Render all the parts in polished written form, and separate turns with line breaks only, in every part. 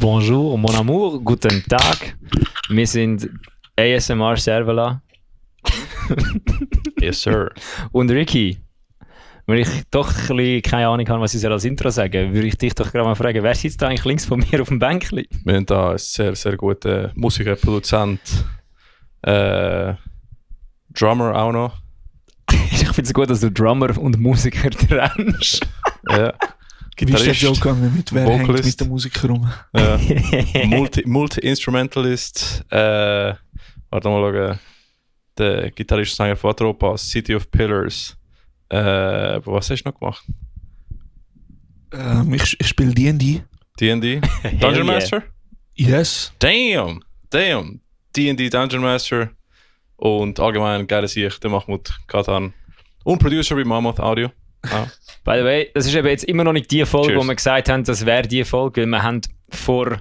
Bonjour, mon amour, guten Tag. Wir sind ASMR Servola.
Yes, sir.
Und Ricky, wenn ich doch ein bisschen keine Ahnung habe, was ich als Intro sagen, würde ich dich doch gerade mal fragen, wer sitzt da eigentlich links von mir auf dem Bänkchen?
Wir haben da einen sehr, sehr guten Musiker, Produzent, Drummer auch noch.
Ich finde es gut, dass du Drummer und Musiker trennst.
Ja.
Wie ist der Joke gegangen mit wer
Vocalist.
hängt mit der Musik rum?
Ja. Multi-Instrumentalist. Warte mal schauen. Der Gitarrist, Sänger von Atropas, City of Pillars. Was hast du noch gemacht?
Ich spiele D&D.
D&D? Dungeon
yeah.
Master?
Yes.
Damn! D&D Dungeon Master. Und allgemein geiler Sieg, der Mahmoud Katan. Und Producer bei Mammoth Audio. Ah.
By the way, das ist eben jetzt immer noch nicht die Folge,
Cheers.
wo wir gesagt haben, das wäre die Folge, weil wir haben vor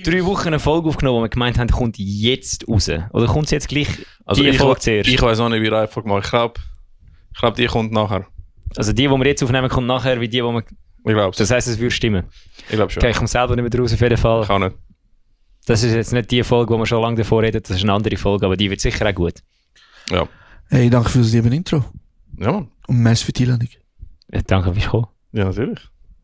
3 Wochen eine Folge aufgenommen, wo wir gemeint haben, kommt jetzt raus. Oder kommt es jetzt gleich die Folge zuerst?
Ich weiß auch nicht, wie Reihenfolge gemacht. Ich glaube, die kommt nachher.
Also die wir jetzt aufnehmen, kommt nachher wie die wir...
Ich glaube es.
Das heisst, es würde stimmen.
Ich glaube schon.
Okay, ich komme selber nicht mehr raus, auf jeden Fall.
Kann nicht.
Das ist jetzt nicht die Folge, wo wir schon lange davor reden, das ist eine andere Folge, aber die wird sicher auch gut.
Ja.
Hey, danke für das liebe Intro.
Ja, Mann.
Und merci für die Einladung.
Ja, danke, bist du gekommen.
Ja, natürlich.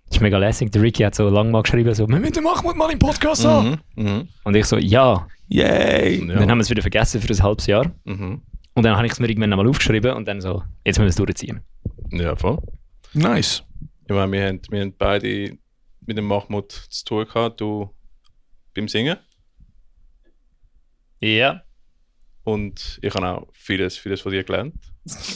Das ist mega lässig. Der Ricky hat so lange mal geschrieben, so, wir müssen Mahmoud mal im Podcast haben. Und ich so, ja.
Yay!
Ja.
Dann haben wir es wieder vergessen für ein halbes Jahr.
Mhm.
Und dann habe ich es mir irgendwann einmal aufgeschrieben und dann so, jetzt müssen wir es durchziehen.
Ja, voll.
Nice.
Ich meine, wir haben beide mit dem Mahmoud zu tun gehabt. Du beim Singen.
Ja.
Und ich habe auch vieles von dir gelernt.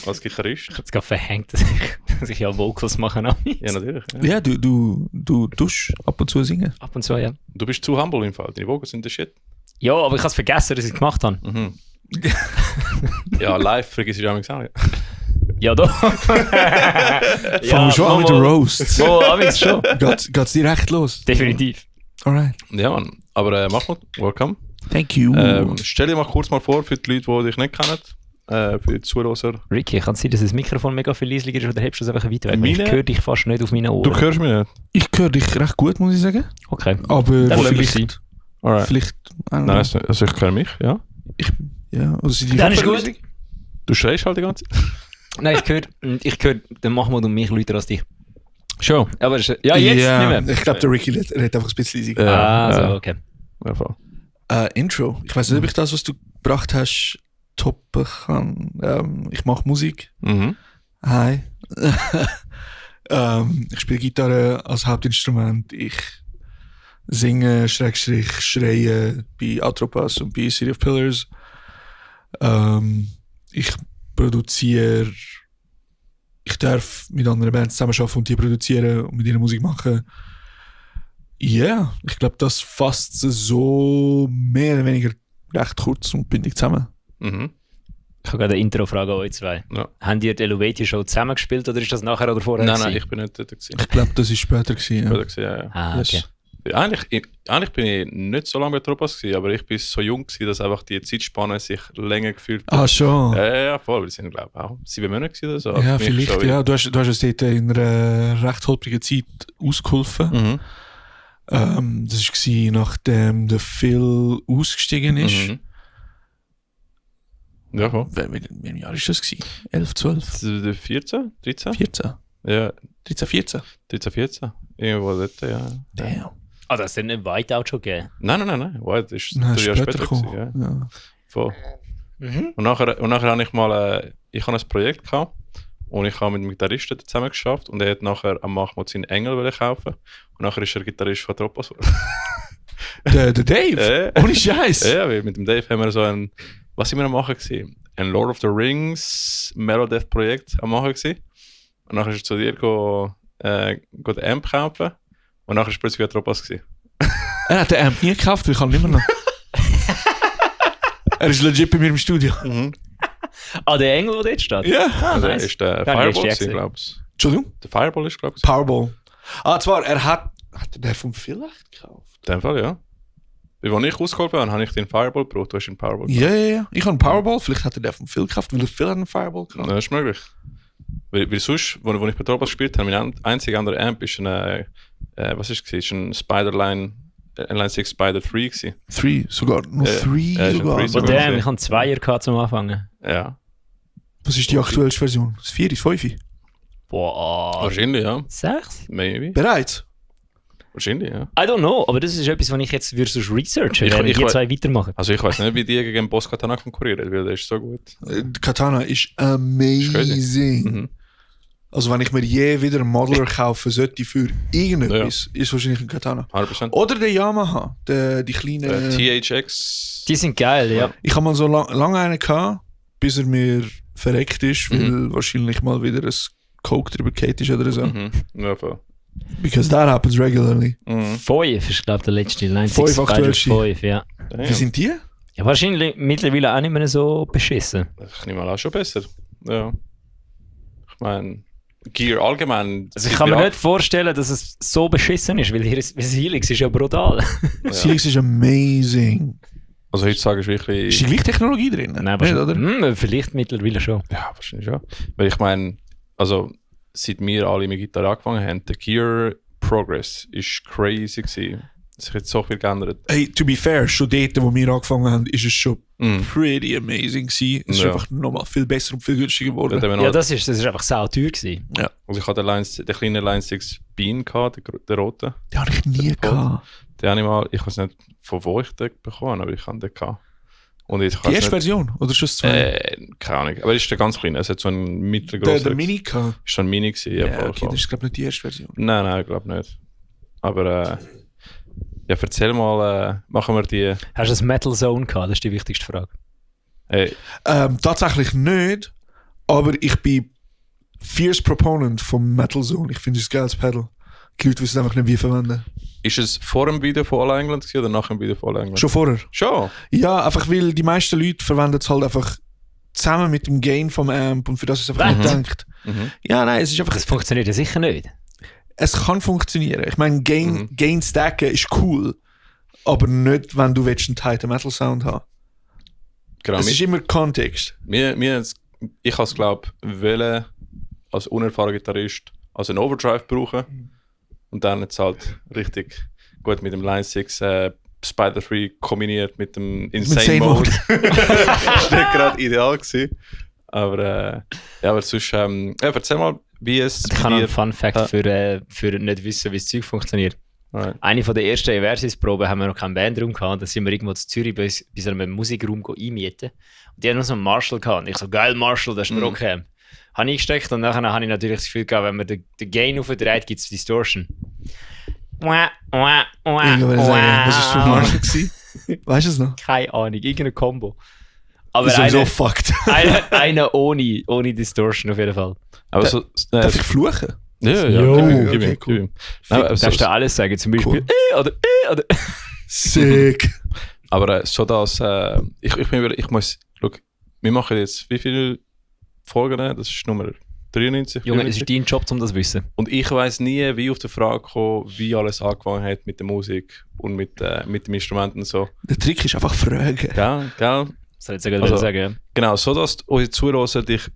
Als Gitarrist.
Ich habe es gerade verhängt, dass ich ja Vocals mache.
Ja, natürlich. Ja.
Ja, du tust ab und zu singen.
Ab und zu, ja.
Du bist zu humble im Fall. Deine Vocals sind der Shit.
Ja, aber ich habe es vergessen, dass ich es gemacht habe.
Mhm. Ja, live vergiss ich auch nicht gesagt.
Ja, doch.
Fangen wir schon an mit den Roasts.
Oh, aber schon.
Geht's direkt los?
Definitiv.
Alright.
Ja, Mann. Aber Mahmoud, welcome.
Thank you.
Stell dir mal kurz mal vor für die Leute, die dich nicht kennen. Für die Zuhörer.
Ricky, kann es sein, dass das Mikrofon mega viel leislicher ist oder hebst du es einfach weit weg?
Meine?
Ich höre dich fast nicht auf meinen Ohren.
Du hörst mich nicht?
Ich höre dich recht gut, muss ich sagen.
Okay.
Aber
Dann
vielleicht...
Alright.
Vielleicht...
Nein, also ich höre mich, ja.
Ja, also sind die
Dann ist
Kopfhörer-
gut.
Du schreist halt die ganze Zeit.
Nein, ich höre den Mahmoud und mich lauter als dich.
Schon.
Aber ja, jetzt nicht mehr.
Ich glaube, der Ricky redet einfach ein bisschen leise.
So,
ja.
okay.
Ja, voll.
Intro. Ich weiß nicht, ob ich das, was du gebracht hast, toppen kann. Ich mache Musik.
Mhm.
Hi. Ich spiele Gitarre als Hauptinstrument. Ich singe, schreie bei Atropas und bei City of Pillars. Ich produziere. Ich darf mit anderen Bands zusammenarbeiten und die produzieren und mit ihnen Musik machen. Ja, yeah, ich glaube, das fasst so mehr oder weniger recht kurz und bündig zusammen.
Mhm.
Ich habe gerade eine Intro-Frage an euch zwei.
Ja.
Haben ihr die Elevati-Show zusammengespielt oder ist das nachher oder vorher?
Nein,
gewesen?
ich bin nicht dort gewesen.
Ich glaube, das war später gewesen. Ja.
Oder gewesen, ja.
Ah, okay.
Yes.
Eigentlich bin ich nicht so lange bei Tropas gewesen, aber ich bin so jung gewesen, dass einfach die Zeitspanne sich länger gefühlt hat.
Ah, schon.
Ja, voll. Wir sind, glaube ich, auch 7 Monate gewesen oder so.
Ja,
Für mich
vielleicht.
schon
Ja, du hast uns dort in einer recht holprigen Zeit ausgeholfen.
Mhm.
Das war nachdem der Phil ausgestiegen ist.
Mhm. Ja, voll.
Welchem Jahr war das? 11, 12,
14? 13?
14?
Ja,
13, 14?
13, 14. Irgendwo dort, ja.
Damn.
Ah, das hat nicht Whiteout schon gegeben?
Nein. White ist
Nein,
3 Jahre
später
später
gekommen.
gewesen, ja.
Ja.
Voll.
Mhm.
Und nachher habe ich mal ich habe ein Projekt gehabt und ich habe mit dem Gitarristen zusammen geschafft und er hat nachher am Mahmoud seinen Engel wollen kaufen und nachher ist er Gitarrist von Tropas.
Der Dave? Ohne Scheiß.
Ja, weil mit dem Dave haben wir so was sind wir am machen gewesen? Ein Lord of the Rings Melodeath Projekt am machen gewesen. Und nachher ist er zu dir den Amp kaufen und nachher ist plötzlich wieder Tropas gewesen.
Er hat den Amp nie gekauft, weil ich kann ihn immer noch. Er ist legit bei mir im Studio.
Ah, der Engel, der dort steht?
Ja.
Ah,
Also
nice.
ist der
Ja,
Fireball
die ist
gewesen,
die
glaube ich.
Entschuldigung?
Der Fireball ist, glaube ich.
Powerball. Ah, zwar, er hat er den vom Phil echt gekauft?
In dem Fall, ja. Weil als ich ausgeholt habe, habe ich den Fireball gebraucht. Du hast den Powerball
Ja. Ich habe einen Powerball, vielleicht hat er den vom Phil gekauft, weil der Phil hat einen Fireball gekauft.
Das ist möglich. Weil sonst, wo ich bei Tropas gespielt habe, mein einziger anderer Amp ist ein, was ist es? Ist ein Spiderline Line 6 Spider 3 gewesen.
3, sogar. Noch 3
schon
sogar.
drei
Oh
sogar.
damn, ich hatte 2er gehabt zum Anfangen.
Ja.
Was ist die aktuellste Version? Das 4, das 5?
Boah.
Wahrscheinlich, ja.
6?
Maybe.
Bereits?
Wahrscheinlich, ja.
I don't know, aber das ist etwas, was ich jetzt würde researchen,
Ich-
während
ich
die
we-
zwei weitermachen.
Also ich weiß nicht, wie die gegen Boss Katana konkurrieren, weil der ist so gut.
Katana ist amazing.
Mhm.
Also wenn ich mir je wieder einen Modeler kaufen sollte für irgendetwas, ist wahrscheinlich ein Katana.
100%.
Oder der Yamaha, die kleine...
THX.
Die sind geil, ja.
Ich habe mal so lange einen gehabt, bis er mir verreckt ist, weil
Mhm.
wahrscheinlich mal wieder ein Coke drüber geht ist oder so.
Mhm. Ja, voll.
Because that happens regularly.
Mhm.
5 ist, glaube ich, der letzte. Line 6
5
Spider
aktuellste.
5, ja.
Wie sind die?
Ja, wahrscheinlich mittlerweile auch nicht mehr so beschissen.
Ich nehme mal auch schon besser. Ja. Ich meine, Gear allgemein.
Also ich kann mir nicht vorstellen, dass es so beschissen ist, weil das Helix ist ja brutal.
Helix ist amazing.
Also heutzutage ist wirklich.
Ist die gleiche Technologie drin?
Nein,
Nicht, oder?
Vielleicht mittlerweile schon.
Ja, wahrscheinlich schon. Weil ich meine, also seit wir alle mit Gitarre angefangen haben, der Gear Progress ist crazy gewesen. Es hat sich so viel geändert.
Hey, to be fair, schon dort, wo wir angefangen haben, ist es schon
Mhm.
pretty amazing gewesen. Es ist
Ja.
einfach nochmal viel besser und viel günstiger geworden.
Dort haben wir
Ja,
noch-
das ist einfach sau teuer gewesen.
Also ich hatte den kleinen Line 6 Bean gehabt, den roten.
Den habe ich nie gehabt.
Den habe ich mal, ich weiß nicht, von wo ich den bekommen habe, aber ich habe den gehabt. Und ich
Die erste Version? Oder ist das zwei?
keine Ahnung. Aber es ist der ganz kleine. Es hat so einen
der
mittelgroßen.
Mini gehabt?
Ist so ein Mini gewesen. Ja,
Ja,
voll,
okay,
voll.
das ist glaube ich nicht die erste Version.
Nein, ich glaube nicht. Aber ja, erzähl mal, machen wir die.
Hast du ein Metal Zone gehabt? Das ist die wichtigste Frage.
Tatsächlich nicht, aber ich bin fierce Proponent vom Metal Zone. Ich finde es ein geiles Pedal. Die Leute wissen einfach nicht, wie verwenden.
Ist es vor dem Video von All England gewesen oder nach dem Video von All England?
Schon vorher.
Schon?
Ja, einfach weil die meisten Leute verwenden es halt einfach zusammen mit dem Gain vom Amp und für das ist es einfach
Was?
nicht gedacht.
Mhm.
Ja, nein, es ist einfach...
Das funktioniert ja sicher nicht.
Es kann funktionieren. Ich meine, Gain stacken ist cool, aber nicht, wenn du willst einen tighten Metal Sound haben.
Genau.
Es ist immer Kontext.
Ich habe es, glaube ich, als unerfahrener Gitarrist als einen Overdrive brauchen. Und dann jetzt halt richtig gut mit dem Line 6 Spider 3 kombiniert mit dem Insane Mode. Das war nicht gerade ideal gewesen. Aber sonst, erzähl mal, wie es
Ich habe noch einen Fun Fact für nicht wissen, wie das Zeug funktioniert.
Alright.
Eine von der ersten Eversis-Proben haben wir noch keinen Bandraum gehabt. Da sind wir irgendwo zu Zürich bei einem Musikraum einmieten. Und die haben noch so einen Marshall gehabt. Und ich so, geil Marshall, das ist mir okay. Habe ich eingesteckt und nachher habe ich natürlich das Gefühl gehabt, wenn man den Gain aufdreht, gibt es Distortion.
Irgendwann sagen, was ist für ein Marshall gewesen? Weißt du es noch?
Keine Ahnung, irgendeine Combo. Aber
Das ist sowieso
eine,
fucked.
eine ohne Distortion auf jeden Fall.
Aber so,
Darf ich fluchen?
ja,
Jo.
gib ihm,
Okay, cool.
gib ihm. Nein, aber
Darfst du alles sagen, zum Beispiel
Cool.
oder.
Sick.
Aber so dass ich muss, schau, wir machen jetzt wie viele Folgen? Das ist Nummer 93.
Junge, es
94.
ist dein Job, um das zu wissen.
Und ich weiss nie, wie auf die Frage kam, wie alles angefangen hat mit der Musik und mit dem Instrument und so.
Der Trick ist einfach fragen.
Gell?
Soll ich jetzt
Also-
sagen, ja.
Genau, so dass unsere Zuhörer dich.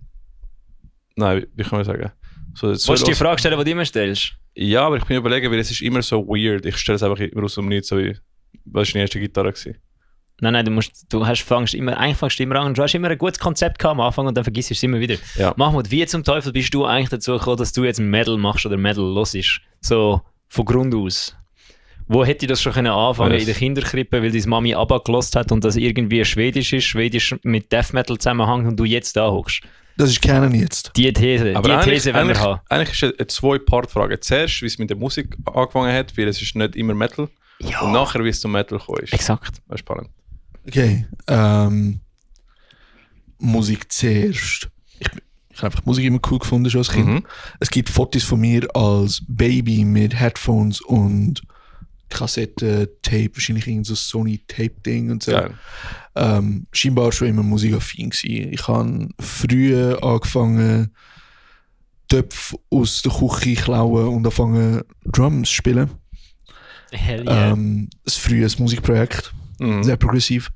Nein, wie kann man sagen? So,
Wolltest du die Frage stellen, die du immer stellst?
Ja, aber ich bin überlegen, weil es ist immer so weird. Ich stelle es einfach immer aus dem Nichts so wie. Was war die erste Gitarre? Gewesen?
Nein, fängst immer an und du hast immer ein gutes Konzept gehabt am Anfang und dann vergisst du es immer wieder.
Ja.
Mahmoud, wie zum Teufel bist du eigentlich dazu gekommen, dass du jetzt Metal machst oder Metal hörst? So von Grund aus. Wo hätte ich das schon können anfangen
Yes.
in der Kinderkrippe, weil deine Mami ABBA gelost hat und das irgendwie Schwedisch ist, Schwedisch mit Death Metal zusammenhängt und du jetzt da hockst?
Das ist Canon jetzt.
Die These wollen wir haben.
Eigentlich ist es eine Zwei-Part-Frage. Zuerst, wie es mit der Musik angefangen hat, weil es ist nicht immer Metal.
Ja.
Und nachher, wie es zum Metal gekommen ist.
Exakt.
Das ist spannend.
Okay. Musik zuerst. Ich habe einfach Musik immer cool gefunden schon als Kind.
Mhm.
Es gibt Fotos von mir als Baby mit Headphones und Kassetten-Tape, wahrscheinlich irgend so Sony-Tape-Ding und so.
Geil.
Scheinbar schon immer musikaffin gewesen. Ich habe früh angefangen, Töpfe aus der Küche klauen und angefangen Drums zu spielen.
Hell yeah.
Ein frühes Musikprojekt,
Mhm.
sehr progressiv.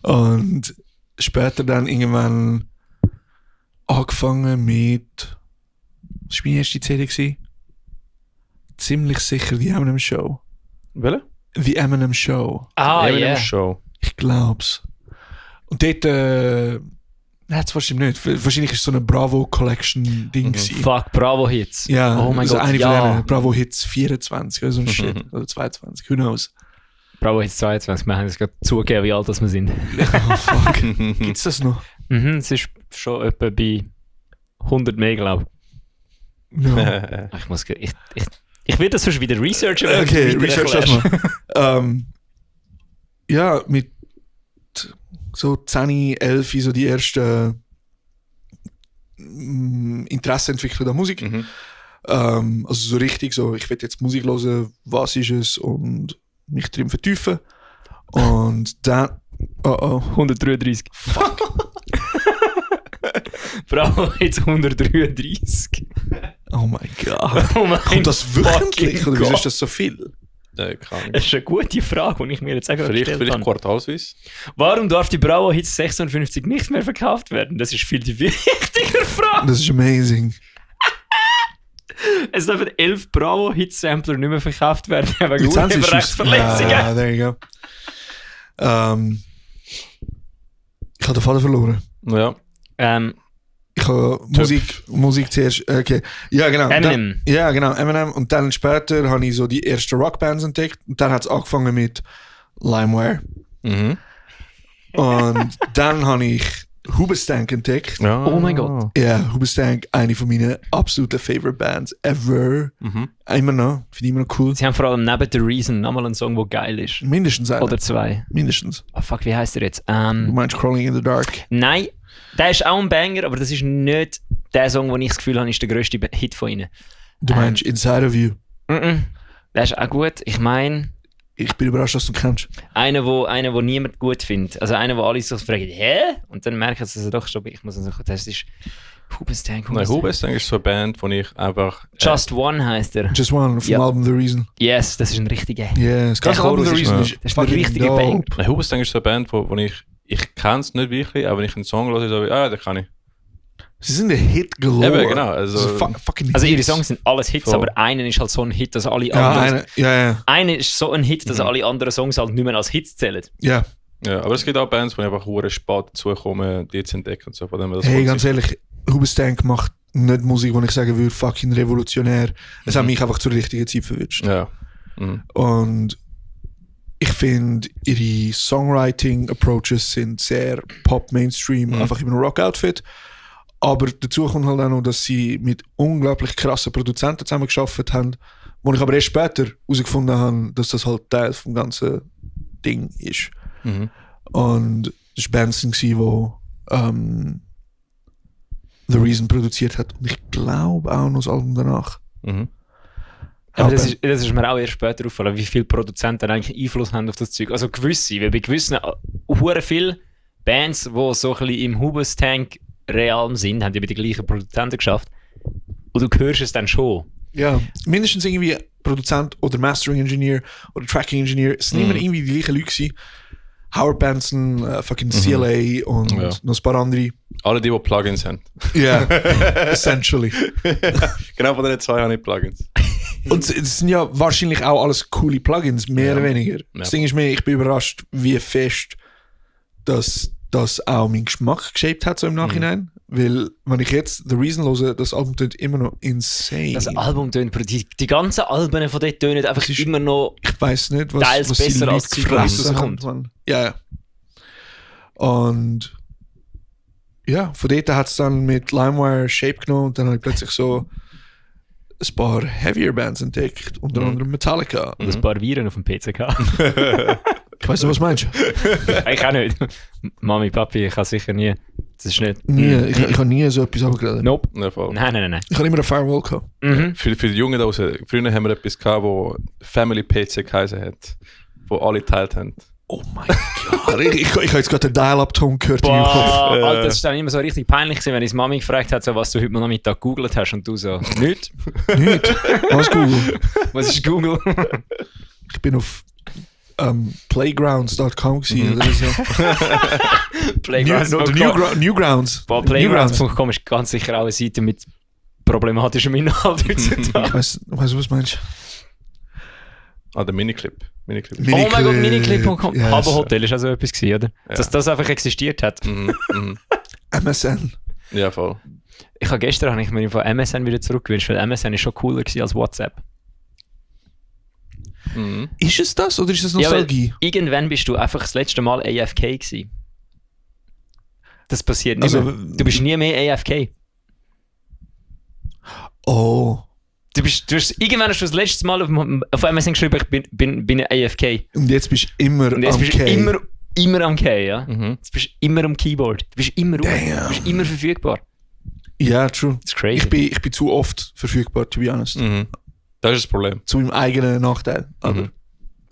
Und später dann irgendwann angefangen mit. Was war meine erste CD? gewesen? ziemlich sicher die Eminem Show.
Welche?
The Eminem Show.
Eminem
ja.
Show.
Ich glaub's. Und dort, das wahrscheinlich nicht. Wahrscheinlich ist so eine Bravo Collection Ding gewesen.
Fuck, Bravo-Hits.
Ja,
Oh mein
also
Gott,
eine
ja.
von denen. Bravo Hits 24 oder so ein Shit. Oder 22, who knows.
Bravo-Hits 22, wir haben es gerade zugegeben, wie alt das wir sind.
Oh fuck. Gibt's das noch?
Es ist schon etwa bei 100 mehr, glaube
Ja.
ich. Ich will das sonst wieder researchen. wenn
Okay,
du weiter
research das
erklärst.
mal. Ja, mit so 10, 11 so die ersten Interesse entwickelt an Musik. Also so richtig so, ich will jetzt Musik hören, was ist es und mich drin vertiefen. Und dann,
133.
fuck.
Bravo, jetzt 133.
Oh mein Gott.
Oh mein
Kommt das wöchentlich
fucking
oder wieso
Gott.
ist das so viel?
Kann
Das ist eine gute Frage, die ich mir jetzt gerade gestellt
vielleicht
habe.
quartalsweise.
Warum darf die Bravo Hits 56 nicht mehr verkauft werden? Das ist viel die wichtigere Frage.
Das ist amazing.
Es dürfen 11 Bravo Hits Sampler nicht mehr verkauft werden wegen
Lizenzissues.
Urheberrechtsverletzungen.
Ja, there you go. Ich habe den Faden verloren.
Ja.
Ich habe Musik zuerst. Okay. Ja, genau.
Eminem.
Ja, genau. Eminem. Und dann später habe ich so die ersten Rockbands entdeckt. Und dann hat es angefangen mit LimeWire. Und dann habe ich Hoobastank entdeckt.
Ja.
Oh mein Gott.
Ja, Hoobastank, eine von meinen absoluten Favorite Bands ever. Immer noch. Finde ich immer noch cool.
Sie haben vor allem neben The Reason nochmal einen Song, der geil ist.
Mindestens einer.
Oder zwei.
Mindestens.
Oh fuck, wie heißt der jetzt?
Du meinst Crawling in the Dark?
Nein, der ist auch ein Banger, aber das ist nicht der Song, wo ich das Gefühl habe, ist der grösste Hit von ihnen.
Du meinst Inside of You?
Der ist auch gut. Ich meine,
Ich bin überrascht, dass du kennst.
einer, wo niemand gut findet. Also einer, wo alle sich fragen, hä? Und dann merken sie, dass er doch schon, ich muss sagen, das ist Hoobastank.
Nein, Hoobastank ist so eine Band, wo ich einfach...
Just One heisst er.
Just One vom
Ja.
Album The Reason.
Yes, das ist ein richtiger.
Yeah, das ganze
Der
Album The
Chorus ist-
Reason
ja.
ist
Das ist ein
fucking
richtiger
dope.
Bang.
Nein, Hoobastank ist so eine Band, wo ich kenne es nicht wirklich, aber wenn ich einen Song höre, so wie, den kann ich.
Sie sind ein Hit galore.
Eben, genau, also-
fucking
Also ihre
Hits.
Songs sind alles Hits,
Voll.
aber einer ist halt so ein Hit, dass alle
Ja,
anderen...
ja.
Einer ist so ein Hit, dass alle anderen Songs halt nicht mehr als Hits zählen.
Ja.
Ja, aber es gibt auch Bands, wo ich einfach hure spät dazukomme, die zu entdecken und so. Von dem, das
Hey,
voll
ganz ehrlich, Hoobastank macht nicht Musik, die ich sagen würde, fucking revolutionär. Es hat mich einfach zur richtigen Zeit verwünscht.
Ja. Mhm.
Und ich finde, ihre Songwriting-Approaches sind sehr Pop-Mainstream, einfach in einem Rock-Outfit. Aber dazu kommt halt auch noch, dass sie mit unglaublich krassen Produzenten zusammengearbeitet haben, wo ich aber erst später herausgefunden habe, dass das halt Teil vom ganzen Ding ist.
Mhm.
Und das war Benson, der The Reason produziert hat. Und ich glaube auch noch das Album danach.
Mhm.
Aber das ist mir auch erst später aufgefallen, wie viele Produzenten eigentlich Einfluss haben auf das Zeug. Also gewisse, weil bei gewissen hure viele Bands, die so ein bisschen im Hoobastank Realm sind, haben die bei den gleichen Produzenten geschafft. Und du hörst es dann schon.
Ja, mindestens irgendwie Produzent oder Mastering Engineer oder Tracking Engineer. Es sind immer irgendwie die gleichen Leute gewesen. Howard Benson, fucking CLA und
Ja.
noch ein paar andere.
Alle die Plugins haben.
Ja, essentially.
Genau von den zwei habe ich Plugins.
Und es sind ja wahrscheinlich auch alles coole Plugins, mehr oder weniger. Das Ding ist mir, ich bin überrascht, wie fest dass das auch meinen Geschmack geshaped hat so im Nachhinein. Weil, wenn ich jetzt The Reason höre, das Album tönt immer noch insane.
Das Album tönt, die ganzen Alben von dort tönen einfach
ist-
immer noch...
Ich weiß nicht,
Teils
was die
besser
Leute
als Zeug, was
gefressen
rauskommt.
haben, Mann. Ja. Und ja, von dort hat es dann mit LimeWire Shape genommen und dann habe ich plötzlich so ein paar heavier Bands entdeckt, unter anderem Metallica.
Und ein paar Viren auf dem PC gehabt.
Ich weiß nicht, was meinst du?
Ich auch nicht. Mami, Papi, ich kann sicher nie. Das ist nicht...
Nie, ich habe nie so etwas abgeladen.
Nope.
Ja, voll.
Nein.
Ich habe immer eine Firewall gehabt.
Mhm.
Für die Jungen da draußen, früher haben wir etwas gehabt, wo Family PC geheißen hat, wo alle geteilt haben.
Oh mein Gott. Ich habe jetzt gerade den Dial-Up-Ton gehört in meinem Kopf.
Boah, Alter, das ist dann immer so richtig peinlich gewesen, wenn ich Mami gefragt hat, so, was du heute Nachmittag gegoogelt hast und du so, nicht.
Nicht. Was Google?
Was ist Google?
Ich bin auf playgrounds.com gewesen oder so. Newgrounds.
Boah, Playgrounds.com ist ganz sicher auch eine Seite mit problematischem Inhalt heutzutage.
Weißt du, was meinst
Ah, der Miniclip.
Oh mein Gott, Miniclip.com.
Yes.
Habbo Hotel ist auch so etwas gewesen, oder?
Ja.
Dass das einfach existiert hat.
MSN.
Ja, voll.
Gestern habe ich mir von MSN wieder zurückgewünscht, weil MSN ist schon cooler gewesen als WhatsApp.
Ist es das oder ist es
Ja,
Nostalgie?
weil irgendwann bist du einfach das letzte Mal AFK gewesen. Das passiert nicht
Also,
mehr. Du bist nie mehr AFK.
Oh.
Irgendwann hast du das letzte Mal auf MSN geschrieben, ich bin AFK.
Und jetzt bist du immer
Und jetzt
am
bist du
K.
immer am K, ja? Jetzt bist du immer am Keyboard. Du bist immer
Damn.
du bist immer verfügbar.
Ja, true.
Das ist crazy.
Ich bin zu oft verfügbar, to be honest.
Das ist das Problem.
Zu meinem eigenen Nachteil. Aber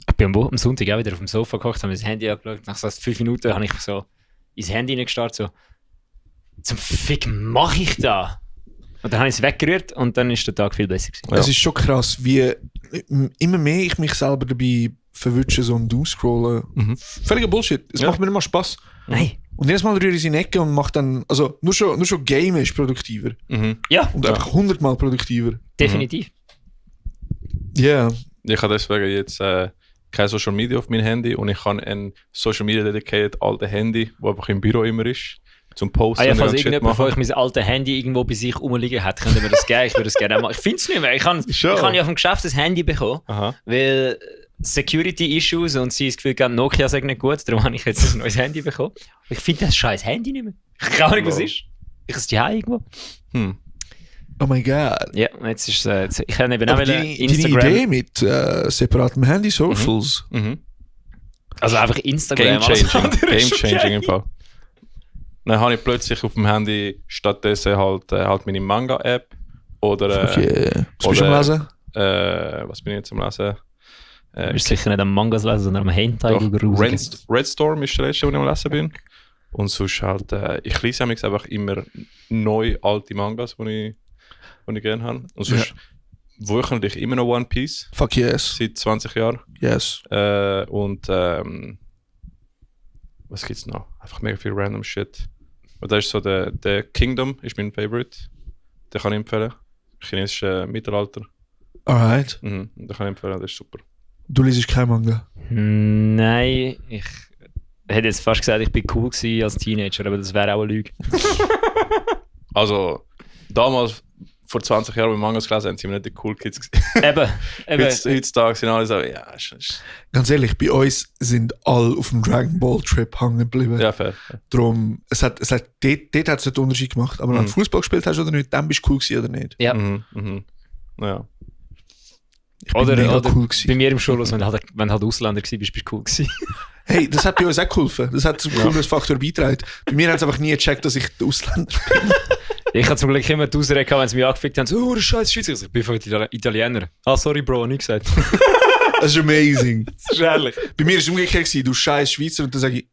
Ich bin am Sonntag auch wieder auf dem Sofa gekocht, habe mir das Handy angeschaut. Nach so 5 Minuten habe ich so ins Handy reingestartet, so zum Fick mache ich da? Und dann habe ich es weggerührt und dann ist der Tag viel besser gewesen.
es ist schon krass, wie immer mehr ich mich selber dabei verwünsche, so ein Doomscrollen. Völliger Bullshit. Es macht mir nicht mal Spaß.
Nein.
Und jedes Mal rühre ich in die Ecke und mache dann, also nur schon Game ist produktiver.
Ja,
Und einfach 100-mal produktiver.
definitiv.
Ja. Yeah.
Ich habe deswegen jetzt kein Social Media auf meinem Handy und ich habe ein Social Media dedicated altes Handy, das einfach im Büro immer ist, zum Posten
Ja,
und
falls
Shit
irgendjemand von
machen.
euch mein altes Handy irgendwo bei sich rumliegen hat, könnt ihr mir das geben. Ich würde das gerne machen. Ich finde es nicht mehr. Ich habe ja vom Geschäft ein Handy bekommen,
Aha.
weil Security-Issues und sie das Gefühl haben, Nokia sagt nicht gut, darum habe ich jetzt ein neues Handy bekommen. Ich finde das scheiß Handy nicht mehr. Ich weiß nicht, was es ist. Ich habe es hier irgendwo.
Oh mein Gott.
Ja, jetzt ist es. Ich habe eben auch
Aber
Instagram.
deine Idee mit separatem Handy-Socials.
Also einfach Instagram.
Game
alles
changing.
andere
Game
ist okay.
changing im Fall. Dann habe ich plötzlich auf dem Handy stattdessen halt meine Manga-App oder
Okay. Was bist du am
oder-
Lesen?
was bin ich jetzt am Lesen?
Du bist sicher nicht am Mangas lesen, sondern am Hentai
Doch,
grusigen.
Red Storm ist der letzte, den ich am Lesen bin. Und sonst halt, ich lese einfach immer neu alte Mangas, die ich gerne habe. Und sonst wöchentlich immer noch One Piece,
Fuck yes.
seit 20 Jahren.
Yes.
Und was gibt's noch? Einfach mega viel random Shit. Und das ist so der Kingdom, ist mein Favorite. Den kann ich empfehlen. Chinesische Mittelalter.
Alright.
Den kann ich empfehlen, das ist super.
Du liest kein Manga.
Nein, ich hätte jetzt fast gesagt, ich bin cool gewesen als Teenager, aber das wäre auch eine Lüge.
Also, damals, vor 20 Jahren, als wir Mangas gelesen haben, sind wir nicht die cool Kids gewesen.
Eben.
Heutzutage sind alle so, ja, ist
Ganz ehrlich, bei uns sind alle auf dem Dragon Ball Trip hängen geblieben.
ja, fair.
Drum, dort hat es nicht den Unterschied gemacht. Aber wenn du Fußball gespielt hast oder nicht, dann bist du cool gewesen oder nicht.
Ja.
Ja.
Ich bin mega cool
bei
gewesen.
mir im Schulhaus, wenn du halt Ausländer gewesen bist, bist du cool gewesen.
Hey, das hat bei uns auch geholfen. Das hat zum Coolness-Faktor beigetragen. Bei mir haben sie einfach nie gecheckt, dass ich der Ausländer bin.
Ich hatte zum Glück immer die Ausrede gehabt, wenn sie mich angefickt haben, so, oh, scheiß Schweizer. Ich bin von Italiener. Ah, sorry, Bro, nicht gesagt.
Das ist amazing.
Das ist ehrlich.
Bei mir war es umgekehrt gewesen, du scheiß Schweizer, und dann sage ich,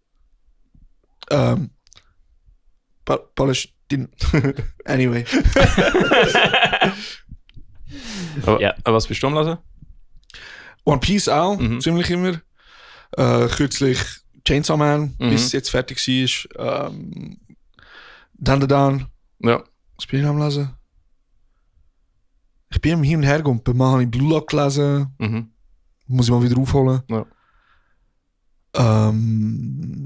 Palästin. Anyway.
Aber was bist du am Lesen?
One Piece auch, ziemlich immer. Kürzlich Chainsaw Man, bis es jetzt fertig war. Dandadan.
Ja.
Was bin ich am Lesen? Ich bin am Hin und Her gumpen. Mal habe ich Blue Lock gelesen. Muss ich mal wieder aufholen.
Ja.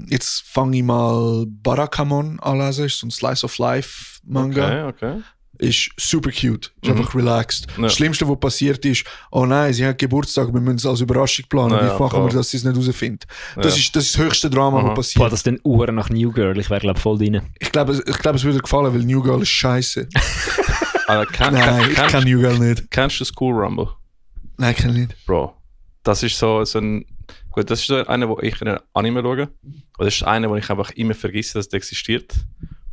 Jetzt fange ich mal Barakamon an lesen. Ist so ein Slice of Life Manga.
Okay.
Ist super cute. Ist einfach relaxed.
Ja.
Das Schlimmste, was passiert ist, oh nein, sie haben Geburtstag, wir müssen es als Überraschung planen.
Ja,
Wie
ja,
machen
voll.
wir, dass sie es nicht herausfinden? Das
Ja.
ist das höchste Drama, was
Boah,
passiert.
das ist dann Uhren nach New Girl. Ich wäre, glaube ich, voll drin.
Ich glaube, es würde dir gefallen, weil New Girl ist scheiße.
Also,
Nein, ich kann New Girl nicht.
Kennst du School Rumble?
Nein, ich kann nicht.
Bro, das ist so ein... Gut, das ist so einer, wo ich in einem Anime schaue. Und das ist einer, wo ich einfach immer vergesse, dass der existiert.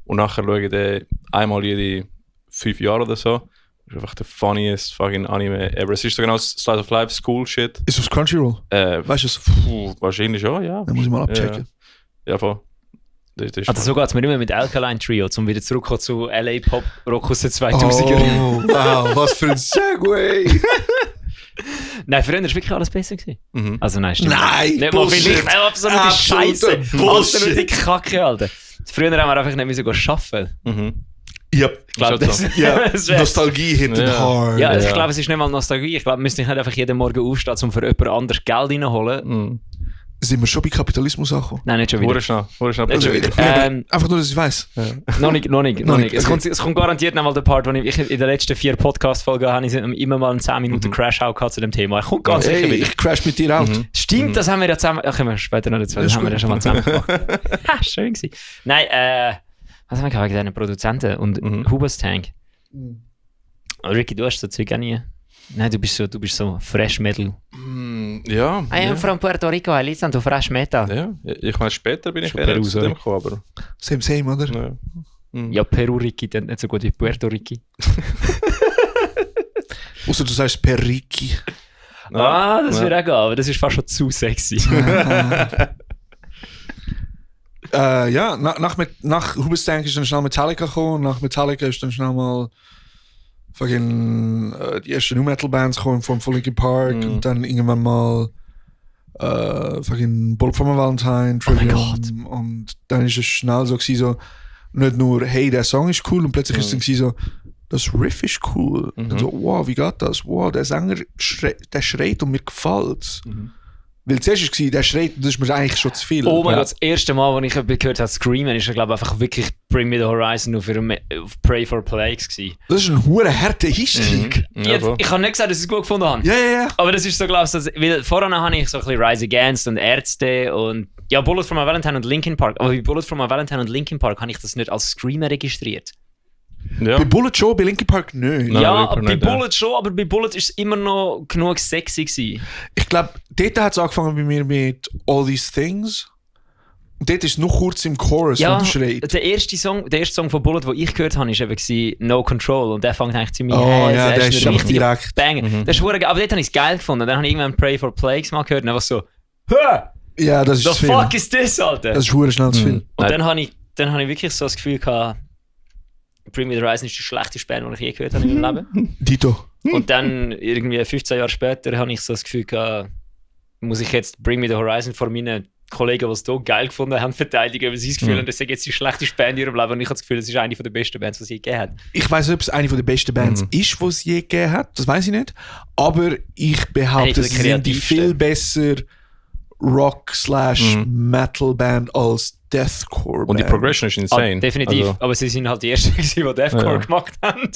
Und nachher schaue ich den einmal jede 5 Jahre oder so. Das ist einfach der funniest fucking Anime ever. Es ist so genau Slice of Life, School Shit.
Ist das Crunchyroll? Weißt du es?
Wahrscheinlich schon, ja.
Dann muss ich mal abchecken.
Ja, voll. Das ist
Also so geht es mir immer mit Alkaline Trio, um wieder zurückzukommen zu LA Pop Rock aus den 2000er.
Oh, wow, was für ein Segway!
Nein, früher war wirklich alles besser gewesen. Also nein, stimmt.
Nein,
nicht mal
Bullshit.
vielleicht. Absolute
Absolute
Scheiße.
Bullshit.
Absolute Kacke, Alter. Früher haben wir einfach nicht müssen arbeiten.
Ja,
Ich glaube,
Ist
das,
ja.
das wär's.
Nostalgie hit
Ja.
hard.
Ja,
Ja.
ich glaube, es ist nicht mal Nostalgie. Ich glaube, wir müssen nicht einfach jeden Morgen aufstehen, um für jemand anderes Geld reinholen.
Mhm.
Sind wir schon bei Kapitalismus angekommen?
Nein, nicht schon wieder.
Hure schnell.
Nicht schon wieder.
Einfach nur, dass ich weiss.
Noch nicht.
Noch nicht,
Es,
okay.
kommt garantiert noch mal der Part, wo ich in den letzten 4 Podcast-Folgen habe ich immer mal einen 10 Minuten Crash-Out gehabt zu dem Thema. Ich komme ganz sicher
Hey,
wieder.
ich crash mit dir out.
Stimmt, das haben wir ja zusammen... Ach, können wir später noch dazu. Das
Ist
haben wir ja
gut.
schon mal zusammen gemacht. Ha, schön gewesen. Nein, was haben wir gehabt wegen diesen Produzenten und Hubas Tank? Oh, Ricky, du hast so Zeug auch nie... Nein, du bist so Fresh Metal.
Ja.
I am from Puerto Rico, I listen to Fresh Metal.
Ja. Ich meine, später bin ich
Schon
eher
Peru,
zu
sorry.
dem gekommen, aber...
Same, oder?
Ja.
Ja, Peru Ricky, dann nicht so gut wie Puerto Rico.
Außer du sagst Periki.
Das würde auch gehen, aber das ist fast schon zu sexy.
Ja, nach Huberstank ist dann schnell Metallica gekommen. Nach Metallica ist dann schnell mal fucking die ersten New Metal Bands gekommen von Linkin Park und dann irgendwann mal fucking Bullet for my Valentine, Trivium und dann ist es schnell so gewesen, so nicht nur hey der Song ist cool und plötzlich ist es dann gewesen, so das Riff ist cool und so wow wie geht das, wow der Sänger der schreit und mir gefällt's. Weil zuerst war der schreit und das ist mir eigentlich schon zu viel.
Oh mein Gott, das erste Mal, als ich gehört habe, Screamen, ist glaube ich einfach wirklich Bring Me The Horizon auf Pray For Plagues gewesen.
Das ist ein hure harter Einstieg.
Ich habe nicht gesagt, dass ich es gut gefunden habe.
Ja.
Aber das ist so, glaube ich, weil vorher habe ich so ein bisschen Rise Against und Ärzte und ja, Bullet for my Valentine und Linkin Park. Aber bei Bullet for my Valentine und Linkin Park habe ich das nicht als Screamer registriert.
Ja.
Bei Bullet schon, bei Linkin Park nicht.
Nein,
ja,
Linkin
bei
nicht, ja.
Bullet schon, aber bei Bullet ist es immer noch genug sexy gewesen.
Ich glaube, dort hat es angefangen bei mir mit All These Things. Und dort ist es noch kurz im Chorus,
Ja,
wo du schreit.
der erste Song von Bullet, den ich gehört habe, war eben No Control. Und der fängt eigentlich ziemlich
Oh ja, der ist
ein
schon
richtiger
direkt.
Banger. Das ist verdammt geil. Aber dort habe ich es geil gefunden. Dann habe ich irgendwann Pray for Plagues mal gehört und dann war so, Hä?
Ja, das ist
The
zu viel.
fuck is this, Alter?
Das ist hure schnell zu viel.
Und dann habe ich wirklich so das Gefühl gehabt, Bring Me The Horizon ist die schlechteste Band, die ich je gehört habe in meinem Leben.
Dito.
Und dann, irgendwie 15 Jahre später, habe ich so das Gefühl gehabt, muss ich jetzt Bring Me The Horizon vor meinen Kollegen, die es hier geil gefunden haben, verteidigen, weil sie das Gefühl haben, das ist jetzt die schlechteste Band in ihrem Leben. Und ich habe das Gefühl, das ist eine der besten Bands, die sie je gegeben hat.
Ich weiß nicht, ob es eine der besten Bands ist, die es je gegeben hat. Das weiß ich nicht. Aber ich
Eine
behaupte,
der
sie sind die
kreativsten.
viel besser Rock/Metal-Band als Deathcore-Band.
Und die Progression ist insane.
Definitiv,
Also,
aber sie sind halt die Ersten, die Deathcore gemacht haben.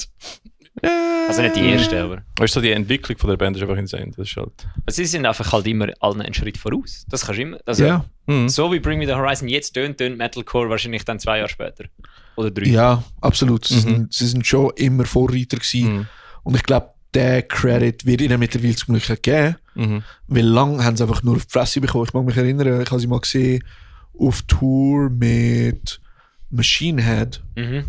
Also nicht die Ersten, aber
weißt du, die Entwicklung von der Band ist einfach insane. Das ist halt...
sie sind einfach halt immer allen einen Schritt voraus. Das kannst du immer. Also,
Ja.
so wie Bring Me The Horizon jetzt tönt Metalcore wahrscheinlich dann 2 Jahre später. Oder 3.
Ja, absolut. Sie sind schon immer Vorreiter gewesen. Und ich glaube, der Credit wird ihnen mittlerweile zum Glück gegeben. Weil lang haben sie einfach nur auf die Fresse bekommen. Ich mag mich erinnern, ich habe sie mal gesehen auf Tour mit Machine Head.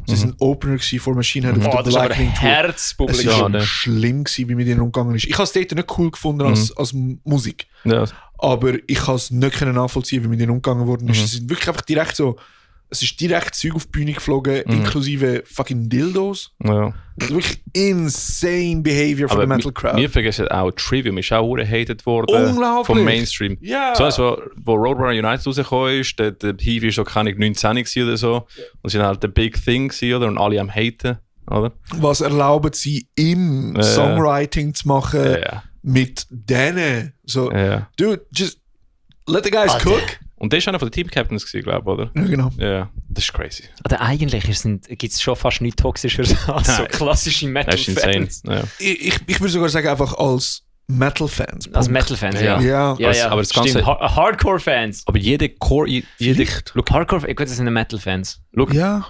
Sie sind Opener gewesen vor Machine Head
Oh,
auf
das
der
ist aber
Black Tour. Es
Herzpublikum.
war
Ja,
schon
ne.
schlimm gewesen, wie mit ihnen umgegangen ist. Ich habe es dort nicht cool gefunden als Musik.
Ja.
Aber ich kann es nicht nachvollziehen, wie mit ihnen umgegangen worden ist. Es sind wirklich einfach direkt so, es ist direkt Zeug auf die Bühne geflogen, inklusive fucking Dildos.
Ja.
Also wirklich insane behavior von
Aber
der Metal Crowd.
wir vergessen auch, Trivium ist auch hated worden
Unglaublich.
vom Mainstream.
Ja.
So, also, wo Roadrunner United rausgekommen ist, der Heavy war so keine 19 gewesen oder so. Und sie waren halt der Big Thing gewesen, oder? Und alle am haten, oder?
Was erlauben sie im Songwriting zu machen
Ja.
mit denen? So,
Ja.
dude, just let the guys
Alter.
cook.
Und der war einer von den Team-Captains, glaube ich, oder?
Ja, genau.
Ja, das ist crazy.
Oder eigentlich gibt es schon fast nichts toxischer als so
Nein.
klassische
Das ist insane.
Metal-Fans.
Ja.
Ich würde sogar sagen, einfach als Metal-Fans.
Als
Punkt.
Metal-Fans,
Ja.
ja.
Ja.
Aber das
stimmt.
Ganze-
Hardcore-Fans.
Aber jede Core... Look,
Hardcore, gut, das sind Metal-Fans.
look,
Ja.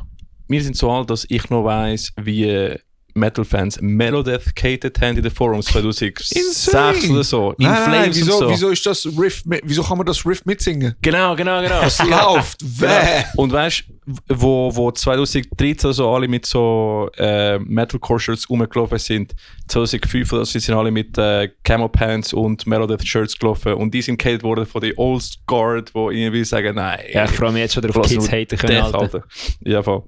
wir sind so alt, dass ich noch weiss, wie Metal-Fans Melodeath cated haben in den Forums 2006
Insane.
oder so. In
Nein,
Flames
wieso,
und so.
wieso ist das Riff, wieso kann man das Riff mitsingen?
Genau.
Es läuft, weh.
Und weißt du, wo 2013 so alle mit so Metalcore-Shirts rumgelaufen sind, 2005 oder so sind alle mit Camo-Pants und Melodeath-Shirts gelaufen und die sind cated worden von den Old Guard, die irgendwie sagen, nein.
Ja, ich freue mich jetzt schon darauf,
lass
Kids
nur
haten können,
Death,
Alter.
Ja, voll.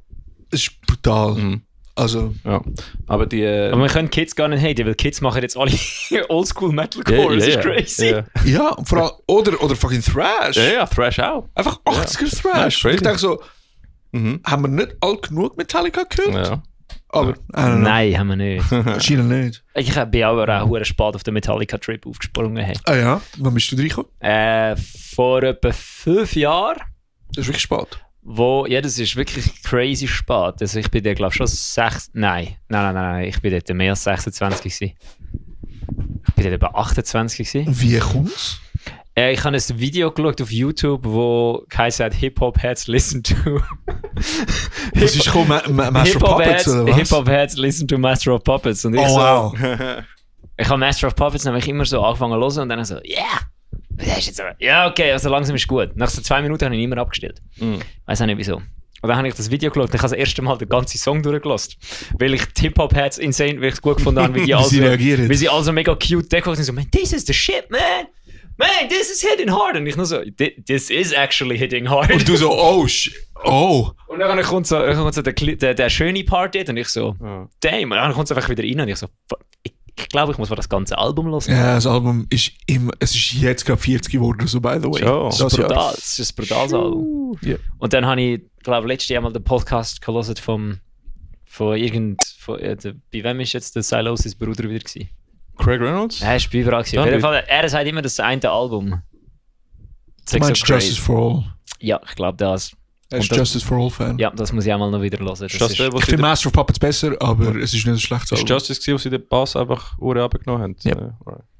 Es ist brutal.
Mhm.
Also,
Ja. Aber die...
Aber wir können Kids gar nicht haten, weil Kids machen jetzt alle Oldschool Metalcore, das ist crazy.
Ja,
ja, und vor allem, oder fucking Thrash.
ja, Thrash auch.
Einfach 80er
Ja,
Thrash.
crazy.
Ich denke so,
Mhm.
haben wir nicht alt genug Metallica gehört?
Ja.
Aber,
Nein, haben wir nicht.
Anscheinend nicht.
Ich bin auch hure spät auf den Metallica-Trip aufgesprungen. Hey.
Ah ja, wann bist du reingekommen?
Vor etwa 5 Jahren.
Das ist wirklich spät.
Das ist wirklich crazy spät. Also ich bin da glaube schon 6... Nein, ich bin dort mehr als 26 gewesen. Ich bin dort etwa 28 gewesen.
Und wie kommt's?
Ich habe ein Video geschaut auf YouTube, wo heißt Hip-Hop-Heads listen to...
Das ist Master of Puppets, oder was?
Hip-Hop-Heads listen to Master of Puppets. Und ich
wow.
Ich habe Master of Puppets nämlich immer so angefangen zu hören und dann so, das ist jetzt aber... Ja, okay, also langsam ist gut. Nach so 2 Minuten habe ich ihn immer abgestellt. Weiß auch nicht wieso. Und dann habe ich das Video geschaut und ich habe das erste Mal den ganzen Song durchgelassen. Weil ich die Hip-Hop-Heads insane, weil ich es gut gefunden habe, wie sie also mega cute decken und so, man, this is the shit, man! Man, this is hitting hard. Und ich nur so, this is actually hitting hard.
Und du so, oh.
Und dann kommt so der schöne Part dort und ich so, damn. Und dann kommt es einfach wieder rein und ich so, ich glaube, ich muss mal das ganze Album hören.
Ja, das Album ist es ist jetzt gerade 40 geworden, so by the way.
Oh.
Das ist brutal. Das ist ein brutales Album.
Yeah.
Und dann habe ich, glaube letztes Jahr mal den Podcast gehört bei wem ist jetzt der Silosis Bruder wieder gewesen?
Craig Reynolds?
Er ist bei überall gewesen. Auf jeden Fall, er sagt immer, das eine Album.
Du meinst Justice for All?
Ja, ich glaube das.
Er ist Justice for All Fan.
Ja, das muss ich auch mal noch wieder hören.
Ist das
ich finde Master of Puppets besser, aber es ist nicht ein schlechtes Album.
Ist Justice gewesen, wo sie den Bass einfach Uhren abgenommen haben?
Ja.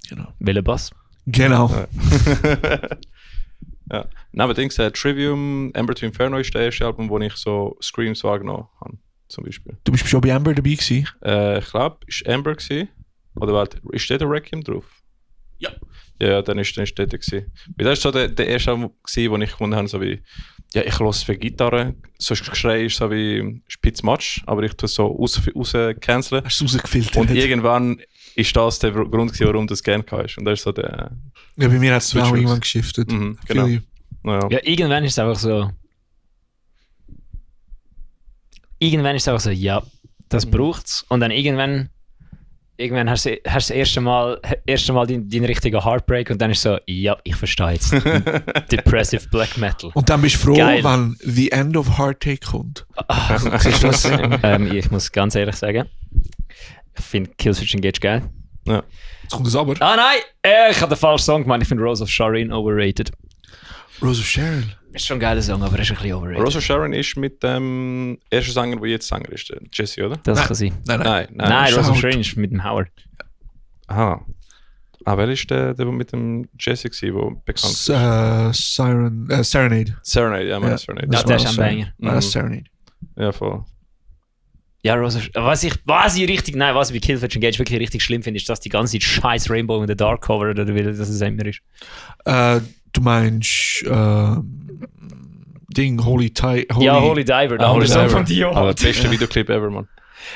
Genau.
Welcher Bass?
Genau.
Ja. Nein, aber Trivium, Ember to Inferno ist das erste Album, wo ich so Screams wahrgenommen habe, zum Beispiel.
Du bist schon bei Amber dabei gewesen?
Ich glaube, ist Amber gewesen. Oder warte, ist der Requiem drauf?
Ja.
Ja, dann ist der gewesen. Weil das war so der erste Album gewesen, wo ich gefunden habe, so wie, ja, ich höre für Gitarre, so Geschrei ist so wie Spitzmatsch, aber ich tue es so rauscanceln.
Hast du es rausgefiltert?
Und irgendwann ist das der Grund gewesen, warum du es gerne hast. Und das ist so der...
Ja, bei mir hat es auch irgendwann geschiftet.
Genau.
Ja, irgendwann ist es einfach so... ja, das braucht's. Und dann irgendwann hast du das erste Mal deinen richtigen Heartbreak und dann ist so, ja, ich verstehe jetzt. Depressive Black Metal.
Und dann bist du froh,
Geil.
wenn The End of Heartache kommt.
Siehst du das? Ich muss ganz ehrlich sagen, ich finde Killswitch Engage geil.
Ja.
Jetzt kommt es aber.
Ah nein! Ich habe den falschen Song gemacht. Ich finde Rose of Sharon overrated.
Rose of Sharon.
Ist schon ein geiler Song, aber er ist ein bisschen overrated.
Rose of Sharon ist mit dem ersten Sänger, der jetzt Sänger ist, der Jesse, oder?
Das kann sein.
Nein.
Rose of Sharon ist mit dem Howard.
Aha. Wer ist der mit dem Jesse gewesen, der bekannt ist?
Serenade.
Serenade, ja,
Ja.
Serenade.
Ja, der ist ein Banger.
Nein, das ist Serenade.
Ja, voll.
Ja, Rose of was ich bei Killswitch Engage wirklich richtig schlimm finde, ist, dass die ganze scheiß Rainbow in the Dark Cover oder will, dass es immer ist.
Du meinst Holy Diver.
Holy Diver, der andere Song von Dio.
Aber der beste Videoclip ever, man.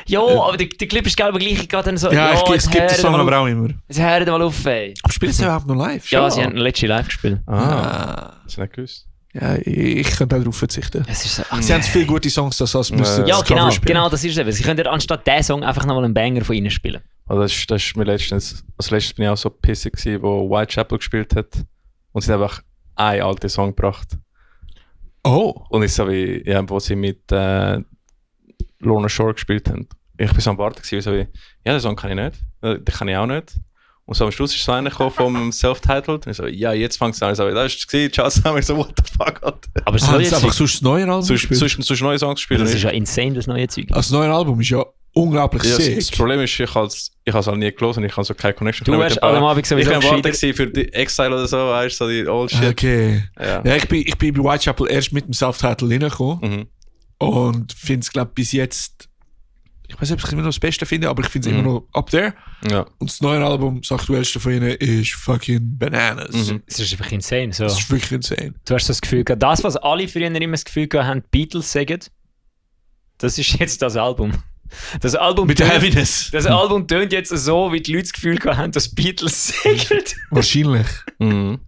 Ja, aber der Clip ist geil, aber gleich geht dann so.
Ja, ich skippe den Song aber auch immer.
Jetzt hören mal auf, ey.
Aber spielen sie überhaupt noch live?
Ja, sie haben letztes live gespielt.
Das ist nicht gewusst.
Ja, ich könnte darauf verzichten.
Es ist so,
Sie haben viele gute Songs, dass sie müssen
ja,
das Cover spielen.
genau, das ist es eben. Sie können anstatt diesen Song einfach nochmal einen Banger von ihnen spielen.
Also das ist mir letztens bin ich auch so pissig gewesen, wo Whitechapel gespielt hat und sie haben einfach einen alten Song gebracht.
Oh.
Und ich so wie, ja, wo sie mit Lorna Shore gespielt haben. Ich bin so am Warten gewesen, so wie, ja, den Song kann ich nicht, den kann ich auch nicht. Und so am Schluss ist so einer gekommen vom Self-Titled und ich so, ja, jetzt fängt es an. Ich so, das ist es gewesen, ciao zusammen. Ich so, what the fuck, Alter.
Aber das
Haben
neue
sie einfach
Zeug,
sonst das neue Album gespielt?
Zwischen neue Songs gespielt.
das ist ja insane, das neue Zeug.
Also das neue Album ist ja unglaublich
Ja,
sick.
das Problem ist, ich habe es halt nie gelesen und ich habe so keine Connection.
Du wärst an dem Abend
Ich
sowieso
war am Warten
gescheiter.
gewesen für die Exile oder so, weißt du, so die old shit.
Okay.
Ja.
Ja, ich bin bei Whitechapel erst mit dem Self-Title reingekommen
Mhm.
und finde es, glaube ich, bis jetzt, ich weiß nicht, ob ich es immer noch das Beste finde, aber ich finde es immer noch up there.
Ja.
Und das neue Album, das aktuellste von ihnen, ist fucking Bananas.
Mhm.
Es ist einfach insane. So.
Das ist wirklich insane.
Du hast das Gefühl gehabt, das, was alle früher immer das Gefühl gehabt haben, die Beatles sagen, das ist jetzt das Album. Das Album
Mit der
tönt-
Heaviness.
Das Album tönt jetzt so, wie die Leute das Gefühl gehabt haben, dass die Beatles sagen.
Wahrscheinlich.
Mhm.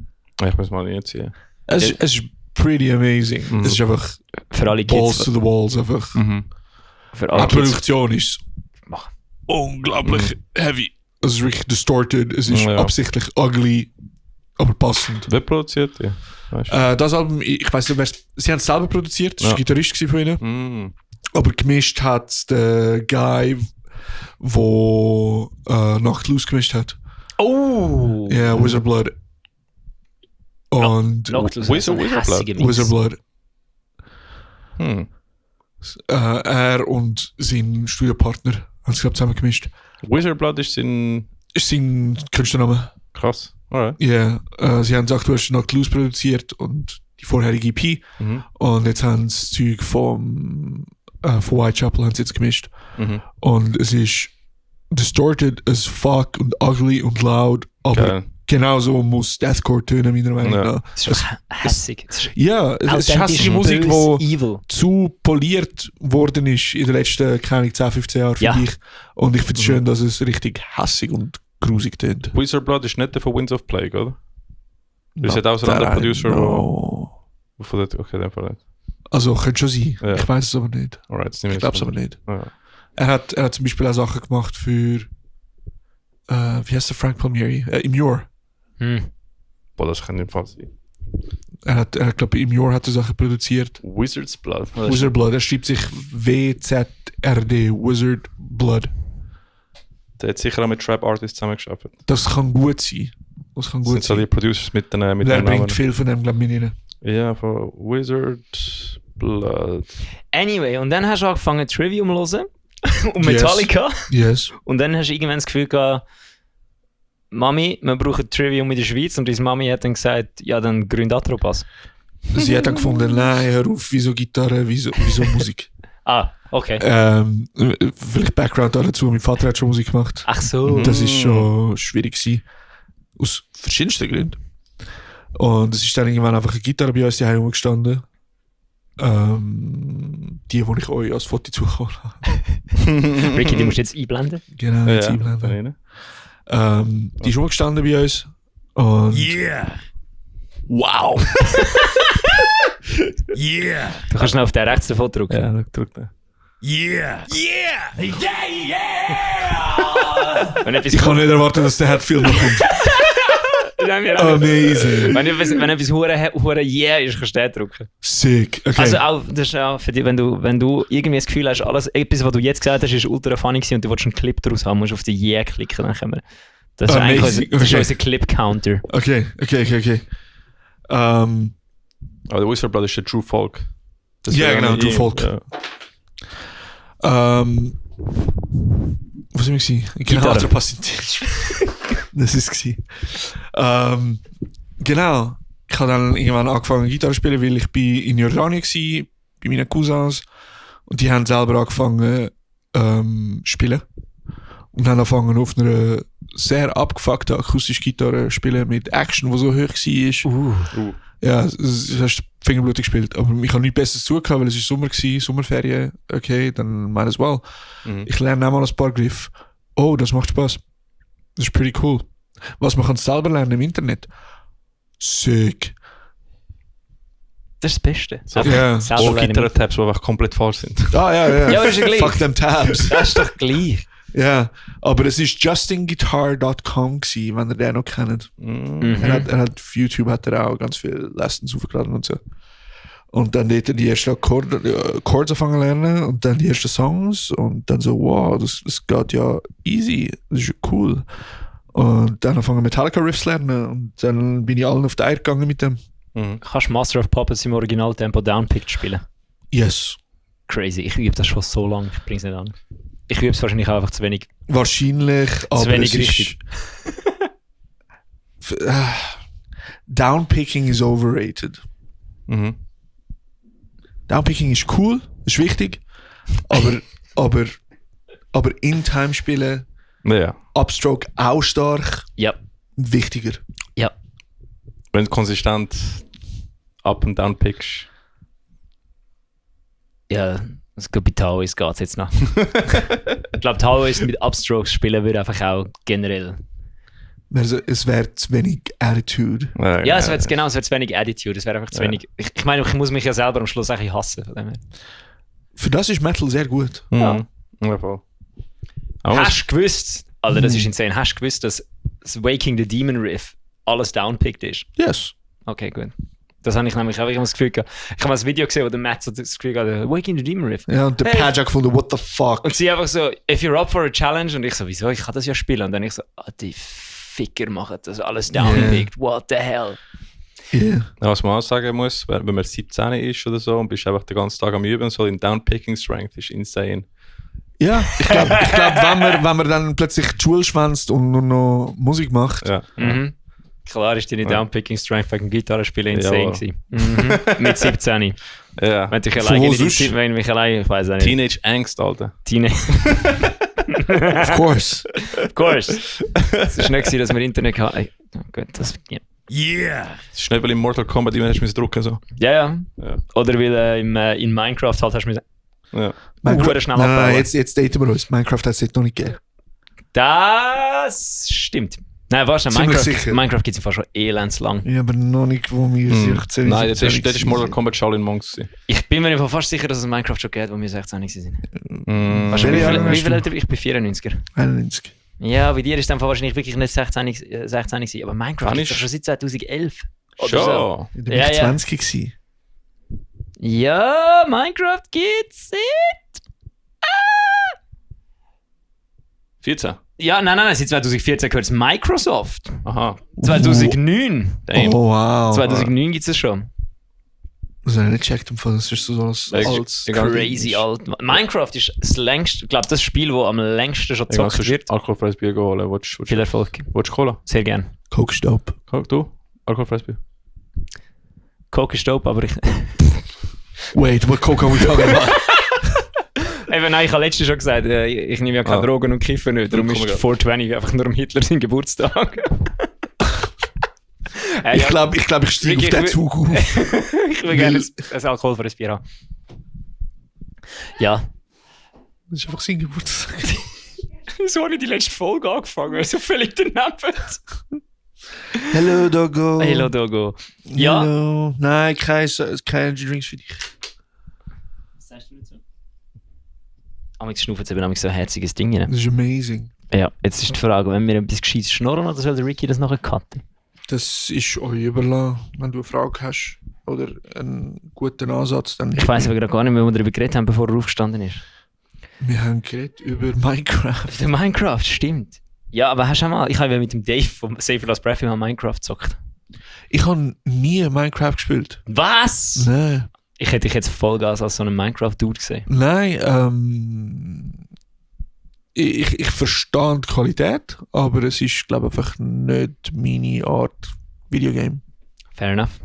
Ich muss mal reinziehen.
Es ist pretty amazing.
Mhm.
Es ist einfach
Für alle
Balls
Kids.
to the walls. Einfach.
Für
Die
alle Kids.
Produktion ist unglaublich heavy. Es ist wirklich distorted. Es ist
Ja.
absichtlich ugly, aber passend.
Wer produziert die? Weißt du?
Das Album, ich weiß nicht, sie haben es selber produziert. Das war
Ja.
ein Gitarrist von ihnen.
Mhm.
Aber gemischt hat der Guy, der Nacht Loose gemischt hat.
Oh!
Ja, Wizard Blood. Und Wizard Blood. Er und sein Studiopartner haben es, glaube ich, zusammen gemischt.
Wizard Blood ist
sein Künstlername.
Krass. Alright.
Ja, sie haben gesagt, du hast Nacht Loose produziert und die vorherige EP. Und jetzt haben sie das Zeug von Whitechapel haben sie jetzt gemischt. Und es ist distorted as fuck und ugly und laut, aber
Geil.
genauso muss Deathcore tönen, meiner Meinung nach.
Das ist doch hässig.
Ja, es ist hässliche Musik, die
evil.
zu poliert worden ist in den letzten, keine Ahnung, 10, 15 Jahren, finde ich. Und ich finde es schön, dass es richtig hässig und grusig tönt.
Wizard Blood ist nicht der von Winds of Plague, oder? Das hat auch so einen anderen Producer, okay, den Fall nicht.
Also, könnte schon sein.
Ja.
Ich weiß es aber nicht.
Alright,
Ich glaube es aber nicht.
Ja.
Er hat zum Beispiel auch Sachen gemacht für wie heißt der Frank Palmieri? Immure.
Boah, das kann nicht Fall sein.
Er glaube Immure hat er Sachen produziert.
Wizard's Blood.
Wizard Blood. Er schreibt sich WZRD. Wizard Blood.
Der hat sicher auch mit Trap Artists zusammengearbeitet.
Das kann gut sein. Das kann
Das
gut
sind so
sein.
die Producers mit den
Er
Namen.
bringt viel von dem, glaube ich, mit rein.
Ja, von Wizard Blood.
Anyway, und dann hast du angefangen Trivium zu hören. Und Metallica.
Yes.
Und dann hast du irgendwann das Gefühl gehabt, Mami, wir brauchen Trivium in der Schweiz. Und deine Mami hat dann gesagt, ja, dann gründ Atropas.
Sie hat dann gefunden, nein, hör auf, wieso Gitarre, wieso Musik.
Ah, okay.
Vielleicht Background dazu, mein Vater hat schon Musik gemacht.
Ach so.
Das ist schon schwierig gewesen. Aus verschiedensten Gründen. Und es ist dann irgendwann einfach eine Gitarre bei uns die Heim gestanden. Die ich euch als Foto zugekommen habe.
Ricky, die musst du jetzt einblenden.
Genau, jetzt einblenden. Die ist rumgestanden bei uns. Und
Wow! Du kannst noch auf den rechts davon drücken.
Ja, drück den.
Wenn etwas
ich kann nicht erwarten, dass der Hatfield noch kommt. Amazing.
Wenn etwas hure yeah ist, kannst du den drücken.
Sick. Okay.
Also auch, das ist auch für dich, wenn du irgendwie das Gefühl hast, etwas, was du jetzt gesagt hast, ist ultra funny gewesen und du willst einen Clip daraus haben, musst du auf die yeah klicken, dann können wir. Das ist eigentlich unser Clip-Counter.
Okay.
Aber der Wizard Blood ist der True Folk. Das
Ja,
wäre
genau,
eine
True
Idee.
Folk.
Ja.
Was war ich?
Gitarre.
Also passt. Das ist es. Genau. Ich habe dann irgendwann angefangen Gitarre zu spielen, weil ich in Jordanien war, bei meinen Cousins. Und die haben selber angefangen spielen. Und haben angefangen auf einer sehr abgefuckten akustischen Gitarre zu spielen mit Action, die so hoch war. Ja, das hast du fingerblutig gespielt. Aber ich habe nichts Besseres zu tun, weil es Sommer war, Sommerferien. Okay, dann might as well. Ich lerne auch mal ein paar Griffe. Oh, das macht Spaß. Das ist pretty cool. Was man kann selber lernen im Internet. Sick.
Das ist das Beste.
So,
Ja.
Selber lernen.
Gitarre-Tabs, die einfach komplett falsch sind.
Ja.
Ja, aber ist ja gleich.
Fuck them tabs.
Das ist doch gleich.
Ja, aber es ist justinguitar.com gewesen, wenn ihr den noch kennt. Er hat auf YouTube hat er auch ganz viele Lessons aufgeladen und so. Und dann dort die ersten Chords anfangen zu lernen und dann die ersten Songs und dann so, wow, das geht ja easy, das ist ja cool. Und dann anfangen Metallica Riffs lernen und dann bin ich allen auf die Eier gegangen mit dem.
Kannst du Master of Puppets im Original-Tempo downpicked spielen?
Yes.
Crazy. Ich übe das schon so lange, ich bring's nicht an. Ich übe es wahrscheinlich auch einfach zu wenig.
Wahrscheinlich, aber
wenig
es
richtig.
Ist, Downpicking is overrated. Downpicking ist cool, ist wichtig, aber in-time spielen,
Ja.
Upstroke auch stark,
Ja.
wichtiger.
Ja.
Wenn du konsistent up and down pickst.
Ja, das geht bei Taoist geht es jetzt noch. Ich glaube, Taoist mit Upstrokes spielen würde einfach auch generell.
Also, es wäre zu wenig Attitude.
Ja, es wäre zu wenig Attitude, es wäre einfach zu wenig. Ich meine, ich muss mich ja selber am Schluss eigentlich hassen. Von dem her.
Für das ist Metal sehr gut.
Ja. Ja, voll.
Hast du gewusst, Alter, das ist insane, hast du gewusst, dass das Waking the Demon Riff alles downpicked ist?
Yes.
Okay, gut. Das habe ich nämlich auch immer das Gefühl gehabt. Ich habe mal ein Video gesehen, wo der Matt so das Gefühl hatte, Wake in the Demon Riff.
Ja, und der
Hey.
Page hat gefunden, what the fuck.
Und sie einfach so, if you're up for a challenge. Und ich so, wieso? Ich kann das ja spielen. Und dann ich so, die Ficker machen das alles downpickt. What the hell?
Yeah.
Was man auch sagen muss, wenn man 17 ist oder so und bist einfach den ganzen Tag am Üben, so in Downpicking Strength ist insane.
Ja, ich glaube, wenn man dann plötzlich die Schule schwänzt und nur noch Musik macht.
Ja.
Mhm. Klar ist deine Downpicking Strength wegen Gitarrespielen insane
Ja.
gewesen. Mhm. Mit 17.
Ja.
Wenn ich
Von
alleine
wo
in die
sonst?
Zeit, wenn mich allein, ich weiß auch nicht.
Teenage Angst, Alter.
Of course.
Of course. Es ist nicht gewesen, dass wir Internet hatten. Oh Gott, das ja.
Es ist nicht, weil im Mortal Kombat immer hast du drücken so.
Ja.
Ja.
Oder weil in Minecraft halt hast du müssen.
Ja.
Hure schnell
Nein,
abbauen.
jetzt daten wir uns. Minecraft hat es noch nicht gegeben.
Das stimmt. Nein, warte,
Ziemlich
Minecraft,
sicher.
Minecraft gibt es fast schon elends lang.
Ja, aber noch nicht, wo wir 16
Nein, das ist Mortal Kombat Shaolin Monks gewesen.
Ich bin mir fast sicher, dass es Minecraft schon geht, wo wir 16 sind.
Mm.
Weißt du,
Welche Jahre
wie
hast
viel
du?
älter ich bin? 94er.
91.
Ja, bei dir ist dann wahrscheinlich wirklich nicht 16 gewesen. Aber Minecraft
Wann
ist
ist-
doch schon seit 2011. Oder so.
Schon.
Da bin
Ja,
ich
ja.
20 gewesen.
Ja, Minecraft gibt's.
14.
Ja, nein, seit 2014 gehört es Microsoft.
Aha.
2009.
Damn.
Oh, wow.
2009 gibt es schon.
Das habe ich nicht gecheckt. Das ist so als
Egal.
Crazy alt. Minecraft ist das längste, ich glaube, das Spiel, das am längsten schon
Egal,
gezockt wird.
alkoholfreies Bier holen. Willst
Viel Erfolg.
du Cola?
Sehr gern.
Coke Stop.
Du? Alkoholfreies Bier?
Coke ist dope, aber ich...
Wait, what Coke are we talking about?
Eben, nein, ich habe letztens schon gesagt, ich nehme ja keine Drogen und Kiffen nicht. Darum ist 420 einfach nur am Hitler sein Geburtstag.
Ich glaube, ich steige auf
Ricky,
den
ich
Zug auf.
Ich will gerne ein alkoholfreies Bier haben. Ja.
Das ist einfach sein Geburtstag.
So habe ich die letzte Folge angefangen, so völlig daneben.
Hello, Doggo.
Hello, Dogo. Ja.
Hello. Nein, keine Energy Drinks für dich.
Was sagst du nicht so? Amix schnaufen jetzt eben amix so ein herziges Ding rein.
Das ist amazing.
Ja, jetzt ist die Frage, wenn wir ein bisschen gescheites schnurren oder soll der Ricky das nachher cutten?
Das ist euch überlassen. Wenn du eine Frage hast oder einen guten Ansatz, dann...
Ich weiss aber gerade gar nicht mehr, wo wir darüber geredet haben, bevor er aufgestanden ist.
Wir haben geredet über Minecraft.
Der Minecraft, stimmt. Ja, aber hast du auch mal, ich habe ja mit dem Dave vom Safer Last Breath mal Minecraft gezockt.
Ich habe nie Minecraft gespielt.
Was?
Nein.
Ich hätte dich jetzt Vollgas als so einen Minecraft-Dude gesehen.
Nein, ich verstehe die Qualität, aber es ist, glaube ich, einfach nicht meine Art Videogame.
Fair enough.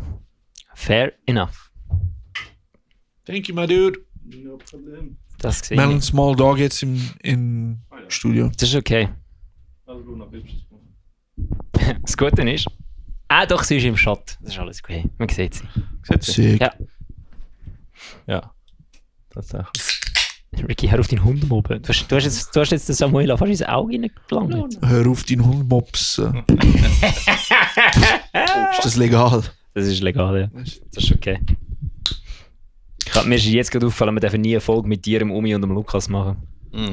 Fair enough.
Thank you, my dude.
No Problem.
Das gesehen.
Wir haben einen Small Dog jetzt im Studio.
Das ist okay. Das Gute ist, doch, sie ist im Schatten. Das ist alles okay. Man sieht sie.
Sick.
Ja.
Ja. Tatsächlich.
Ricky, hör auf deinen Hund mobben. Du hast jetzt den Samuel fast ins Auge reingelangt.
Hör auf, deinen Hund mopsen. Ist das legal?
Das ist legal, ja. Das ist okay. Mir ist jetzt gerade aufgefallen, wir dürfen nie eine Folge mit dir, dem Umi und dem Lukas machen.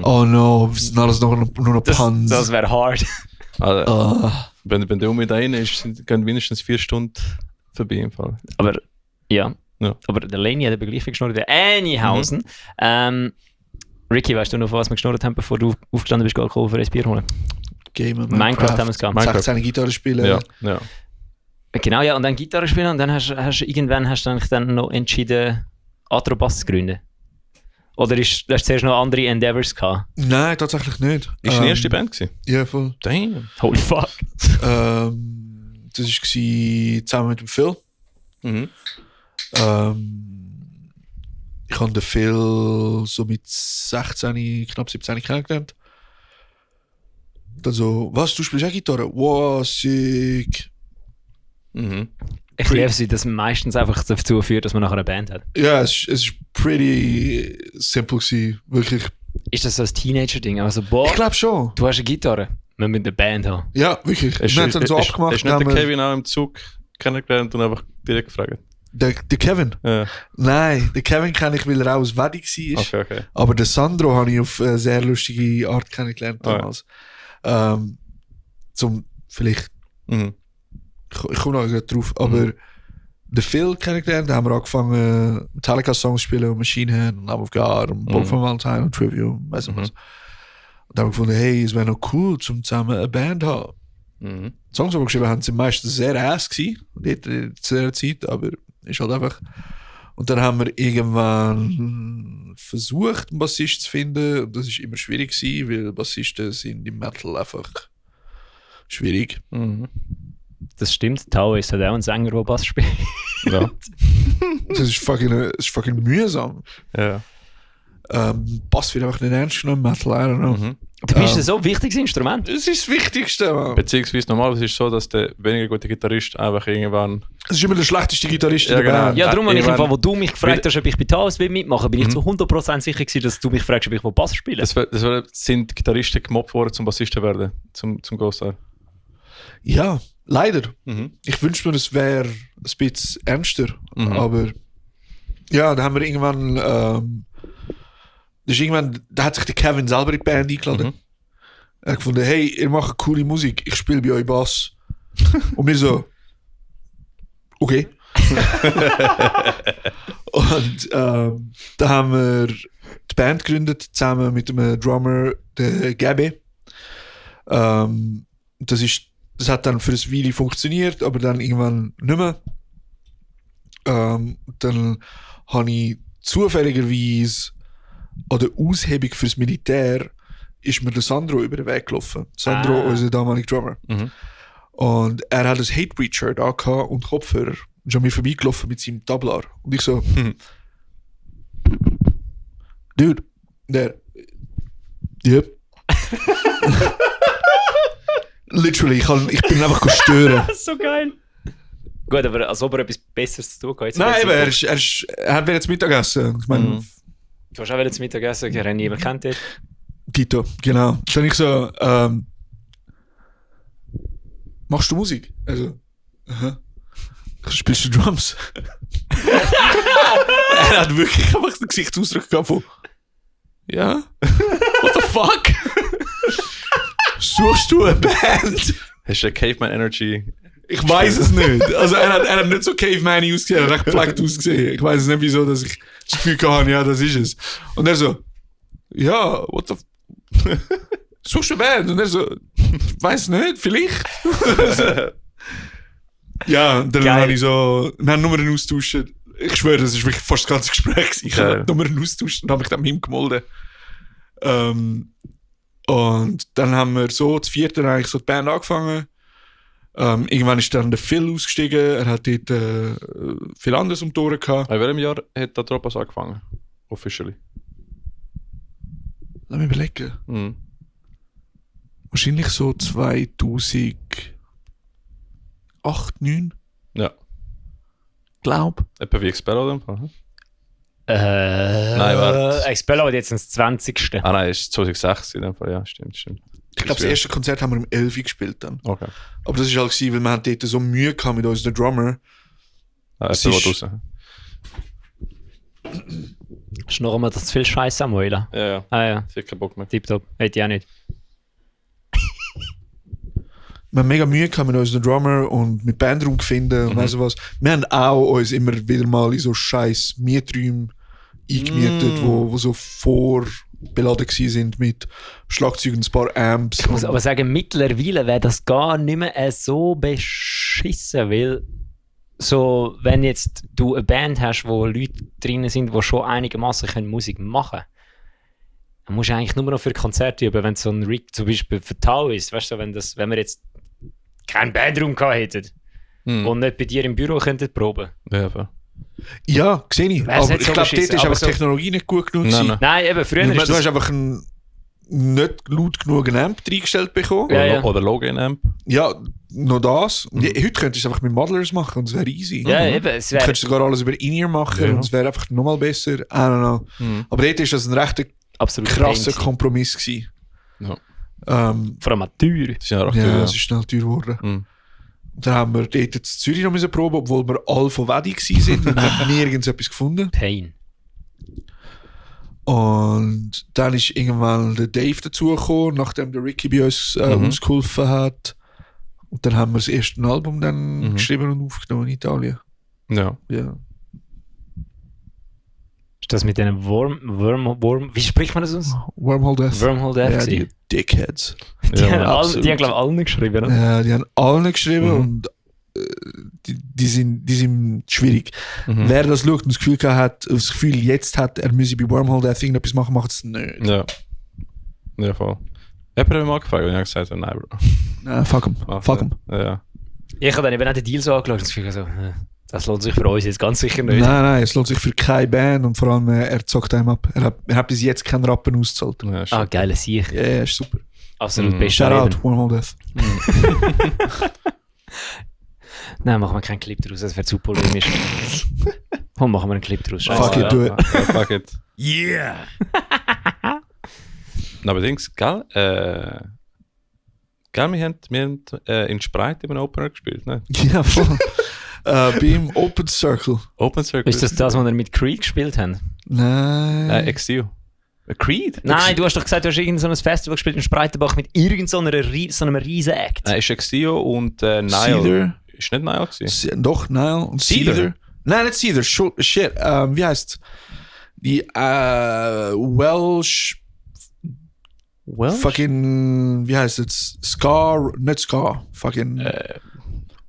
Oh no, wir sind alles nur noch Puns.
Das wäre hard.
Also,
Ah.
wenn der Umi da rein ist, gehen mindestens 4 Stunden vorbei im Fall.
Aber, ja.
Ja.
Aber der Lenny hat eben gleich viel geschnurrt wie Anyhausen. Ricky, weißt du noch, was wir geschnurrt haben, bevor du aufgestanden bist, Alkohol für ein Bier holen?
Gamer,
Minecraft haben wir es gehabt.
16 Gitarre spielen.
Ja, ja.
Genau, ja, und dann Gitarre spielen und dann irgendwann hast du eigentlich dann noch entschieden, Atrobass zu gründen. Oder hast du zuerst noch andere Endeavors gehabt?
Nein, tatsächlich nicht.
Ist die erste Band gewesen?
Ja, voll.
Damn.
Holy fuck.
Das war zusammen mit dem Phil.
Mhm.
Ich habe den Phil so mit 16, knapp 17 kennengelernt. Dann so, was, du spielst auch Gitarre? Wow, sick.
Mhm.
Ich liebe sie, dass man meistens einfach dazu führt, dass man nachher eine Band hat.
Ja, es ist pretty simple gewesen, wirklich.
Ist das so ein Teenager-Ding? Also, boah,
Ich glaube schon.
du hast eine Gitarre, wir müssen eine Band haben.
Ja, wirklich.
Hast
Wir haben es dann so
hast
abgemacht.
nicht der
haben wir-
Kevin auch im Zug kennengelernt und einfach direkt gefragt?
Der Kevin?
Ja.
Nein, den Kevin kenne ich, weil er auch aus Wedding war.
Okay.
Aber den Sandro habe ich auf eine sehr lustige Art kennengelernt damals. Zum vielleicht,
Mhm.
ich komme noch gleich drauf, aber den Phil kennengelernt. Da haben wir angefangen, Metallica-Songs zu spielen und Machine Head und Love of God und Bob von Valentine und Trivium, weiss nicht was. Und da haben wir gefunden, hey, es wäre noch cool, zum zusammen eine Band zu haben. Die Songs, die wir geschrieben haben, sind meistens sehr ass gewesen, zu dieser Zeit, aber ist halt einfach. Und dann haben wir irgendwann versucht, einen Bassist zu finden. Und das ist immer schwierig gewesen, weil Bassisten sind im Metal einfach schwierig.
Das stimmt, Taoist hat auch einen Sänger, der Bass spielt.
Ja.
Das ist fucking mühsam.
Ja.
Bass wird einfach nicht ernst genommen, Metal, I don't know.
Du bist so ein wichtiges Instrument.
Das ist das Wichtigste, Mann.
Beziehungsweise normalerweise ist es so, dass der weniger gute Gitarrist einfach irgendwann...
Es ist immer der schlechteste Gitarrist
Ja,
in der
genau.
Band.
Ja, darum habe ich
irgendwann-
einfach, wo du mich gefragt hast, ob ich bei Taos mitmachen will, bin ich zu 100% sicher gewesen, dass du mich fragst, ob ich Bass spiele.
Sind Gitarristen gemobbt worden, zum Bassisten werden, zum Großteil.
Ja, leider. Ich wünschte mir, es wäre ein bisschen ernster. Aber ja, da haben wir irgendwann... da hat sich der Kevin selber in die Band eingeladen. Er hat gefunden, hey, ihr macht coole Musik, ich spiele bei euch Bass. Und wir so, okay. Und da haben wir die Band gegründet, zusammen mit einem Drummer, der Gabe. Das hat dann für ein Weile funktioniert, aber dann irgendwann nicht mehr. Dann habe ich zufälligerweise an der Aushebung fürs Militär ist mir der Sandro über den Weg gelaufen. Sandro, unser damaliger Drummer. Und er hat ein Hatebreed-Shirt angehabt und Kopfhörer. Und ist an mir vorbeigelaufen mit seinem Tablar. Und ich so, Dude, yep. Literally, ich bin einfach stören.
Das ist so geil. Gut, aber als ob er etwas Besseres zu tun hat.
Nein, aber er hat jetzt Mittagessen. Ich meine,
Du hast auch wieder zum Mittagessen, ich habe niemanden kennt dort.
Tito, genau. Dann ich so, machst du Musik? Also, spielst du Drums? Er hat wirklich einfach den Gesichtsausdruck gehabt von, ja? What the fuck? Suchst du eine Band?
Hast du Caveman Energy?
Ich weiß es nicht. Also er hat nicht so Caveman ausgesehen, er hat recht gepflegt ausgesehen. Ich weiß es nicht, wieso, dass ich das Gefühl hatte, ja, das ist es. Und er so, ja, what the suchst du eine Band? Und er so, weiß nicht, vielleicht. Ja, und dann habe ich so, wir haben Nummern austauscht. Ich schwöre, das ist wirklich fast das ganze Gespräch. Ich habe Nummern austauscht und habe mich dann mit ihm gemolden. Und dann haben wir so zu vierten eigentlich so die Band angefangen. Irgendwann ist dann der Phil ausgestiegen. Er hat dort viel anderes um die Ohren gehabt.
In welchem Jahr hat der Tropas angefangen? Officially.
Lass mich überlegen. Wahrscheinlich so 2008, 2009.
Ja.
Glaub.
Etwa wie Expello in dem Fall.
Nein,
warte.
Expello hat jetzt ins 20.
Ah nein, ist 2006 in dem Fall, ja, stimmt.
Ich glaube, das erste Konzert haben wir im 11 gespielt dann.
Okay.
Aber das war halt, gewesen, weil wir haben dort so Mühe gehabt mit unserem Drummer.
Es ist raus.
Ist noch einmal das zu viel Scheiß, Samuel?
Ja.
Ah ja,
Ich hab keinen Bock mehr.
tipptopp. Hätte ich auch nicht.
Wir haben mega Mühe gehabt mit unserem Drummer und mit Bandraum gefunden und weiss was. Wir haben auch uns immer wieder mal in so scheiß Mieträume eingemietet, wo so vorbeladen sind mit Schlagzeugen und ein paar Amps.
Ich muss aber sagen, mittlerweile wäre das gar nicht mehr so beschissen, weil so, wenn jetzt du eine Band hast, wo Leute drin sind, die schon einigermaßen Musik machen können, dann musst du eigentlich nur noch für Konzerte üben, wenn so ein Rig zum Beispiel für Tau ist, weißt du, wenn wir jetzt keinen Bandraum gehabt hätten und nicht bei dir im Büro könnten proben.
Ja, sehe ich.
Wär's
Aber
nicht
ich
so
glaube, dort
beschissen,
ist
aber
einfach
so-
die Technologie nicht gut genug.
Nein,
gewesen.
Nein, eben, früher
Du
ist
hast
das...
einfach nicht laut genug einen Amp reingestellt bekommen.
Ja, ja.
Oder Logan-Amp.
Ja, noch das. Und heute könntest du es einfach mit Modelers machen und es wäre easy.
Ja, eben, es
Du
wäre...
könntest sogar alles über In-Ear machen
Ja.
und es wäre einfach nochmal besser. I don't know. Aber dort ist das ein recht
absolut
krasser
pain
Kompromiss gewesen.
Ja.
Vor allem auch teuer.
Das ist ja auch
Ja,
teuer.
es ist schnell teuer geworden.
Mhm.
Und dann haben wir dort in Zürich noch müssen proben, obwohl wir alle von Wedi waren und haben nirgends etwas gefunden.
Pain.
Und dann ist irgendwann der Dave dazugekommen, nachdem der Ricky bei uns ausgeholfen hat. Und dann haben wir das erste Album dann geschrieben und aufgenommen in Italien.
Ja.
Ja.
Ist das mit diesen Worm, wie spricht man das aus?
Wormhole Death.
Wormhole Death.
Ja, die
gewesen.
Dickheads.
Die haben
absolut.
glaube ich, allen geschrieben. Oder?
Ja, die haben alle geschrieben und die sind schwierig. Wer das schaut und das Gefühl hat, jetzt hat, er müsse bei Wormhole Death irgendetwas machen, macht es nicht.
Ja. Ja, voll. Jemand hat mich mal gefragt und ich habe gesagt, nein, Bro.
Fuck him. Fuck him.
Ja.
Ich habe dann eben auch den Deal so angeschaut und das Gefühl so, das lohnt sich für uns jetzt ganz sicher nicht.
Nein, es lohnt sich für keine Band und vor allem, er zockt einem ab. Er hat bis jetzt keinen Rappen ausgezahlt.
Ja,
Ah, geile Sieg.
Ja, ist super.
Absolut bester
Shout
Reden.
out, Wormhole Death.
Nein, machen wir keinen Clip draus, das wäre zu polemisch. Und machen wir einen Clip draus.
Fuck it, do it.
Ja, fuck it.
Yeah!
Aber Dings, gell? Gell, wir haben in Spreit im Opener gespielt, ne?
Ja, voll. Beim Open Circle.
Open Circle.
Ist das das, was wir mit Creed gespielt haben?
Nein.
XU. Creed?
Nein, du hast doch gesagt, du hast irgend so ein Festival gespielt in Spreitenbach mit irgend so einem riesen Act.
Nein, ist XU und Nile.
Seether.
Ist nicht Nile gewesen?
Doch, Nile und
Seether.
Seether. Nein, nicht Seether. Shit. Wie heißt die Welsh fucking, wie heißt es? Scar, nicht Scar. Fucking.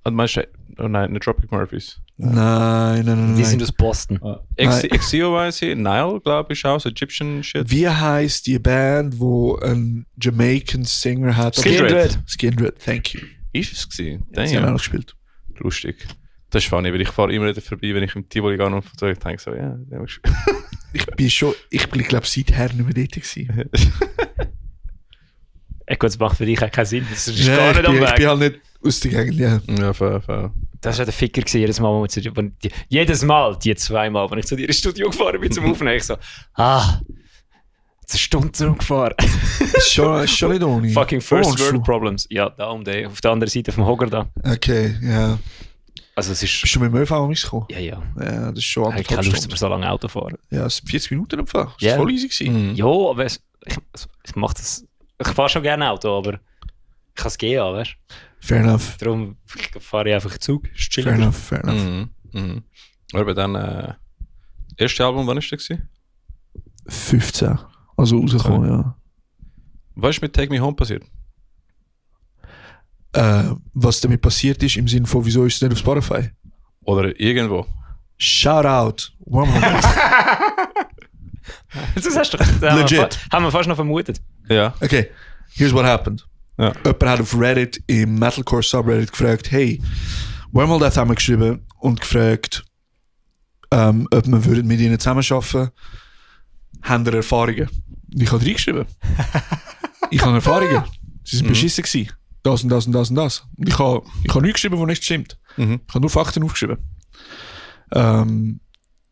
Und meinst du, oh nein, nicht Tropic Murphys.
Nein.
Die sind aus Boston.
XU weiß ich, Nile, glaube ich, auch, so Egyptian Shit.
Wie heißt die Band, wo ein Jamaican Singer hat?
Skindred.
Skindred, thank you.
Ist es gewesen?
Sie haben auch
Damn.
noch gespielt.
Lustig. Das ist funny, weil ich fahre immer wieder vorbei, wenn ich im Tivoli gehe und ich denke so, ja, der muss
Ich bin glaube seither nicht mehr dort gewesen.
Gut, das macht für dich auch keinen Sinn. Das ist
Ja,
gar nicht am
ich
Weg.
bin halt nicht aus der Gegend, ja.
Ja, voll.
Das war ja der Ficker gewesen, jedes Mal, jedes Mal, die zweimal, wenn ich zu dir ins Studio gefahren bin zum Aufnehmen, ich so, jetzt eine Stunde zurückgefahren.
Ist schon nicht ohne.
Fucking First
Oh,
World Problems. Ja, da auf der anderen Seite vom Hocker da.
Okay, ja.
Also es ist...
Bist du mit dem ÖV mitgekommen?
Ja.
Ja, das ist schon
Ich habe keine Lust, mehr so lange Auto fahren.
Ja, es sind 40 Minuten im Fall. Das
Ja.
war voll easy gewesen.
Ja, aber ich mache das... Ich fahre schon gerne Auto, aber ich kann es gehen, weißt du?
Fair enough.
Darum fahre ich einfach Zug. Ist
Fair
chillig.
enough.
Aber dann, erste Album, wann ist das gewesen?
15. Also rausgekommen, ja.
Was ist mit Take Me Home passiert?
Was damit passiert ist, im Sinne von, wieso ist es nicht auf Spotify?
Oder irgendwo?
Shout out.
Das hast du
Legit.
Haben wir fast noch vermutet.
Ja.
Okay, here's what happened.
Ja.
Jemand hat auf Reddit im Metalcore Subreddit gefragt, hey, Wormhole Death haben wir geschrieben und gefragt, ob wir würden mit ihnen zusammenarbeiten. Haben ihr Erfahrungen? Und ich habe reingeschrieben. Ich habe Erfahrungen. Sie sind beschissen gewesen. Das und das und das und das. Und ich habe nichts geschrieben, was nicht stimmt. Ich habe nur Fakten aufgeschrieben.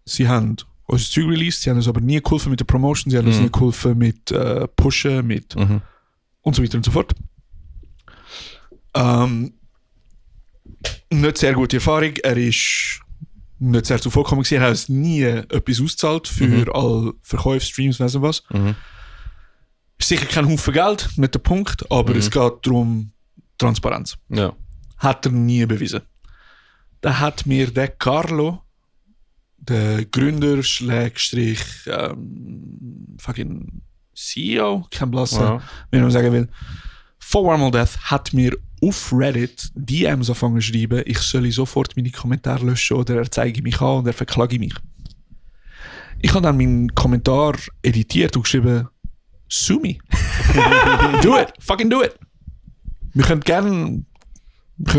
Sie haben unser Zeug released, sie haben uns aber nie geholfen mit der Promotion, sie haben uns nie geholfen mit Pushen, mit und so weiter und so fort. Nicht sehr gute Erfahrung. Er ist nicht sehr zuvorgekommen gewesen. Er hat uns nie etwas ausgezahlt für alle Verkäufe, Streams, weiss nicht was. Ist sicher kein Haufen Geld, nicht der Punkt, aber es geht darum, Transparenz.
Ja.
Hat er nie bewiesen. Da hat mir der Carlo, der Gründer, fucking CEO, kein Blassen,
Ja.
wie man sagen will, von Wormhole Death hat mir auf Reddit DMs angefangen zu schreiben, ich soll sofort meine Kommentare löschen oder er zeige mich an und er verklage mich. Ich habe dann meinen Kommentar editiert und geschrieben, sue me. Do it. Fucking do it. Wir können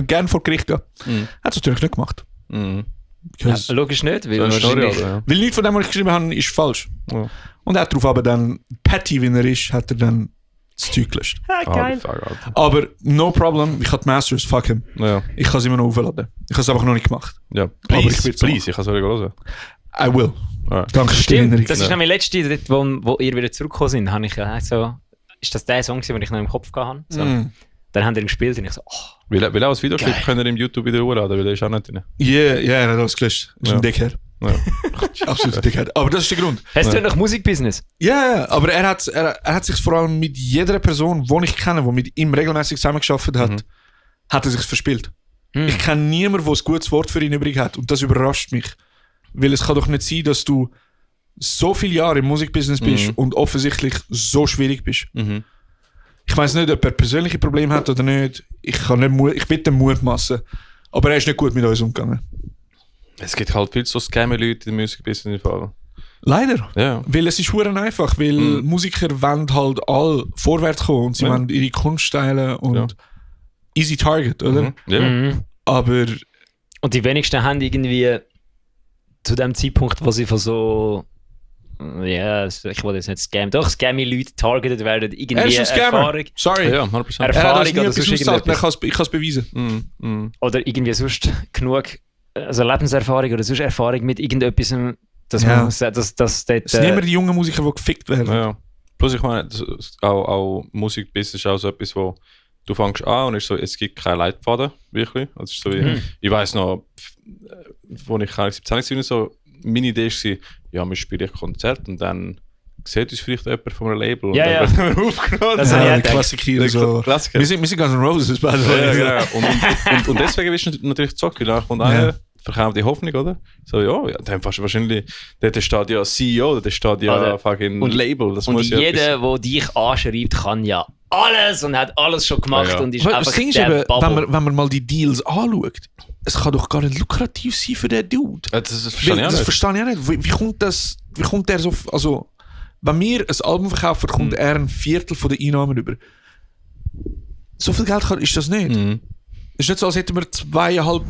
gerne vor Gericht gehen. Hat es natürlich nicht gemacht.
Ja,
Because-
logisch nicht, weil
So ein Story,
wahrscheinlich...
oder?
Weil nichts von dem, was ich geschrieben habe, ist falsch.
Ja.
Und er hat darauf aber dann, petty wie er ist, hat er dann das Zeug gelöscht.
Geil.
Fuck, Alter.
Aber no problem, ich habe die Masters, fuck him.
Ja.
Ich kann es immer noch aufladen. Ich habe es einfach noch nicht gemacht.
Ja.
Aber ich
Please,
will's so
please, ich kann es wieder hören.
I will.
Ja.
Danke für die
Stimmt,
Erinnerung.
das ist nämlich letzte, dort, wo ihr wieder zurückgekommen sind, habe ich ja so... Ist das der Song, den ich noch im Kopf hatte? So. Dann haben die ihn gespielt und ich so,
Will auch als Videoclip
Geil.
können wir im YouTube wieder hochladen, weil der ist auch nicht drin.
Yeah, er hat alles gelöscht. Ist
Ja.
ein Dickhead.
Ja.
Absolut Dickhead. Aber das ist der Grund.
hast du nach Musikbusiness?
Ja, aber er hat sich vor allem mit jeder Person, die ich kenne, die mit ihm regelmäßig zusammengearbeitet hat, hat er sich verspielt. Ich kenne niemanden, der ein gutes Wort für ihn übrig hat. Und das überrascht mich. Weil es kann doch nicht sein, dass du so viele Jahre im Musikbusiness bist und offensichtlich so schwierig bist.
Mhm.
Ich weiß nicht, ob er persönliche Probleme hat oder nicht. Ich will den mutmaßen. Aber er ist nicht gut mit uns umgegangen.
Es gibt halt viel so Scammer-Leute im Musikbusiness im Fall.
Leider.
Ja.
Weil es ist verdammt einfach. Weil Musiker wollen halt all vorwärts kommen und sie wollen ihre Kunst teilen und easy target, oder?
Ja.
Mhm.
Aber
Und die wenigsten haben irgendwie zu dem Zeitpunkt, wo sie von so, ja, ich wollte jetzt nicht scammen, doch Scammy-Leute targeted werden,
er
irgendwie
ist ein Scammer.
Erfahrung.
Sorry.
Ja, 100%.
Er hat
Erfahrung
uns nie
oder
etwas
sonst
ausgezahlt,
irgendetwas.
ich kann es beweisen.
Oder irgendwie sonst genug, also Lebenserfahrung oder sonst Erfahrung mit irgendetwas, dass
Ja.
man dass dort,
Es sind immer die jungen Musiker, die gefickt werden.
Ja. Plus ich meine, auch Musikbusiness ist auch so etwas, wo du fängst an und ist so, es gibt keine Leitfaden, wirklich. Also es ist so wie, ich weiss noch, wo ich 17 war, so, meine Idee war, ja, wir spielen ein Konzert und dann sieht uns vielleicht jemand von einem Label und
Ja,
dann
ja.
werden wir aufgenommen.
Das habe ich
Ja,
auch
die
gedacht.
Klassiker. So.
Klassiker.
Wir sind Guns N' Roses, by the way.
Ja, genau. Und deswegen bist du natürlich zockt, weil dann kommt einer, verkauft die Hoffnung, oder? So, ja, dann fast wahrscheinlich, dort steht ja CEO, dort steht ja
Oder-
fucking
und-
Label. Das
Und
muss ja
jeder, der dich anschreibt, kann ja alles und hat alles schon gemacht
Ja, ja.
und ist
Aber
einfach
das Ding ist
der
eben,
Bubble.
wenn man mal die Deals anschaut, es kann doch gar nicht lukrativ sein für den Dude.
Das verstehe ich auch
Das
nicht.
verstehe ich auch nicht. Wie kommt der so... Also, wenn wir ein Album verkaufen, kommt er ein Viertel von den Einnahmen über. So viel Geld ist das nicht.
Mhm.
Es ist nicht so, als hätten wir 2,5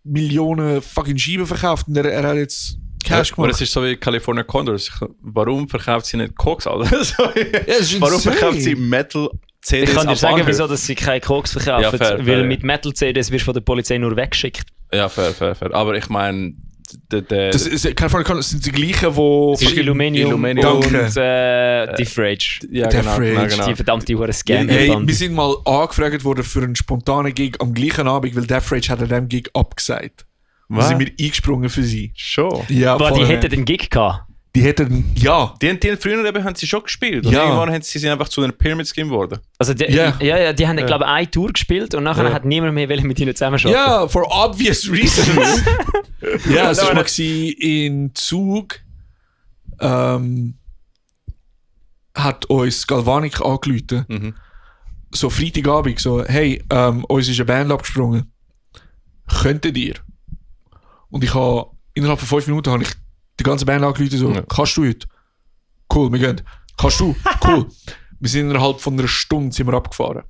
Millionen fucking Scheiben verkauft und er hat jetzt Cash
Aber
gemacht.
es ist so wie California Condors. Warum verkauft sie nicht Koks, Alter? So,
es ist
warum
insane.
verkauft sie Metal CDs?
Ich kann dir
ab
sagen,
Anhören?
wieso dass sie keine Koks verkaufen.
Ja, fair,
weil
fair,
mit Metal-CDs wirst du von der Polizei nur weggeschickt.
Ja, fair. Aber ich meine,
Das ist, California Condors sind die gleichen, die...
Es ist Illuminium und
Danke.
Death Rage.
ja,
Death
genau,
Rage.
genau.
Die verdammte hure Scam.
Hey, wir sind mal angefragt worden für einen spontanen Gig am gleichen Abend, weil Death Rage hat an diesem Gig abgesagt. Da
Was?
sind wir eingesprungen für sie.
Schon.
Ja,
Aber die
voll.
hätten den Gig gehabt.
Die hätten... Ja.
Die früher eben haben sie schon gespielt. Und
Ja.
irgendwann haben sie einfach zu einer Pyramid Scheme geworden.
Also die,
Ja.
ja, die haben, glaube ich, eine Tour gespielt und nachher
Ja.
hat niemand mehr mit ihnen zusammenarbeiten.
Ja, for obvious reasons. Ja, es war
Nein,
mal gewesen, in Zug hat uns Galvanik angerufen.
Mhm.
So Freitagabend, so, hey, uns ist eine Band abgesprungen. Könntet ihr? Und ich habe innerhalb von 5 Minuten habe ich die ganze Band angerufen, so,
Ja.
kannst du heute? Cool, wir gehen. Kannst du? Cool. Wir sind innerhalb von einer Stunde sind wir abgefahren.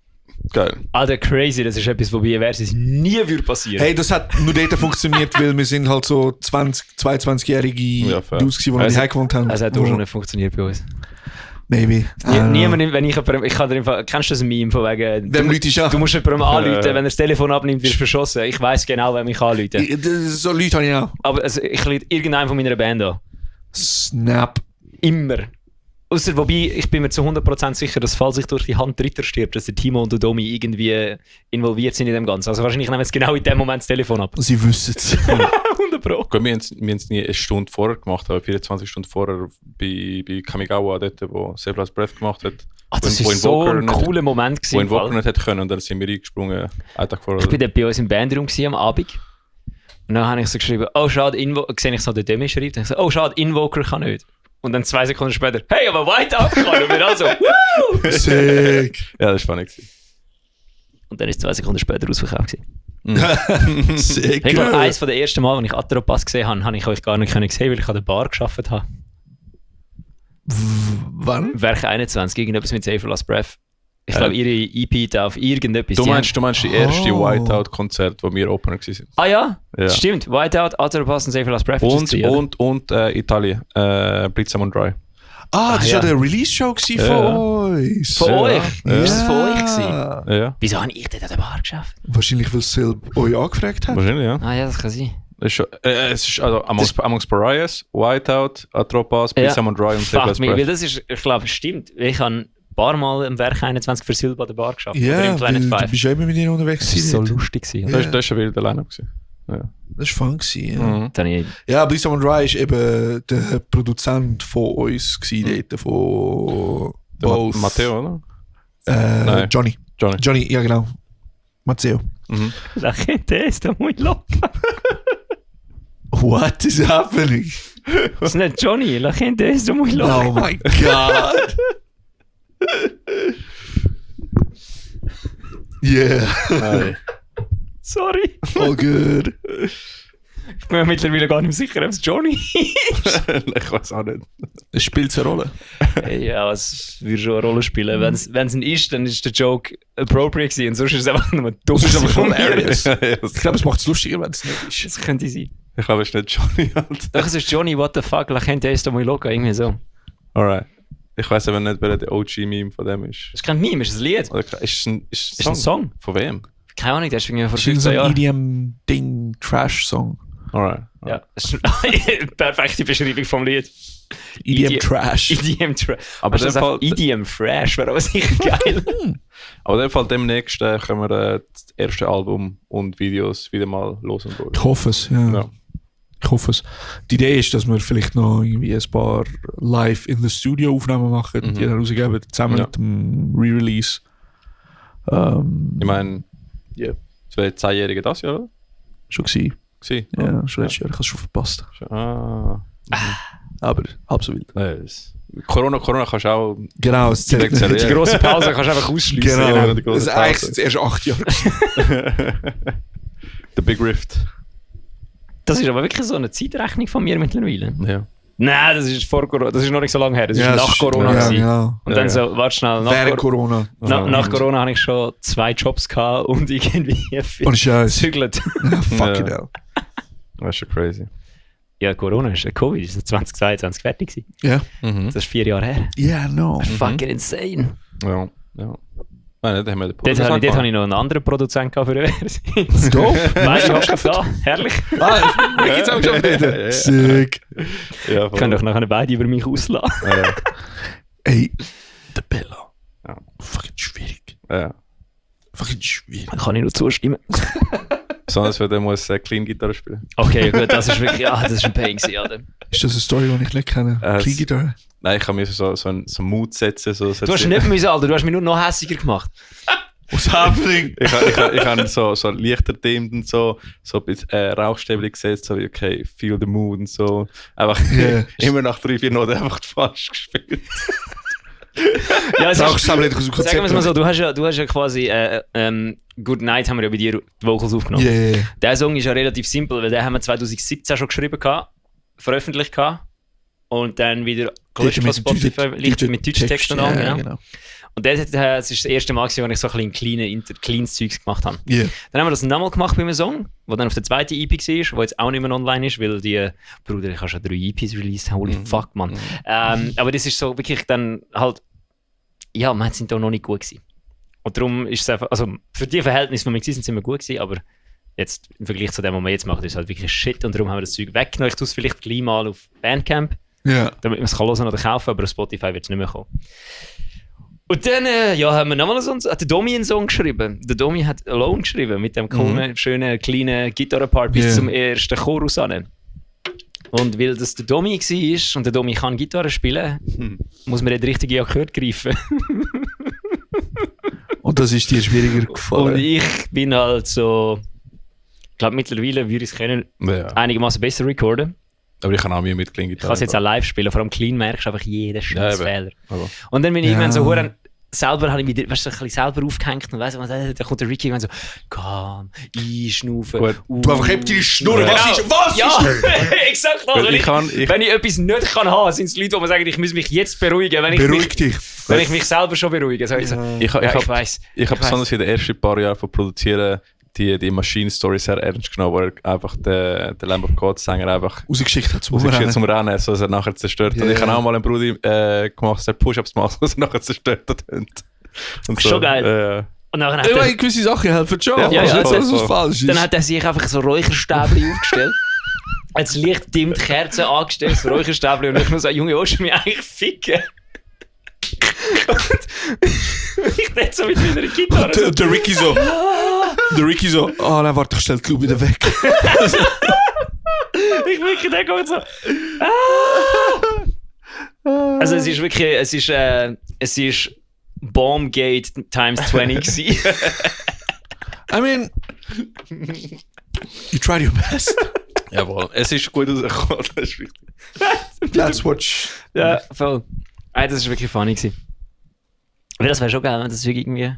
Geil.
Alter, crazy, das ist etwas, was bei Versus nie würde passieren.
Hey, das hat nur dort funktioniert, weil wir sind halt so 22-jährige
Ja, fair.
Dudes gewesen, die
Also-
daheim gewohnt haben.
Also hat auch schon nicht funktioniert bei uns.
Maybe.
Niemand, wenn ich kann dir einfach, kennst du das Meme von wegen,
Dem Leute ist ja.
du musst jemandem anrufen,
Ja.
wenn er das Telefon abnimmt, wirst du verschossen. Ich weiss genau, wer mich anruft.
So Leute habe ich auch.
Aber also, ich rufe irgendeinen von meiner Band an.
Snap.
Immer. Ausser, wobei, ich bin mir zu 100% sicher, dass falls ich durch die Hand Dritter stirbt, dass der Timo und der Domi irgendwie involviert sind in dem Ganzen. Also wahrscheinlich nehmen sie genau in dem Moment das Telefon ab.
Sie wissen es.
100 Pro.
Gut, wir haben es nie eine Stunde vorher gemacht, aber 24 Stunden vorher bei Kamigawa, dort, wo Save Last Breath gemacht hat.
Ah, das
Wo
war so
Invoker
ein
nicht-
cooler Moment.
Wo
Gewesen,
in
im Fall.
Wochen nicht hätte können und dann sind wir eingesprungen, einen Tag vorher.
Ich war dort bei uns im Bandraum am Abend. Und dann habe ich so geschrieben, oh schade, sehe ich so den Demi schreibt. Ich so, oh schade, Invoker kann nicht. Und dann 2 Sekunden später, hey, aber Whiteout kann. Und wir also, woo!
Sick.
Ja, das war funny.
Und dann ist 2 Sekunden später ausverkauft gewesen.
Sick.
Ich glaube, eines der ersten Mal, als ich Atheropath gesehen habe, habe ich euch gar nicht sehen, weil ich an der Bar gearbeitet habe.
Wann?
Werk 21, irgendetwas mit Save Last Breath. Ich glaube, ihre EP da auf irgendetwas.
Du
die
meinst die erste
Oh.
Whiteout-Konzert, wo wir Opener waren.
haben, ah ja,
Ja.
stimmt. Whiteout, Atheropath und Save Last Breath. ist das gewesen, oder?
Und Italien, Blitz on Dry.
Ah, das war
ja.
ja der Release-Show gewesen
Ja.
von uns.
Von
Ja.
euch?
Ja.
Ist das von euch gewesen?
Ja,
Wieso habe ich dort an der Bar geschafft?
Wahrscheinlich, weil Silb euch angefragt hat.
wahrscheinlich, ja.
Ah ja, das kann sein.
Es ist, schon, es ist also Amongst Pariahs, Whiteout, Atropas, Blitz on Dry und Save
Fuck
Last
me, weil
Breath.
das ist, ich glaube, stimmt. Ich habe ein paar Mal im Werk 21 für Silber an der Bar geschafft. oder
Ja,
im
weil
Planet
du
5.
bist ja immer mit ihnen unterwegs
Das war so
gewesen.
lustig. Gewesen.
Ja.
Das war ein wilder Line-Up gewesen. Ja.
Das war fun gewesen, ja.
Mhm.
Dann habe ich,
Ja, Bliss on Dry ist eben der Produzent von uns gewesen, dort, von
Der
both.
Matteo, oder? Nein.
Johnny.
Johnny.
Johnny, ja genau. Matteo.
La gente está muy loca.
What is happening?
Das ist nicht Johnny, la gente está muy loca.
Oh my God. Yeah.
Hey.
Sorry.
All good.
Ich bin mir mittlerweile gar nicht mehr sicher, ob es Johnny ist.
Ich weiß auch nicht.
Es spielt eine Rolle.
Ja, es würde schon eine Rolle spielen. Wenn es ein ist, dann ist der Joke appropriate gewesen und sonst ist es einfach nur dumm.
Das ist einfach hilarious.
Ja,
Ich glaube, es macht es lustiger, wenn es nicht ist.
Das könnte sein.
ich glaube, es ist nicht Johnny. Alter.
Doch, es ist Johnny, what the fuck, la gente está muy loca, irgendwie so.
Alright. Ich weiß aber nicht, wer der OG-Meme von dem ist.
Das ist kein Meme, ist ein Lied.
Oder ist es ein
Ist ein Song.
Von wem?
Keine Ahnung, der ist irgendwie vor
Es ist so
15
ein
Jahren.
EDM-Ding, Trash-Song.
Alright.
Ja, das ist eine perfekte Beschreibung vom Lied.
EDM-Trash.
EDM Trash.
Aber in dem Fall,
EDM Fresh wäre aber sicher geil.
aber in dem Fall demnächst können wir das erste Album und Videos wieder mal los und durch.
Ich hoffe es, ja.
Ja.
Ich hoffe es. Die Idee ist, dass wir vielleicht noch irgendwie ein paar Live-in-the-Studio-Aufnahmen machen, die dann rausgeben, zusammen
Ja.
mit dem Re-Release.
Ich meine,
Ja.
es wäre 10-Jährige das Jahr, oder?
Schon gewesen.
Gewesen?
Ja, schon letztes Jahr. Ich habe es schon verpasst.
Ah.
Aber halb so wild.
Corona kannst du auch
Genau, es zählt
Wechseln,
nicht.
ja.
Die grosse Pause kannst du einfach ausschließen.
Genau.
die große
Das ist eigentlich
Pause.
das erste 8 Jahre.
The Big Rift.
Das ist aber wirklich so eine Zeitrechnung von mir mittlerweile.
Ja.
Nein, das ist vor Corona. Das ist noch nicht so lange her. Das ist
Ja,
nach
das ist-
Corona.
ja,
gewesen.
ja.
Und
Ja,
dann
ja.
so, warte schnell,
Während Corona.
nach Corona habe ich schon 2 Jobs gehabt und irgendwie viel
Ohne Scheiß.
gezügelt.
Ja, fucking
Ja.
hell.
Das ist schon crazy.
Ja, Corona ist Covid, ist 2022 fertig gewesen.
Ja.
Das ist 4 Jahre her.
Yeah, no.
Fucking insane.
Ja. Nein, da haben wir den
Dort habe ich noch einen anderen Produzent gehabt für eine Version.
Dope.
Weißt du, was da? Herrlich.
Ah, gibt's auch schon wieder. Sick.
Ja,
Ich kann doch nachher beide über mich auslassen.
Ja.
Ey, der Bella.
Ja.
Fucking schwierig.
Ja.
Fucking schwierig.
Dann kann ich nur zustimmen.
Besonders wenn der muss Clean Gitarre spielen.
Okay, gut, das ist wirklich, das ist ein Pain gewesen, Alter.
Ist das eine Story, die ich nicht kenne? Clean Guitar?
Nein, ich kann mir so einen Mut setzen. So
Du hast nicht müssen, Alter, du hast mich nur noch hässiger gemacht.
What's happening?
Ich habe so Lichter dimmt und so ein bisschen Rauchstäbchen gesetzt, so wie, okay, feel the mood und so. Einfach
Yeah.
immer nach 3-4 Noten einfach falsch gespielt.
Ja, es
Auch
ist,
zusammen aus dem
sagen wir es mal
Konzept.
so, du hast ja quasi Good Night haben wir ja bei dir die Vocals aufgenommen.
Yeah.
Der Song ist ja relativ simpel, weil den haben wir 2017 schon geschrieben gehabt, veröffentlicht gehabt und dann wieder gelöscht von Spotify, leicht mit deutschen Text und allem,
ja,
genau. Und das ist das erste Mal, als ich so ein bisschen kleines Zeugs gemacht habe.
Yeah.
Dann haben wir das nochmal gemacht bei einem Song, der dann auf der zweiten EP war, der jetzt auch nicht mehr online ist, weil die, Bruder, ich habe schon 3 EPs released, holy fuck, man. Aber das ist so wirklich dann halt, ja, wir sind da noch nicht gut gewesen. Und darum ist es einfach, also für die Verhältnisse, die wir waren, sind wir gut gewesen, aber jetzt im Vergleich zu dem, was wir jetzt machen, ist es halt wirklich Shit und darum haben wir das Zeug weggenommen. Ich tue es vielleicht gleich mal auf Bandcamp,
Ja.
damit man es hören oder kaufen, aber auf Spotify wird es nicht mehr kommen. Und dann haben wir nochmal hat der Domi einen Song geschrieben. Der Domi hat Alone geschrieben, mit dem coolen, schönen, kleinen Gitarrenpart bis
Yeah.
zum ersten Chorus an. Und weil das der Domi war und der Domi kann Gitarre spielen, muss man den richtigen Akkord greifen.
Und das ist dir schwieriger
Und
gefallen.
ich bin halt so, ich glaube mittlerweile würde ich es können
Ja.
einigermaßen besser recorden.
Aber ich kann auch Mühe mit Clean
Ich
Gitarre.
kann es jetzt auch live spielen, vor allem clean merkst du einfach jeden scheiß
eben.
Fehler.
Aber-
Und dann bin ich
Ja.
irgendwann so verdammt selber, habe ich mich weißt, du, ein bisschen selber aufgehängt und weißt, da kommt der Ricky irgendwann so, komm, einschnaufen.
Gut.
Du einfach hebt deine Schnur.
Ja.
Was
Ja,
ist?
exakt das.
Weil
Wenn wenn ich etwas nicht kann haben, sind es Leute, die sagen, ich muss mich jetzt beruhigen. Wenn ich,
Beruhig
mich,
dich.
wenn ich mich selber schon beruhige. So, ich so,
Ich
ja, ich
habe
weiss.
besonders in den ersten paar Jahren von Produzieren die Machine-Story sehr ernst genommen, wo er einfach den Lamb of God-Sänger einfach
Rausgeschickt hat zum
rausgeschickt
Rennen.
zum Rennen, so dass er nachher zerstört. Und
Yeah.
ich habe auch mal einen Bruder gemacht, dass er Push-Ups macht, dass er nachher zerstört hat. Und
Schon geil. Und dann hat
Ja,
er,
gewisse Sachen helfen schon.
Ja,
ja,
Also
ja,
nicht so, dass
voll.
es falsch ist.
dann hat er sich einfach so Räucherstäbchen aufgestellt. Hat das Licht dimmt, Kerzen angestellt, so Räucherstäbchen und ich nur so, Junge, willst du mich eigentlich ficken? Und ich dachte so mit meiner Gitarre. So,
Der Ricky so. Der Ricky so. Oh nein, warte, ich stell die Club wieder weg.
ich wirklich denke auch so. Also es ist wirklich, es ist Bombgate times 20 gewesen.
I mean, you tried your best.
Jawohl, es ist gut rausgekommen, das ist wichtig.
That's what...
Ja, voll. Das war wirklich funny gewesen. Aber das wäre schon geil, wenn das irgendwie...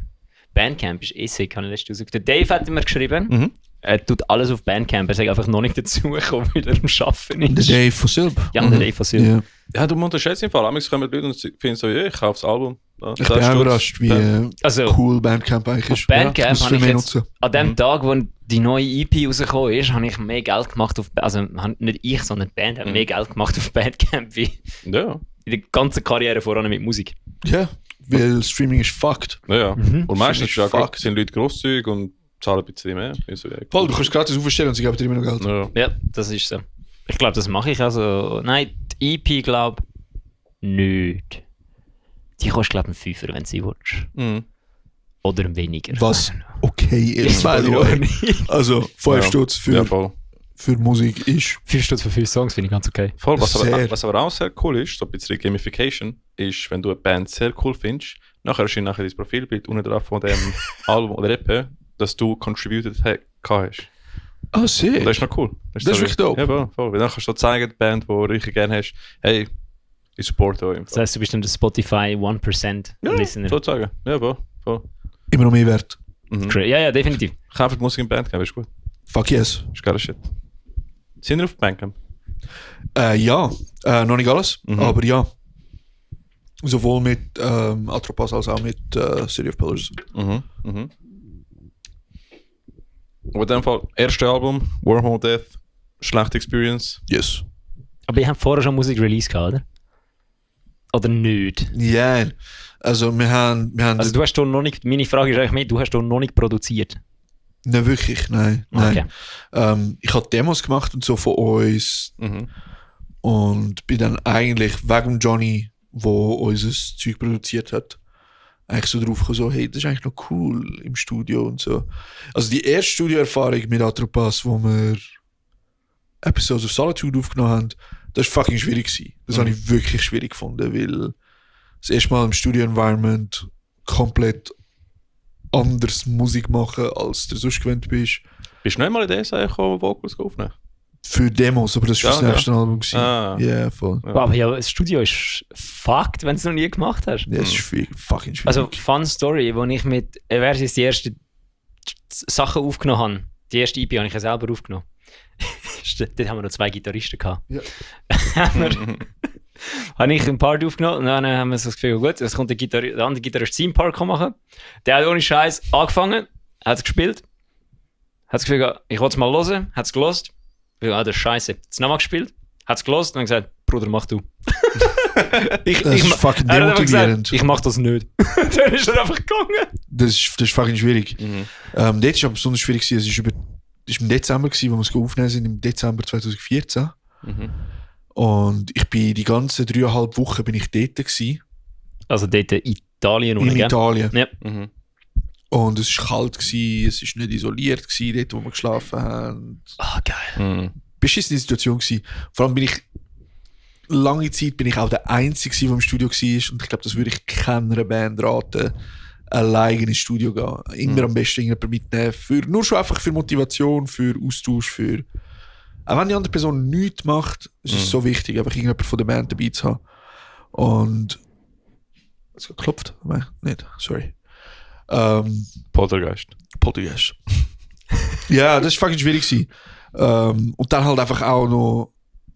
Bandcamp ist sick, habe ich letztens rausgefunden. Dave hat mir geschrieben, er tut alles auf Bandcamp, er sagt einfach noch nicht dazugekommen, weil er am Arbeiten ist.
Der Dave von Silb.
Ja, der Dave von Silb.
Ja.
Ja, du unterschätzt im Fall. Manchmal kommen die Leute und finden so, ja, ich kaufe das Album. Ja,
Ich bin auch überrascht, wie
Also,
cool Bandcamp eigentlich
auf
ist.
Bandcamp
Ja, das muss
habe
viel
ich
mehr
jetzt,
nutzen.
an dem Tag, wo die neue EP rausgekommen ist, habe ich mehr Geld gemacht auf, also nicht ich, sondern die Band hat mehr Geld gemacht auf Bandcamp wie
Ja,
in der ganzen Karriere voran mit Musik.
Ja, weil Streaming ist fucked.
ja. Und meistens
Streaming ist fucked.
sind Leute grosszügig und zahlen ein bisschen mehr. Also, ja,
Voll, du kannst gratis aufstellen und sie geben dir immer noch Geld.
Ja.
Ja, das ist so. Ich glaube, das mache ich also. Nein, die EP glaube nicht. Die kostet glaube ich einen Fünfer, wenn du sie willst.
Mhm.
Oder weniger.
Was okay ist, by the way. Also, 5 Stutz
Ja,
für,
voll.
für Musik ist
5 Stutz für 5 Songs finde ich ganz okay.
Voll, was
Sehr.
aber auch sehr cool ist, so ein bisschen Gamification, ist, wenn du eine Band sehr cool findest, nachher erscheint nachher dein Profilbild unten drauf von dem Album oder EP, dass du contributed hast.
Ah, sehr.
Und das ist noch cool.
Das ist wirklich dope.
Ja, voll. Weil dann kannst du so zeigen, die Band, die du richtig gerne hast, hey, ich support euch.
Das heisst, du bist dann der Spotify 1% Listener.
Sozusagen. Ja, voll.
Immer noch mehr wert.
Mhm.
Ja, ja, definitiv.
Kauft Musik im Bandcamp, ist gut.
Fuck yes.
Ist geiler Shit. Sind wir auf Bandcamp?
Ja, noch nicht alles,
Mhm.
aber ja. Sowohl mit Atropas als auch mit City of Pillars.
Mhm. Aber in dem Fall, erste Album, Wormhole Death, schlechte Experience.
Yes.
Aber ihr habt vorher schon Musik release gehabt, oder? Oder nicht?
Ja, also wir haben
Also du hast doch noch nicht, meine Frage ist eigentlich mehr, du hast doch noch nicht produziert.
nicht wirklich, nein.
Okay.
Ich habe Demos gemacht und so von uns
Mhm.
und bin dann eigentlich wegen Johnny, wo unser Zeug produziert hat, eigentlich so drauf gekommen, so, hey, das ist eigentlich noch cool im Studio und so. Also die erste Studioerfahrung mit Atropas, wo wir Episodes of Solitude aufgenommen haben, das war fucking schwierig gewesen. Das habe ich wirklich schwierig gefunden, weil das erste Mal im Studio-Environment komplett anders Musik machen, als du sonst gewöhnt bist.
Bist du nicht mal in der SAE gekommen, Vocals aufnehmen?
Für Demos, aber das war
Ja,
das nächste Album gewesen.
Ah.
Ja, voll.
Ja.
Wow, aber ja, das Studio ist fucked, wenn du es noch nie gemacht hast.
Ja, es ist fucking schwierig.
Also, Fun Story, wo ich mit Eversis die ersten Sachen aufgenommen habe. Die erste EP habe ich ja selber aufgenommen. Dort haben wir noch 2 Gitarristen gehabt.
Ja.
Habe ich ein Part aufgenommen und dann haben wir so das Gefühl, gut, es kommt der andere Gitarrist seinen Part machen. Der hat ohne Scheiß angefangen, hat es gespielt, hat das Gefühl gehabt, ich wollte es mal hören, hat es gelost. Das ist scheiße. Hat es nochmal gespielt, hat es gelost und dann gesagt, Bruder, mach du.
Das ist fucking
er hat einfach
demotivierend.
gesagt, ich mach das nicht. Dann ist er einfach gegangen.
Das ist fucking schwierig.
Mhm.
Dort ist aber besonders schwierig gewesen. Es war im Dezember gewesen, wo wir es aufnehmen sind, im Dezember 2014.
Mhm.
Und ich bin die ganzen 3,5 Wochen bin ich dort gewesen,
Also dort in Italien
in Italien.
Ja.
Mhm.
Und es war kalt gewesen, es war nicht isoliert gewesen, dort wo wir geschlafen haben.
Ah, geil.
Mhm.
Beschissene Situation gewesen. Vor allem bin ich lange Zeit bin ich auch der Einzige gewesen, der im Studio war. Und ich glaube, das würde ich keiner Band raten, alleine ins Studio gehen. Immer am besten jemanden mitnehmen. Nur schon einfach für Motivation, für Austausch, für... Auch wenn die andere Person nichts macht, ist es so wichtig, einfach irgendjemand von der Band dabei zu haben. Und... Es hat geklopft? Nein, nicht. Sorry.
Poltergeist.
Poltergeist. Ja, das war fucking schwierig gewesen. Und dann halt einfach auch noch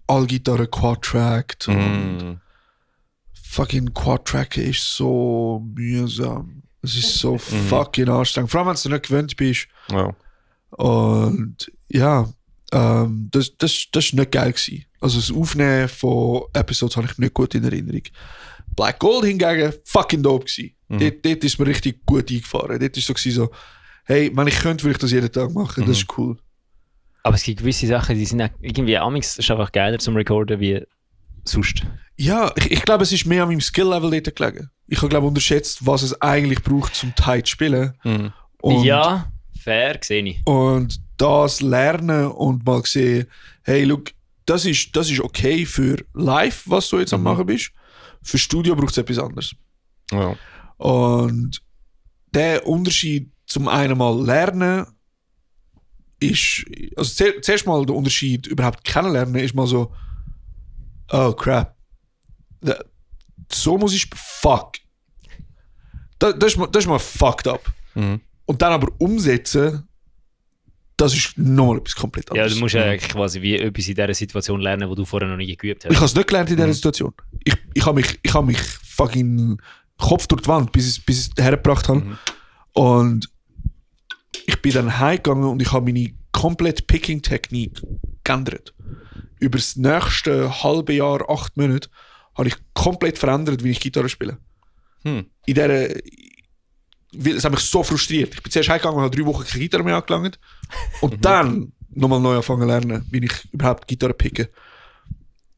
alle Gitarren quad-tracked. Und
Mhm.
fucking Quad-Tracken ist so mühsam. Es ist so fucking anstrengend. Vor allem, wenn du nicht gewöhnt bist.
Ja.
Und ja, das ist nicht geil gewesen. Also das Aufnehmen von Episodes habe ich nicht gut in Erinnerung. Black Gold hingegen, fucking dope gewesen. Dort ist mir richtig gut eingefahren. Dort ist so, hey, wenn ich könnte, würde ich das jeden Tag machen. Das ist cool.
Aber es gibt gewisse Sachen, die sind auch irgendwie amigs ist einfach geiler zum Recorden wie sonst.
Ja, ich glaube, es ist mehr an meinem Skill-Level dort gelegen. Ich habe, glaube unterschätzt, was es eigentlich braucht, zum tight zu spielen.
Mhm.
Und,
Ja, fair, sehe ich.
und das lernen und mal sehen, hey, look, das ist okay für live, was du jetzt am machen bist. Für Studio braucht es etwas anderes.
Ja.
Und der Unterschied zum einen mal lernen ist, also zuerst mal der Unterschied überhaupt kennenlernen ist mal so, oh crap, so muss ich, fuck. Das ist mal fucked up.
Mhm.
Und dann aber umsetzen, das ist nochmal etwas komplett
Ja,
anderes.
du musst ja quasi wie etwas in dieser Situation lernen, wo du vorher noch nie geübt
Ich
hast.
habe es nicht gelernt in dieser Situation. Ich habe mich fucking Kopf durch die Wand, bis ich es hergebracht habe.
Mhm.
Und ich bin dann heimgegangen und ich habe meine komplette Picking-Technik geändert. Über das nächste halbe Jahr, 8 Monate, habe ich komplett verändert, wie ich Gitarre spiele.
Hm.
In dieser, es hat mich so frustriert. Ich bin zuerst heimgegangen und habe 3 Wochen keine Gitarre mehr angelangt. Und dann nochmal neu anfangen zu lernen, wie ich überhaupt Gitarre picke.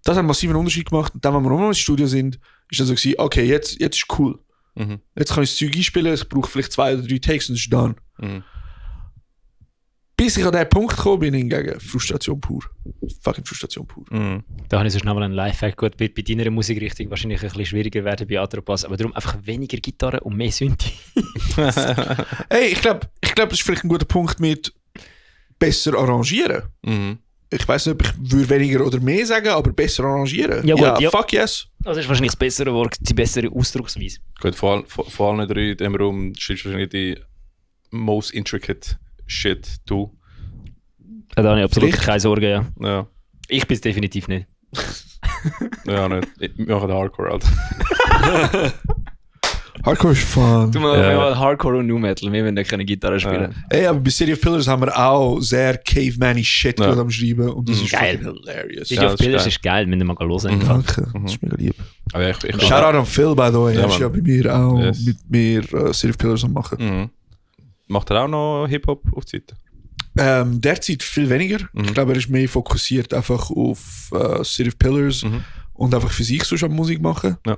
Das hat einen massiven Unterschied gemacht. Und dann, wenn wir nochmal ins Studio sind, ist dann so gewesen, okay, jetzt ist cool.
Mhm.
Jetzt kann ich das Zeug einspielen, ich brauche vielleicht 2 oder 3 Takes und es ist done.
Mhm.
Bis ich an diesen Punkt gekommen bin, hingegen Frustration pur. Fucking Frustration pur.
Mhm.
Da habe ich sonst nochmal einen Lifehack. Gut, bei deiner Musikrichtung wahrscheinlich ein bisschen schwieriger werden bei Atropas, aber darum einfach weniger Gitarre und mehr Synthi.
Hey, ich glaube, das ist vielleicht ein guter Punkt mit besser arrangieren.
Mhm.
Ich weiß nicht, ob ich würde weniger oder mehr sagen, aber besser arrangieren.
Ja, gut, ja.
Fuck yes.
Das ist wahrscheinlich das bessere Wort, die bessere Ausdrucksweise.
Gut, vor allen 3 in dem Raum schreibst du wahrscheinlich die most intricate shit, du.
Ja, da habe ich absolut
Vielleicht.
keine Sorge, ja.
Ja,
Ich bin es definitiv nicht.
ja nicht. Wir machen Hardcore, Alter.
Hardcore ist fun.
Du machst mal Hardcore und Nu Metal, wir wollen keine Gitarre spielen.
Ey, aber bei City of Pillars haben wir auch sehr caveman-y Shit
Ja.
gerade am Schreiben und das ist
Geil.
fucking hilarious.
City
Ja,
of
das ist
Pillars
geil.
ist geil, müssen wir mal hören.
Mhm.
Danke, das ist mega lieb.
Aber ich
Shoutout an Phil, by the way.
Ja,
Er ist ja
Mann.
bei mir auch
Yes.
mit mir City of Pillars am machen.
Mhm. Macht er auch noch Hip-Hop auf die Seite?
Derzeit viel weniger. Ich glaube, er ist mehr fokussiert einfach auf City of Pillars
Mhm.
und einfach für sich so schon Musik machen.
Ja.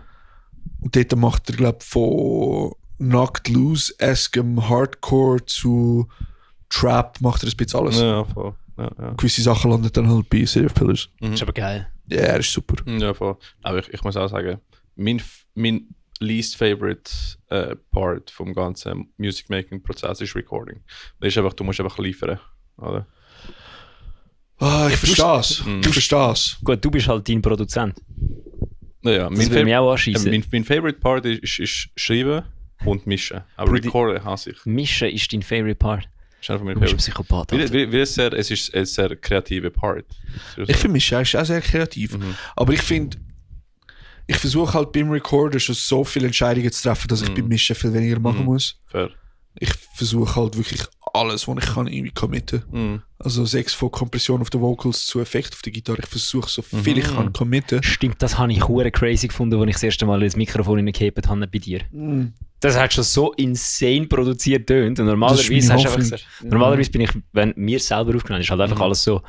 Und dort macht er, glaube ich, von Knocked Loose-eskem Hardcore zu Trap macht er ein bisschen alles.
Ja, voll. Ja.
Gewisse Sachen landen dann halt bei City of Pillars.
Das ist aber geil.
Ja, er ist super.
Ja, voll. Aber ich muss auch sagen, mein least favorite part vom ganzen Music-Making-Prozess ist Recording. Das ist einfach, du musst einfach liefern, oder?
Ah, ich verstehe es.
Mhm.
Ich verstehe es.
Gut, du bist halt dein Produzent.
Ja,
Das würde mich auch anschiessen.
mein favorite part ist schreiben und mischen. Aber recorden hasse ich.
Mischen ist dein favorite part.
Das ist einfach mein
Du bist ein
favorite.
Psychopath. Alter.
Es ist ein sehr kreativer Part.
Ich finde mich ist auch sehr kreativ. Aber ich finde, ich versuche halt beim Recorden schon so viele Entscheidungen zu treffen, dass ich beim Mischen viel weniger machen muss.
Fair.
Ich versuche halt wirklich alles, was ich kann, irgendwie committen.
Mhm.
Also 6 von Kompression auf den Vocals zu Effekt auf der Gitarre. Ich versuche so viel ich kann committen.
Stimmt, das habe ich hure crazy gefunden, als ich das erste Mal ins Mikrofon hineingehebt habe bei dir. Das hat schon so insane produziert tönt. Und normalerweise,
Das ist meine
hast du einfach
Hoffnung.
gesagt, normalerweise bin ich, wenn mir selber aufgenommen ist halt einfach alles so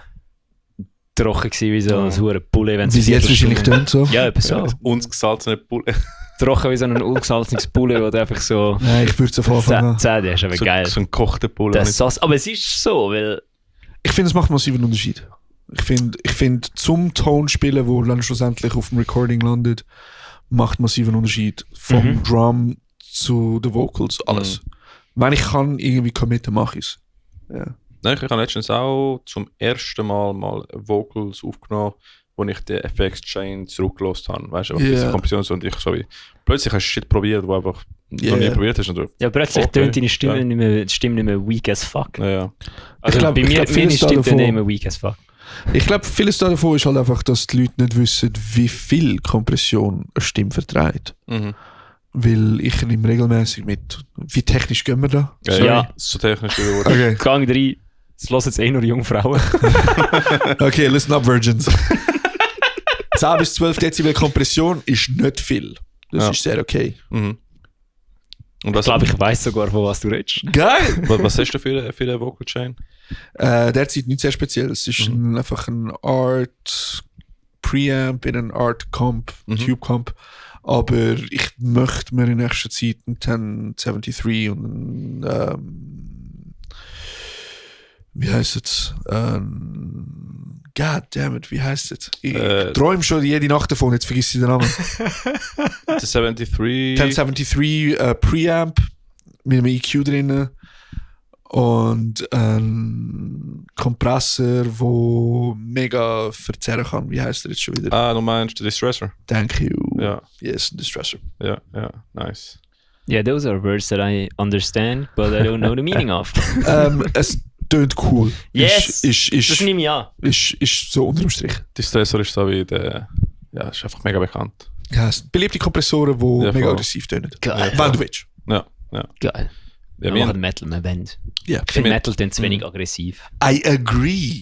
trocken gewesen, wie so ein hure Bulle.
Wie es jetzt wahrscheinlich tönt so.
Ja, etwas so.
Uns gesalzene Bulle.
Trocken wie so ein ungesalzenes Bulle, wo du einfach so
Nein, ich würde es auf Anfang an.
Zähne hast. Aber geil.
So ein gekochter Bulle.
Das Sauce. Aber es ist so, weil
Ich finde, es macht massiven Unterschied. Ich finde, zum Ton spielen, wo dann schlussendlich auf dem Recording landet, macht massiven Unterschied. Vom Drum zu den Vocals, alles. Wenn ich kann irgendwie committen, mache ich es. Ja.
Nein, ich habe letztens auch zum ersten Mal Vocals aufgenommen, wo ich den Effects-Chain zurückgelost habe. Weißt du, diese Komposition und ich so wie. Plötzlich hast du Shit probiert, wo einfach noch nie probiert hast. Und du,
ja, plötzlich
okay,
tönt deine Stimme,
ja.
nicht mehr weak as fuck.
ja.
Also
Ich glaub,
bei mir,
vieles
meine Stimme
davon-
nicht mehr weak as fuck.
Ich glaube, vieles davon ist halt einfach, dass die Leute nicht wissen, wie viel Kompression eine Stimme verträgt.
Mhm.
Weil ich nehme regelmäßig mit. Wie technisch gehen wir da?
Ja.
So technisch wie du
Okay,
Gang 3, es hören jetzt nur Jungfrauen.
okay, listen up, Virgins. 10 bis 12 Dezibel Kompression ist nicht viel. Das
Ja.
ist sehr okay.
Mhm. Und
Ich
was,
glaube, ich weiss sogar, von was du redest.
Geil!
was hast du für eine Vocal Chain?
Derzeit nicht sehr speziell. Es ist einfach ein Art Preamp in ein Art Comp, Tube Comp. Aber ich möchte mir in nächster Zeit einen 1073 und einen, wie heißt es? God damn it, wie heißt es? Ich träume schon jede Nacht davon, jetzt vergiss ich den Namen.
Der 73.
1073 Preamp mit einem EQ drin. und ein Kompressor, der mega verzerren kann. Wie heißt der jetzt schon wieder?
Du meinst den Distressor?
Thank you.
Ja.
Yes, ein Distressor.
Ja, nice.
Yeah, those are words that I understand, but I don't know the meaning of.
Es tönt cool.
Yes!
Ist
Das nehme ich an.
so unterm Strich.
Distressor ist so wie der... Ja, ist einfach mega bekannt.
Ja, es sind beliebte Kompressoren, die
Ja,
mega
voll.
aggressiv tönen.
Geil.
Wenn du willst.
Ja.
Geil.
Ja,
Wir machen Metal, wir wollen.
Ja.
Ich finde
Mit-
Metal tönt zu wenig aggressiv.
I agree.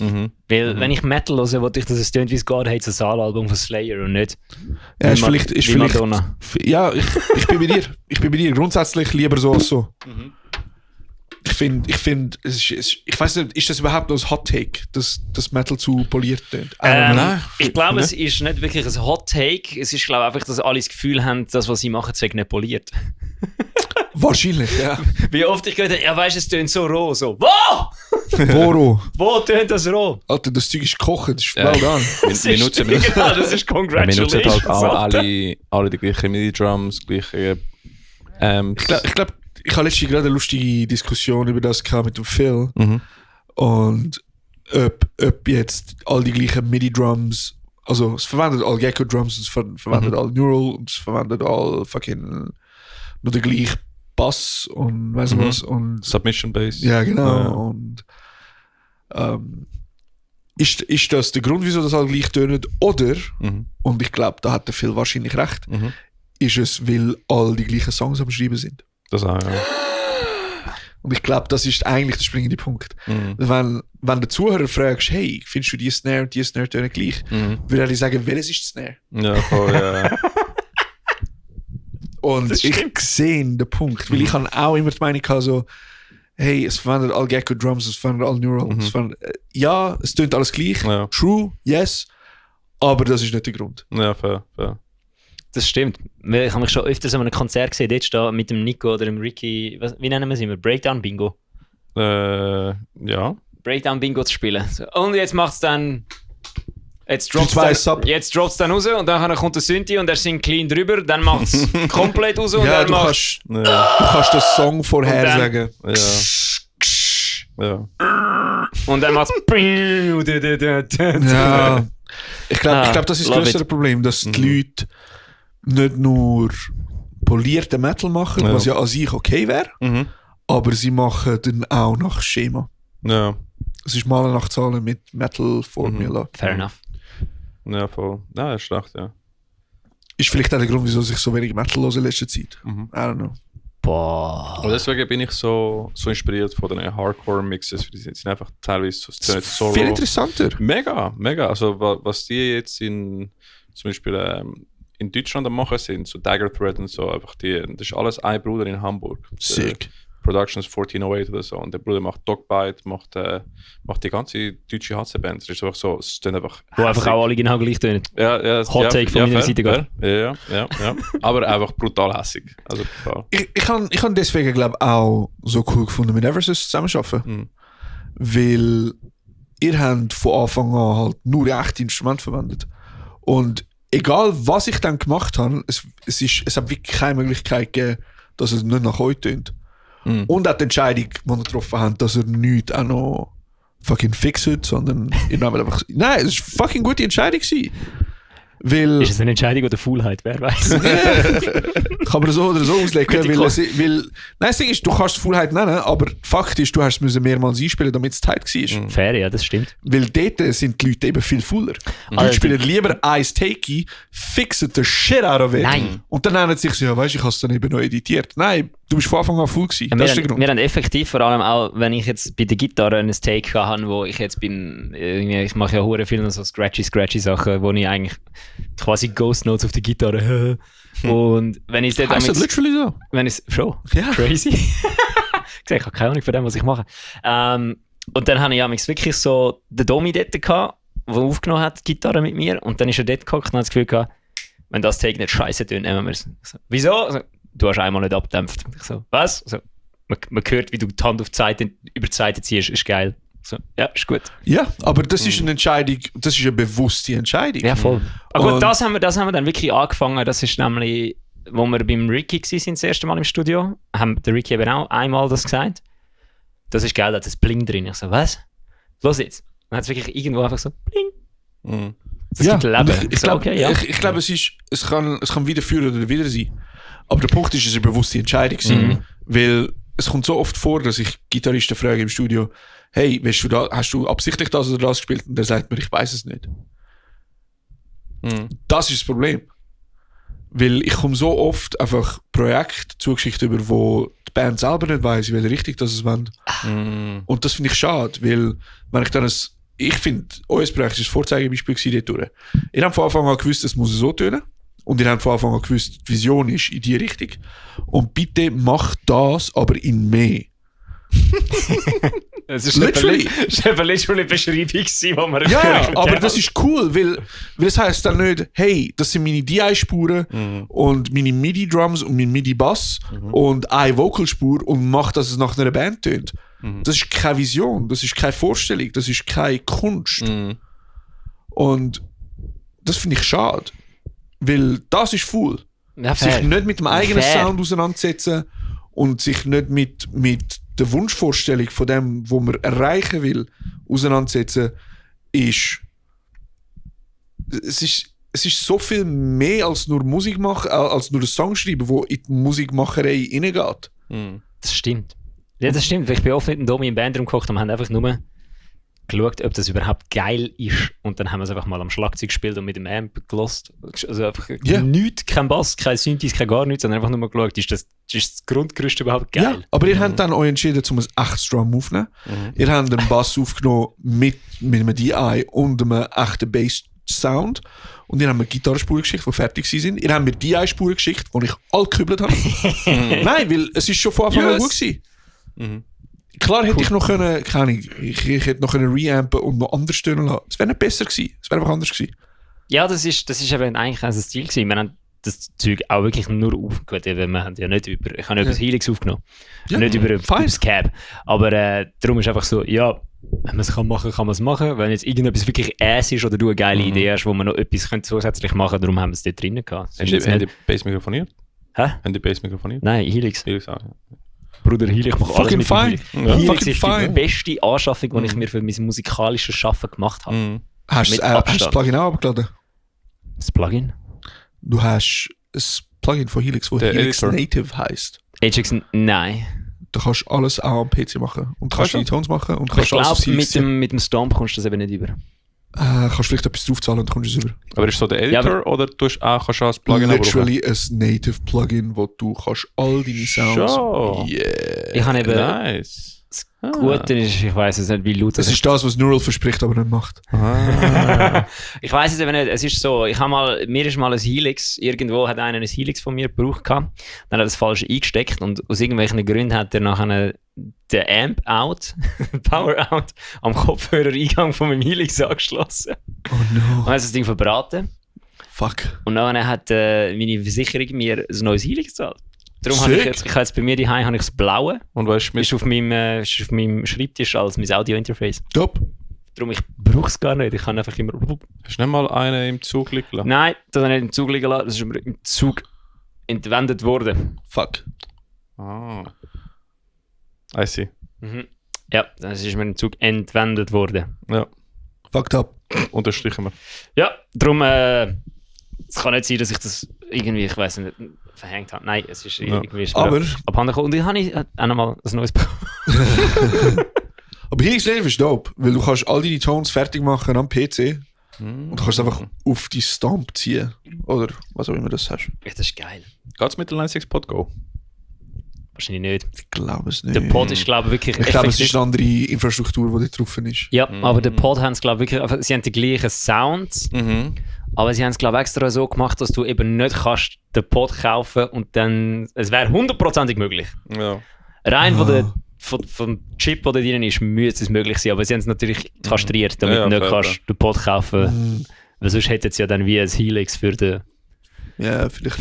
Weil, wenn ich Metal höre, wollte ich, dass es tönt wie das God Hates a Album von Slayer und nicht
Ja, ist
wie
vielleicht,
wie Madonna.
Ja, ich bin bei dir. Ich bin bei dir. Grundsätzlich lieber so als so. Ich finde, ich weiß nicht, ist das überhaupt noch ein Hot Take, dass Metal zu poliert tönt?
Nein,
Ich glaube,
ne?
es ist nicht wirklich ein Hot Take. Es ist, glaube ich, einfach, dass alle das Gefühl haben, das, was sie machen, sei nicht poliert.
Wahrscheinlich, ja.
Wie oft ich gehört habe, ja, weißt du, es tönt so roh. So, wo?
Voro.
Wo tönt das roh?
Alter, das Zeug ist gekocht, das ist
Ja.
well done.
Wir nutzen
genau, das ist
wir
Congratulations.
nutzen halt
Alter.
alle die gleichen MIDI-Drums, gleiche...
Ich glaube, ich habe letztens gerade eine lustige Diskussion über das gehabt mit dem Phil. Und ob jetzt all die gleichen MIDI-Drums, also es verwendet all Gecko-Drums, es verwendet all Neural und es verwendet all fucking nur den gleichen Bass und weißt du was. Und
Submission Bass.
ja, genau.
Ja.
Und ist das der Grund, wieso das alle gleich tönen? Oder, und ich glaube, da hat der Phil wahrscheinlich recht, ist es, weil all die gleichen Songs am Schreiben sind.
Das auch, ja.
Und ich glaube, das ist eigentlich der springende Punkt. Wenn der Zuhörer fragst, hey, findest du die Snare und die Snare tönen gleich, würde er sagen, welches ist die Snare?
Ja, voll, ja.
Und ich sehe den Punkt, weil ich habe auch immer die Meinung gehabt, so, hey, es verwendet all Gecko Drums, es verwendet all Neural. Ja, es tönt alles gleich.
Ja.
True, yes. Aber das ist nicht der Grund.
Ja, voll.
Das stimmt. Ich habe mich schon öfters an einem Konzert gesehen, dort stehen mit dem Nico oder dem Ricky, wie nennen wir es immer? Breakdown Bingo.
Ja.
Breakdown Bingo zu spielen. So, und jetzt macht es dann. Jetzt droppt
zwei
es
Sub.
dann raus und dann kommt der Synthi und er singt clean drüber, dann macht es komplett raus und
Ja,
er
du
macht.
kannst den Song vorhersagen.
Ja.
Und dann macht es.
Ja. Ich glaube, das ist das
love
größere
it.
Problem, dass die Leute nicht nur polierten Metal machen,
Ja.
was ja an sich okay wäre, aber sie machen dann auch nach Schema.
Ja.
Es ist Malen nach Zahlen mit Metal-Formula.
Fair enough.
Ja, voll. Ja, das ist schlecht, ja.
Ist vielleicht auch der Grund, wieso ich so wenig Metal höre in letzter Zeit. I don't know.
Boah.
Und deswegen bin ich so inspiriert von den Hardcore-Mixes. Die sind einfach teilweise so
Viel interessanter.
Mega. Also, was die jetzt zum Beispiel in Deutschland am machen sind, so Dagger Thread und so, einfach das ist alles ein Bruder in Hamburg.
Sick.
Productions 1408 oder so. Und der Bruder macht Dogbite, macht die ganze deutsche HC-Band. Das ist einfach so, es ist dann einfach.
Wo einfach auch alle genau gleich tönen.
Ja,
Hot Take von meiner Seite
fair. Ja. Aber einfach brutal hässig. Also brutal.
Ich kann deswegen, glaube ich, auch so cool gefunden, mit Eversys zusammenarbeiten. Weil ihr habt von Anfang an halt nur echte Instrumente verwendet. Und egal, was ich dann gemacht habe, es hat wirklich keine Möglichkeit gegeben, dass es nicht nach euch tönt. Und auch die Entscheidung, die wir getroffen haben, dass er nichts auch noch fucking fixet, sondern ihr nehmt einfach... Nein, es war eine fucking gute Entscheidung gewesen. Weil...
Ist es eine Entscheidung oder Faulheit? Wer weiß.
Kann man das so oder so auslegen,
Gute
weil nein, das Ding ist, du kannst Fullheit nennen, aber Fakt ist, du hast es mehrmals einspielen, damit es tight war.
Fair, ja, das stimmt.
Weil dort sind die Leute eben viel fuller. Die Leute spielen lieber Ice Takey, fixen the shit out of it.
Nein.
Und dann nennen sie sich so, ja, weißt du, ich habe es dann eben noch editiert. Nein, du bist von Anfang an full gewesen. Das ist der Grund.
Wir haben effektiv, vor allem auch, wenn ich jetzt bei der Gitarre ein Take habe, wo ich jetzt ich mache ja hure viele so scratchy Sachen, wo ich eigentlich quasi Ghost Notes auf der Gitarre und wenn ich es
Heißt das literally so?
wenn ich schon
Ja.
crazy ich habe keine Ahnung von dem, was ich mache, und dann habe ich wirklich so den Domi dort gehabt, der aufgenommen hat, die Gitarre mit mir, und dann ist er dort gehockt und hat das Gefühl gehabt, wenn das Take nicht scheiße tönt, nehmen wir es. So, wieso? So, du hast einmal nicht abgedämpft. Ich so, was? So, man hört, wie du die Hand auf die Seite, über die Seite ziehst, ist geil. So, ja, ist gut.
Ja, aber das ist eine Entscheidung, das ist eine bewusste Entscheidung.
Ja, voll. Aber gut,
Und-
das haben wir dann wirklich angefangen. Das ist nämlich, wo wir beim Ricky waren, das erste Mal im Studio, haben der Ricky eben auch einmal das gesagt. das ist geil, da hat das Bling drin. Ich so, was? Los jetzt. Dann hat es wirklich irgendwo einfach so Bling.
Mhm.
Das gibt Leben.
Ich
So,
glaube,
okay, ja.
ich glaube, es kann wieder führen oder wieder sein. Aber der Punkt ist, es ist eine bewusste Entscheidung gewesen. Weil es kommt so oft vor, dass ich Gitarristen frage im Studio, hey, hast du absichtlich das oder das gespielt? Und der sagt mir, ich weiß es nicht. Das ist das Problem. Weil ich komme so oft einfach Projekte zugeschickt über, wo die Band selber nicht weiss, in welche Richtung das es wollen. Und das finde ich schade, weil wenn ich dann ich finde, euer Projekt ist ein Vorzeigebeispiel gewesen dort durch. Ihr habt von Anfang an gewusst, es muss so tönen. Und ihr habt von Anfang an gewusst, die Vision ist in die Richtung. Und bitte macht das, aber in mehr.
Es ist
Literally.
literally Beschreibung, die wir
Ja, aber das ist cool, weil es heisst dann nicht, hey, das sind meine DI-Spuren und meine MIDI-Drums und mein MIDI-Bass und eine Vocalspur und macht, dass es nach einer Band tönt. Das ist keine Vision, das ist keine Vorstellung, das ist keine Kunst. Und das finde ich schade, weil das ist faul.
Ja,
Sich nicht mit dem eigenen
Fair.
Sound auseinandersetzen und sich nicht mit der Wunschvorstellung von dem, was man erreichen will, auseinandersetzen, ist so viel mehr als nur Musik machen, als nur ein Song schreiben, wo in die Musikmacherei hineingeht.
Das stimmt. Ja, das stimmt. Ich bin oft mit dem Domi im Bandraum gekocht und wir haben einfach nur geschaut, ob das überhaupt geil ist. Und dann haben wir es einfach mal am Schlagzeug gespielt und mit dem Amp gelost. Also einfach nichts, kein Bass, kein Synthes, kein gar nichts, sondern einfach nur mal geschaut, ist das Grundgerüst überhaupt geil?
Ja, aber ihr habt dann euch entschieden, um ein echtes Drum aufzunehmen. Ihr habt einen Bass aufgenommen mit einem DI und einem echten Bass-Sound. Und ihr habt mir Gitarrenspuren geschickt, die fertig sind. Ihr habt mir DI-Spuren geschickt, die ich alle gekübelt habe. Nein, weil es ist schon von Anfang an gut gewesen. Klar hätte ich noch können, keine Ahnung, ich hätte noch können reampen und noch anders tönen lassen. Es wäre nicht besser gewesen. Es wäre einfach anders gewesen.
Ja, das ist eben eigentlich das Ziel gewesen. Wir haben das Zeug auch wirklich nur aufgehört, weil wir haben ja nicht ich habe nicht über das Helix aufgenommen.
Ja,
nicht über
fein.
das Cab. Aber darum ist einfach so, ja, wenn man es machen kann man es machen. Wenn jetzt irgendetwas wirklich ist oder du eine geile Idee hast, wo man noch etwas zusätzlich machen können, darum haben wir es dort drinnen gehabt.
Haben die Bass mikrofoniert?
Hä?
Haben die Bass mikrofoniert?
Nein, Helix.
Helix auch, ja.
Bruder Helix macht alles
Fucking
mit dem
fine.
Helix.
Ja.
Helix
Fucking
ist
fine.
die beste Anschaffung, die ich mir für mein musikalisches Schaffen gemacht habe.
Hast du
Mit
das
Abstand.
Plugin auch abgeladen?
Das Plugin?
Du hast ein Plugin von Helix, das
Der
Helix
Editor.
Native heisst.
Ajax, nein.
Du kannst alles auch am PC machen. Und du kannst die Tones machen und du
Aber ich
kannst alles auf
glaube,
Helix ziehen.
mit dem Stomp kommst du das eben nicht über.
Kannst vielleicht etwas draufzahlen und dann kommst du es über.
Aber ist so der
Ja,
Editor oder kannst du auch als Plugin abrufen?
Literally ein Native Plugin, wo du kannst all deine Sounds...
Schon.
Yeah.
Ich habe eben...
Nice.
Das Gute ist, ich weiss es nicht, wie laut
Das ist das, was Neural verspricht, aber nicht macht.
Ich weiss es eben nicht. Es ist so, mir ist mal ein Helix, irgendwo hat einer ein Helix von mir gebraucht gehabt, dann hat er das falsch eingesteckt und aus irgendwelchen Gründen hat er nachher den Amp-Out, Power-Out, am Kopfhörer-Eingang von meinem Helix angeschlossen.
Oh no.
Und hat das Ding verbraten.
Fuck.
Und dann hat meine Versicherung mir ein neues Helix gezahlt. Darum habe ich
Sick.
jetzt bei mir daheim habe ich das Blaue.
Und weißt du,
Ist auf meinem Schreibtisch als mein Audio-Interface.
Top.
Darum, ich brauche es gar nicht. Ich kann einfach immer...
hast du nicht mal einen im Zug liegen lassen?
Nein, das habe ich nicht im Zug liegen lassen. Das ist mir im Zug entwendet worden.
Fuck.
Ah. I see.
Ja, das ist mir im Zug entwendet worden.
Ja,
Fucked up.
unterstrichen wir.
Ja, darum... es kann nicht sein, dass ich das irgendwie, ich weiß nicht, verhängt habe. Nein, es ist irgendwie
Aber-
abhanden gekommen. Und ich habe auch nochmal ein neues bekommen.
Aber Helix Native ist dope, weil du kannst all deine Tones fertig machen am PC und du kannst einfach auf die Stomp ziehen. Oder was auch immer das hast.
Ja, das ist geil.
Geht's mit der Line 6 Pod Go?
Wahrscheinlich nicht.
Ich glaube es nicht.
Der Pod ist, glaube ich, wirklich
ich glaube, es
effektiv.
ist eine andere Infrastruktur, die da drauf ist.
Ja, aber der Pod haben es, glaube ich, wirklich... also, sie haben die gleichen Sounds, aber sie haben es, glaube ich, extra so gemacht, dass du eben nicht kannst den Pod kaufen und dann... Es wäre 100%ig möglich.
Ja.
Rein vom Chip, der da drin ist, müsste es möglich sein, aber sie haben es natürlich kastriert, damit
Ja,
du nicht
fair,
kannst den Pod kaufen. Weil sonst hätten sie ja dann wie ein Helix
Ja, vielleicht.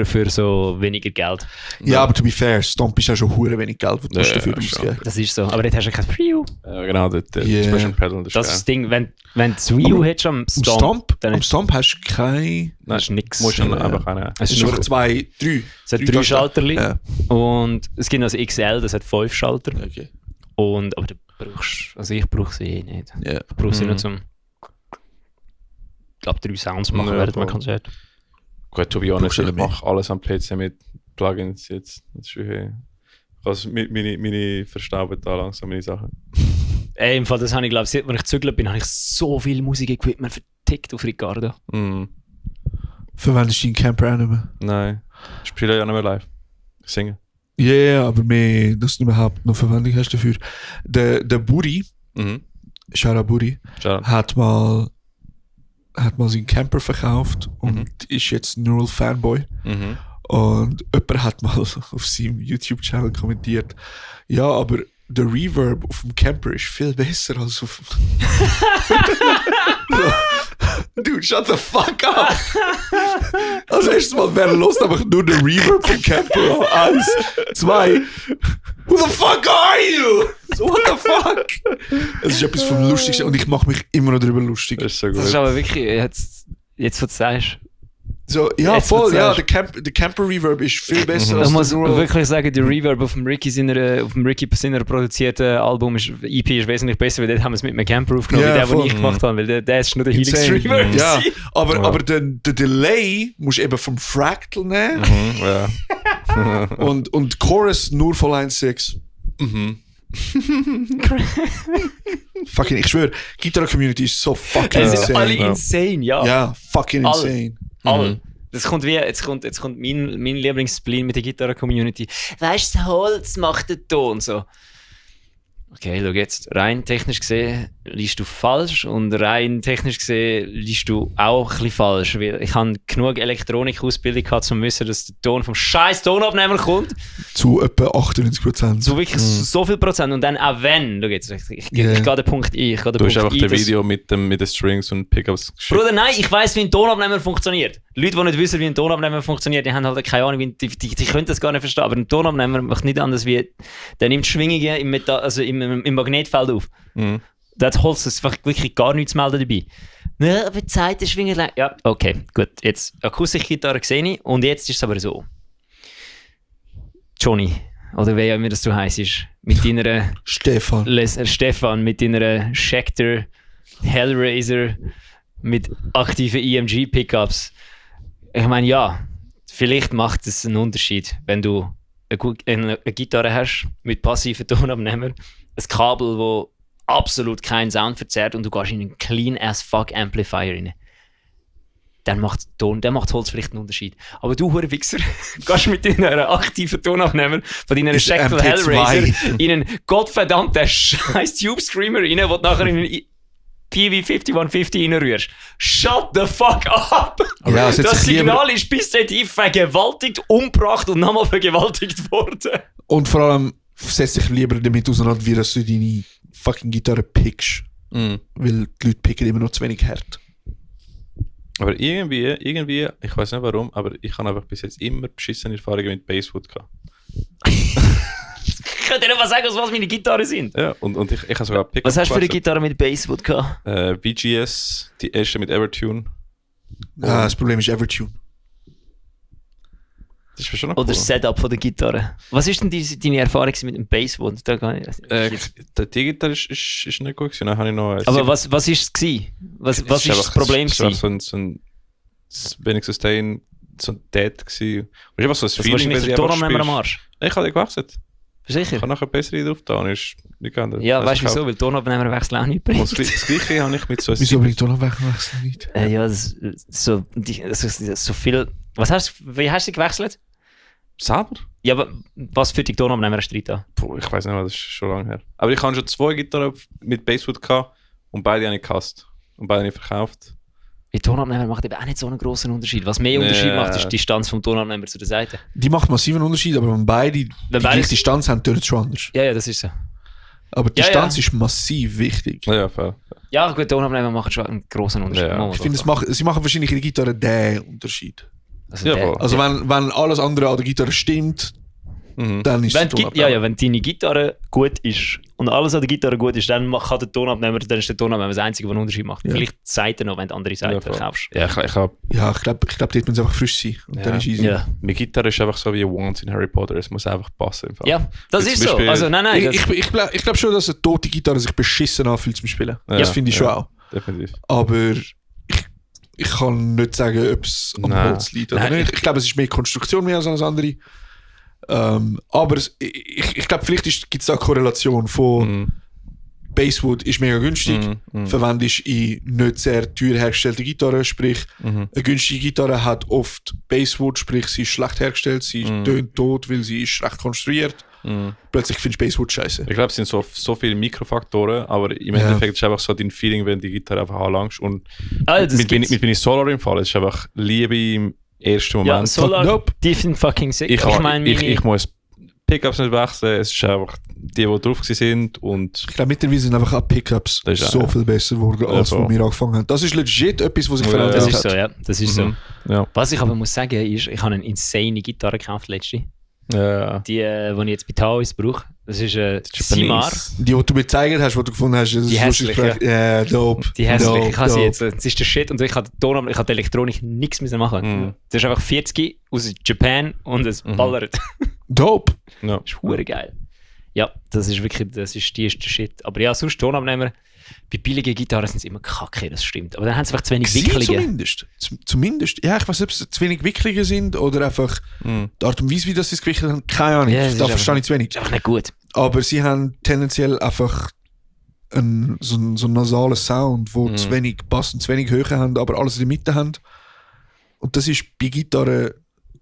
für so weniger Geld.
Ja, aber to be fair, Stomp ist ja schon hure wenig Geld, was du
Ja,
dafür
ja,
ausgeben.
Das ist so. Aber dort hast du kein Preview.
Ja, genau, der
Yeah.
Expression Pedal, das ist
Das
geil.
ist das Ding, wenn du das Wii U hättest am Stomp, dann
Am
ist
Stomp hast du keine.
das ist nichts.
Musst du dann
Ja.
einfach eine...
Es
Es
ist
ist
nur,
einfach 2, 3.
es hat 3 Schalterli
Ja,
und es gibt noch das XL, das hat 5 Schalter.
okay.
Aber ich brauche sie eh nicht.
Ja.
Ich brauche sie nur zum, ich glaube, 3 Sounds machen
Ja,
während einem
voll.
Konzert.
Gut, to be honest,
Brauchst du
ich mache alles am PC mit Plugins jetzt. Das ist wirklich... Also meine verstauben da langsam meine Sachen.
Ey, im Fall, das habe ich, glaube ich, als ich gezügelt bin, habe ich so viel Musik-Equipment vertickt auf Ricardo.
Verwendest du deinen Camper auch nicht mehr?
Nein. Ich spiele ja nicht mehr live. Ich singe.
Ja, aber mehr, dass du überhaupt noch Verwendung hast dafür. Der Buri, Shara Buri,
Ciao.
hat mal seinen Camper verkauft und ist jetzt Neural Fanboy. Und jemand hat mal auf seinem YouTube-Channel kommentiert, ja, aber der Reverb auf dem Camper ist viel besser als auf so. Dude, shut the fuck up! Als erstes Mal wäre los einfach nur der Reverb vom Camper an. 1, 2. Who the fuck are you? So, what the fuck? Es ist etwas vom Lustigsten und ich mache mich immer noch darüber lustig.
Das ist so
Das ist
gut.
aber wirklich, jetzt was du sagst.
So, ja,
Jetzt
voll, ja,
verzeihst.
der Camper Reverb ist viel besser
Ich
als
muss
der Neural.
wirklich sagen, der Reverb auf dem Ricky seiner produzierten Album EP ist wesentlich besser, weil dort haben wir es mit einem Camper aufgenommen,
Ja,
wie der, den
voll.
ich gemacht habe, weil der ist nur der Helix
Insane.
Reverb.
Ja,
gewesen.
aber der Delay musst du eben vom Fractal nehmen
Ja.
und Chorus nur voll 1,6. Fucking, ich schwöre, Gitarre-Community ist so fucking
Es sind
insane.
alle
Ja.
insane, ja.
Ja, fucking
Alle.
insane.
All. Das kommt wie, jetzt kommt mein Lieblingsspleen mit der Gitarre-Community. Weißt du, das Holz macht den Ton so. Okay, schau jetzt, rein technisch gesehen liest du falsch und rein technisch gesehen liest du auch ein bisschen falsch. Weil ich habe genug Elektronikausbildung gehabt, um zu wissen, dass der Ton vom scheiß Tonabnehmer kommt.
Zu etwa 98%.
So wirklich so viel Prozent. Und dann auch wenn, schau jetzt, ich gehe den Punkt ein. Ich gehe den
Du hast
Punkt
einfach
ein,
das
dass-
Video mit den Strings und Pickups geschickt.
Bruder, nein, ich weiss, wie ein Tonabnehmer funktioniert. Leute, die nicht wissen, wie ein Tonabnehmer funktioniert, die haben halt keine Ahnung, die können das gar nicht verstehen. Aber ein Tonabnehmer macht nicht anders wie, der nimmt Schwingungen im, Metall, also im Magnetfeld auf. Da hat Holz das einfach wirklich gar nichts zu melden dabei. Ja, aber die Seiten schwingen lang. Ja, okay, gut. Jetzt Akustikgitarre sehe ich und jetzt ist es aber so. Johnny, oder wie auch immer das so heisst, ist mit deiner
Stefan.
Stefan, mit deiner Schecter Hellraiser mit aktiven EMG-Pickups. Ich meine, ja, vielleicht macht es einen Unterschied, wenn du eine Gitarre hast mit passiven Tonabnehmer, ein Kabel, das absolut keinen Sound verzerrt und du gehst in einen clean-as-fuck-Amplifier rein. Dann macht Holz vielleicht einen Unterschied. Aber du, Hurenwichser, gehst mit deiner aktiven Tonabnehmer von deiner
Ist
Schecter
MT2.
Hellraiser in einen gottverdammten scheiß Tube Screamer rein, wo du nachher in einen PV 5150 reinrührst. Shut the fuck up!
Ja, es hat
das
sich lieber-
Signal ist bis dahin vergewaltigt, umgebracht und nochmal vergewaltigt worden.
Und vor allem setz dich lieber damit auseinander, wie dass du deine fucking Gitarre pickst. Weil die Leute picken immer noch zu wenig hart.
Aber irgendwie, ich weiß nicht warum, aber ich habe einfach bis jetzt immer beschissene Erfahrungen mit Basswood gehabt.
Ich könnte dir nicht mal sagen, was meine Gitarren sind.
Ja, und ich habe sogar Pickup
Was hast du für eine
gewechselt.
Gitarre mit Basswood gehabt?
VGS, die erste mit Evertune.
Ja, das Problem ist Evertune.
Das ist schon noch
Oder
cool.
das Setup von der Gitarre? Was ist denn deine Erfahrung mit dem Basswood? Da kann ich,
Die Gitarre ist nicht gut gewesen. Dann habe ich noch
aber was war es gewesen? Was ist das Problem
Es war
gewesen?
so ein wenig Sustain, so ein Dead gewesen. Und einfach so ein
Das
Feeling,
wahrscheinlich
wenn
der
sie einfach
Tonabnehmer am
spielst.
Arsch.
Ich habe den gewechselt. Ich
Sicher?
habe nachher bessere drauf da. Ist nicht geändert.
Ja,
Also
weißt du
ich
wieso? Weil Tonabnehmer wechseln auch nicht
Und
bringt.
das Gleiche habe ich mit so einem
Wieso bringt Tonabwechsel nicht?
Ja, so viel. Wie hast du gewechselt?
selber?
Ja, aber was für die Tonabnehmer hast du drin da?
Puh, ich weiß nicht, das ist schon lange her. Aber ich habe schon 2 Gitarren mit Basswood gehabt und beide habe ich gehasst. Und beide habe ich verkauft.
Die Tonabnehmer macht eben auch nicht so einen grossen Unterschied. Was mehr Unterschied macht, ist die Distanz vom Tonabnehmer zu der Seite.
Die macht massiven Unterschied, aber wenn beide die gleiche Distanz haben, tönt es schon anders.
Ja, das ist so.
Aber die
Ja,
Distanz
ja.
ist massiv wichtig.
Ja, fair.
Ja, gut, Tonabnehmer machen schon einen grossen Unterschied.
Ja.
Machen wir
Ich finde,
doch.
sie machen wahrscheinlich in der Gitarre den Unterschied.
Also
Ja,
der-
voll.
Also wenn alles andere an der Gitarre stimmt, dann ist
Wenn,
es
wenn deine Gitarre gut ist und alles an der Gitarre gut ist, dann kann der Tonabnehmer, dann ist der Tonabnehmer das Einzige, was einen Unterschied macht.
Ja.
Vielleicht Seiten noch, wenn du andere Seiten kaufst.
Ja, ich hab,
Ja, ich glaube, dort muss es einfach frisch sein. Und
Ja.
dann ist easy.
Ja,
meine Gitarre ist einfach so wie Wands in Harry Potter. Es muss einfach passen. Im Fall.
ja das
Zum
ist so.
Beispiel-
Also nein, das,
Ich glaube schon, dass eine tote Gitarre sich beschissen anfühlt zum Spielen.
Ja,
Das finde ich schon
ja.
auch.
Definitiv.
Aber ich kann nicht sagen, ob es am
Nein.
Holz liegt oder
Nein,
nicht. Ich glaube, es ist mehr Konstruktion mehr als alles andere. Aber ich glaube, vielleicht gibt es da eine Korrelation von
Mhm.
Basswood ist mega günstig,
Mhm.
verwendest in nicht sehr teuer hergestellte Gitarren, sprich
Mhm.
eine günstige Gitarre hat oft Basswood, sprich sie ist schlecht hergestellt, sie tönt tot, weil sie ist schlecht konstruiert.
Mhm.
Plötzlich findest du Basswood scheiße.
Ich glaube, es sind so viele Mikrofaktoren, aber im
Ja.
Endeffekt ist einfach so dein Feeling, wenn die Gitarre einfach anlangst. Und
das
mit
gibt's.
meinem Solar im Fall, es ist einfach Liebe im ersten Moment.
Ja, Solar,
Nope.
die sind fucking sick.
ich
meine,
ich muss Pickups nicht wechseln, es ist einfach die drauf sind und
Ich glaube, mittlerweile sind einfach auch Pickups
Das ist
so
auch-
viel besser geworden, als
voll.
wo wir angefangen haben. Das ist legit etwas, was sich
Ja,
verändert
das
hat.
ist so, ja. Das ist so.
Mhm. Ja.
Was ich aber muss sagen, ist, ich habe eine insane Gitarre gekauft letzte.
Ja.
Die ich jetzt bei Taois brauche. Das ist Simar.
Japanese.
Die du mir gezeigt hast, die du gefunden hast, das
Die
ist
hässliche.
lustig. Ja, dope.
Die hässlich.
Dope,
Ich habe sie
dope.
jetzt. Das ist der Shit. Und ich habe die Elektronik nichts mehr machen.
Mhm.
Das ist einfach 40 aus Japan und es ballert.
Dope.
Ja.
Das ist hure geil. Ja, das ist wirklich, die ist der Shit. Aber ja, sonst Tonabnehmer, bei billigen Gitarren sind sie immer kacke, das stimmt. Aber dann haben sie einfach zu wenig
Sie
Wicklungen.
zumindest. Zumindest. Ja, ich weiß nicht, ob es zu wenig Wicklungen sind oder einfach
Mhm.
die Art und Weise, wie das sie es gewickelt haben. Keine Ahnung,
Ja, es ist
da
einfach-
verstehe ich zu wenig.
Das ist einfach nicht gut.
Aber sie haben tendenziell einfach so einen nasalen Sound, wo zu wenig Bass und zu wenig Höhe haben, aber alles in der Mitte haben. Und das ist bei Gitarren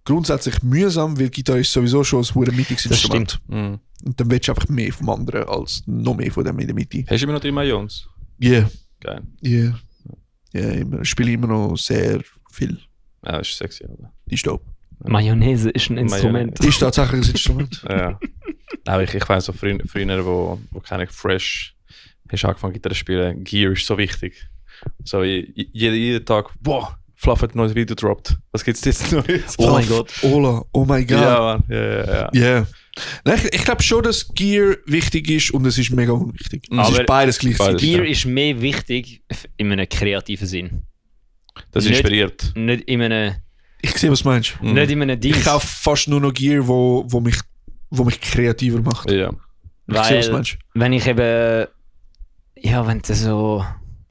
grundsätzlich mühsam, weil Gitarre ist sowieso schon ein verdammt mittiges
Das
Instrument.
Mhm.
Und dann willst du einfach mehr vom anderen als noch mehr von dem in der Mitte.
Hast du immer noch 3 Millions?
Yeah,
Geil.
yeah. Ich spiele immer noch sehr viel.
Ja, das ist sexy, oder?
Die ist dope.
Mayonnaise ist ein Instrument.
Ist tatsächlich ein Instrument.
Ja. Aber ich weiss so früher, wo keine Fresh hast angefangen Gitarre zu spielen, Gear ist so wichtig. So jeden Tag, boah, Fluff hat ein neues Video gedroppt. Was gibt's jetzt Neues?
Oh mein Gott.
Ola, oh mein Gott.
Ja, Mann. Ja.
Yeah. Nein, ich glaube schon, dass Gear wichtig ist und es ist mega unwichtig. Es
Aber
ist beides gleichzeitig.
beides.
Gear ist mehr wichtig in einem kreativen Sinn.
Das
Nicht-
inspiriert.
Nicht in einem,
Ich sehe, was du meinst.
Mhm.
nicht in einem Ding.
Ich kaufe fast nur noch Gear, wo mich kreativer macht.
Ja.
Ich sehe, was du
Weil,
meinst.
wenn ich eben, ja, wenn du so,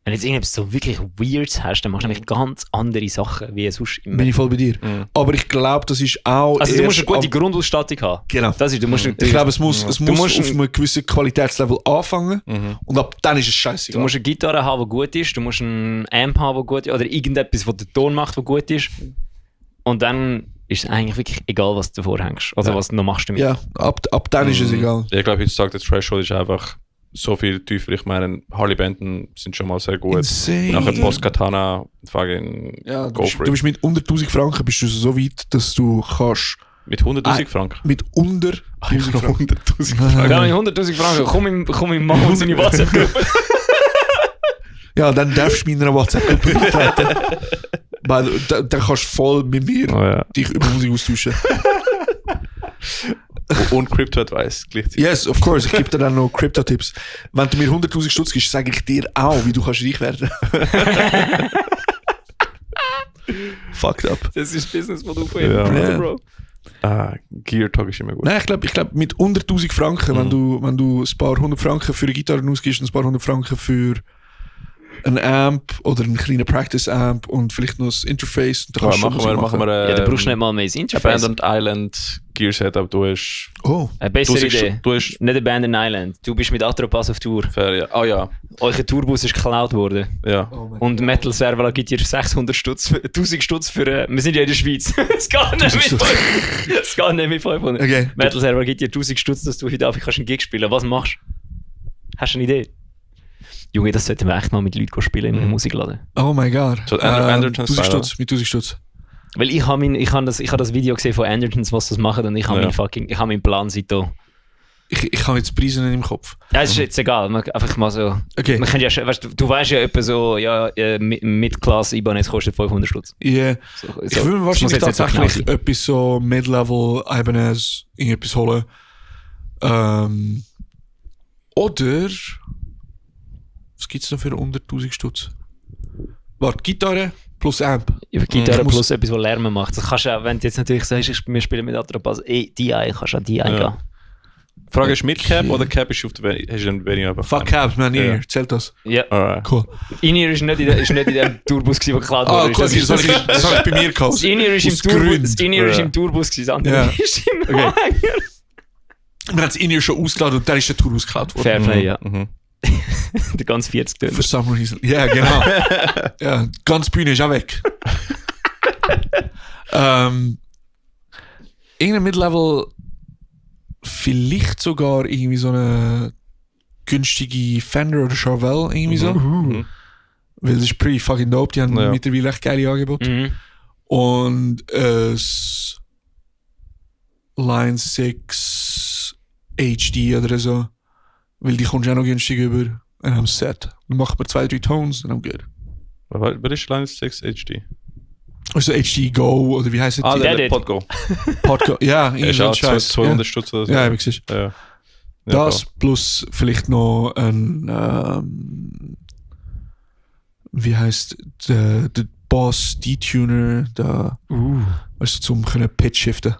wenn du jetzt irgendetwas so wirklich Weirds hast, dann machst du nämlich ganz andere Sachen, wie sonst immer.
Bin ich voll bei dir.
Mhm.
Aber ich glaube, das ist auch.
Also du musst eine
erst
gute
ab-
Grundausstattung haben.
Genau.
Das ist, du musst
Ich glaube, es muss
Du musst
auf einem gewissen Qualitätslevel anfangen
Mhm.
und ab dann ist es scheiße.
Du musst eine Gitarre haben, die gut ist, du musst einen Amp haben, der gut ist, oder irgendetwas, was den Ton macht, der gut ist. Und dann ist es eigentlich wirklich egal, was du davor hängst. Also
Ja.
was du noch machst damit.
Ja, ab dann ist es egal.
Ich glaube, heutzutage der Threshold ist einfach so viel tiefer. Ich meine, Harley Benton sind schon mal sehr gut.
Insane.
Nachher Boss Katana, fucking
Ja,
go for it.
du bist mit 100'000 Franken bist du so weit, dass du kannst
Mit 100'000 Franken.
mit unter 1000 Franken.
100'000
Nein.
Ja, mit 100'000 Franken, komm im Mann und seine WhatsApp-Gruppe.
Ja, dann darfst du meiner WhatsApp-Gruppe beitreten. Weil dann kannst du voll mit mir
Oh, ja.
dich über Musik austauschen.
Und Crypto-Advice gleichzeitig.
Yes, of course. Ich gebe dir dann noch Crypto-Tipps. Wenn du mir 100'000 Stutz gibst, sage ich dir auch, wie du kannst reich werden. Fucked up.
Das ist das Business-Modell von
Ja.
ihm,
Ja.
Bro.
Gear Talk ist immer gut.
Nein, ich glaube mit unter 1000 Franken, wenn du ein paar 100 Franken für eine Gitarre ausgibst und ein paar 100 Franken für ein Amp oder einen kleinen Practice-Amp und vielleicht noch das Interface. Und dann
Ja,
kannst du schon
machen
Musik
wir
Ja, du brauchst nicht mal mehr das Interface.
Abandoned Island Gear Setup. Du hast.
Oh,
Eine bessere
Du
Idee.
hast
Nicht Abandoned Island. Du bist mit Atropass auf Tour.
Ferien. Ah ja.
Euer Tourbus ist geklaut worden.
Ja.
Und Metal Servala gibt dir 600 Stutz, 1000 Stutz für. Wir sind ja in der Schweiz. Es geht nicht mit 500. Es geht nicht mit 500.
okay.
Metal Servala gibt dir 1000 Stutz, dass du heute Abend kannst einen Gig spielen. Was machst du? Hast du eine Idee? Junge, das sollten wir echt mal mit Leuten spielen in einem Musikladen.
Oh my god.
So, Anderton
1000
Style,
Stutz, mit 1000 Stutz.
Weil ich habe das Video gesehen von Andertons, was das machen, und ich habe
Ja.
meinen Plan seit da.
Ich habe jetzt Preise nicht im Kopf.
Ja, es ist jetzt egal. Einfach mal so.
Okay.
Man kann ja, weißt, du weißt ja etwa so, Mid-Class Ibanez kostet 500 Stutz.
Yeah.
So,
Ich würde mir wahrscheinlich
muss jetzt nicht so
tatsächlich
genau sein.
etwas so Mid-Level Ibanez irgendetwas holen. Oder was gibt es noch für unter 1000 Stutz? Warte, Gitarre plus Amp.
Über Gitarre
Ich muss-
plus etwas, was Lärm macht. Das kannst du auch, wenn du jetzt natürlich sagst, wir spielen mit Atrapass, DI, kannst du auch DI gehen.
Die Frage ist mit Cap oder Cap ist auf der hast du dann weniger einfach.
Fuck Cabs, man,
Ja.
hier, zählt das.
Ja.
Alright.
Cool.
In-Ear ist nicht in dem Tourbus, der geklaut
Ah,
wurde.
cool, das habe ich bei mir gekauft.
Das In-Ear ist im
Aus
Tourbus,
Gründen.
das In-Ear ist
Ja.
im Tourbus gewesen, das andere
Ja.
ist im
Okay.
Wagen.
Wir haben es in ihr schon ausgeladen und dann ist der Tour ausgeklaut worden.
Fairplay, ja.
Mhm.
Der ganz 40 Töne.
For some reason. Ja, genau. Ja, die ganze Bühne ist auch weg. Irgendein Mid-Level, vielleicht sogar irgendwie so eine günstige Fender oder Charvel, irgendwie so.
Mhm.
Weil das ist pretty fucking dope, die haben
Ja.
mittlerweile echt geile Angebote.
Mhm.
Und es Line 6 HD oder so. Weil die kommst du auch noch günstig über. Und am Set. Dann macht man 2-3 Tones und I'm good.
Was ist Line 6 HD?
Also HD Go oder wie heißt es?
Ah,
der
der
dort.
Podgo.
Podcast. Ja,
Er ist
irgendwie so
auch
ein Scheiß.
200 Stutz oder so.
Ja, hab ich gesehen.
Ja. Ja,
Das
voll.
plus vielleicht noch ein wie heißt der Boss D-Tuner da, weißt du, zum können Pitch shiften.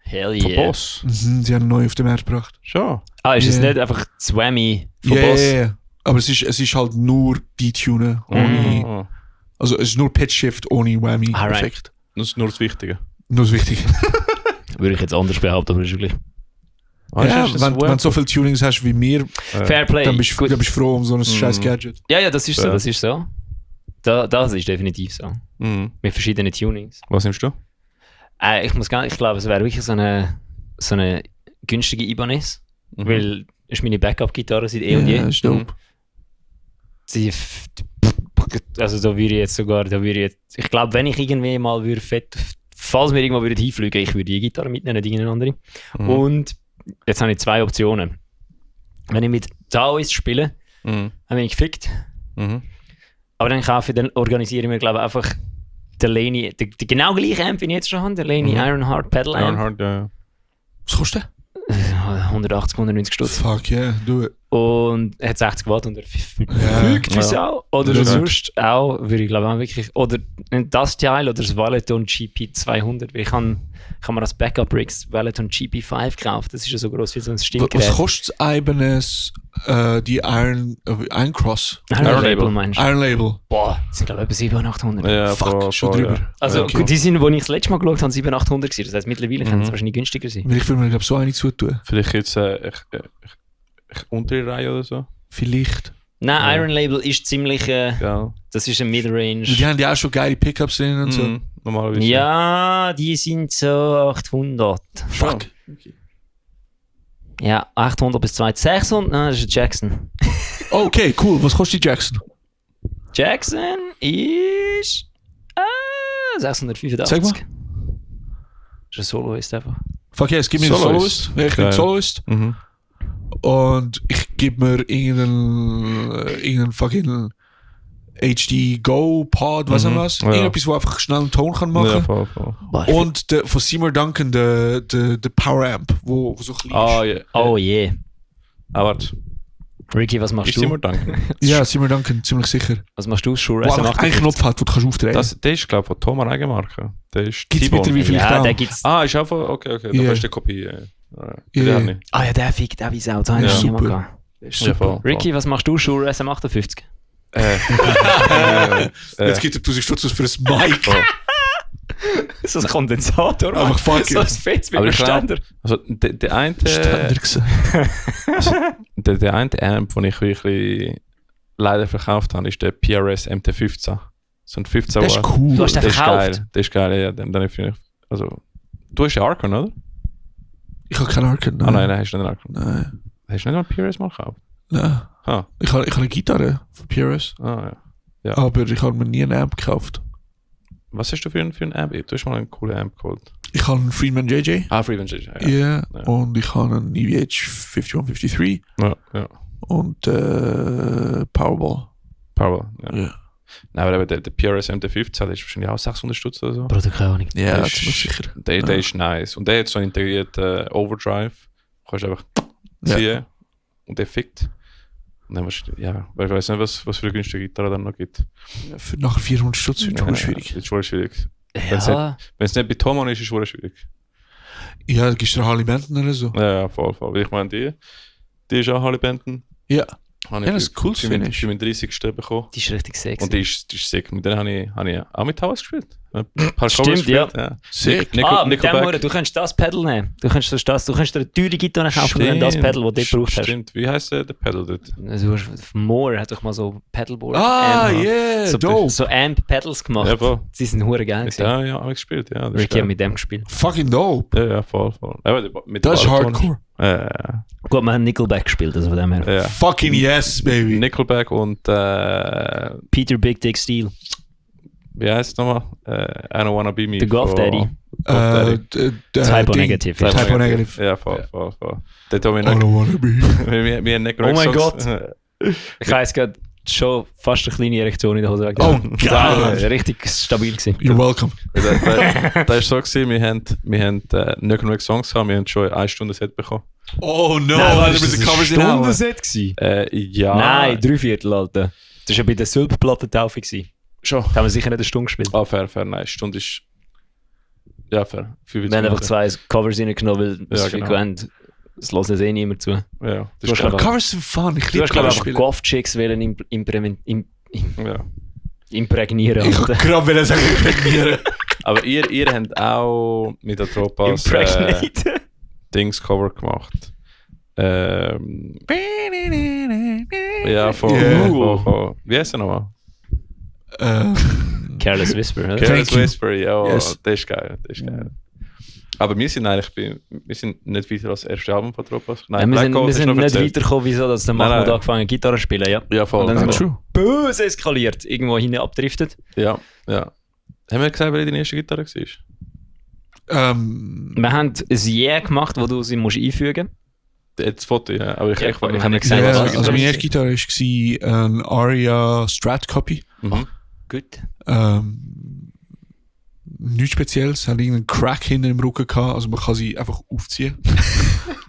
Hell
Von
yeah.
Boss.
Mhm, sie haben neu auf den Markt gebracht.
Schon.
Ah, ist es
Yeah.
nicht einfach das Whammy von
Ja,
Boss?
ja, ja. Aber es ist halt nur D-Tuner ohne,
Oh.
also es ist nur Pitch Shift ohne Whammy.
Alright.
Perfekt.
Das ist nur das Wichtige.
Nur das Wichtige.
Würde ich jetzt anders behaupten, aber ist wirklich.
Ja, wenn du so viele Tunings hast wie mir,
Fairplay.
dann bist
Gut.
du froh um so ein scheiß Gadget.
Ja, das ist so,
Ja.
das ist so. Das ist definitiv so.
Mhm.
Mit verschiedenen Tunings.
Was nimmst du?
Ich glaube, es wäre wirklich so eine günstige Ibanez,
Mhm.
weil es ist meine Backup-Gitarre seit eh und je.
ist dope.
Also da würde ich jetzt sogar, ich glaube, wenn ich irgendwie mal falls wir irgendwann würden hinfliegen, ich würde die Gitarre mitnehmen, nicht irgendeine andere.
Mhm.
Und jetzt habe ich zwei Optionen. Wenn ich mit Taoist spiele,
Mhm.
dann bin ich gefickt.
Mhm.
Aber dann organisiere ich mir, glaube ich, einfach den Laney, die genau gleiche Amp, wie ich jetzt schon habe, der Laney
Mhm.
Ironheart Pedal Amp.
Ironheart, ja.
Was kostet
180, 190
der?
Stutz.
Fuck yeah, do it.
Und er hat 60 Watt und er
Ja.
fügt wie
Ja.
Sau. Oder
Ja.
sonst auch, würde ich glaube auch wirklich, oder das Teil oder das Valeton GP200. Weil ich habe mir als Backup-Rigs Valeton GP5 gekauft. Das ist ja so groß wie so ein
Was
Stimmgerät.
kostet Ibanez die Iron Cross?
Iron
Label.
meinst du?
Iron Label.
Boah, das sind glaube ich etwa 700, 800.
Ja,
Fuck, schon drüber.
Ja.
Also
Okay.
gut, die sind, wo ich das letzte Mal geschaut habe, 700, 800 gewesen. Das heisst, mittlerweile kann es
Mhm.
wahrscheinlich günstiger sein.
Weil ich will mir glaub, so eine zutun.
Vielleicht jetzt untere Reihe oder so.
Vielleicht.
Nein,
Ja.
Iron Label ist ziemlich,
Ja.
das ist ein Midrange.
Die haben ja auch schon geile Pickups drin und so.
Mhm. Normalerweise.
Ja, die sind so 800.
Fuck.
Ja, 800 bis 600, nein, das ist ein Jackson.
Okay, cool. Was kostet die Jackson?
Jackson ist 685.
Sag mal.
Das ist ein Soloist einfach.
Fuck yes, gib mir einen
Soloist.
Soloist. Ja, ich
Geil.
nehme Soloist.
Mhm.
Und ich gebe mir irgendeinen fucking HD Go Pod, was auch
Mhm.
was.
Ja.
Irgendetwas, wo einfach schnell einen Ton kann machen.
Ja, voll.
Und von Seymour Duncan der Power Amp, wo so klein
Ah,
ist.
ja.
Oh je.
Ah, warte.
Ricky, was machst
Ist Seymour
du?
Duncan?
Ja, Seymour Duncan, ziemlich sicher.
Was machst du? Shure
Wo einfach einen
SM58?
Knopf hat, wo du kannst aufdrehen kannst.
Der ist, glaube ich, von Thomas Eigenmarke. Der ist
Gibt's
T-Bone.
mittlerweile vielleicht
Ja,
auch?
der gibt's.
Ah, ist auch von... Okay.
Ja.
Du hast die Kopie.
Ja.
Den habe ich.
Ah ja, der fickt auch wie Sau. Da habe ich
Ja.
schon mal
Super.
gehabt.
Ja, voll.
Ricky, was machst du? Shure SM58?
Jetzt gibt er 1000 Stutz aus für ein Mic.
So ein Kondensator.
Einfach fuck
So ein
it.
Fettes mit
Aber
einem
ich glaub-
Ständer.
Also, der eine...
Ständer gewesen.
Der eine Amp, den ich wirklich leider verkauft habe, ist der PRS MT15. So ein 15
Das ist
Watt.
cool.
Du hast den
Der ist
verkauft?
geil. Der ist geil, ja. Dann finde ich... Also... Du hast ja Archon, oder?
Ich habe keinen Arcade.
Ah nein, hast du nicht Archon.
Nein.
Hast du nicht mal PRS mal gekauft?
Nein.
Ah,
Ich habe eine Gitarre von PRS,
ja.
aber ich habe mir nie einen Amp gekauft.
Was hast du für einen Amp? Du hast mal einen coolen Amp geholt.
Ich habe einen Friedman JJ.
Freeman JJ.
Ja. Und ich habe einen EVH 5153
Ja.
und Powerball.
Powerball, ja.
Ja.
Nein, aber eben der PRS MT15, der ist wahrscheinlich auch 600 Stutz oder so.
Bruder, keine Ahnung.
Ja,
Der
das
ist-
ist sicher.
Der ist nice. Und der hat so einen integrierten Overdrive. Du kannst einfach
Ja.
ziehen und der fickt. Und dann ich weiß nicht, was für eine günstige Gitarre dann noch gibt.
Für nachher 400 Stutz wird schon schwierig.
Das ist schon schwierig.
Ja,
Wenn es nicht bei Tomon ist, ist es schon schwierig.
Ja, da gibst du Harley Benton oder so.
Ja, voll. Ich meine, die ist auch Harley Benton.
Ja.
Habe
Ja, das ist cool, finde ich.
Ich habe 30. bekommen.
die ist richtig sexy.
Und die ist sick. Mit denen habe ich auch mit Haus gespielt. Ein paar
Stimmt,
Covers gespielt, ja.
Sick.
mit dem Hure, du kannst das Pedal nehmen. Du kannst dir eine teure Gitarre kaufen und dann das Pedal, das du gebraucht hast.
Stimmt, wie heisst der Pedal dort?
Also, Moore hat doch mal so Pedalboard.
Yeah,
so,
dope.
so Amp-Pedals gemacht.
Ja, voll.
Die sind hure geil gewesen.
Ja, habe ich gespielt, ja. Das ist
Ricky hat
geil.
mit dem gespielt.
Fucking dope.
Ja, voll. Aber mit
Das ist
Bariton-
Hardcore.
Ja.
Gut, wir haben Nickelback gespielt, also von dem her.
Ja.
Fucking yes, baby.
Nickelback und
Peter Big Dick Steel.
wie heißt es nochmal? I Don't Wanna Be Me.
The Golf
von-
Daddy.
Golf Daddy.
Typo
Ding.
Negative.
Typo Negative.
Ja, voll. Der tut mir
I don't wanna be.
wir haben nicht
Oh mein
Songs.
Ich weiß gerade schon fast eine kleine Erektion in der Hose.
Oh,
Ja,
God.
richtig stabil gewesen.
You're welcome.
Das war so, gewesen, wir haben nicht genug Songs gehabt, wir haben schon 1 Stunde Set bekommen.
Oh no,
Nein,
wir müssen Covers in
Stundenset gewesen?
Ja.
Nein, 3/4, Alter. Das war ja bei der Sylp-Plattentaufe gewesen.
Schon.
Da haben wir sicher nicht eine Stunde gespielt.
Ah, fair, nein. Stunde ist. Ja, fair. 25
Wir haben einfach
Minuten.
2 Covers reingenommen, weil es
Ja,
viel
genau.
gewähnt. Es hören es eh niemand zu.
Ja,
Du
das
hast
ist
glaub-
klar.
Covers sind fun. Ich
Du
liebe
hast, glaube
Covers
ich, einfach
spielen.
Golf-Chicks
Ja.
imprägnieren.
Ich
Alter.
gerade will sagen, imprägnieren.
Aber ihr habt auch mit der Tropas
Impregnate.
Dings-Cover gemacht. Ja, voll.
Yeah.
Voll. Wie heißt der nochmal?
Careless Whisper, oder?
Careless
you.
Whisper, ja,
Yes.
das ist geil. Aber wir sind eigentlich wir sind nicht weiter als das erste Album von Tropas.
Ja,
Nein,
wir
Black
sind,
Gold
wir
ist
sind
noch
nicht
erzählt.
weitergekommen, wieso dass der
Nein,
Mahmoud
nein.
angefangen Gitarre zu spielen. Ja.
Ja, voll.
Und dann sind wir
True.
böse eskaliert, irgendwo hinten abdriftet.
Ja. Haben wir gesagt, wer deine erste Gitarre war?
Ähm,
Wir haben ein Yeah gemacht, wo du sie musst einfügen
Das Foto, ja. Aber ich
Ja,
ich
aber wir
habe
haben
nicht
gesagt,
gesehen,
ja,
was
also
das
meine
ist.
erste Gitarre war ein Aria Strat Copy.
Mhm.
Gut.
Nichts Spezielles, hat irgendeinen Crack hinter im Rücken gehabt, also man kann sie einfach aufziehen.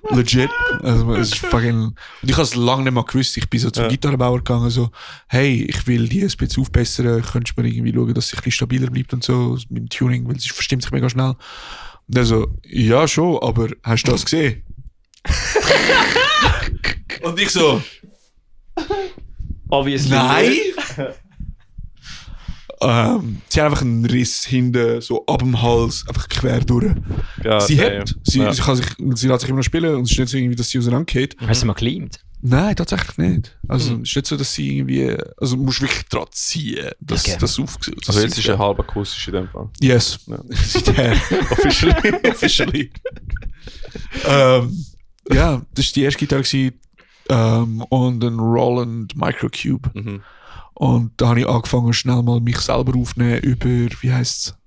Legit. Also es ist fucking. Und ich habe es lange nicht mal gewusst. Ich bin so zum
Ja.
Gitarrenbauer gegangen, so, hey, ich will die ein bisschen aufbessern, könntest du mir irgendwie schauen, dass sie ein bisschen stabiler bleibt und so, mit dem Tuning, weil sie verstimmt sich mega schnell. Und er so, ja schon, aber hast du das gesehen? Und ich so,
Obviously.
nein! Sie hat einfach einen Riss hinten, so ab dem Hals, einfach quer durch.
Ja,
Sie
damn.
hat, sie lässt sich immer noch spielen und es ist nicht so irgendwie, dass sie auseinandergeht.
Hast du mal gecleamt?
Nein, tatsächlich nicht. Also es ist nicht so, dass sie irgendwie, also du musst wirklich dran ziehen, dass
Okay.
das aufgesetzt
Also jetzt ist er halb akustisch in dem Fall.
Yes.
Ja.
Seither. Officially. Ja, das war die erste Gitarre gewesen, und ein Roland Microcube.
Mhm.
Und da habe ich angefangen, schnell mal mich selber aufzunehmen über, wie heisst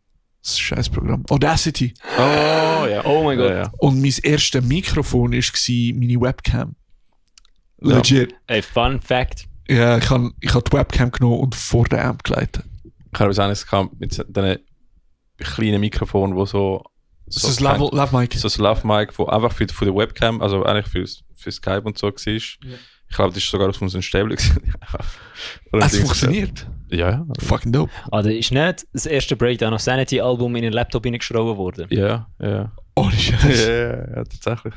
das Scheißprogramm? Audacity.
Oh, ja.
Oh mein Gott.
Ja.
Und mein erstes Mikrofon war meine Webcam. Legit.
Ey, Fun Fact.
Ja, ich habe die Webcam genommen und vor der Amp geleitet.
Ich habe eines gehabt mit diesen kleinen Mikrofonen, wo so.
Das ist ein Lav-Mic.
So ein Lav-Mic, wo einfach für die Webcam, also eigentlich für Skype und so war. Ja. Ich glaube, das ist sogar aus unserem Stäbel.
Es funktioniert.
Ja.
Fucking dope.
Ah, das ist nicht das erste Breakdown of Sanity-Album in den Laptop hineingeschraubt worden.
Ja.
Ohne Scheiß.
Ja, tatsächlich.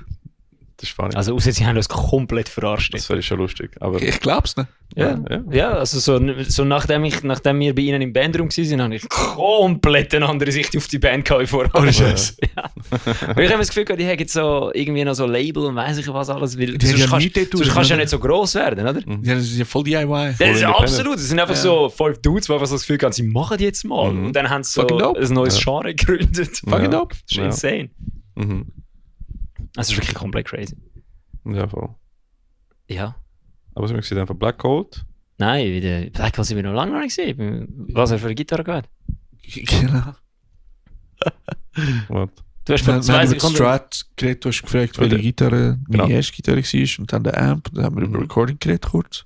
Das ist funny.
Also, außer sie haben uns komplett verarscht.
Das wäre schon lustig. Aber
Ich glaub's nicht.
Ja, also so nachdem wir bei ihnen im Bandraum waren, habe ich komplett eine andere Sicht auf die Band gehabt wie vorher.
Ohne Scheiß.
Weil ich habe das Gefühl, die haben jetzt so irgendwie noch so Label und weiss ich was alles. Weil
Die haben
sonst
ja
kannst,
nichts
sonst
dort
kannst du ja
drin,
nicht so gross werden, oder?
Ja, das ist ja voll DIY.
Das ist
independent.
absolut. Es sind einfach so 5 Dudes, die einfach so das Gefühl haben, sie machen jetzt mal.
Mhm.
Und dann haben sie so
Fucking dope.
ein neues Genre gegründet.
Fucking dope.
Das ist
Ja.
insane.
Mhm.
Das ist wirklich komplett crazy.
Ja, voll.
Ja.
Aber so gesehen einfach Black Gold.
Nein, wieder. Black Gold sind wir noch lange noch nicht gesehen. Was er für eine Gitarre gehabt.
Genau.
What?
Du hast
Wir
vor 2
haben über die
Sekunden...
Strat geredet, du hast gefragt, welche
Oder-
Gitarre meine
Genau.
erste Gitarre war und dann der Amp. Und dann haben wir über Recording geredet kurz.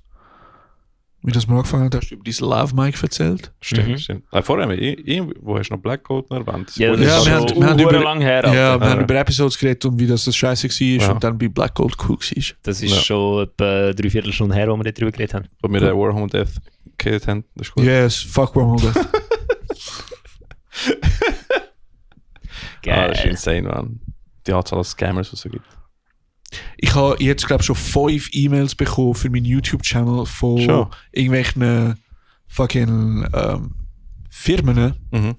Wie das mal angefangen hat, hast du über dein Love-Mic erzählt.
Stimmt, stimmt. Vorher haben wir wo hast du noch Black Gold noch erwähnt?
Ja, das
Ja,
ist
wir
schon
haben über-
lang her. Alter.
Ja, wir haben
Ja.
über Episodes geredet und wie das scheiße war
Ja.
und dann bei Black Gold cool war.
Das ist
Ja.
schon etwa 3/4 Stunde her, wo wir darüber geredet haben.
Wo wir den Warhol Death geredet haben. Das ist gut.
Yes, fuck Wormhole Death.
Das ist insane, man. Die Anzahl an Scammers, die es so gibt.
Ich habe jetzt, glaube ich, schon 5 E-Mails bekommen für meinen YouTube-Channel von
Schon?
irgendwelchen fucking Firmen,
Mhm.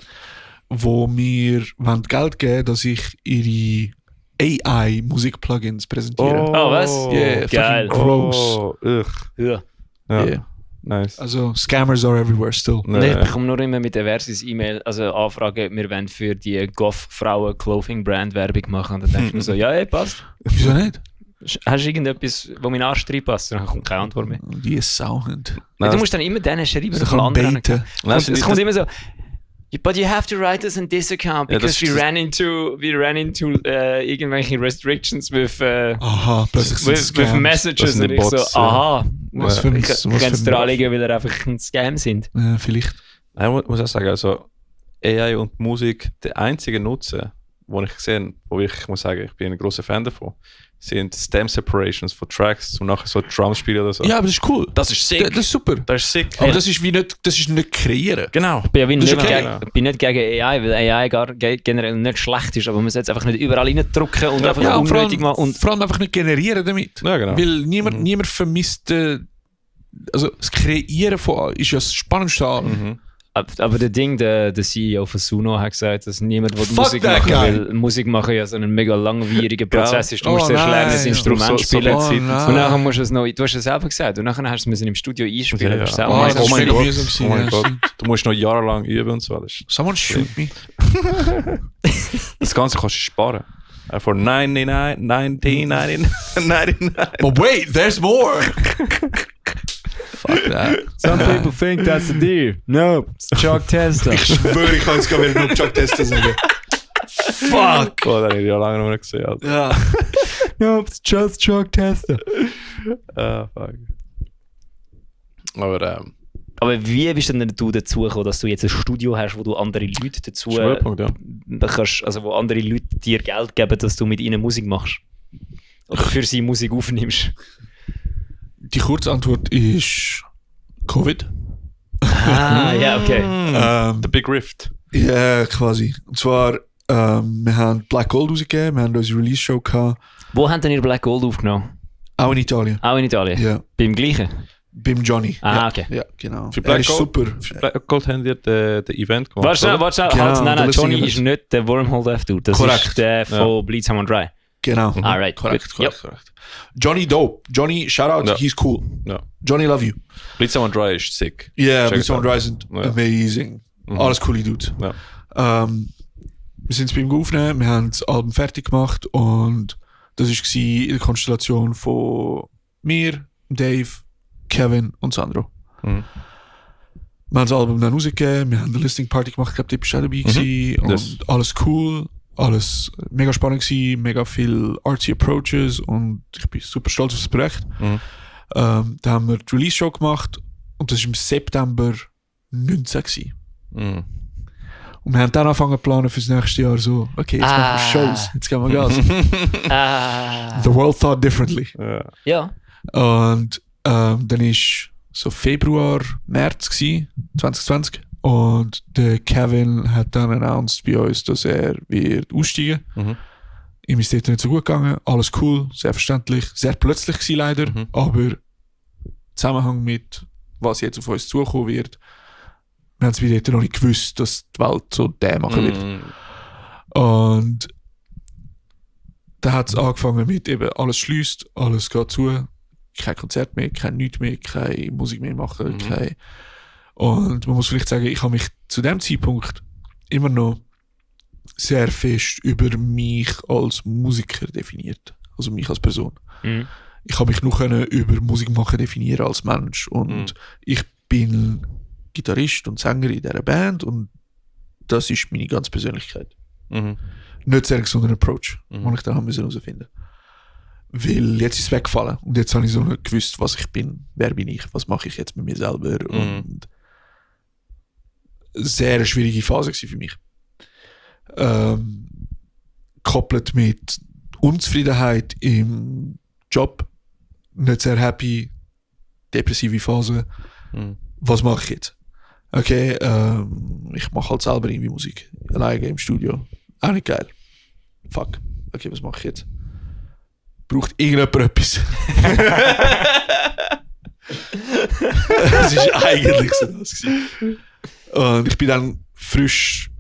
wo mir wollen Geld geben, dass ich ihre AI-Musik-Plugins präsentiere.
Oh, was?
Yeah,
Geil.
fucking gross.
Oh, ugh.
Ja.
Ja,
Yeah.
nice.
Also, Scammers are everywhere still.
Nee, ich bekomme nur immer mit der Versus-E-Mail, also Anfragen, wir wollen für die Goff-Frauen-Clothing-Brand Werbung machen. Und dann denke ich mir so, ja, ey, passt.
Wieso nicht?
Hast du irgendetwas, wo mein Arsch reinpasst? Dann kommt keine Antwort mehr.
Die ist sauhend.
Ja, du musst dann immer denen schreiben,
Sie
die
kann
anderen
baiten.
Es kommt immer so, but you have to write us on this account
Ja,
because
das-
we ran into irgendwelche restrictions with
Aha, plötzlich sind
with
Scams.
messages.
Das sind
Und
die
ich so,
Bots, ja.
aha,
Was für ein-
ich
was für
kann es
ein-
dir anlegen, weil er einfach ein Scam sind.
Vielleicht.
Ich muss auch sagen, also AI und Musik, der einzige Nutzen, den ich gesehen habe, wo ich muss sagen, ich bin ein großer Fan davon, sind Stem Separations von Tracks, um nachher so Drums spielen oder so.
Ja, aber das ist cool.
Das ist sick.
Das ist super.
Das ist sick.
Aber das ist wie nicht, das ist nicht kreieren.
Genau.
Ich bin ja wie
Das ist
nicht,
okay.
ich bin nicht gegen AI, weil AI generell nicht schlecht ist, aber man sollte es einfach nicht überall reindrücken und einfach
Ja, und vor
unnötig machen.
allem,
Und
vor allem einfach nicht generieren damit.
Ja, genau.
Weil niemand vermisst. Also, das Kreieren von ist ja das Spannendste an.
Mhm.
aber der Ding, der CEO von Suno hat gesagt, dass niemand will
Fuck
Musik
that
machen
guy.
weil Musik machen ja so ein mega langwieriger Prozess ist. Du musst
Oh
zuerst lernen,
nein.
das Instrument
So- so
spielen.
viel Zeit
und so.
Und nachher musst du es noch, du hast es selber gesagt, und nachher hast du es im Studio einspielen.
Ja,
Du hast
ja.
selber
Oh,
gesagt,
das ist
mein
mega
Gott.
mühsam
Oh mein
gewesen,
Gott.
ja.
Du musst noch jahrelang üben und so.
Someone shoot me.
Das Ganze kannst du sparen. For 1999.
But wait, there's more! Fuck that.
Some people think that's a deer. No, it's Chuck Tester.
Ich schwöre, ich kann jetzt gar wieder nur Chuck Tester sagen. Fuck!
Oh, das habe ich ja lange noch nicht gesehen. Alter.
Ja.
No, it's just Chuck Tester.
Fuck. Aber
Aber wie bist denn du dazu gekommen, dass du jetzt ein Studio hast, wo du andere Leute dazu
Schwerpunkt, ja.
kannst, also wo andere Leute dir Geld geben, dass du mit ihnen Musik machst? Oder für sie Musik aufnimmst?
Die Kurzantwort ist Covid.
Ah, ja, okay.
The Big Rift.
Ja, quasi. Und zwar, wir haben Black Gold rausgegeben, wir haben unsere Release-Show gehabt,
Wo habt ihr Black Gold aufgenommen?
auch in Italien.
Auch in Italien?
Ja,
Beim gleichen?
beim Johnny.
Ah,
ja.
okay.
Ja, genau.
Für Black
Er ist
Gold?
super.
Für Black Gold haben wir den Event gemacht.
Warte schnell,
oder?
halt,
Genau,
nein,
der
Johnny
Listing
ist nicht der Wormhole Death Dude, das
Korrekt.
ist der von Bleed Someone Dry.
Genau.
Alright,
Korrekt,
gut.
korrekt, korrekt. Johnny dope. Johnny, shout out,
Ja.
he's cool.
Ja.
Johnny, love you.
Bleed Someone Dry ist sick.
Yeah,
Check
Bleed Someone
it
Dry
out.
sind
Ja.
amazing.
Mhm.
Alles coole Dudes.
Ja.
Wir sind es beim Aufnehmen, wir haben das Album fertig gemacht und das war in der Konstellation von mir, Dave, Kevin und Sandro.
Mhm.
Wir haben das Album dann rausgegeben, wir haben eine Listening Party gemacht, ich glaube, die bist auch dabei gewesen und
Das-
alles cool, alles mega spannend gewesen, mega viel artsy Approaches und ich bin super stolz auf das Projekt.
Mhm.
Da haben wir die Release-Show gemacht und das war im September 19 gewesen.
Mhm.
Und wir haben dann angefangen zu planen fürs nächste Jahr so, okay, jetzt machen wir Shows, jetzt gehen wir Gas.
Ah.
The world thought differently.
Ja.
Ja.
Und dann ist so Februar, März gsi, 2020. Und der Kevin hat dann announced bei uns, dass er wird aussteigen.
Mhm.
Ihm ist dort nicht so gut gegangen, alles cool, sehr verständlich, sehr plötzlich gsi leider,
Mhm.
aber im Zusammenhang mit was jetzt auf uns zukommen wird, wir haben es wieder noch nicht gewusst, dass die Welt so der machen wird.
Mhm.
Und da hat es angefangen mit eben alles schließt, alles geht zu, kein Konzert mehr, kein nichts mehr, keine Musik mehr machen,
Mhm.
kein. Und man muss vielleicht sagen, ich habe mich zu dem Zeitpunkt immer noch sehr fest über mich als Musiker definiert, also mich als Person.
Mhm.
Ich habe mich nur können über Musik machen definieren als Mensch und
Mhm.
ich bin Gitarrist und Sänger in dieser Band und das ist meine ganze Persönlichkeit.
Mhm.
nicht sehr gesunden Approach, den ich dann herausfinden musste. Weil jetzt ist es weggefallen und jetzt habe ich so nicht gewusst, was ich bin, wer bin ich, was mache ich jetzt mit mir selber. Und sehr eine schwierige Phase war für mich. Gekoppelt mit Unzufriedenheit im Job, nicht sehr happy, depressive Phase. Was mache ich jetzt? Okay, ich mache halt selber irgendwie Musik, alleine im Studio. Auch nicht geil. Fuck. Okay, was mache ich jetzt? Braucht irgendjemand etwas? Das ist eigentlich so das gewesen. Und ich bin dann frisch.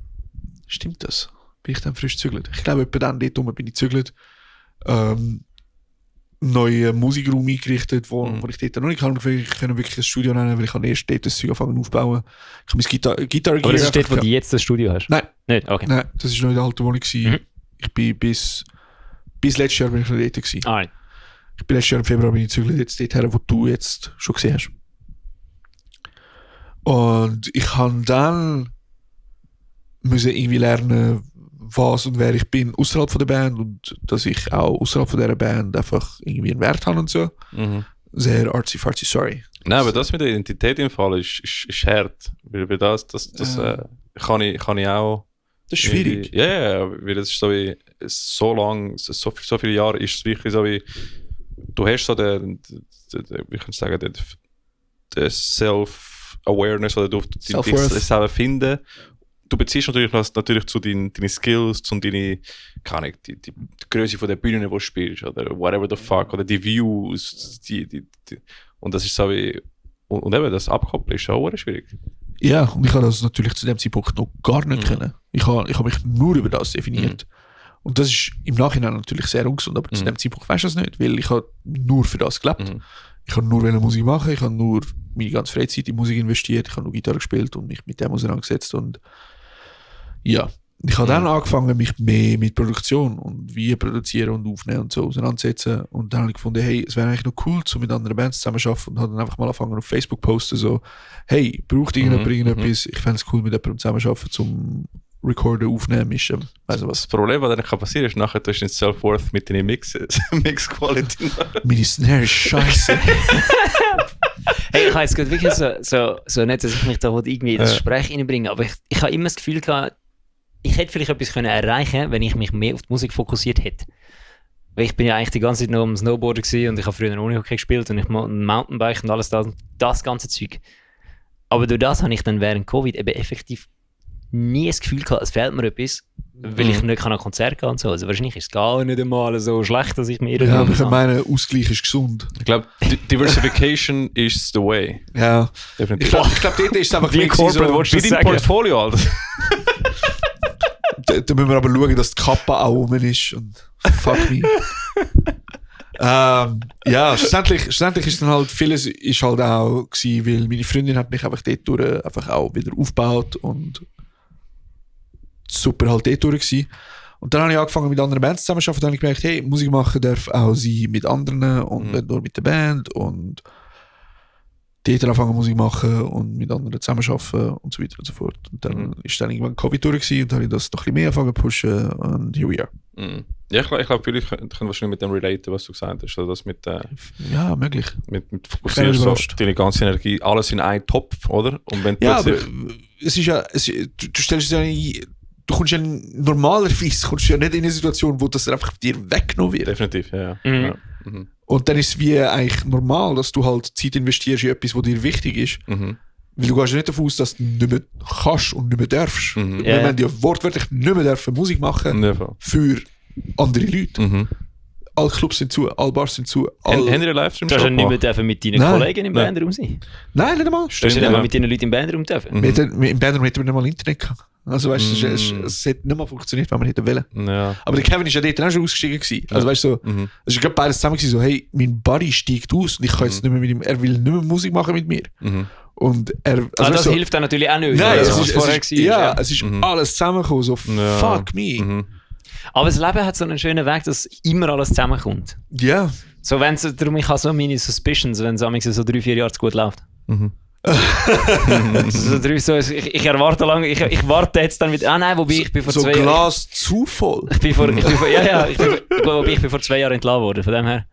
Stimmt das? Bin ich dann frisch gezügelt? Ich glaube, etwa dann dort bin ich gezügelt. Neuen Musikraum eingerichtet, wo ich dort noch nicht kann, wirklich ein Studio nennen, weil ich habe erst dort das Zeug anfangen aufbauen. Ich habe mein Gitarre.
Aber das ist dort, wo du jetzt das Studio hast?
Nein.
Nicht? Okay.
Nein, das war noch in der alten Wohnung. Ich bin bis letztes Jahr bin ich noch dort gewesen. Ich bin letztes Jahr im Februar bin ich gezügelt, jetzt dort her, wo du jetzt schon gesehen hast. Und ich habe dann müssen irgendwie lernen, was und wer ich bin außerhalb von der Band und dass ich auch außerhalb von dieser Band einfach irgendwie einen Wert habe und so. Sehr artsy-fartsy, sorry.
Nein, aber das mit der Identität im Fall ist hart. Weil das kann ich auch.
Das ist schwierig.
Ja, weil das ist so wie so lang, so viele Jahre ist es wirklich so wie du hast so den wie kann ich sagen, den Self-Awareness oder du dich selber finden. Du beziehst natürlich zu deinen Skills, zu deine, keine Ahnung, die Größe von der Bühne, die du spielst, oder whatever the fuck, oder die Views, und das ist so wie, und eben das Abkoppeln ist auch schwierig.
Ja, und ich habe das natürlich zu dem Zeitpunkt noch gar nicht können. Ich habe mich nur über das definiert. Und das ist im Nachhinein natürlich sehr ungesund, aber zu dem Zeitpunkt weißt du das nicht, weil ich habe nur für das gelebt. Ich habe nur Musik machen, ich habe nur meine ganze Freizeit in Musik investiert, ich habe nur Gitarre gespielt und mich mit dem auseinandergesetzt und ja, ich habe dann angefangen, mich mehr mit Produktion und wie produzieren und aufnehmen und so auseinandersetzen und dann habe ich gefunden, hey, es wäre eigentlich noch cool, so mit anderen Bands zusammenzuarbeiten und habe dann einfach mal angefangen auf Facebook posten, so, hey, braucht irgendetwas, ich fände es cool, mit jemandem zusammenzuarbeiten, zum Recorden, aufnehmen, mischen, weiss was.
Das Problem, was dann passieren kann, ist, nachher tust du den Self-Worth mit deinen Mix-Quality.
Meine Snare ist scheiße.
Hey, ich habe jetzt gerade wirklich so nicht, dass ich mich da irgendwie in das Gespräch reinbringe, aber ich habe immer das Gefühl gehabt, ich hätte vielleicht etwas erreichen können, wenn ich mich mehr auf die Musik fokussiert hätte. Weil ich bin ja eigentlich die ganze Zeit nur am Snowboarden gewesen und ich habe früher Unihockey gespielt und ich Mountainbike und alles das ganze Zeug. Aber durch das habe ich dann während Covid eben effektiv nie das Gefühl gehabt, es fehlt mir etwas, weil ich nicht an Konzerte gehen und so. Also wahrscheinlich ist es gar nicht einmal so schlecht, dass ich mir
ja, aber ich meine, Ausgleich ist gesund.
Ich glaube, Diversification is the way.
Ja.
Definitiv.
Ich glaube, dort ist es einfach
wie Corporate
so, wie dein Portfolio, Alter.
Da müssen wir aber schauen, dass die Kappe auch rum ist und fuck me. Ja, schlussendlich ist dann halt vieles ist halt auch gewesen, weil meine Freundin hat mich einfach dort durch einfach auch wieder aufgebaut und super halt dort durch gewesen. Und dann habe ich angefangen mit anderen Bands zusammenzuarbeiten und dann habe ich gemerkt, hey, Musik machen darf auch sein mit anderen und nicht nur mit der Band und dort angefangen Musik machen und mit anderen zusammenarbeiten und so weiter und so fort. Und dann ist dann irgendwann Covid durch gewesen und dann habe ich das noch ein bisschen mehr angefangen zu pushen und here we are.
Ja, ich glaube, viele können wahrscheinlich mit dem relaten, was du gesagt hast. Also das mit,
ja, möglich.
Mit fokussierst so deine ganze Energie, alles in einen Topf, oder? Und wenn
ja, aber es ist ja, du stellst ja nicht, du kommst ja normalerweise ja nicht in eine Situation, wo das einfach dir weggenommen wird.
Definitiv, ja.
Und dann ist es wie eigentlich normal, dass du halt Zeit investierst in etwas, was dir wichtig ist. Weil du gehst ja nicht davon aus, dass du nicht mehr kannst und nicht mehr darfst. Wir haben ja wortwörtlich nicht mehr dürfen Musik machen für andere Leute. Alle Clubs sind zu, alle Bars sind zu.
Haben die Livestream
schon? Du hast ja nicht mehr mit deinen Kollegen im Bandraum sein.
Nein, nicht einmal.
Du hast ja mit deinen Leuten im Bandraum dürfen.
Im Bandraum hätten wir nicht mal Internet gehabt. Also weißt du, es hat nicht mal funktioniert, wenn wir hätten wollen.
Ja.
Aber der Kevin ist ja dort auch schon ausgestiegen gewesen. Also weißt du, so, es ist gerade beides zusammen gewesen, so, hey, mein Buddy steigt aus und ich kann jetzt nicht mehr mit ihm, er will nicht mehr Musik machen mit mir. Und er,
also das hilft dann natürlich auch nicht.
Nein,
also,
es ist alles zusammengekommen, so fuck me.
Aber das Leben hat so einen schönen Weg, dass immer alles zusammenkommt.
Ja.
So, darum ich habe so meine Suspicions, wenn es so 3-4 Jahre zu gut läuft. Ich erwarte lange, ich warte jetzt dann wieder. Ah nein, wobei ich bin vor
so
2 Jahren.
Glas zu voll.
Ich bin vor 2 Jahren entlassen worden, von dem her.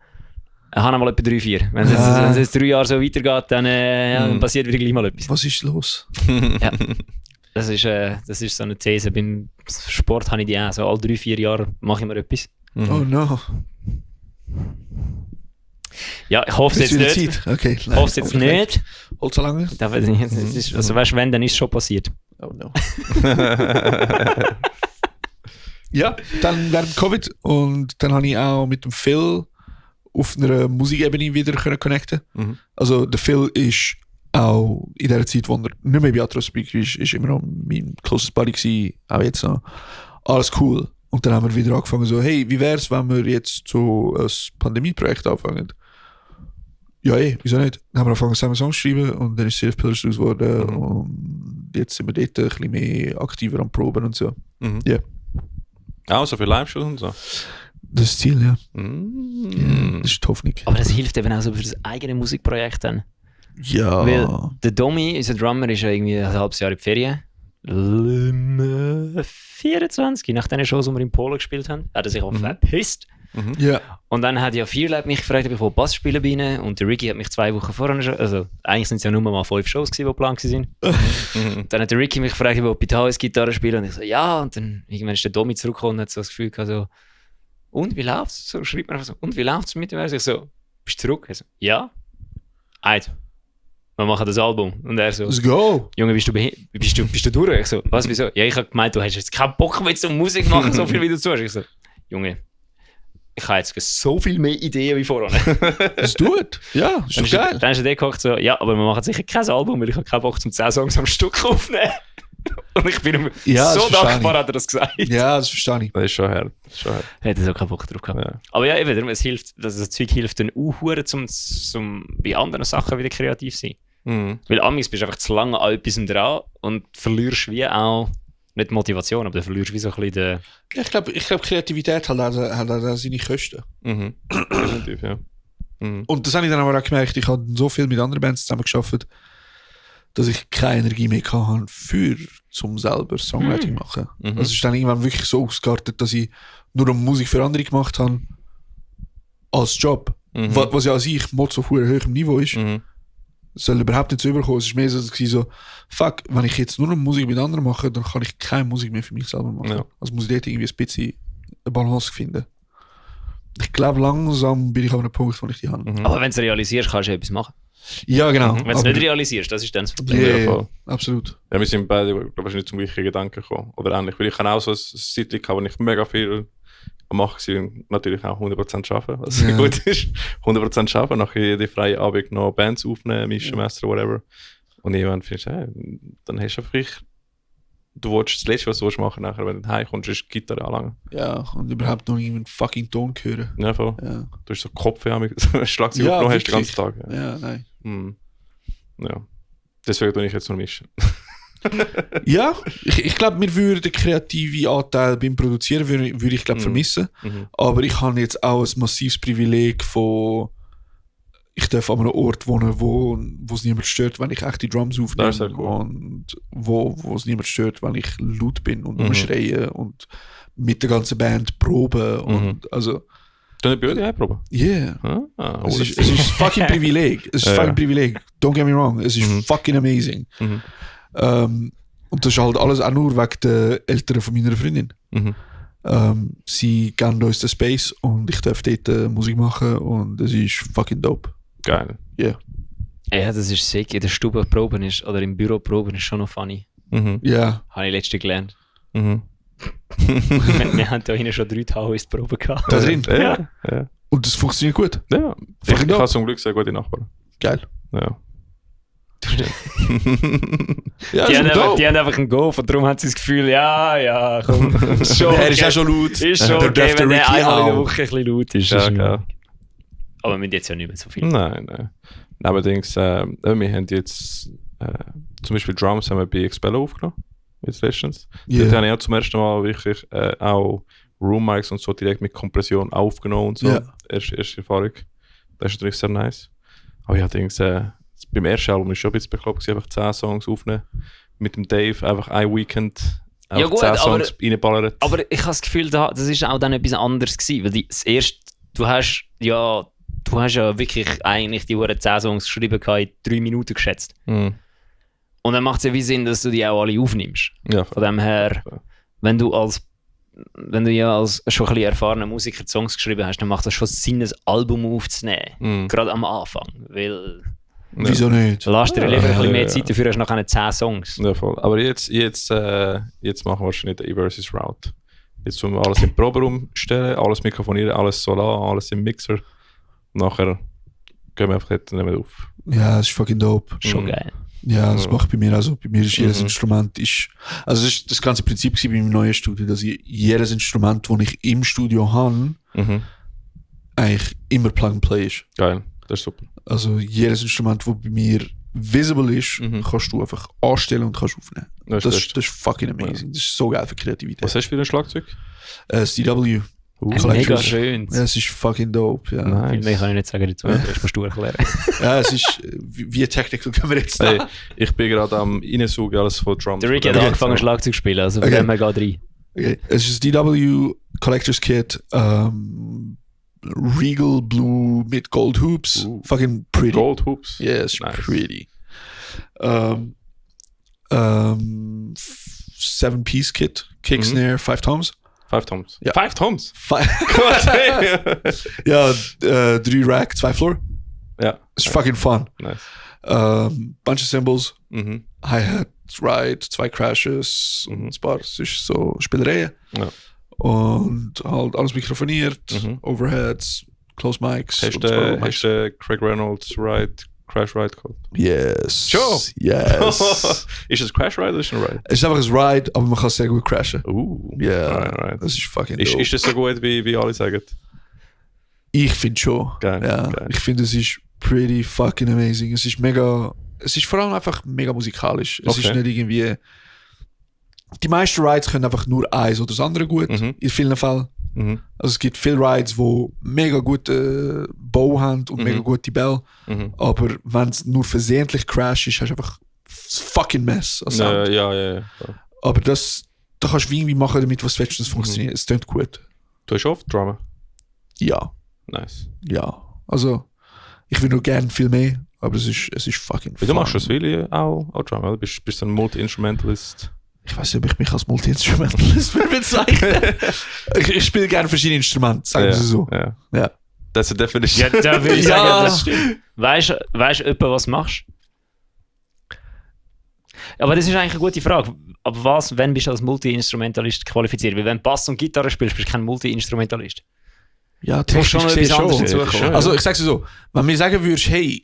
Ich habe mal etwa 3-4. Wenn es jetzt 3 Jahre so weitergeht, dann passiert wieder gleich mal etwas.
Was ist los?
Ja. Das ist so eine These. Beim Sport habe ich die auch. So alle 3-4 Jahre mache ich mir etwas.
Oh no.
Ja, ich hoffe es
Ist
jetzt
wieder
nicht.
Zeit? Okay.
Ich hoffe es jetzt nicht.
Holst du lange?
Also weißt du, wenn, dann ist es schon passiert.
Oh no. Ja, dann während Covid und dann habe ich auch mit dem Phil auf einer Musikebene wieder connecten.
Mhm.
Also der Phil ist auch in der Zeit, wo er nicht mehr bei Atro-Speaker ist immer noch mein closest buddy gewesen, auch jetzt noch. Alles cool. Und dann haben wir wieder angefangen so, hey, wie wär's, wenn wir jetzt so ein Pandemie-Projekt anfangen? Ja, wieso nicht? Dann haben wir angefangen zusammen Songs zu schreiben und dann ist Self Pillars daraus geworden und jetzt sind wir dort ein bisschen mehr aktiver am Proben und so.
Mhm.
Ja.
Auch so für Live-Shows und so.
Das ist das Ziel, ja.
Mm.
Ja, das ist die Hoffnung.
Aber das hilft eben auch so für das eigene Musikprojekt dann.
Ja.
Weil der Domi, unser Drummer, ist ja irgendwie ein halbes Jahr in die Ferien. 24, nach den Shows, die wir in Polen gespielt haben, hat er sich auch verpisst.
Mhm.
Ja.
Und dann hat ja Fearlab mich gefragt, ob ich Bass spielen bei ihnen. Und der Ricky hat mich 2 Wochen vorher schon, also eigentlich sind es ja nur mal 5 Shows gewesen, die geplant waren. Dann hat der Ricky mich gefragt, ob ich bei Gitarre spielen. Und ich so, ja. Und dann irgendwann ist der Domi zurückgekommen und hat so das Gefühl gehabt, so, und wie läuft's? So schreibt man einfach so, und wie läuft's mit dem? Ich so, bist du zurück? Ich so, ja. Also, wir machen das Album. Und er so,
Let's go.
Junge, bist du durch? Ich so, was, wieso? Ja, ich habe gemeint, du hast jetzt keinen Bock mehr zum Musik machen, so viel wie du tust. Ich so, Junge, ich habe jetzt so viel mehr Ideen wie vorher.
Let's do it. Ja, ist doch geil.
Dann ist er gekocht so, ja, aber wir machen sicher kein Album, weil ich habe keinen Bock zum 10 Songs am Stück aufnehmen. Und ich bin ihm
Ja,
so
das verstehe
dankbar,
ich.
hat er das gesagt.
Ja, das verstehe ich.
Das ist schon hart.
Hätte so keinen Bock drauf gehabt.
Ja.
Aber ja, eben, es hilft, das Zeug hilft dann auch zum bei anderen Sachen wieder kreativ sein.
Mhm.
Weil amigs bist du einfach zu lange an etwas dran und verlierst wie auch, nicht die Motivation, aber du verlierst wie so ein bisschen den...
Ja, ich glaub, Kreativität hat auch seine Kosten.
Mhm. Definitiv, ja. Mhm.
Und das habe ich dann aber auch gemerkt, ich habe so viel mit anderen Bands zusammen gearbeitet, dass ich keine Energie mehr hatte zum selber Songwriting machen.
Mhm.
Also es ist dann irgendwann wirklich so ausgeartet, dass ich nur Musik für andere gemacht habe als Job.
Mhm.
Was ja an sich mal so auf hohem Niveau ist.
Mhm.
Soll überhaupt nicht so überkommen. Es ist mehr so, fuck, wenn ich jetzt nur noch Musik mit anderen mache, dann kann ich keine Musik mehr für mich selber machen.
Ja.
Also muss ich dort irgendwie ein bisschen eine Balance finden. Ich glaube, langsam bin ich an einem Punkt, wo ich die habe.
Mhm.
Aber wenn du es realisierst, kannst du etwas machen.
Ja, genau.
Wenn du es nicht realisierst, das ist dann das Problem.
Ja,
Ja, voll.
absolut.
Ja, wir sind beide, glaube ich, nicht zum gleichen Gedanken gekommen. Oder ähnlich. Weil ich habe auch so ein Zeitchen gehabt, wo ich mega viel am Machen war und natürlich auch 100% arbeiten, was
Ja.
gut ist. 100% arbeiten, nachher jede freie Abend noch Bands aufnehmen, mischen, mastern, whatever. Und irgendwann findest du, hey, dann hast du einfach, du willst das Letzte, was du machen willst, nachher, wenn du heimkommst, ist die Gitarre anlangen.
Ja, und überhaupt noch irgendeinen fucking Ton hören.
Ja, voll.
Ja,
Du hast so Kopf, ja, Schlagzeug
Ja,
aufgenommen hast den
wirklich.
ganzen Tag. Ja.
ja nein.
Mhm. Ja. Deswegen tue ich jetzt nur mischen.
Ja, ich glaube, mir würde der kreative Anteil beim Produzieren würde ich glaube vermissen.
Mhm.
Aber ich habe jetzt auch ein massives Privileg von, ich darf an einem Ort wohnen, wo es niemand stört, wenn ich echte Drums aufnehme.
Das ist sehr cool.
Und wo es niemand stört, wenn ich laut bin und
Mhm.
schreie und mit der ganzen Band proben. Und also,
Dann bei dir proben.
yeah.
Ah,
Es ist ein fucking Privileg. Es ist ein
Ja.
fucking Privileg. Don't get me wrong. Es ist fucking amazing.
Mhm.
Und das ist halt alles auch nur wegen der Eltern von meiner Freundin.
Mhm.
Sie geben uns den Space und ich darf dort Musik machen und es ist fucking dope.
Geil.
Yeah.
Ja, das ist sick. In der Stube proben ist, oder im Büro proben ist schon noch funny.
Mhm.
Ja.
Habe ich letztens gelernt.
Mhm.
Wir haben da hinten schon 3 Tage in der Probe gehabt.
Da drin.
Ja. Ja.
Und das funktioniert gut.
Ja. Ich
Fucking dope.
habe zum Glück sehr gute Nachbarn.
Geil.
Ja.
Ja,
Die haben,
ist
einfach,
dope.
die haben einfach einen Golf und darum haben sie das Gefühl, ja, komm. Ist schon
Der ist
okay.
auch schon laut.
Ist schon
Der
okay,
darf der
wenn der
Ricky
einmal in der
auch.
Woche ein bisschen laut ist.
Ja,
Das ist
geil.
aber wir müssen jetzt ja nicht mehr so viel.
Nein. Allerdings, wir haben jetzt zum Beispiel Drums haben wir bei Expello aufgenommen. Jetzt letztens.
Yeah.
Dort habe ich auch zum ersten Mal wirklich auch Room Mics und so direkt mit Kompression aufgenommen und so.
Ja.
Erste Erfahrung. Das ist natürlich sehr nice. Aber ja, allerdings, das beim ersten Album ist schon ein bisschen bekloppt, einfach 10 Songs aufnehmen. Mit dem Dave einfach ein Weekend
Ja gut,
10 Songs reinballern.
aber ich habe das Gefühl, das ist auch dann etwas anderes gewesen, weil das erste, du hast ja wirklich eigentlich die 10 Songs geschrieben in 3 Minuten geschätzt.
Mhm.
Und dann macht es ja wie Sinn, dass du die auch alle aufnimmst.
Ja,
Von dem her, wenn du ja als schon ein bisschen erfahrener Musiker Songs geschrieben hast, dann macht das schon Sinn, ein Album aufzunehmen.
Mhm.
Gerade am Anfang. Weil
Wieso nicht?
du lässt dir lieber ein bisschen mehr
ja.
Zeit, dafür hast du noch 10 Songs.
Ja, voll. Aber jetzt machen wir wahrscheinlich den E-Versus Route. Jetzt tun wir alles im Proberaum stellen, alles mikrofonieren, alles Solar, alles im Mixer. Und nachher gehen wir einfach dort nicht mehr auf.
Ja, das ist fucking dope.
Schon
Mhm.
geil.
Ja, das
Ja.
mache ich bei mir also. Bei mir ist jedes
Mhm.
Instrument also das ist das ganze Prinzip gewesen bei meinem neuen Studio, dass ich jedes Instrument, das ich im Studio habe,
Mhm.
eigentlich immer Plug and Play ist.
Geil, das ist super.
Also jedes Instrument, das bei mir visible ist,
Mhm.
kannst du einfach anstellen und kannst aufnehmen.
Das
Das
ist
ist fucking amazing. Das ist so geil für Kreativität.
Was hast du für ein Schlagzeug?
Das DW.
Mega
Collectors.
schön.
Ja, es ist fucking dope. Ja,
Viel mehr kann ich nicht sagen dazu. Das musst du erklären.
ja es ist wie technical können wir jetzt
Hey,
sagen.
ich bin gerade am Reinsaugen, alles von Drums.
Der Ricky hat
Okay.
angefangen Schlagzeug zu spielen, also von
Okay.
dem her geht rein.
Okay. Es ist das DW Collectors Kit, Regal Blue mit Gold Hoops. Fucking pretty.
Gold Hoops.
Yes,
Nice.
pretty. 7-piece Kit, Kick,
Mhm.
Snare, 5 Toms.
5 Toms.
Ja.
5 Toms?
Ja, 3 Rack, 2 Floor.
Ja.
It's fucking fun.
Nice.
Bunch of cymbals,
Mhm.
Hi-Hat, Ride, 2 Crashes und ein paar. Es ist so Spielereien.
Ja.
Und halt alles mikrofoniert,
Mhm.
Overheads, Close Mics.
Hast
und ein paar
du Craig Reynolds Ride, Crash Ride gehabt?
Yes.
Schon?
Yes.
Ist es Crash Ride oder ist es ein Ride?
Es ist einfach ein Ride, aber man kann sehr gut crashen. Ja,
Right.
das ist fucking
Ist,
dope.
ist das so gut, wie alle sagen?
Ich finde schon.
Geil,
Ja,
geil.
ich finde, es ist pretty fucking amazing. Es ist vor allem einfach mega musikalisch. Es
Okay.
ist nicht irgendwie. Die meisten Rides können einfach nur eins oder das andere gut,
Mhm.
in vielen Fällen.
Mhm.
Also es gibt viele Rides, die mega gute Bau haben und mega gute Bell.
Mhm.
Aber wenn es nur versehentlich crasht, ist, hast du einfach das fucking Mess. an Sound.
Ja.
Aber da kannst du irgendwie machen, damit was du willst, das funktioniert. Es klingt gut.
Du hast oft Drummer?
Ja.
Nice.
Ja, also ich will nur gerne viel mehr, aber es ist fucking
Wieso
fun.
machst du das Willi auch Drummer? Oder? Bist du ein Multi-Instrumentalist?
Ich weiß nicht, ob ich mich als Multi-Instrumentalist bezeichne. ich spiele gerne verschiedene Instrumente, sagen wir es so.
Ja.
Ja.
Das ist definitiv.
Ja, da würde ich
Ja.
sagen, das stimmt. Weißt du etwa, was du machst? Aber das ist eigentlich eine gute Frage. Aber wenn bist du als Multi-Instrumentalist qualifiziert? Weil wenn du Bass und Gitarre spielst, bist du kein Multi-Instrumentalist.
Ja,
Du musst schon
technisch
etwas anderes
gesehen
dazukommen.
schon.
Also ich sag's dir so, wenn mir sagen würdest, hey,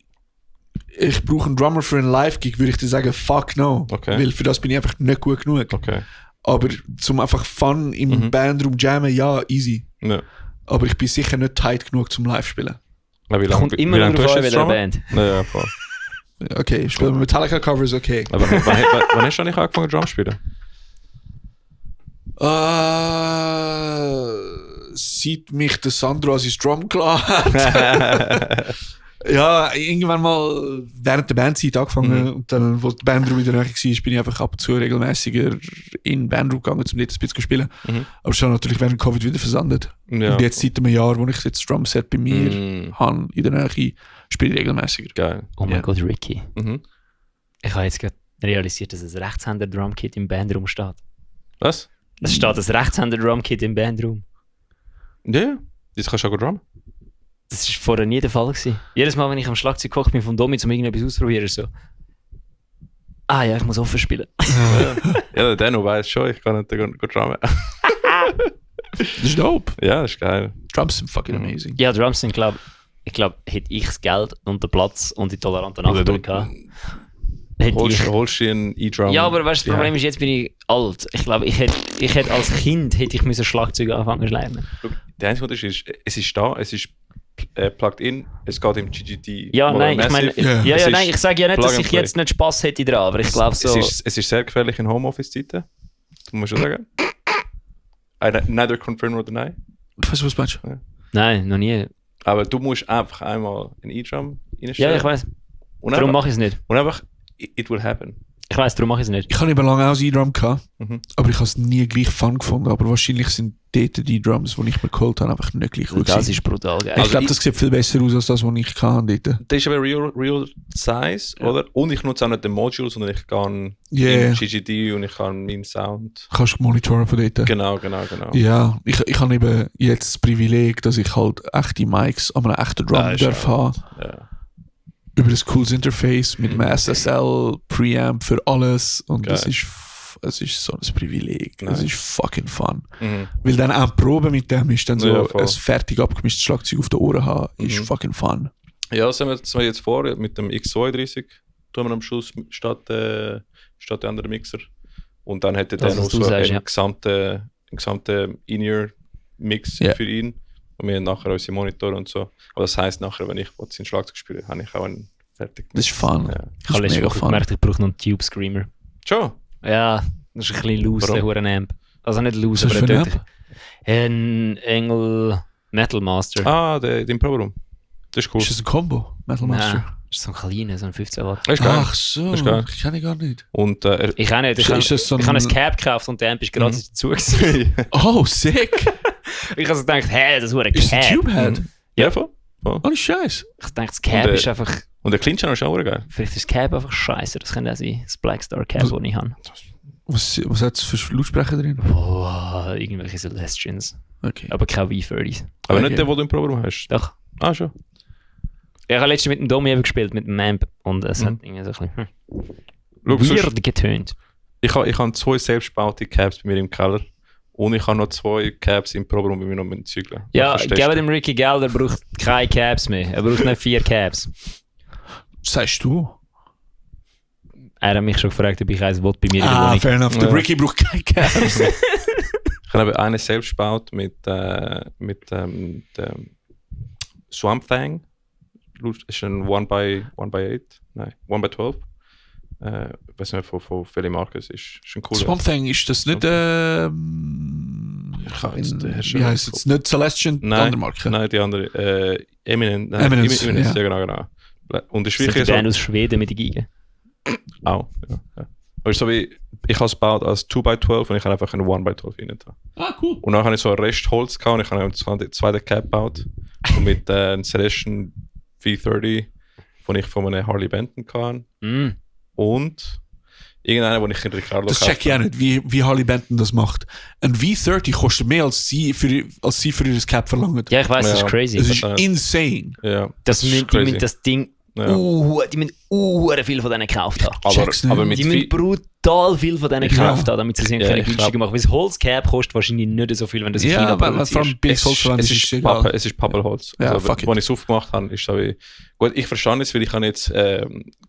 ich brauche einen Drummer für einen Live-Gig, würde ich dir sagen, fuck no.
Okay.
Weil für das bin ich einfach nicht gut genug.
Okay.
Aber zum einfach Fun im Bandraum jammen, ja, easy.
Ja.
Aber ich bin sicher nicht tight genug zum Live-Spielen.
Wie lange,
Kommt immer noch drauf an, welche Band.
Ja, voll.
Okay, ich spiele Metallica-Covers, okay.
Aber wann hast du eigentlich angefangen Drum zu spielen?
Sieht mich der Sandro als sein Drum klar hat. Ja, irgendwann mal während der Bandzeit angefangen und dann, wo die Bandraum wieder nötig war, bin ich einfach ab und zu regelmäßiger in den Bandraum gegangen, um dort ein bisschen zu spielen. Aber schon natürlich während Covid wieder versandet.
Ja.
Und jetzt seit einem Jahr, wo ich jetzt das Drumset bei mir habe, in der Nähe, spiele ich regelmäßiger.
Geil.
Oh mein
Ja.
Gott, Ricky.
Mhm.
Ich habe jetzt gerade realisiert, dass ein Rechtshänder-Drumkit im Bandraum steht.
Was?
Es steht ein Rechtshänder-Drumkit im Bandraum.
Ja. Jetzt kannst du auch drummen.
Das war vorher nie der Fall gewesen. Jedes Mal, wenn ich am Schlagzeug koche, bin von Domi, um irgendetwas auszuprobieren, so. Ah ja, ich muss offen spielen.
Ja, der Dano weiß schon, ich kann nicht drummen.
Das ist dope.
Ja, das ist geil.
Drums sind fucking amazing.
Ja, Drums sind, ich glaube, hätte ich das Geld und den Platz und die toleranten
Oder
Nachbarn gehabt. Hätte ich.
Holst du dir einen E-Drum?
Ja, aber weißt du, das Problem ist, jetzt bin ich alt. Ich glaube, ich hätte als Kind hätte ich müssen Schlagzeug anfangen zu lernen.
Der einzige Unterschied ist, es ist da, es ist plugged in, es geht im GGT.
Ja, nein, ich meine,
Ja.
ja,
Es ist
nein, ich sage ja nicht,
Plug
dass
and
ich
Play.
jetzt nicht Spass hätte dran, aber ich glaube so.
Es ist sehr gefährlich in Homeoffice-Zeiten. Das muss ich schon sagen. Neither confirm nor deny.
Weißt du, was meinst du?
Nein, noch nie.
Aber du musst einfach einmal einen E-Drum reinstellen.
Ja, ich weiß.
Und
Darum
einfach,
mache ich es nicht.
und einfach, it will happen.
Ich weiss, darum mache ich es nicht.
Ich habe eben lange auch ein E-Drum gehabt,
Mhm.
aber ich habe es nie gleich fun gefunden. Aber wahrscheinlich sind dort die Drums, die ich mir geholt habe, einfach nicht gleich gut
Das
gewesen.
ist brutal geil.
Ich
Also
glaube,
ich-
das sieht viel besser aus als das, was ich hatte dort.
Das ist aber real Size, oder? Und ich nutze auch nicht den Module, sondern ich kann
Yeah.
in GGD und ich kann meinen Sound.
Kannst du monitoren von dort.
Genau.
Ja, ich habe eben jetzt das Privileg, dass ich halt echte Mics an einem echten Drum
Ah, ist
darf haben.
Ja.
Über ein cooles Interface mit einem SSL Preamp für alles. Und
Geil.
es ist so ein Privileg.
Nice.
Es ist fucking fun.
Mhm.
Weil dann auch die Probe mit dem ist dann so
Ja, voll.
ein fertig abgemischtes Schlagzeug auf den Ohren haben, ist
Mhm.
fucking fun.
Ja, das haben wir jetzt vor, mit dem X32 tun wir am Schluss statt der anderen Mixer. Und dann hätte der
Das,
noch
was du
so
sagst,
einen
ja.
gesamten In-Ear-Mix
Ja.
für ihn. Und wir haben nachher unsere Monitore und so. Aber das heisst, nachher, wenn ich sein Schlagzeug spiele, habe ich auch einen fertig.
Das ist fun.
Ja.
Ich habe
Das ist
letzte
mega
Woche
fun.
gemerkt, ich brauche noch einen Tube Screamer.
Schon?
Ja, das ist ein bisschen loose,
Warum?
der Huren-Amp. Also nicht loose,
Was ist
aber
das
er
für ein
tut... Ein Engel Metal Master.
Ah, den Proberoom. Das ist cool.
Ist das ein Combo? Metal Master?
Nein, das ist so ein kleiner, so ein 15 Watt.
Das ist geil.
Ach so,
Das ist geil.
ich kenne ihn gar nicht.
Und
Ich auch nicht. Ich
Ist das so
habe
ein-
ein Cap gekauft und der Amp ist gratis dazu gewesen.
Oh, sick!
Ich habe so gedacht, hä, das ist ein
Ist es ein
Cap.
Tubehead?
ja, voll.
Oh, Scheiß.
Ich dachte, das Cap
Und,
ist einfach...
Und der Clean Channel ist auch geil.
Vielleicht ist das Cap einfach scheiße. Das könnte auch sein. Das Blackstar Cap, das ich habe.
Was hat es für Lautsprecher drin?
Oh, irgendwelche Celestians.
Okay.
Aber keine V30s.
Aber
Okay.
nicht der, den du im Proberoom hast.
Doch.
Ah, schon.
Ich habe letztens mit dem Domi eben gespielt, mit dem Amp. Und es hat
Mhm.
irgendwie so ein bisschen
Schau, sonst-
weird getönt.
Ich habe 2 selbstgebaute Caps bei mir im Keller. Und ich habe noch 2 Caps im Proberoom bei mir noch mit Zügeln.
Ja,
Kannst du
geben
testen.
dem Ricky Gell, der braucht keine Caps mehr. Er braucht nicht 4 Caps.
Sagst du?
Er hat mich schon gefragt, ob ich eins will bei mir in der Wohnung.
fair enough. Der
Ja.
Ricky braucht keine Caps.
Ich habe eben einen selbst gebaut mit dem Swamp Thing. Das ist ein 1x8. Nein, 1x12. Ich weiß nicht, von welcher Marke es ist. Ist ein cooler.
Swamp Thing, ist das nicht.
Ich kann jetzt den
Wie heißt es? Nicht Celestian, die
Nein,
andere Marke.
nein, die andere. Eminent. Nein,
Eminence,
Eminence,
ja.
ja, genau. Und das ist
Das ist
wirklich
die Band
so.
aus Schweden mit den Gigen.
Auch, ja. Aber es ist so wie, ich habe es gebaut als 2x12 und ich habe einfach eine 1x12 rein.
Ah, cool.
Und dann habe ich so einen Rest Holz gehabt und ich habe einen zweiten Cap gebaut. Und mit einem Celestion V30, den ich von einem Harley Benton hatte.
Mm.
Und irgendeiner, den ich in Ricardo
Das check ich auch nicht, wie Harley Benton das macht. Ein V30 kostet mehr als sie für ihr Cap verlangen.
Ja, ich weiß, das
Ja.
ist crazy.
Das ist
Ja.
insane.
Ja,
Das
ist
die
crazy.
müssen das Ding...
Ja.
Die müssen viel von denen gekauft haben.
Check's nicht.
aber mit
Die müssen brutal viel von denen gekauft haben, damit sie es
Ja,
können
ich
günstiger
glaub-
machen. Weil das Holzcap kostet wahrscheinlich nicht so viel, wenn das in China
Ja, weil vor
produzierst.
allem billiges Holz verwenden
es
ist
ist
egal.
Pappe, es ist Pappelholz.
Ja,
Also,
fuck it.
als ich es aufgemacht habe, ist so wie... Gut, ich verstehe es, weil ich habe jetzt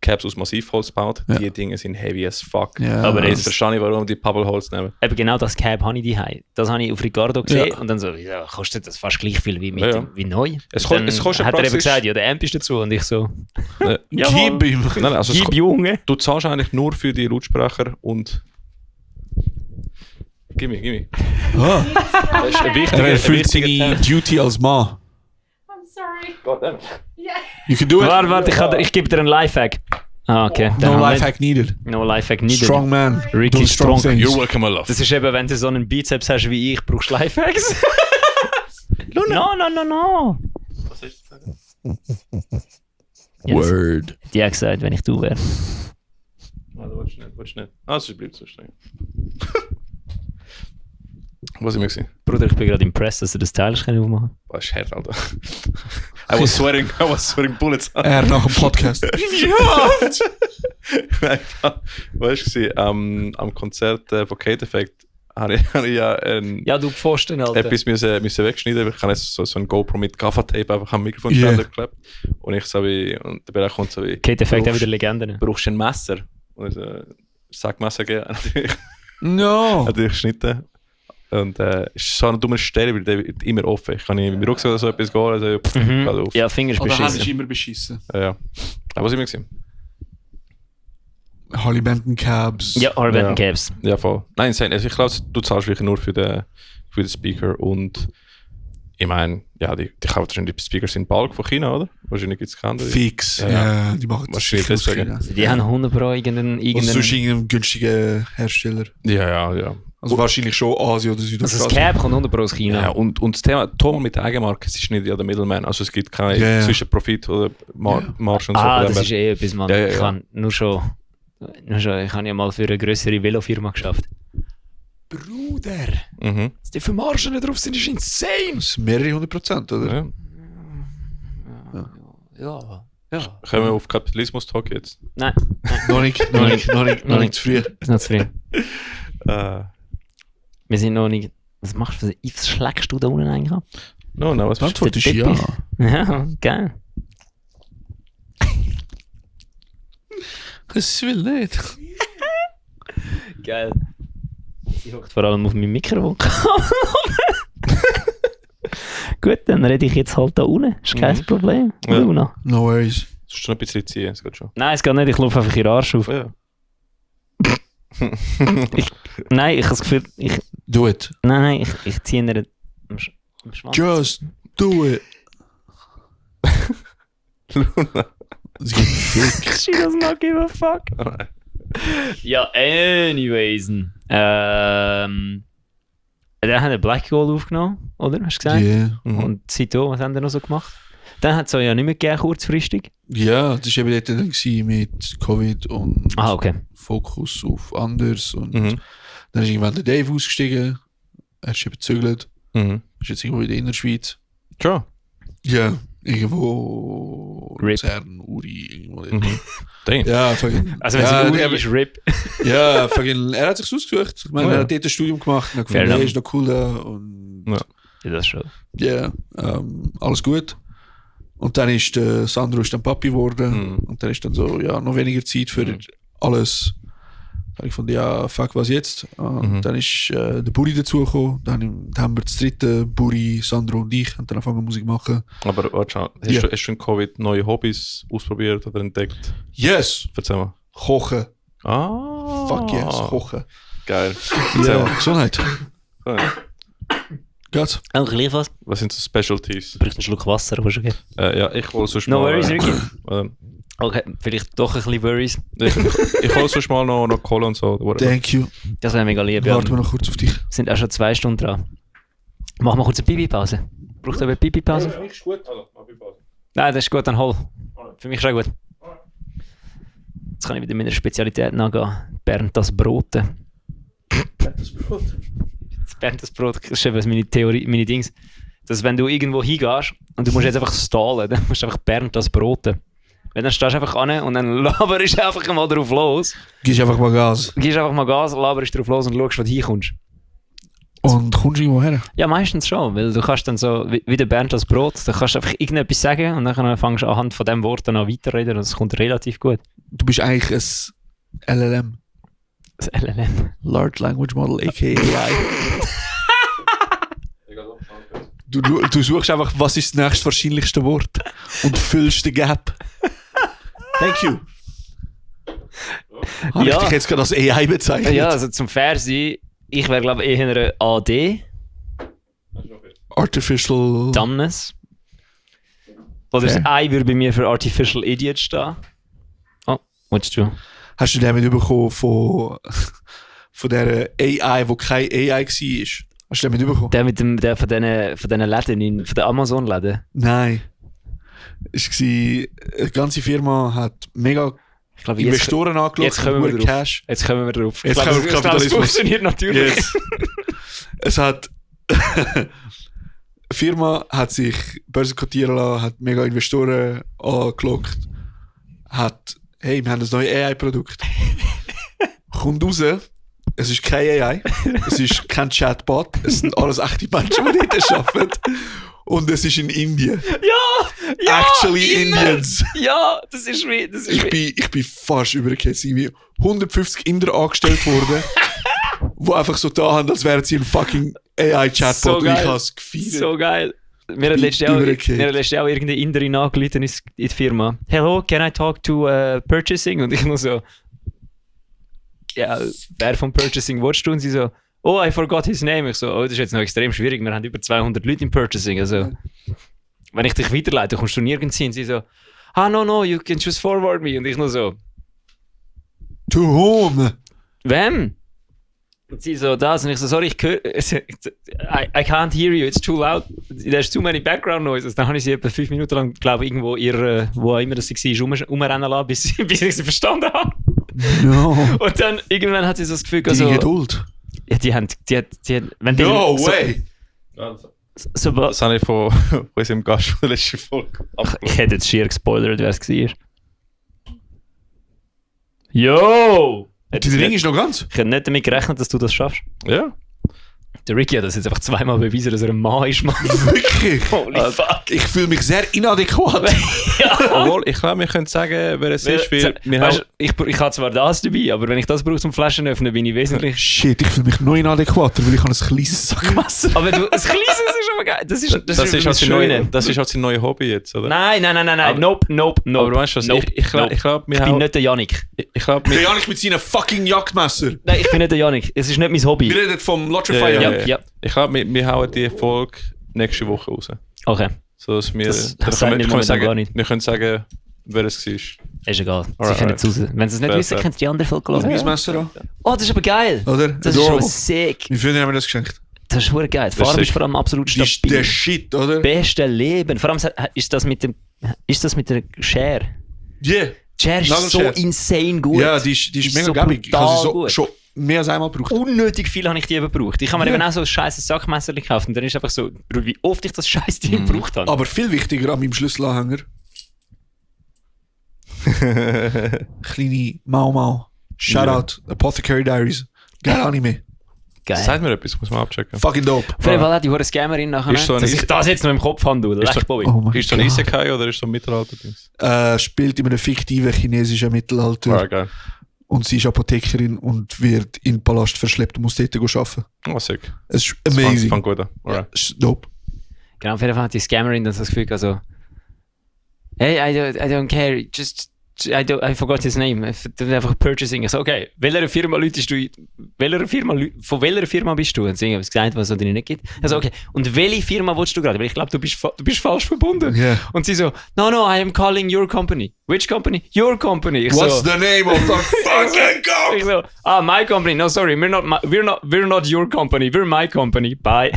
Caps aus Massivholz gebaut.
Ja.
Die Dinge sind heavy as fuck.
Ja.
Aber
Jetzt
das-
verstehe ich, warum die Pappelholz nehmen.
Eben genau das Cap habe ich daheim. Das habe ich auf Ricardo gesehen
Ja.
und dann so, ja, kostet das fast gleich viel wie,
Ja.
wie neu.
Es
Und dann
kostet
hat er eben
praktisch-
gesagt, ja, der Amp ist dazu und ich so,
Gib ihm.
Nein, also
gib Junge.
du zahlst eigentlich nur für die Lautsprecher und... Gimme.
Ah,
Das ist ein
er erfüllt
wichtiger
seine
Teil.
Duty als Mann.
I'm sorry.
Goddammit.
Yeah.
You can do it.
Warte, ich gebe dir einen Lifehack. Ah, okay. Dann
No
haben wir-
Lifehack needed.
No Lifehack nicht.
Strong man.
Ricky
Doing strong
strong.
things.
You're welcome, my love.
Das ist eben, wenn du so einen Bizeps hast wie ich, brauchst du Lifehacks. No.
Was ist das?
Yes.
Word.
Die hat gesagt, wenn ich du wäre.
Ah, du willst nicht. Ah, es bleibt so streng. Was ich mir gesehen?
Bruder, ich bin gerade impressed, dass du das Teil aufmachen können.
Was ist hart, Alter. I was swearing bullets.
Er nach dem Podcast.
Weißt du, am Konzert von Kate Effect habe ich ja
Ja, du Pfosten, Alter.
etwas müssen wegschneiden. Ich habe jetzt so ein GoPro mit Gaffer-Tape einfach am Mikrofon
Yeah.
geklebt. Und ich so wie, und der Bereich kommt so wie,
Kate Effect auch
brauchst-
wieder Legenden.
brauchst du ein Messer? Und ich so, Sackmesser gegeben.
No.
Natürlich geschnitten. Und es ist so eine dumme Stelle, weil der wird immer offen. Ich kann nicht mit dem Rucksack oder so etwas gehen, also geht auf.
Ja, Fingers
Oder Hand ist
beschissen.
immer beschissen.
Ja. Aber was ich mir gesehen?
Harley Benton Cabs.
Ja, Arbeit
Ja.
und Caps.
Ja, voll. Nein, insane. Also ich glaube, du zahlst wirklich nur für den Speaker und Ich meine, ja, die kaufen wahrscheinlich die Speakers in Bulk von China, oder? Wahrscheinlich gibt es keine andere.
Fix.
Ja,
Ja, die machen das
Wahrscheinlich
sicher aus
deswegen.
China.
Die haben 100 Pro
Oder sonst
irgendeinen...
irgendeinen günstigen Hersteller.
Ja.
Also wahrscheinlich schon Asien oder
Also das
Südostasien.
Cap kommt 100 Pro aus China.
Ja, und das Thema mit der Eigenmarke, es ist nicht ja der Middleman. Also es gibt keine
Ja.
zwischen Profit oder Marge und so.
Ah,
Von
das
dem
ist
her.
etwas, Mann.
Ja.
Ich habe nur schon... Ich habe ja mal für eine grössere Velofirma geschafft. Bruder!
Mhm.
Was die für Margen drauf sind, ist insane!
Das sind mehrere 100%, oder?
Ja.
Ja.
Kommen wir auf Kapitalismus-Talk jetzt?
Nein,
Noch nicht zu früh.
ist noch zu früh.
Äh,
Wir sind noch nicht... Was machst du? Was schlägst du da unten eigentlich ab?
no, was
Die Antwort ist ja.
Teppich. Ja, geil.
Das will nicht.
Geil. Sie hockt vor allem auf meinem Mikrofon. Gut, dann rede ich jetzt halt da unten. Ist kein Problem.
Ja.
Luna.
No worries.
Das ist schon ein bisschen ziehen, es geht schon.
Nein, es geht nicht. Ich laufe einfach ihren Arsch auf.
Ja.
Nein, ich habe das Gefühl...
Do it.
Nein, ich ziehe ihr am Schwanz.
Just do it.
Luna.
Sie geht fick.
She does not give a fuck. Ja, anyways. Dann hat er Black Gold aufgenommen, oder? Hast du gesagt?
Yeah.
Mhm.
Und seitdem, was haben wir noch so gemacht? Dann hat es ja nicht mehr gegeben, kurzfristig.
Ja, das war eben dort dann gewesen mit Covid und
Ah, okay.
Fokus auf anders. Und
Mhm.
dann ist irgendwann der Dave ausgestiegen. Er ist eben gezögert.
Mhm.
Ist jetzt irgendwo in der Innerschweiz.
Schon.
Ja, irgendwo
Rip.
Luzern, Uri, irgendwo. dort.
Mhm. Dang.
Ja, fucking.
Also wenn
ja,
es
der-
Uri ist, RIP.
Ja, fucking, er hat sich ausgesucht. Ich meine,
Oh, ja.
er hat dort ein Studium gemacht. Und
Fair
gefunden,
enough.
ist noch cool da. Und
Ja.
Ja, das schon.
ja, alles gut. Und dann ist der Sandro ist dann Papi geworden.
Mhm.
Und dann ist dann so, ja, noch weniger Zeit für alles. Dann habe ich gefunden, ja, fuck, was jetzt? Und dann ist der Buri dazugekommen. Dann haben wir das dritte, Buri, Sandro und ich, haben dann angefangen Musik machen.
Aber warte schon,
Ja.
hast du in Covid neue Hobbys ausprobiert oder entdeckt?
Yes!
Erzähl mal.
Kochen.
Ah.
Fuck yes, kochen.
Geil. Erzähl
Ja,
mal.
Gesundheit.
Ja.
Geht's?
Auch gleich was?
Was sind so Specialties?
Braucht einen Schluck Wasser, aber schon geht.
Ja, ich hole sonst
No
mal...
worries, Ricky.
äh,
Okay, vielleicht doch ein bisschen Worries.
ich hole sonst mal noch Cola und so. whatever.
Thank you.
Das wäre mega lieb. Ja.
Warten wir noch kurz auf dich.
Wir sind auch schon 2 Stunden dran. Machen wir kurz eine Pipi-Pause. Braucht ihr eine Pipi-Pause?
Ist gut. Also, Pause.
Nein, das ist gut, dann hol. Für mich ist auch gut. Jetzt kann ich wieder meiner Spezialität nachgehen. Bernd das Brote. Das Bernd das Brot, das ist eben meine Theorie, meine Dings. Dass wenn du irgendwo hingehst und du musst jetzt einfach stallen, dann musst du einfach Bernd das Brote. Wenn dann stehst du einfach an und dann laberst du einfach mal drauf los.
Gehst einfach mal Gas.
Gehst einfach mal Gas, laberst drauf los und schaust, wo du hinkommst.
Und kommst du irgendwo her?
Ja, meistens schon, weil du kannst dann so, wie der Bernd das Brot, da kannst du einfach irgendetwas sagen und dann fängst du anhand von dem Wort dann an weiterreden und es kommt relativ gut.
Du bist eigentlich ein LLM.
Das LLM.
Large Language Model, aka AI. Du suchst einfach, was ist das nächst wahrscheinlichste Wort und füllst den Gap. Thank you. Habe ich
Ja.
dich jetzt gerade als AI bezeichnet?
Ja, also zum Fair sein, ich wäre glaube ich eher eine AD,
Artificial...
Dumbness. Oder das
Fair.
I würde bei mir für Artificial Idiot stehen. Oh, willst du?
Hast du den mitbekommen von der AI, die keine AI war? Hast du den mitbekommen?
Der von diesen Läden, von den Amazon-Läden.
Nein. Eine ganze Firma hat mega
Ich glaube,
Investoren angeschaut.
jetzt kommen wir
hohen
drauf.
Cash.
Jetzt kommen wir drauf.
Jetzt
Ich
kommen wir auf
glaube,
Kapitalismus.
Das funktioniert natürlich.
Yes. Es hat die Firma hat sich börsenkotieren lassen, hat mega Investoren angelockt, hat, hey, wir haben ein neues AI-Produkt. Kommt raus, es ist keine AI, es ist kein Chatbot, es sind alles echte Menschen, die dort arbeiten. Und es ist in Indien.
Ja!
Actually
immer.
Indians.
Ja, das ist wie.
Ich bin fast übergekehrt. Irgendwie 150 Inder angestellt worden, die einfach so da haben, als wären sie ein fucking AI-Chatbot.
So
und ich
geil.
habe es gefeiert.
So geil. Mir hat
bin
letztes Jahr
übergekehrt.
irgendeine Inderin angerufen in die Firma. Hello, can I talk to Purchasing? Und ich nur so, ja, wer von Purchasing willst du? Und sie so, oh, I forgot his name. Ich so, oh, das ist jetzt noch extrem schwierig, wir haben über 200 Leute im Purchasing, also wenn ich dich weiterleite, kommst du nirgends hin. Und sie so, no, you can just forward me. Und ich nur so,
To whom?
wem? Und sie so, das. Und ich so, sorry, I can't hear you, it's too loud. There's too many background noises. Dann habe ich sie etwa 5 Minuten lang, glaube ich, irgendwo wo auch immer das war, rumrennen lassen, bis ich sie verstanden habe.
No.
Und dann irgendwann hat sie so das Gefühl,
Die
also,
Geduld.
ja, die haben, wenn die,
No
so,
way!
So,
Das habe ich von unserem Gast von der letzten Folge
ich hätte jetzt schier gespoilert, wer es war. Yo!
Der Ring ist noch ganz.
Ich hätte nicht damit gerechnet, dass du das schaffst.
Ja.
Der Ricky hat das jetzt einfach zweimal bewiesen, dass er ein Mann ist, Mann.
Wirklich?
Holy fuck.
Ich fühle mich sehr inadäquat.
Obwohl, ich glaube, wir können sagen, wer es ist, weil wir
Weißt,
haben...
ich habe zwar das dabei, aber wenn ich das brauche zum Flaschen öffnen, bin ich wesentlich...
Shit, ich fühle mich noch inadäquater, weil ich habe ein kleines Sackmesser.
Aber du, ein kleines ist aber geil. Das ist
Das ist halt sein neues Hobby jetzt, oder?
Nein.
Aber-
Nope.
Aber weißt du was,
Nope.
ich glaube, wir
Ich bin
haben...
nicht der Janik.
Ich glaube,
Der
wir...
Janik mit seinem fucking Jagdmesser.
Nein, ich bin nicht der Janik. Es ist nicht mein Hobby.
Wir reden vom Lotterfire.
Ja.
Ich glaube, wir hauen die Folge nächste Woche raus.
Okay,
So dass wir...
Das
dann
sagt mir
können wir
momentan gar
sagen,
nicht.
wir können sagen, wer es war.
ist egal. Sie
Alright,
finden es raus. Wenn sie es nicht
Fair,
wissen,
fair.
können sie die andere Folge
Mein
hören.
Messer an.
Oh, das ist aber geil.
Oder?
Das ist schon sick.
Wie viel haben wir das geschenkt?
Das ist verdammt geil. Die
Das ist
Farbe ist
sick.
vor allem absolut
Das ist der
stabil.
Shit, oder?
Beste Leben. Vor allem ist das mit der Share.
Yeah.
Die Share ist so
Nagelschere.
insane gut.
Ja, die ist mega
so
gäbig. Ich habe
brutal
sie so,
gut.
schon mehr als einmal gebraucht.
Unnötig viel habe ich die eben gebraucht. Ich habe mir
Ja.
eben auch so ein scheißes Sackmesser gekauft und dann ist einfach so, wie oft ich das scheiß Ding gebraucht habe.
Aber viel wichtiger an meinem Schlüsselanhänger. Kleine Mau. Shoutout, Apothecary Diaries. Geil Anime.
Geil.
Sagt mir etwas, muss man abchecken.
Fucking dope.
Auf jeden Fall hat die hure Scammerin nachher,
Ist so ein
dass ich das jetzt noch im Kopf habe, du.
Ist so-
Lechboy.
Oh mein
Ist so ein
Gott.
Isekai oder ist so ein Mittelalter-Dings?
Spielt in einem fiktiven chinesischen Mittelalter.
Ah, geil.
Und sie ist Apothekerin und wird in den Palast verschleppt und muss dort arbeiten.
Oh, sick.
Es ist
Das
amazing.
fand gut an. Alright.
Es ist dope.
Genau, auf jeden Fall hat die Scammerin dann so das Gefühl, also, hey, I don't care, I forgot his name. Einfach Purchasing. Ich so, okay, von welcher Firma bist du? Und sie haben gesagt, was es dir nicht gibt. Also, okay, und welche Firma willst du gerade? Weil ich glaube, du bist falsch verbunden.
Yeah.
Und sie so, no, I am calling your company. Which company? Your company. Ich
What's
so,
the name of the fucking
ich
company?
so, my company. No, sorry, we're not your company. We're my company. Bye.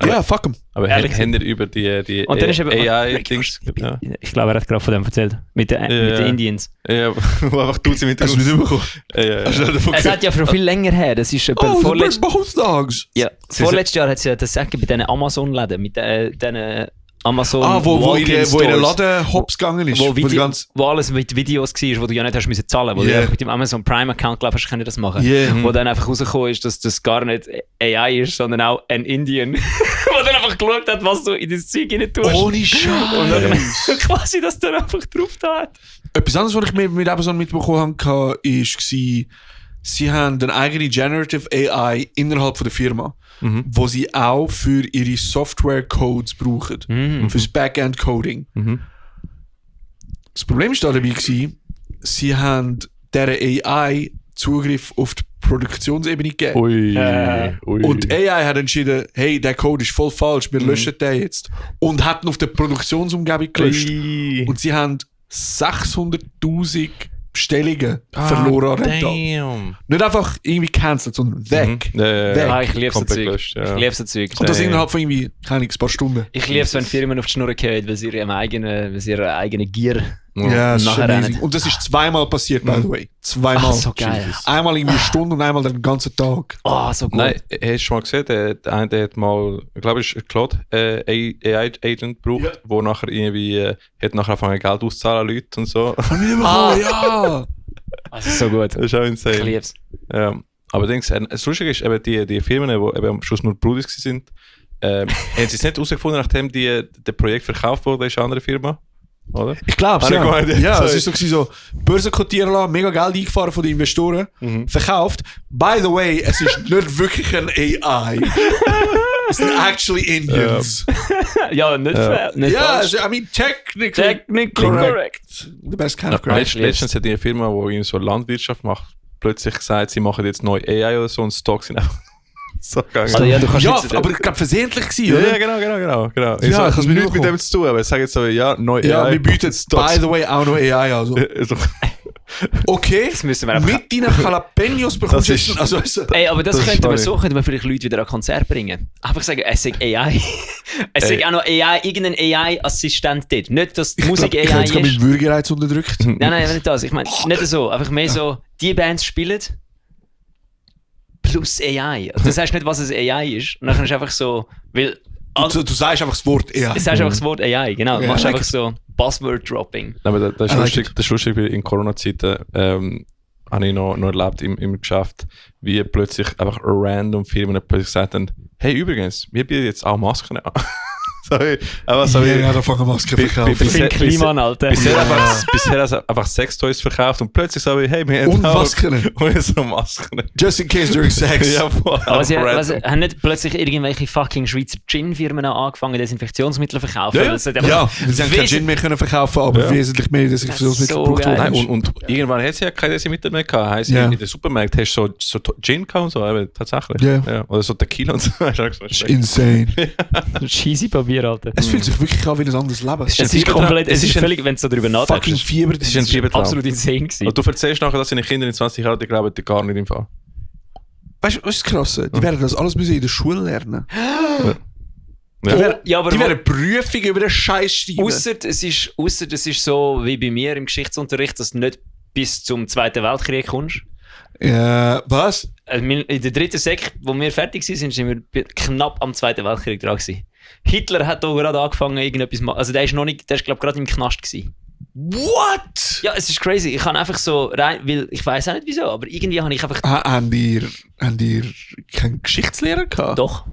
Ja, fuck him.
Aber
Ehrlich
haben ihr über die
Und dann ist eben
AI-Dings...
Ricky,
Ja.
Ich glaube, er hat gerade von dem erzählt. Mit den Indians.
Ja, wo einfach du sie mit
Hast du es nicht bekommen?
Ja.
Hast du davon
Es hat ja schon viel länger her. Das ist etwa
Oh, the
vorletzt,
both dogs.
ja, vorletztes Jahr hat es ja das Sagen bei diesen Amazon-Läden, mit diesen Amazon
Wo
Walk-in-Stores,
ihr Laden hops gegangen ist.
wo,
die ganze...
wo alles mit Videos war, wo du ja nicht hast müssen zahlen, wo du
Yeah.
einfach mit dem Amazon Prime-Account glaub hast, können das machen.
Yeah.
Wo dann einfach rausgekommen ist, dass das gar nicht AI ist, sondern auch ein Indian, wo dann einfach geschaut hat, was du in das Zeug rein tust.
Ohne
Und dann
Scheiß.
quasi das dann einfach drauf da hat.
Etwas anderes, was ich mit Amazon mitbekommen habe, war, sie haben eine eigene Generative AI innerhalb von der Firma, wo sie auch für ihre Software-Codes brauchen. Fürs Backend-Coding. Das Problem war da dabei, sie haben dieser AI Zugriff auf die Produktionsebene gegeben.
Ui.
Und AI hat entschieden, hey, der Code ist voll falsch, wir löschen den jetzt. Und hat ihn auf der Produktionsumgebung gelöscht. Und sie haben 600'000 Bestellungen verloren an dem Tag.
Damn.
Nicht einfach irgendwie cancelled, sondern weg.
Ja.
Ah, ich liebe so
Komplett
Zeug.
gelöscht, ja.
Ich liebe so Zeug.
Und das innerhalb von irgendwie, keine Ahnung, ein paar Stunden.
Ich liebe es, wenn Firmen auf die Schnur gehen, weil sie ihre eigene Gier.
Ja, das ist
nachher
amazing.
rennen.
Und das ist zweimal passiert, by the way. Zweimal.
Ah, so geil.
Einmal irgendwie eine Stunde und einmal den ganzen Tag.
Oh, so gut.
Nein, hast du schon mal gesehen, der eine der hat mal, ich glaube, es ist Claude, AI-Agent gebraucht, wo nachher irgendwie, hat nachher angefangen Geld auszahlen an Leute und so.
Hab ich nicht bekommen, ja.
Das ist so gut.
Das ist auch
Ich
insane.
liebe es.
Ja. Aber das Lustige ist, eben die Firmen, die eben am Schluss nur Brudis waren, haben sie es nicht herausgefunden, nachdem der Projekt verkauft wurde, ist eine andere Firma, oder?
Ich glaube
Habe ich
ja.
gemeint,
Ja,
sorry.
es ist so, gewesen, so Börse kotieren lassen, mega Geld eingefahren von den Investoren, verkauft. By the way, es ist nicht wirklich ein AI. Es sind actually Indians.
Ja, nicht fair. Nicht
Ja,
falsch.
I mean, technically
Technically correct.
the best kind of correct.
Letztens hat eine Firma, die so Landwirtschaft macht, plötzlich gesagt, sie machen jetzt neue AI oder so und Stocks sind einfach So gegangen.
Also, ja, du kannst
Ja,
jetzt,
aber ich glaube versehentlich gewesen,
Ja,
oder?
genau.
Ja, ich hab's
nichts
mitbekommen.
mit dem zu tun, aber ich sage jetzt so, ja, neu
Ja,
AI.
wir bieten jetzt, by the way, auch noch AI an. Also. Okay,
das müssen wir einfach...
mit deinen Jalapenos bekommst du
Das ist-
jetzt... Also,
Ey, aber das
Das ist
könnten wir
funny.
so, könnten wir vielleicht Leute wieder an Konzert bringen. Einfach sagen, es ist AI. Es ist
Ey.
auch noch AI, irgendein AI-Assistent dort. Nicht, dass die Musik
ich
AI
habe jetzt gerade
ist.
meinen Würgereiz unterdrückt.
Nein, nicht das. Ich meine, nicht so. Einfach mehr so, die Bands spielen plus AI. Das heißt nicht, was es AI ist. Und dann ist einfach so, weil...
Du sagst einfach das Wort AI.
Es sagst einfach das Wort AI, genau. Du
Ja,
machst
like-
einfach so Buzzword-Dropping.
Aber das ist
I like
lustig, das ist lustig, weil in Corona-Zeiten habe ich noch erlebt im Geschäft, wie plötzlich einfach random Firmen plötzlich gesagt haben, hey, übrigens, wir bieten jetzt auch Masken an.
Ja, da fangen Masken
Bi-
verkaufen.
bi-
Finn Kliman, Alter.
Bisher einfach Sextoys verkauft und plötzlich so wie, hey, wir haben
Und
auch-
Masken.
Und so Masken.
Just in case during sex.
Ja, voll.
Aber sie
Random.
haben nicht plötzlich irgendwelche fucking Schweizer Gin-Firmen angefangen, Desinfektionsmittel zu verkaufen.
Ja, ja.
weil es hat einfach-
Ja, weil sie haben kein Gin mehr können verkaufen, aber
Ja.
wesentlich mehr Desinfektionsmittel
so
gebraucht
geil.
worden
Nein,
ist.
und irgendwann hat sie ja keine Desinfektionsmittel mehr gehabt. Heisst,
Ja.
in den Supermärkten hast du so Gin gehabt und so, aber tatsächlich.
Ja.
Oder so Tequila und so. Hast du auch
Das ist
gesagt.
insane.
Cheesy Papier, Alter.
Es fühlt sich wirklich an wie ein anderes Leben.
Es ist
Fiebertraum.
komplett, es
Es
ist
ist ein
völlig, wenn du so drüber
fucking
nachdenkst,
Fieber.
Es ist ein Fiebertraum.
absolut insane gewesen.
Und du erzählst nachher, dass deine Kinder in 20 Jahren, die glauben dir gar nicht im Fall.
Weißt du, was ist das Krasse? Die werden das alles müssen in der Schule lernen.
Ja.
Ja, aber
Die werden Prüfungen über den Scheiß schreiben.
ausser es ist so wie bei mir im Geschichtsunterricht, dass du nicht bis zum Zweiten Weltkrieg kommst.
Was?
Also in der dritten Sek, wo wir fertig waren, sind wir knapp am Zweiten Weltkrieg dran gewesen. Hitler hat da gerade angefangen, irgendetwas zu machen. Also der ist glaube ich gerade im Knast gewesen.
What?
Ja, es ist crazy. Ich kann einfach so rein, weil ich weiß auch nicht wieso, aber irgendwie habe ich einfach
Haben ihr keinen Geschichtslehrer gehabt?
doch.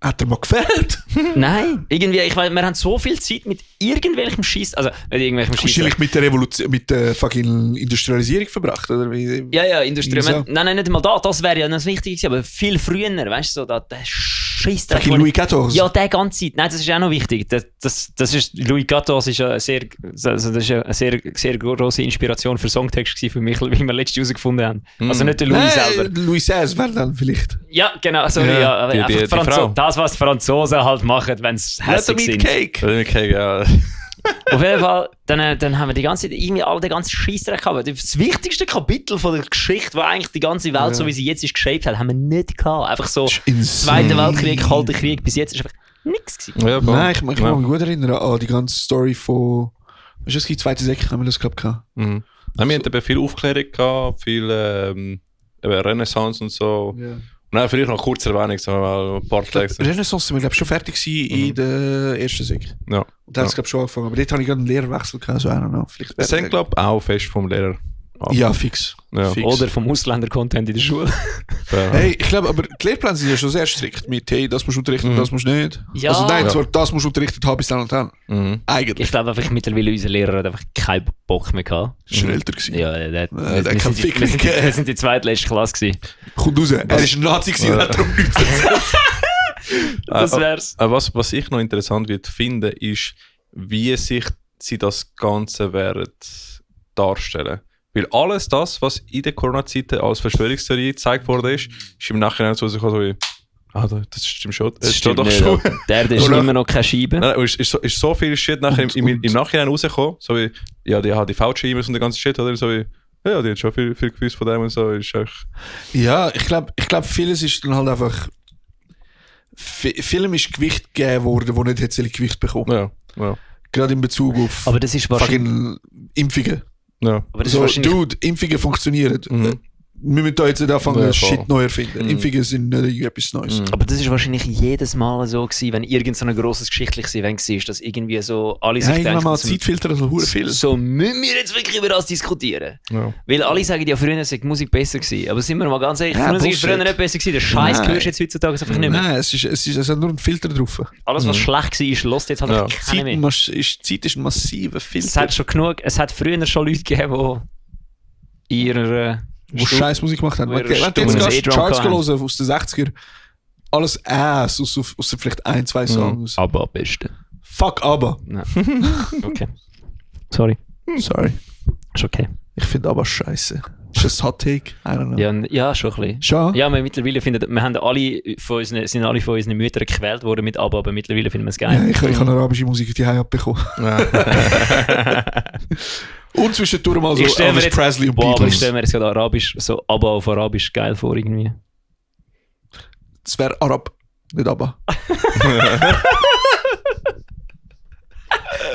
Hat er mal gefällt?
Nein, irgendwie, ich weiß, wir haben so viel Zeit mit irgendwelchem Scheiß, also nicht irgendwelchem Scheiß.
Wahrscheinlich mit der Revolution, mit der fucking Industrialisierung verbracht, oder wie?
Ja, Industrie.
Wieso?
Nein, nicht mal da. Das wäre ja das Wichtigste, aber viel früher, weißt du, so, der Scheiß.
Fucking Louis XIV.
Ja, der ganze Zeit. Nein, das ist auch noch wichtig. Das ist, Louis XIV ist ja sehr, also das ist ja eine sehr grosse Inspiration für Songtext gewesen für mich, wie wir letztes herausgefunden haben. Also nicht der Louis selber.
Louis XVI wäre dann vielleicht.
Ja, genau, sorry,
Ja.
ja. aber
Die-
einfach
die
die Franzo-
Frau.
das, was die Franzosen halt machen, wenn sie hässlich sind.
Cake.
Oder mit Cake, ja.
Auf jeden Fall, dann haben wir die ganze Zeit irgendwie alle den ganzen Scheissdreck gehabt. Das wichtigste Kapitel von der Geschichte, wo eigentlich die ganze Welt, so wie sie jetzt ist, geshaped hat, haben wir nicht gehabt. Einfach so, Zweiter Weltkrieg, Kalter Krieg, bis jetzt ist einfach nichts gewesen.
Ja, voll.
Nein, ich kann
Ja.
mich gut erinnern an die ganze Story von. Weißt du, es gibt zweite Sek, haben wir das gehabt.
Mhm. Nein, wir hatten eben viel Aufklärung gehabt, viel eben Renaissance und so. Und dann vielleicht noch kurz Erwähnung, sagen wir mal, ein paar Texte.
Renaissance sind wir, glaube ich, schon fertig gewesen in der ersten Sek.
Ja.
Und da hat es, glaube ich, schon angefangen. Aber dort habe ich gerade einen Lehrerwechsel gehabt, so I don't know. Vielleicht
Das hängt, glaube ich, auch fest vom Lehrer ab.
Ja, fix.
Ja.
Fix.
Oder vom Ausländer-Content in der Schule.
Ja.
Hey, ich glaube, aber die Lehrpläne sind ja schon sehr strikt mit, hey, das musst du unterrichten, das musst du nicht.
Ja.
Also nein,
Ja.
zwar das musst du unterrichtet haben bis dann und dann.
Mhm.
Eigentlich.
Ich glaube einfach, mittlerweile unser Lehrer hat einfach keinen Bock mehr gehabt.
Das ist schon älter gewesen.
Ja, der
der kann
wir
ficken.
sind die zweitletzte Klasse gewesen.
Kommt raus, er ist ein Nazi gewesen und hat darum nichts erzählt.
Das wär's.
Was ich noch interessant wird finden, ist, wie sich sie das Ganze werden darstellen. Weil alles das, was in der Corona-Zeit als Verschwörungstheorie gezeigt wurde, ist im Nachhinein so rausgekommen, so wie, das stimmt schon.
Das
Es
stimmt
steht doch
nicht,
schon.
Alter. Der ist
Oder-
immer noch keine Scheibe.
Nein, und ist so viel Shit nachher im Nachhinein rausgekommen, so wie, ja, die haben die VG-E-Mails und der ganze Shit, oder so wie, ja, die hat schon viel gewusst von dem und so, ist echt,
Ja, ich glaube, vieles ist dann halt einfach. Vielem ist Gewicht gegeben worden, wo nicht hätte Gewicht bekommen.
ja.
Gerade in Bezug auf
Aber das ist wahrscheinlich.
fucking Impfungen.
Ja.
Aber das ist
So,
wahrscheinlich
Dude, Impfungen funktionieren.
Mhm.
Wir müssen da jetzt nicht anfangen,
Ja,
Shit
voll.
neu erfinden.
Mhm.
Impfungen sind nicht irgendetwas Neues.
Mhm.
Aber das ist wahrscheinlich jedes Mal so gewesen, wenn irgend so ein grosses geschichtliches Event war, dass irgendwie so alle
Ja,
sich
irgendwann mal
denken,
Zeitfilter, also hure viel.
so müssen wir jetzt wirklich über das diskutieren.
Ja.
Weil alle sagen, ja, früher sei die Musik besser gewesen. Aber sind wir mal ganz ehrlich,
Ja,
früher ist
Bullshit.
früher nicht besser gewesen. Der Scheiß
Nein.
hörst du jetzt heutzutage einfach nicht mehr.
Nein, es hat nur ein Filter drauf.
Alles, was schlecht war, lässt jetzt halt
Ja.
einfach keiner mehr.
Zeit ist ein massiver
Es
Filter.
hat schon genug, es hat früher schon Leute gegeben, die ihrer
Wo Scheiß Musik gemacht haben.
Wo
Wenn
ihr
du jetzt
stummes
gehst,
E-Drum
Charts
gehabt
hören aus den 60er, alles Ass, außer vielleicht ein, zwei Songs.
Aber am besten.
Fuck aber.
Nein. Okay. Sorry.
Sorry.
Ist okay.
Ich finde aber scheiße. Ist das Hot Take? I don't know.
Ja, schon ein bisschen.
Schon?
Ja, mittlerweile sind alle von unseren Müttern gequält worden mit ABBA, aber mittlerweile finden wir es geil.
Ja, ich habe arabische Musik die abbekommen. Und zwischendurch mal so
Ich stell mir
Elvis
jetzt-
Presley und
Boah, aber ich
Beatles.
stelle mir jetzt gerade Arabisch, so ABBA auf Arabisch geil vor irgendwie.
Das wäre Arab, nicht ABBA.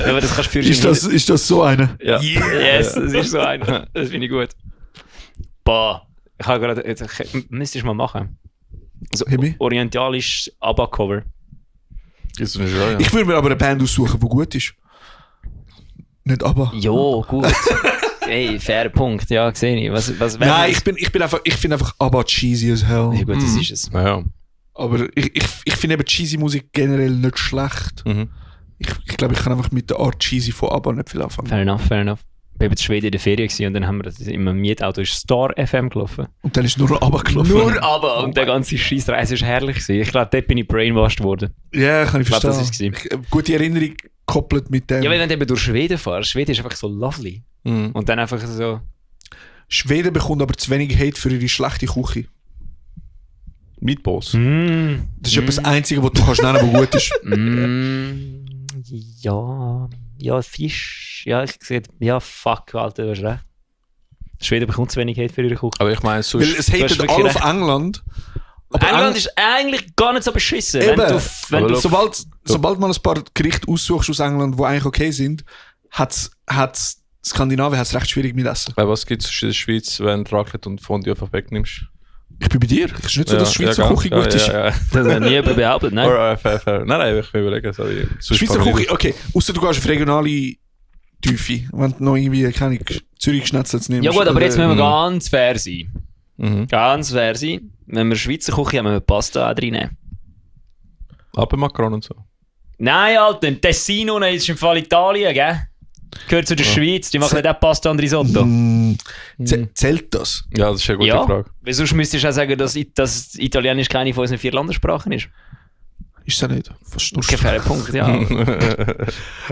Aber das kannst du für
Ist das so eine?
Ja.
Yes, das ist so einer. Das finde ich gut. Boah, ich habe gerade, müsstest du mal machen. So
Himmel?
orientalisch ABBA-Cover.
Ist nicht wahr, ja.
Ich würde mir aber eine Band aussuchen, die gut ist. Nicht ABBA.
Jo, gut. Ey, fairer Punkt, ja, sehe ich. Was
Nein, ich finde einfach ABBA cheesy as hell.
Ja, gut, das ist es.
Ja.
Aber ich finde eben cheesy Musik generell nicht schlecht.
Mhm.
Ich glaube, ich kann einfach mit der Art cheesy von ABBA nicht viel anfangen.
Fair enough. Ich war in Schweden in der Ferien gewesen und dann haben wir das in einem Mietauto ist Star FM gelaufen.
Und dann ist nur noch ABBA gelaufen.
Nur ABBA und der ganze Scheissreise war herrlich gewesen. Ich glaube, dort bin ich brainwashed worden.
Ja, kann ich
Ich glaube,
verstehen.
das war
Gute Erinnerung gekoppelt mit dem.
Ja, weil wenn du eben durch Schweden fährst, Schweden ist einfach so lovely.
Mhm.
Und dann einfach so...
Schweden bekommt aber zu wenig Hate für ihre schlechte Küche.
Meatballs.
Das ist etwas Einzige, was du kannst nennen, was gut ist.
Ja, Fisch. Ja, ich sehe, ja, fuck, Alter, du hast recht. Schweden bekommt zu wenig Hate für ihre Küche.
Aber ich meine, so
Weil
ist...
es
Du hast
hatet
wirklich
alle auf
recht.
England. Aber
England ist eigentlich gar nicht so beschissen.
Eben.
Wenn du
Sobald man ein paar Gerichte aussuchst aus England, die eigentlich okay sind, hat's Skandinavien hat's recht schwierig mit Essen.
Was gibt es in der Schweiz, wenn du Raclette und Fondue einfach wegnimmst?
Ich bin bei dir. Es ist nicht so, dass Schweizer
gell?
Küche gut ist.
Ja.
das hat nie jemand behauptet, nein.
Alright, fair. Nein, ich will überlegen. Sorry. Sonst
Schweizer
fange ich
Küche, okay. Ausser du gehst auf regionale Tiefe. Wenn du noch irgendwie, keine Zürich-Schnetzel nimmst.
Ja gut, aber jetzt müssen wir
Mhm.
ganz fair sein.
Mhm.
Ganz fair sein. Wenn wir Schweizer Küche haben, müssen wir Pasta auch reinnehmen.
Aber Makron und so.
Nein, Alter, ein Tessino ist im Fall Italien, gell? Gehört zu der Schweiz, die machen nicht auch Pasta und Risotto.
Zählt das?
Ja, das ist eine gute
Ja,
Frage.
weil sonst müsstest du auch sagen, dass Italienisch keine von unseren 4 Landessprachen ist.
Ist das nicht? Fast nur
Kein fairer Punkt, ja.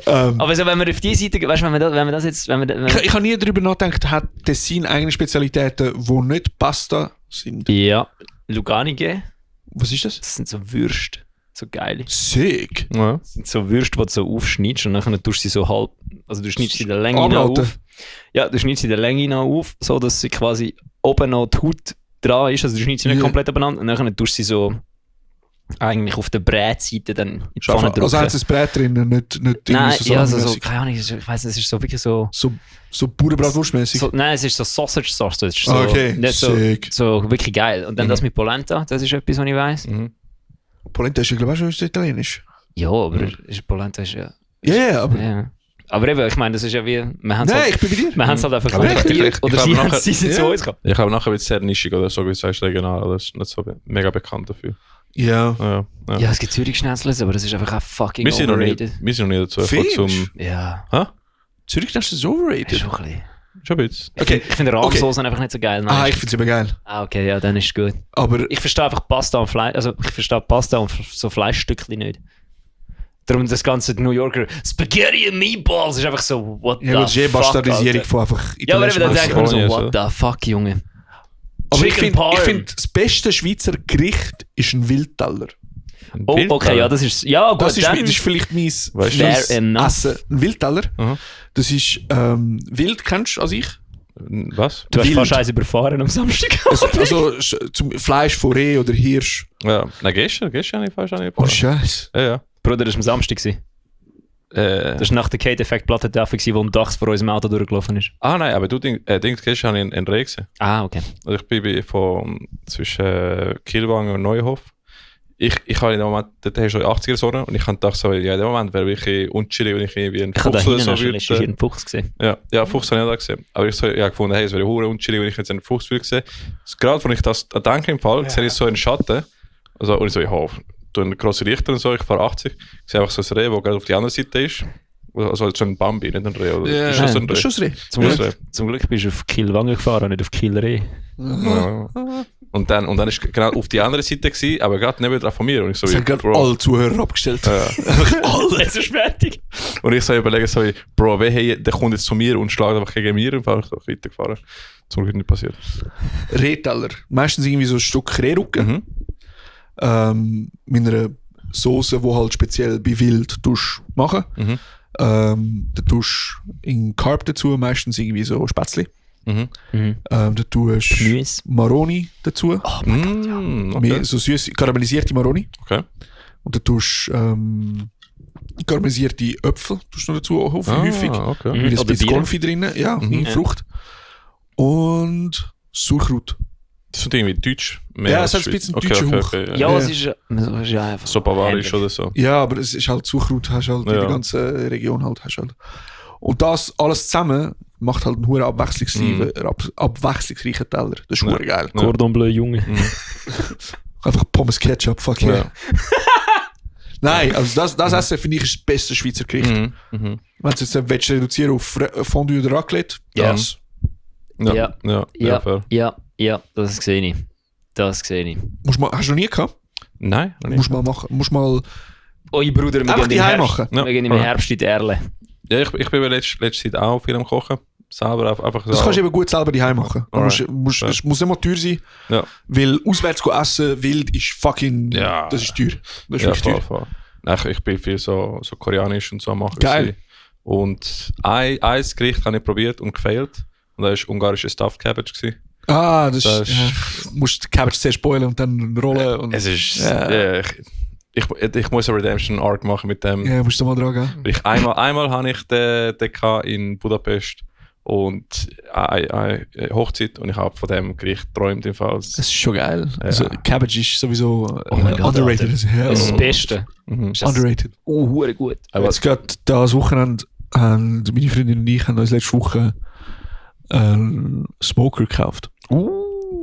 Aber so, wenn wir auf die Seite gehen, weißt du, wenn wir das jetzt...
Ich habe nie darüber nachgedacht, hat Tessin eigene Spezialitäten, die nicht Pasta sind.
Ja, Luganige,
Was ist das?
das sind so Würste. So geil.
Sick.
Ja.
Das sind so Würste, die du so aufschneidest und dann tust du sie so halb... Also du schneidest sie in der Länge nach
Anbraten.
auf. Ja, du schneidest sie in der Länge nach auf, so dass sie quasi oben noch die Haut dran ist. Also du schneidest sie nicht
Ja.
komplett abeinander und dann tust du sie so... Eigentlich auf der Brätseite dann in die Pfanne drücken.
Also hat es ein Brett drin, nicht
Nein,
irgendwie
ja, also so,
salamimässig.
keine Ahnung, ich weiss, es ist so wirklich so...
So Bauernbratwurstmäßig.
so nein, es ist so Sausage. So,
Okay,
nicht so,
sick.
so wirklich geil. Und dann das mit Polenta, das ist etwas, was ich weiss.
Mhm.
Polenta ist ja, glaube ich, auch schon italienisch.
Ja, aber Polenta ist ja...
Ja, aber...
Ja. Aber eben, ich meine, das ist ja wie... Wir haben es
Nein,
halt,
ich bin bei dir.
wir haben es halt einfach
Aber
kontaktiert.
ich
Oder
glaube
sie
nachher-
sind zu
ja.
uns gekommen.
Ich glaube, nachher wird es sehr nischig oder so, wie du sagst, regional. Das ist nicht so mega bekannt dafür.
Ja.
Ja.
Ja, es gibt Zürich-Schnetzlers, aber das ist einfach auch fucking
Wir sind noch
overrated.
nie dazu
Findest?
gekommen zum...
Ja,
Hä?
Zürich ist das
ist
overrated.
schon ein bisschen...
Schon ein bisschen.
Okay.
Ich finde Rahmsoßen einfach nicht so geil.
Ah,
Nein.
ich finde es eben geil.
Ah, okay, ja, dann ist es gut.
Aber
Ich verstehe einfach Pasta und Fleisch, also ich verstehe Pasta und so Fleischstückchen nicht. Darum das ganze New Yorker Spaghetti and Meatballs ist einfach so, what the
ja, das ist eh
fuck,
Bastardisierung
Alter.
von einfach
Ja, aber eben, dann
italienischem
denkt man so,
Essen.
what the fuck, Junge.
Aber ich
Chicken
finde,
Parm.
das beste Schweizer Gericht ist ein Wildteller.
Ein
Oh,
Wildteller.
okay, ja, das ist, ja gut,
Das ist,
dann,
das ist vielleicht mein
Weißt du,
fair
mein
enough.
Essen. Ein Wildteller.
Aha.
Das ist Wild, kennst du als ich?
Was?
Du hast
Wild.
fast eins überfahren am Samstag.
Also zum Fleisch von Reh oder Hirsch.
Ja. Nein, gestern habe ich fast nicht.
Oh Scheiße.
Ja.
Bruder, das war am Samstag. Das war nach der Kate-Effekt-Plattentafel, die um Dachs vor unserem Auto durchgelaufen ist.
Ah nein, aber du denkst, gestern habe ich einen Reh gesehen.
Ah, okay.
Also ich bin zwischen Kielwangen und Neuhof. Ich habe in dem Moment, dort hast du so 80er-Sonne und ich habe gedacht, so, ja, in dem Moment wäre wirklich unchillig, wenn ich irgendwie einen
Ich habe da
Fuchs oder
hinten
so
schon letztens
würde.
einen Fuchs gesehen.
Ja, Fuchs habe ich auch da gesehen. Aber ich so, ja, gefunden, hey, es wäre hure unchillig, wenn ich jetzt einen Fuchs würde sehen. Also, gerade wenn ich das denke im Fall, sehe ich so einen Schatten. Also, und ich so, ja, du einen grossen Lichter und so, ich fahre 80, sehe einfach so ein Reh, das gerade auf der anderen Seite ist. Also so ein Bambi, nicht ein Reh. Oder? Das ist schon so ein
das ist
Reh.
schon das Reh.
Zum
Ja,
Glück bist du auf Kielwangen gefahren, nicht auf Kielreh.
Ja. Und dann ist genau auf die andere Seite gewesen, aber gerade neben dran von mir. Und ich so,
Das haben gerade
Bro.
alle Zuhörer abgestellt.
Ja.
Alle.
Jetzt ist fertig.
Und ich so überlege, so, Bro, der kommt jetzt zu mir und schlägt einfach gegen mir und fahre ich so weitergefahren. Zum Glück nicht passiert.
Rehteller. Meistens irgendwie so ein Stück Rehrücken. Mit einer Soße, die halt speziell bei Wild machen.
Mhm.
Da tust du in Carb dazu, meistens irgendwie so Spätzle.
Mhm.
Da tust du
Gemüse.
Maroni dazu.
Okay.
Mehr so süß, karamellisierte Maroni.
Okay.
Und dann tust du karamellisierte Äpfel tust du noch dazu, auch häufig.
Okay.
Mhm.
Mit ein
Oder
bisschen
Bier.
Konfi drin, ja, Frucht. Und Sauerkraut.
Das ist irgendwie deutsch.
Ja, es hat ein bisschen deutsche Hauch.
Okay.
Ja,
Ja.
es ist ja einfach.
So bavarisch
ähnlich.
oder so.
Ja, aber es ist halt Sauerkraut, hast halt in
Ja.
der ganzen Region halt. Hast halt. Und das alles zusammen macht halt einen hohen abwechslungsreichen Teller. Das ist
Ja.
hure geil.
Cordon Bleu, Junge.
Einfach Pommes Ketchup, fuck yeah.
Ja.
Nein, also das Essen finde ich ist das beste Schweizer Gericht.
Mhm. Mhm.
Wenn du jetzt willst, reduzieren auf Fondue oder Raclette,
Ja.
das.
Ja.
Ja.
Ja.
Ja,
fair.
ja, das sehe ich. Das sehe ich.
Hast du noch nie gehabt?
Nein, noch nicht.
Musst mal machen. Musst mal
Oi Bruder, wir
einfach
gehen im
die
Herbst.
machen.
Ja.
Wir gehen im Herbst in die Erle.
Ja, ich bin letzte Zeit auch viel am Kochen. Selber einfach so.
Das kannst du eben gut selber daheim machen.
Alright.
Ja. Es muss nicht mal teuer sein,
Ja.
weil auswärts essen wild ist fucking.
Ja.
Das ist teuer. Das ist
Ja,
wirklich teuer.
voll. Nein, ich bin viel so koreanisch und so am machen.
Geil.
gewesen. Und ein Gericht habe ich probiert und gefailt. Und das war ungarische Stuffed Cabbage. Gewesen.
Ah, das
Das
ist. Ja. Du musst die Cabbage zuerst boilen und dann rollen. Und,
Es ist.
Ja.
Ich muss eine Redemption Arc machen mit dem.
ja, musst du mal dran gehen.
Einmal habe ich den gehabt in Budapest und eine Hochzeit und ich habe von dem Gericht geträumt im Fall.
Das ist schon geil.
Ja.
Also, Cabbage ist sowieso
mein Gott,
underrated.
Alter.
Also, ja.
Das ist das Beste.
Mhm.
Das ist
Underrated.
hure gut.
Aber
Jetzt gerade das Wochenende haben meine Freundin und ich haben uns letzte Woche einen Smoker gekauft.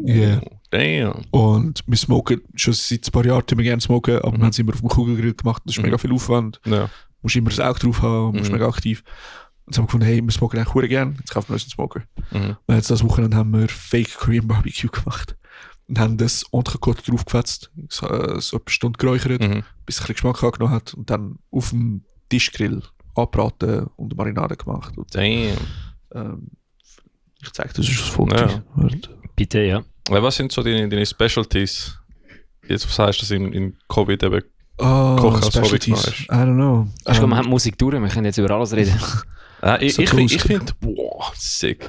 Yeah.
Damn.
Und wir smoken schon seit ein paar Jahren, tun wir gerne smoken, aber wir haben es immer auf dem Kugelgrill gemacht. Das ist mega viel Aufwand.
Ja.
Du musst immer das Auge drauf haben, musst mega aktiv. Und jetzt haben wir gefunden, hey, wir smoken eigentlich hure gerne, jetzt kaufen wir uns einen Smoker.
Mhm.
Und jetzt das Wochenende haben wir Fake Korean Barbecue gemacht. Und haben das Entrecote draufgefetzt, so eine Stunde geräuchert,
Mhm.
bis es ein bisschen Geschmack angenommen hat und dann auf dem Tischgrill angebraten und eine Marinade gemacht. Und,
Damn.
ich zeige das ist das Foto.
Ja.
Bitte, ja.
Was sind so deine Specialties? Jetzt sagst du, dass in Covid eben.
Oh,
Kochen als Hobby
Specialties.
gemacht
I don't know.
Wir haben die Musik durch, wir können jetzt über alles reden.
Ich
So
finde, boah, sick.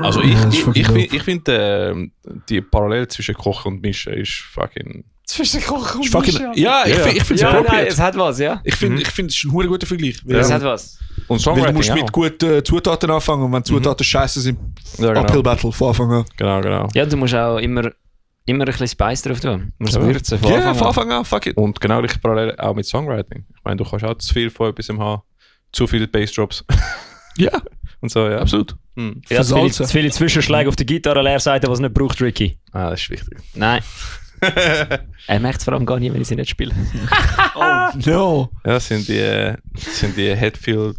Also
Ja, das ist fucking dope.
ich finde, die Parallel zwischen Kochen und Mischen ist fucking.
Zwischen Kochen
Ist fucking, ja, ich finde es
Ja, nein,
appropriate.
es hat was, ja.
Ich finde, es ist ein guter Vergleich. Weil,
Es hat was.
Und
weil du
Songwriting
musst mit
auch.
guten Zutaten anfangen und wenn Zutaten scheiße sind,
Ja,
Uphill
genau.
Battle von Anfang an.
Genau.
Ja, du musst auch immer ein bisschen Spice drauf tun. Du musst
Ja.
würzen von
Ja,
Anfang
von
an.
Anfang an, fuck it.
Und genau gleich parallel auch mit Songwriting. Ich meine, du kannst auch zu viel von etwas haben. Zu viele Bassdrops
Ja,
und so, ja.
absolut.
Hm.
Ja,
Versalzen.
zu viele Zwischenschläge auf der Gitarre Leerseite, was es nicht braucht, Ricky.
Ah, das ist wichtig.
Nein. Er merkt es vor allem gar nicht, wenn ich sie nicht spiele.
No.
Ja, das sind die Headfield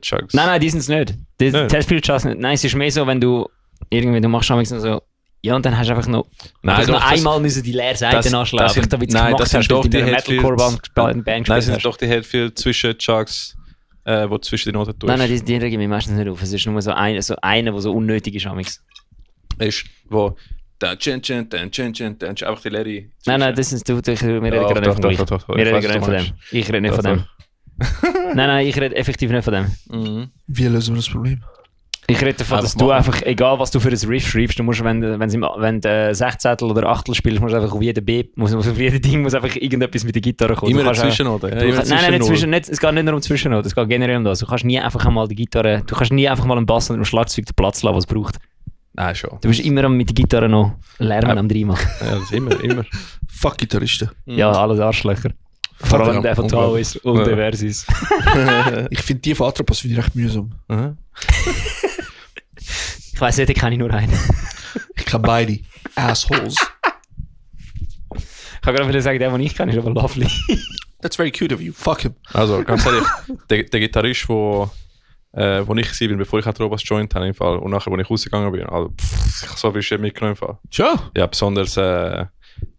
Chugs.
Nein, die sind es nicht. Die
Nein.
Testspiel-Chance nicht. Nein, es ist mehr so, wenn du irgendwie, du machst manchmal so, ja, und dann hast du einfach noch,
Nein,
einfach noch
doch, das-
einmal müssen die Leerseiten anschlagen.
das sind-
Einfach damit
nein,
gemacht
das sind
hast, weil
doch
du
die
in einer
Headfields.
Metalcore-Band
Nein,
gespielt
es sind
hast.
doch die Headfield zwischen Chugs, wo du zwischen die Noten tust.
Nein, die rege ich mich meistens nicht auf. Es ist nur so eine, der so unnötig ist. Amigs.
Ist, wo einfach die leere.
Nein, das ist du. Wir reden
Ja,
gerade nicht von
doch,
gleich.
doch.
Wir
Ich
reden
weiss,
gerade nicht
was
von
du
dem. Ich rede nicht von
Doch,
dem. Nein, ich rede effektiv nicht von dem.
Mhm.
Wie lösen wir das Problem?
Ich rede davon, dass
Einfach
du
machen.
einfach, egal was du für ein Riff schreibst, du musst, wenn du 16 oder 8 spielst, musst du einfach auf jeden Beat, auf jeden Ding muss einfach irgendetwas mit der Gitarre kommen.
Immer
Du kannst
dazwischen, oder?
auch- du kannst- Nein, es geht nicht nur um Zwischennoten, es geht generell um das. Du kannst nie einfach einmal die Gitarre, du kannst nie einfach mal einen Bass und einem Schlagzeug den Platz lassen, was es braucht.
Nein, schon.
Du bist immer mit der Gitarre noch Lärm am Dreimal.
Ja, das ist immer.
Fuck Gitarristen.
Ja, alles Arschlöcher. Vor allem der von Taoist und
Ja.
der Versus.
Ich finde die von Atropos finde ich recht mühsam.
Mhm.
Ich weiss nicht, ich kenne nur einen.
Ich kann beide. Assholes.
Ich kann gerade wieder sagen, der, den ich kenne, ist aber Lovely.
That's very cute of you. Fuck him.
Also, ganz ehrlich, der Gitarrist, wo ich war, bevor ich Robas joint habe im Fall. Und nachher, als ich rausgegangen bin, also, ich habe so viel Shit mitgenommen im Fall.
Schon?
Ja, besonders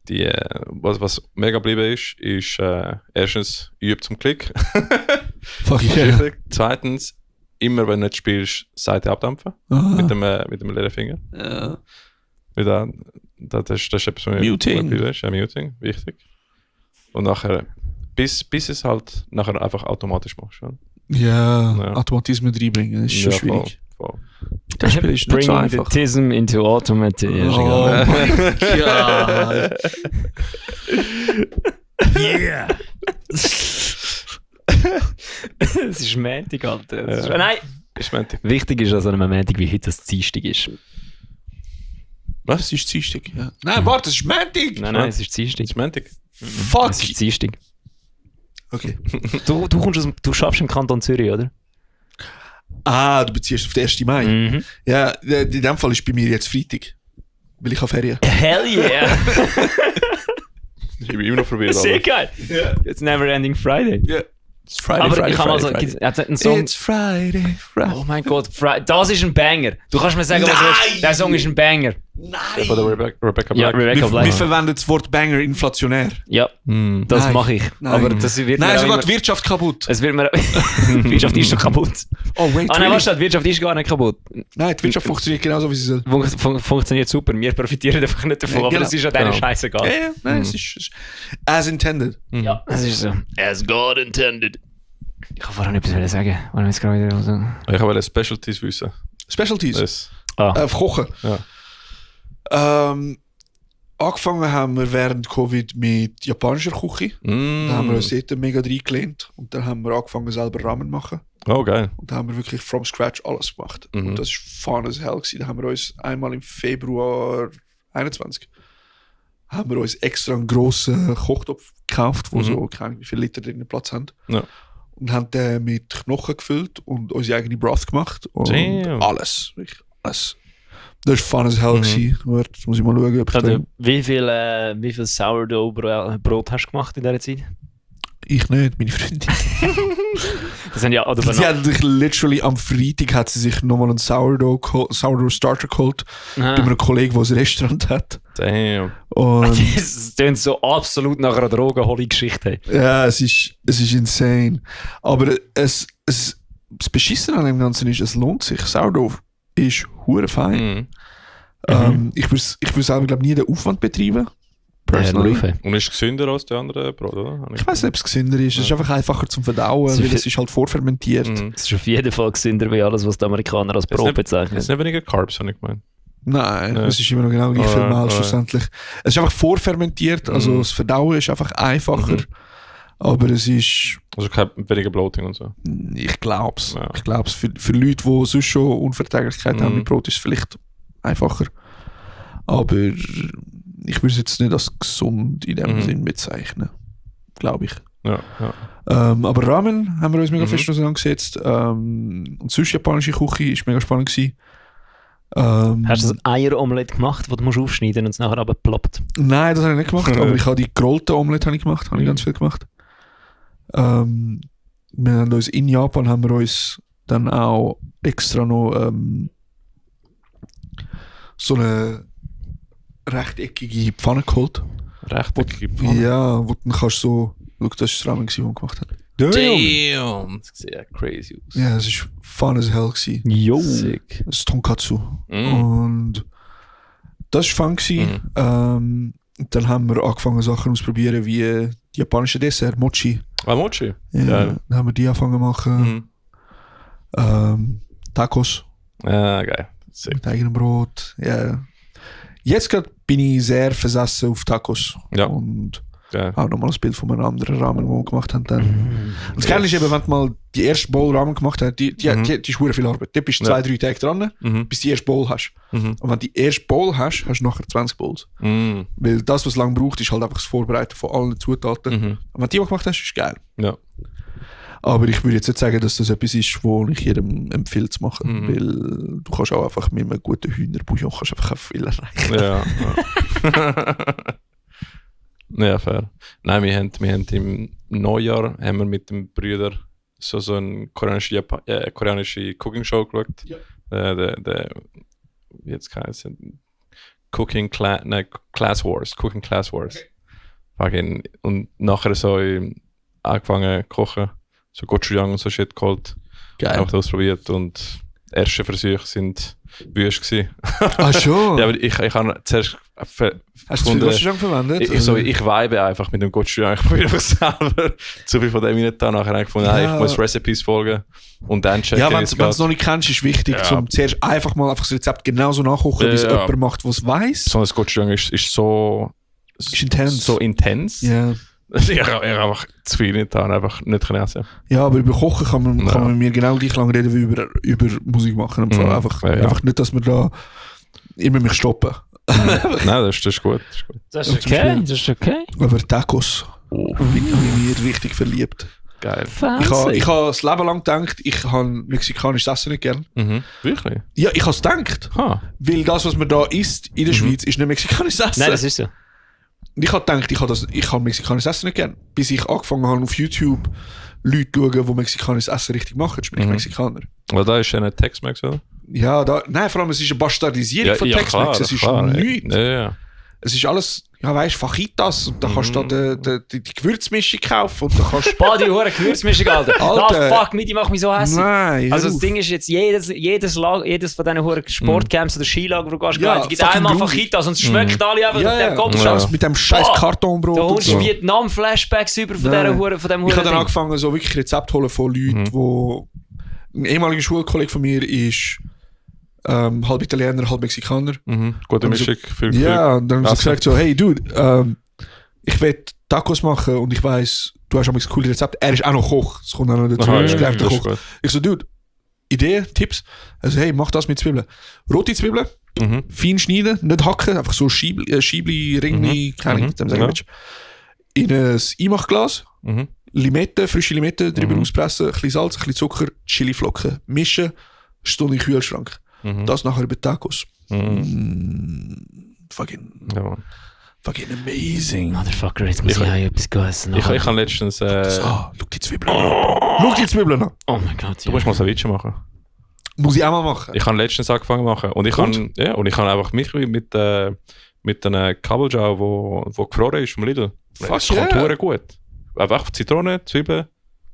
was mega geblieben ist erstens, üb zum Klick.
Fuck
Das ist
yeah.
wichtig. Zweitens, immer wenn du nicht spielst, Seite abdampfen.
Ah.
Mit dem leeren Finger.
Ja.
Weil das ist etwas, was mir
Muting.
geblieben ist. Ja, Muting, wichtig. Und nachher, bis es halt nachher einfach automatisch machst. Ja,
Ja, Automatismen reinbringen, das ist schon schwierig.
Voll.
Das Spiel ist nicht so
Bringing the
einfach.
Tism into Automatic.
Oh mein Gott.
Yeah! Es ist Montag, Alter. Es ist, nein!
Ich meinte,
Wichtig ist, dass an einem Montag wie heute das Dienstag ist.
Das ist Dienstag, ja. Nein, warte, das ist Montag!
Nein, es ist Dienstag.
ich meinte,
Fuck!
Es ist Dienstag.
Okay.
Du schaffst im Kanton Zürich, oder?
Ah, du beziehst auf den 1. Mai.
Mhm.
Ja, in dem Fall ist bei mir jetzt Freitag. Weil ich habe Ferien.
Hell yeah!
ich bin immer noch verwirrt.
Sehr
Alter.
geil!
Ja.
It's Never Ending Friday.
Ja. It's Friday,
Aber
Friday,
ich habe also,
Friday.
er hat einen Song.
It's Friday, Friday.
Oh mein Gott, das ist ein Banger. Du kannst mir sagen, was du willst.
Nein!
Der Song ist ein Banger.
Nein!
Von der Rebecca
Ja,
Black.
Rebecca
Wir
Black.
verwenden das Wort Banger inflationär.
Ja,
Hm.
das
Nein.
mache ich.
Nein.
Aber das wird
Nein,
mir auch
sogar
immer,
die Wirtschaft kaputt.
es wird mir... Die Wirtschaft ist doch kaputt.
Oh, wait,
Ah nein,
really?
warte, die Wirtschaft ist gar nicht kaputt.
Nein, die Wirtschaft funktioniert genauso, wie sie soll.
Funktioniert super. Wir profitieren einfach nicht davon.
Ja,
Aber
genau.
es ist ja deine
Genau.
scheißegal.
Ja, ja, nein, es ist as intended.
Ja, das ist so. As God intended. Ich kann vorhin etwas sagen. Wollen wir jetzt gerade wieder so...
Ich wollte Specialties wissen.
Specialties.
Das,
Kochen.
ja.
Angefangen haben wir während Covid mit japanischer Küche. Da haben wir uns dort mega reingelehnt. Und dann haben wir angefangen selber Ramen zu machen.
Oh, geil.
Und da haben wir wirklich from scratch alles gemacht.
Mhm.
Und das war fun as hell gewesen. Da haben wir uns einmal im Februar 21 haben wir uns extra einen grossen Kochtopf gekauft, wo so, keine Ahnung, wie viele Liter drin Platz haben.
Ja.
Und haben den mit Knochen gefüllt und unsere eigene Broth gemacht. Und
Damn.
alles. Wirklich alles. Das war fun as hell gewesen. Warte, jetzt muss ich mal schauen, ob ich
Also, wie viel Sourdough-Brot hast du gemacht in dieser Zeit?
Ich nicht, meine Freundin.
Das sind ja... Oder
Sie hat sich literally am Freitag hat sie sich nochmal einen Sourdough Starter geholt. Bei einem Kollegen, der ein Restaurant hat.
Damn.
Und
Das klingt so absolut nach einer Drogenholy-Geschichte.
ja, es ist insane. Aber das Beschissene an dem Ganzen ist, es lohnt sich. Sourdough ist hure fein.
Mhm.
Ich würde selber glaub, nie den Aufwand betreiben. Personally.
Und ist gesünder als die anderen Brot, oder?
Ich weiß nicht, ob es gesünder ist. Es ist einfach einfacher zum Verdauen,
So
weil
viel-
es ist halt vorfermentiert.
Mhm.
Das ist auf jeden Fall gesünder wie alles, was die Amerikaner als Brot
Es
bezeichnen.
ist nicht weniger Carbs, habe ich gemeint.
Nein,
Ja.
es ist immer noch genau gleich viel Mehl
Ja.
schlussendlich. Es ist einfach vorfermentiert, also das Verdauen ist einfach einfacher. Aber es ist,
Also kein weniger Bloating und so.
ich glaube es.
Ja.
Ich glaube es. Für Leute, die sonst schon Unverträglichkeit haben mit Brot, ist es vielleicht einfacher. Aber ich würde es jetzt nicht als gesund in dem Sinn bezeichnen. Glaube ich.
Ja, ja.
Aber Ramen haben wir uns mega fest auseinandergesetzt. Und sonst japanische Küche ist mega spannend gewesen.
Hast du ein Eieromelett gemacht, das du musst aufschneiden und es nachher aber ploppt?
Nein, das habe ich nicht gemacht, aber ich habe die gerollten Omelette habe ich gemacht, habe ich ganz viel gemacht. Wir haben uns in Japan haben wir uns dann auch extra noch so eine rechteckige Pfanne geholt.
Rechteckige Pfanne.
Ja, wo du dann kannst so, schau, das ist das Ramen, gewesen, was wir gemacht haben.
Damn! Das sieht ja crazy aus.
Ja, es war fun as hell gewesen.
Jo!
Sick.
Das ist Tonkatsu.
Mm.
Und das war fun gewesen. Dann haben wir angefangen Sachen auszuprobieren wie die japanische Dessert, Mochi.
Ah, Mochi?
Ja,
Geil.
dann haben wir die angefangen zu machen.
Mhm.
Tacos
Ja, geil. Sick.
mit eigenem Brot. Ja. Jetzt gerade bin ich sehr versessen auf Tacos.
Ja.
Und
Geil.
auch nochmal ein Bild von einem anderen Ramen, den wir gemacht haben. Dann. Und das Geile ist eben, wenn du mal die erste Bowl Ramen gemacht hast, die ist verdammt viel Arbeit. Da bist du 2-3 Tage dran,
Mhm.
bis du die erste Bowl hast.
Mhm.
Und wenn du die erste Bowl hast, hast du nachher 20 Bowls.
Mhm.
Weil das, was lange braucht, ist halt einfach das Vorbereiten von allen Zutaten.
Mhm.
Und wenn du die mal gemacht hast, ist es geil.
Ja.
Aber ich würde jetzt nicht sagen, dass das etwas ist, wo ich jedem empfehle zu machen.
Mhm.
Weil du kannst auch einfach mit einem guten Hühnerbouillon kannst einfach viel erreichen.
Ja. Ja. Ja, fair. Nein, wir haben im Neujahr haben wir mit dem Brüder so eine koreanische Cooking-Show geschaut.
Ja.
Wie jetzt heißt es? Class Wars. Cooking Class Wars. Okay. Und nachher so angefangen zu kochen. So Gochujang und so Shit geholt.
Geil.
Auch das ausprobiert und erste Versuche sind wüst gewesen.
Ah, schon?
Ja, aber ich habe zuerst
Hast du das viel Gochujang verwendet?
ich vibe einfach mit dem Gochujang. Ich probiere einfach selber zu viel von dem rein da. Nachher habe ich gefunden,
Ja.
ich muss Recipes folgen und dann checken.
Ja, wenn
wie es
du es
geht.
noch nicht kennst, ist wichtig,
Ja.
zum zuerst einfach das Rezept genauso nachkochen, wie es
Ja.
jemand macht, der es weiss.
So ein Gochujang ist so
Ist intens.
So intens.
Ja.
Ich habe einfach zu viel nicht getan, einfach nicht können essen.
Ja, aber über Kochen kann man mit mir genau gleich lang reden wie über Musik machen. Im Fall.
Mhm.
Einfach,
Ja.
einfach nicht, dass wir da immer mich stoppen.
Nein, das ist gut. Das ist gut.
Das
Und
ist
zum
okay,
Beispiel-
das ist okay.
Aber Tacos bin ich mir richtig verliebt.
Geil.
Ich habe das Leben lang gedacht, ich habe mexikanisches Essen nicht gern.
Mhm. Wirklich?
Ja, ich habe es gedacht.
Ha.
Weil das, was man da isst in der Schweiz, ist nicht mexikanisches Essen.
Nein, das ist so.
Und ich habe gedacht, ich habe mexikanisches Essen nicht gern. Bis ich angefangen habe, auf YouTube Leute zu schauen, die mexikanisches Essen richtig machen. Ich bin Mexikaner.
Weil da ist ja ein Tex-Mex, oder?
Ja, nein, vor allem, es ist eine Bastardisierung von Tex-Mex. Es ist nichts.
Ja.
Es ist alles, ja weißt, Fajitas und da kannst du da die Gewürzmischung kaufen und da kannst
Boah, die hure Gewürzmischung, Alter.
Alter.
Ah, fuck, die macht mich so hässlich.
Nein,
Also
hör das
das Ding ist jetzt, jedes von diesen huren Sportcamps oder Skilager, wo du gehst,
Ja,
die gibt
fucking
einmal
grusig.
Fajitas und es schmeckt alle einfach
ja,
auf dem Kopf.
Ja.
mit dem scheiß
Boah,
Kartonbrot
Da
und
holst du
so.
Vietnam-Flashbacks über von
Nein.
dem huren
Ich habe dann
Ding.
angefangen, so wirklich Rezepte holen von Leuten, wo ein ehemaliger Schulkollege von mir ist halb Italiener, halb Mexikaner.
Gute
Also-
Mischung. Viel
Ja, und dann haben sie
Essen.
gesagt so, hey Dude, ich will Tacos machen und ich weiss, du hast auch ein cooles Rezept. Er ist auch noch Koch, das kommt auch noch dazu.
Aha,
Er ist
ja,
gelernter
das ist
Koch.
gut.
Ich so, Dude, Idee, Tipps. Also hey, mach das mit Zwiebeln. Rote Zwiebeln, fein schneiden, nicht hacken, einfach so Schiebli, Ringli, keine Ahnung, dem sagen
Ja.
willst. In ein Einmachglas,
Mhm.
Limette, frische Limette, drüber auspressen, ein bisschen Salz, ein bisschen Zucker, Chiliflocken, mischen, Stunde in den Kühlschrank. Das nachher über Tacos. Fucking
Ja, Mann.
amazing.
Motherfucker, jetzt muss ich auch etwas essen.
Ich habe letztens.
So, schau die Zwiebeln an. Schau die Zwiebeln an.
Oh mein Gott,
Du musst mal Ceviche machen.
Muss ich auch mal machen.
Ich habe letztens angefangen zu machen. Und ich
Und?
habe einfach mich mit einem Kabeljau, wo gefroren ist vom Lidl.
Fuck
Das kommt
yeah.
hure gut. Einfach Zitrone, Zwiebeln,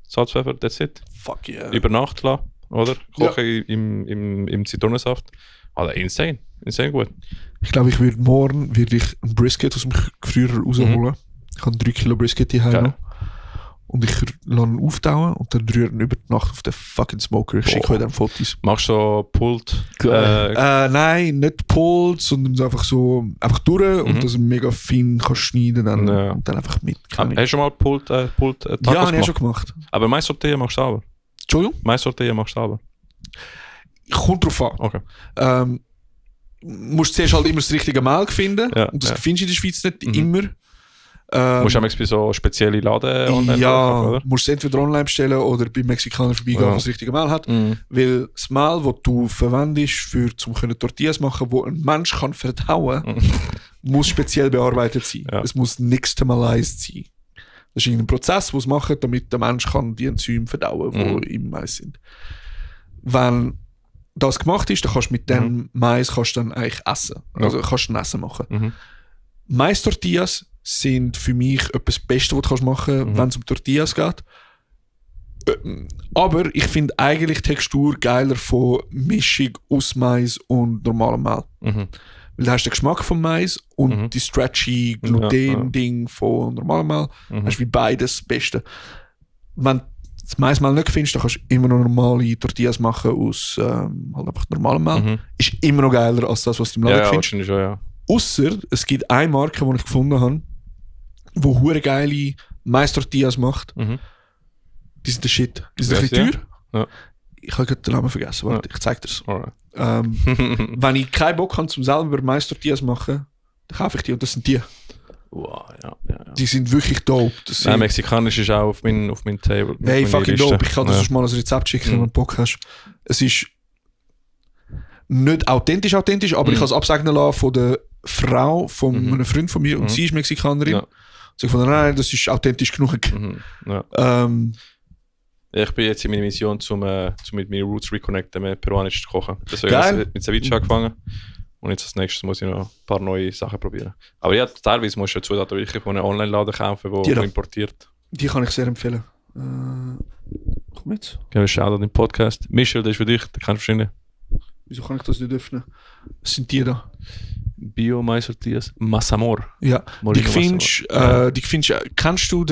Salz, Pfeffer, that's it.
Fuck yeah.
Über Nacht lassen, oder? Kochen im Zitronensaft. Alter, insane. Insane gut.
Ich glaube, ich würde morgen ein Brisket aus dem Gefrierer rausholen. Ich habe 3 Kilo Brisket hier
Geil.
noch. Und ich lasse ihn auftauen und dann rühre ihn über die Nacht auf den fucking Smoker. Ich schicke euch dann Fotos.
Machst du so Pult?
Nein, nicht Pulled, sondern einfach durch und dass du mega fein kannst schneiden dann,
Ja.
und dann einfach mit.
Hast du schon mal Pult Tacos
Ja, habe ich auch
gemacht?
schon gemacht.
Aber Mais Tortilla machst du selber.
Entschuldigung?
Mais Tortilla machst du selber.
Kommt drauf an.
Okay.
Musst zuerst halt immer das richtige Mehl finden.
Ja,
Und das
ja.
findest du in der Schweiz nicht immer.
Musst du bei so spezielle Laden online
Ja,
kaufen, oder?
musst du entweder online bestellen oder bei Mexikaner vorbeigehen,
Ja.
was das richtige Mehl hat. Weil das Mehl, das du verwendest, zum Tortillas machen, wo ein Mensch kann verdauen, muss speziell bearbeitet sein.
Ja.
Es muss nixtamalized sein. Das ist irgendein Prozess, den sie machen, damit der Mensch kann die Enzyme verdauen, die im Mais sind. Wenn das gemacht ist, dann kannst du mit dem Mais kannst du dann eigentlich essen. Also kannst du ein Essen machen. Mais-Tortillas sind für mich etwas Beste, was du kannst machen, wenn es um Tortillas geht. Aber ich finde eigentlich die Textur geiler von Mischung aus Mais und normalem Mehl. Weil du hast den Geschmack vom Mais und die stretchy Gluten-Ding von normalem Mehl. Das ist wie beides das Beste. Wenn du das Maismehl nicht findest, dann kannst du immer noch normale Tortillas machen aus halt einfach normalem Mehl. Ist immer noch geiler als das, was du im Laden
Ja,
findest.
wahrscheinlich schon, ja.
Ausser es gibt eine Marke, die ich gefunden habe, die hure geile Mais-Tortillas macht. Die sind der Shit. Die sind ein
Yes,
bisschen teuer.
Ja.
Ich habe gerade den Namen vergessen. Warte, ich zeig dir's.
Alright.
Wenn ich keinen Bock habe, zum selber Mais-Tortillas machen, dann kaufe ich die und das sind die.
Wow, ja.
Die sind wirklich dope. Das
Nein,
sind,
mexikanisch ist auch auf mein Table.
hey,
auf meine
fucking
Liste.
dope. Ich kann dir sonst mal ein Rezept schicken, wenn du Bock hast. Es ist nicht authentisch, aber ich habe es absegnen lassen von der Frau von einem Freund von mir und sie ist Mexikanerin.
Ja.
So ich fand, nein, das ist authentisch genug.
Ja.
Ähm,
Ich bin jetzt in meiner Mission, zum mit meinen Roots reconnecten, mehr peruanisch zu kochen. Deswegen
Geil.
habe ich mit Ceviche angefangen. Und jetzt als nächstes muss ich noch ein paar neue Sachen probieren. Aber ja, teilweise musst du Zutaten wirklich von einem Online-Laden kaufen,
Ja.
der importiert.
Die kann ich sehr empfehlen. Komm jetzt.
Gehen wir Shoutout im Podcast. Michel, das ist für dich, den kennst du wahrscheinlich.
Wieso kann ich das nicht öffnen? Was sind die da?
Bio-Mais Tortillas. Massamor.
Ja.
Molino
Die findest kennst du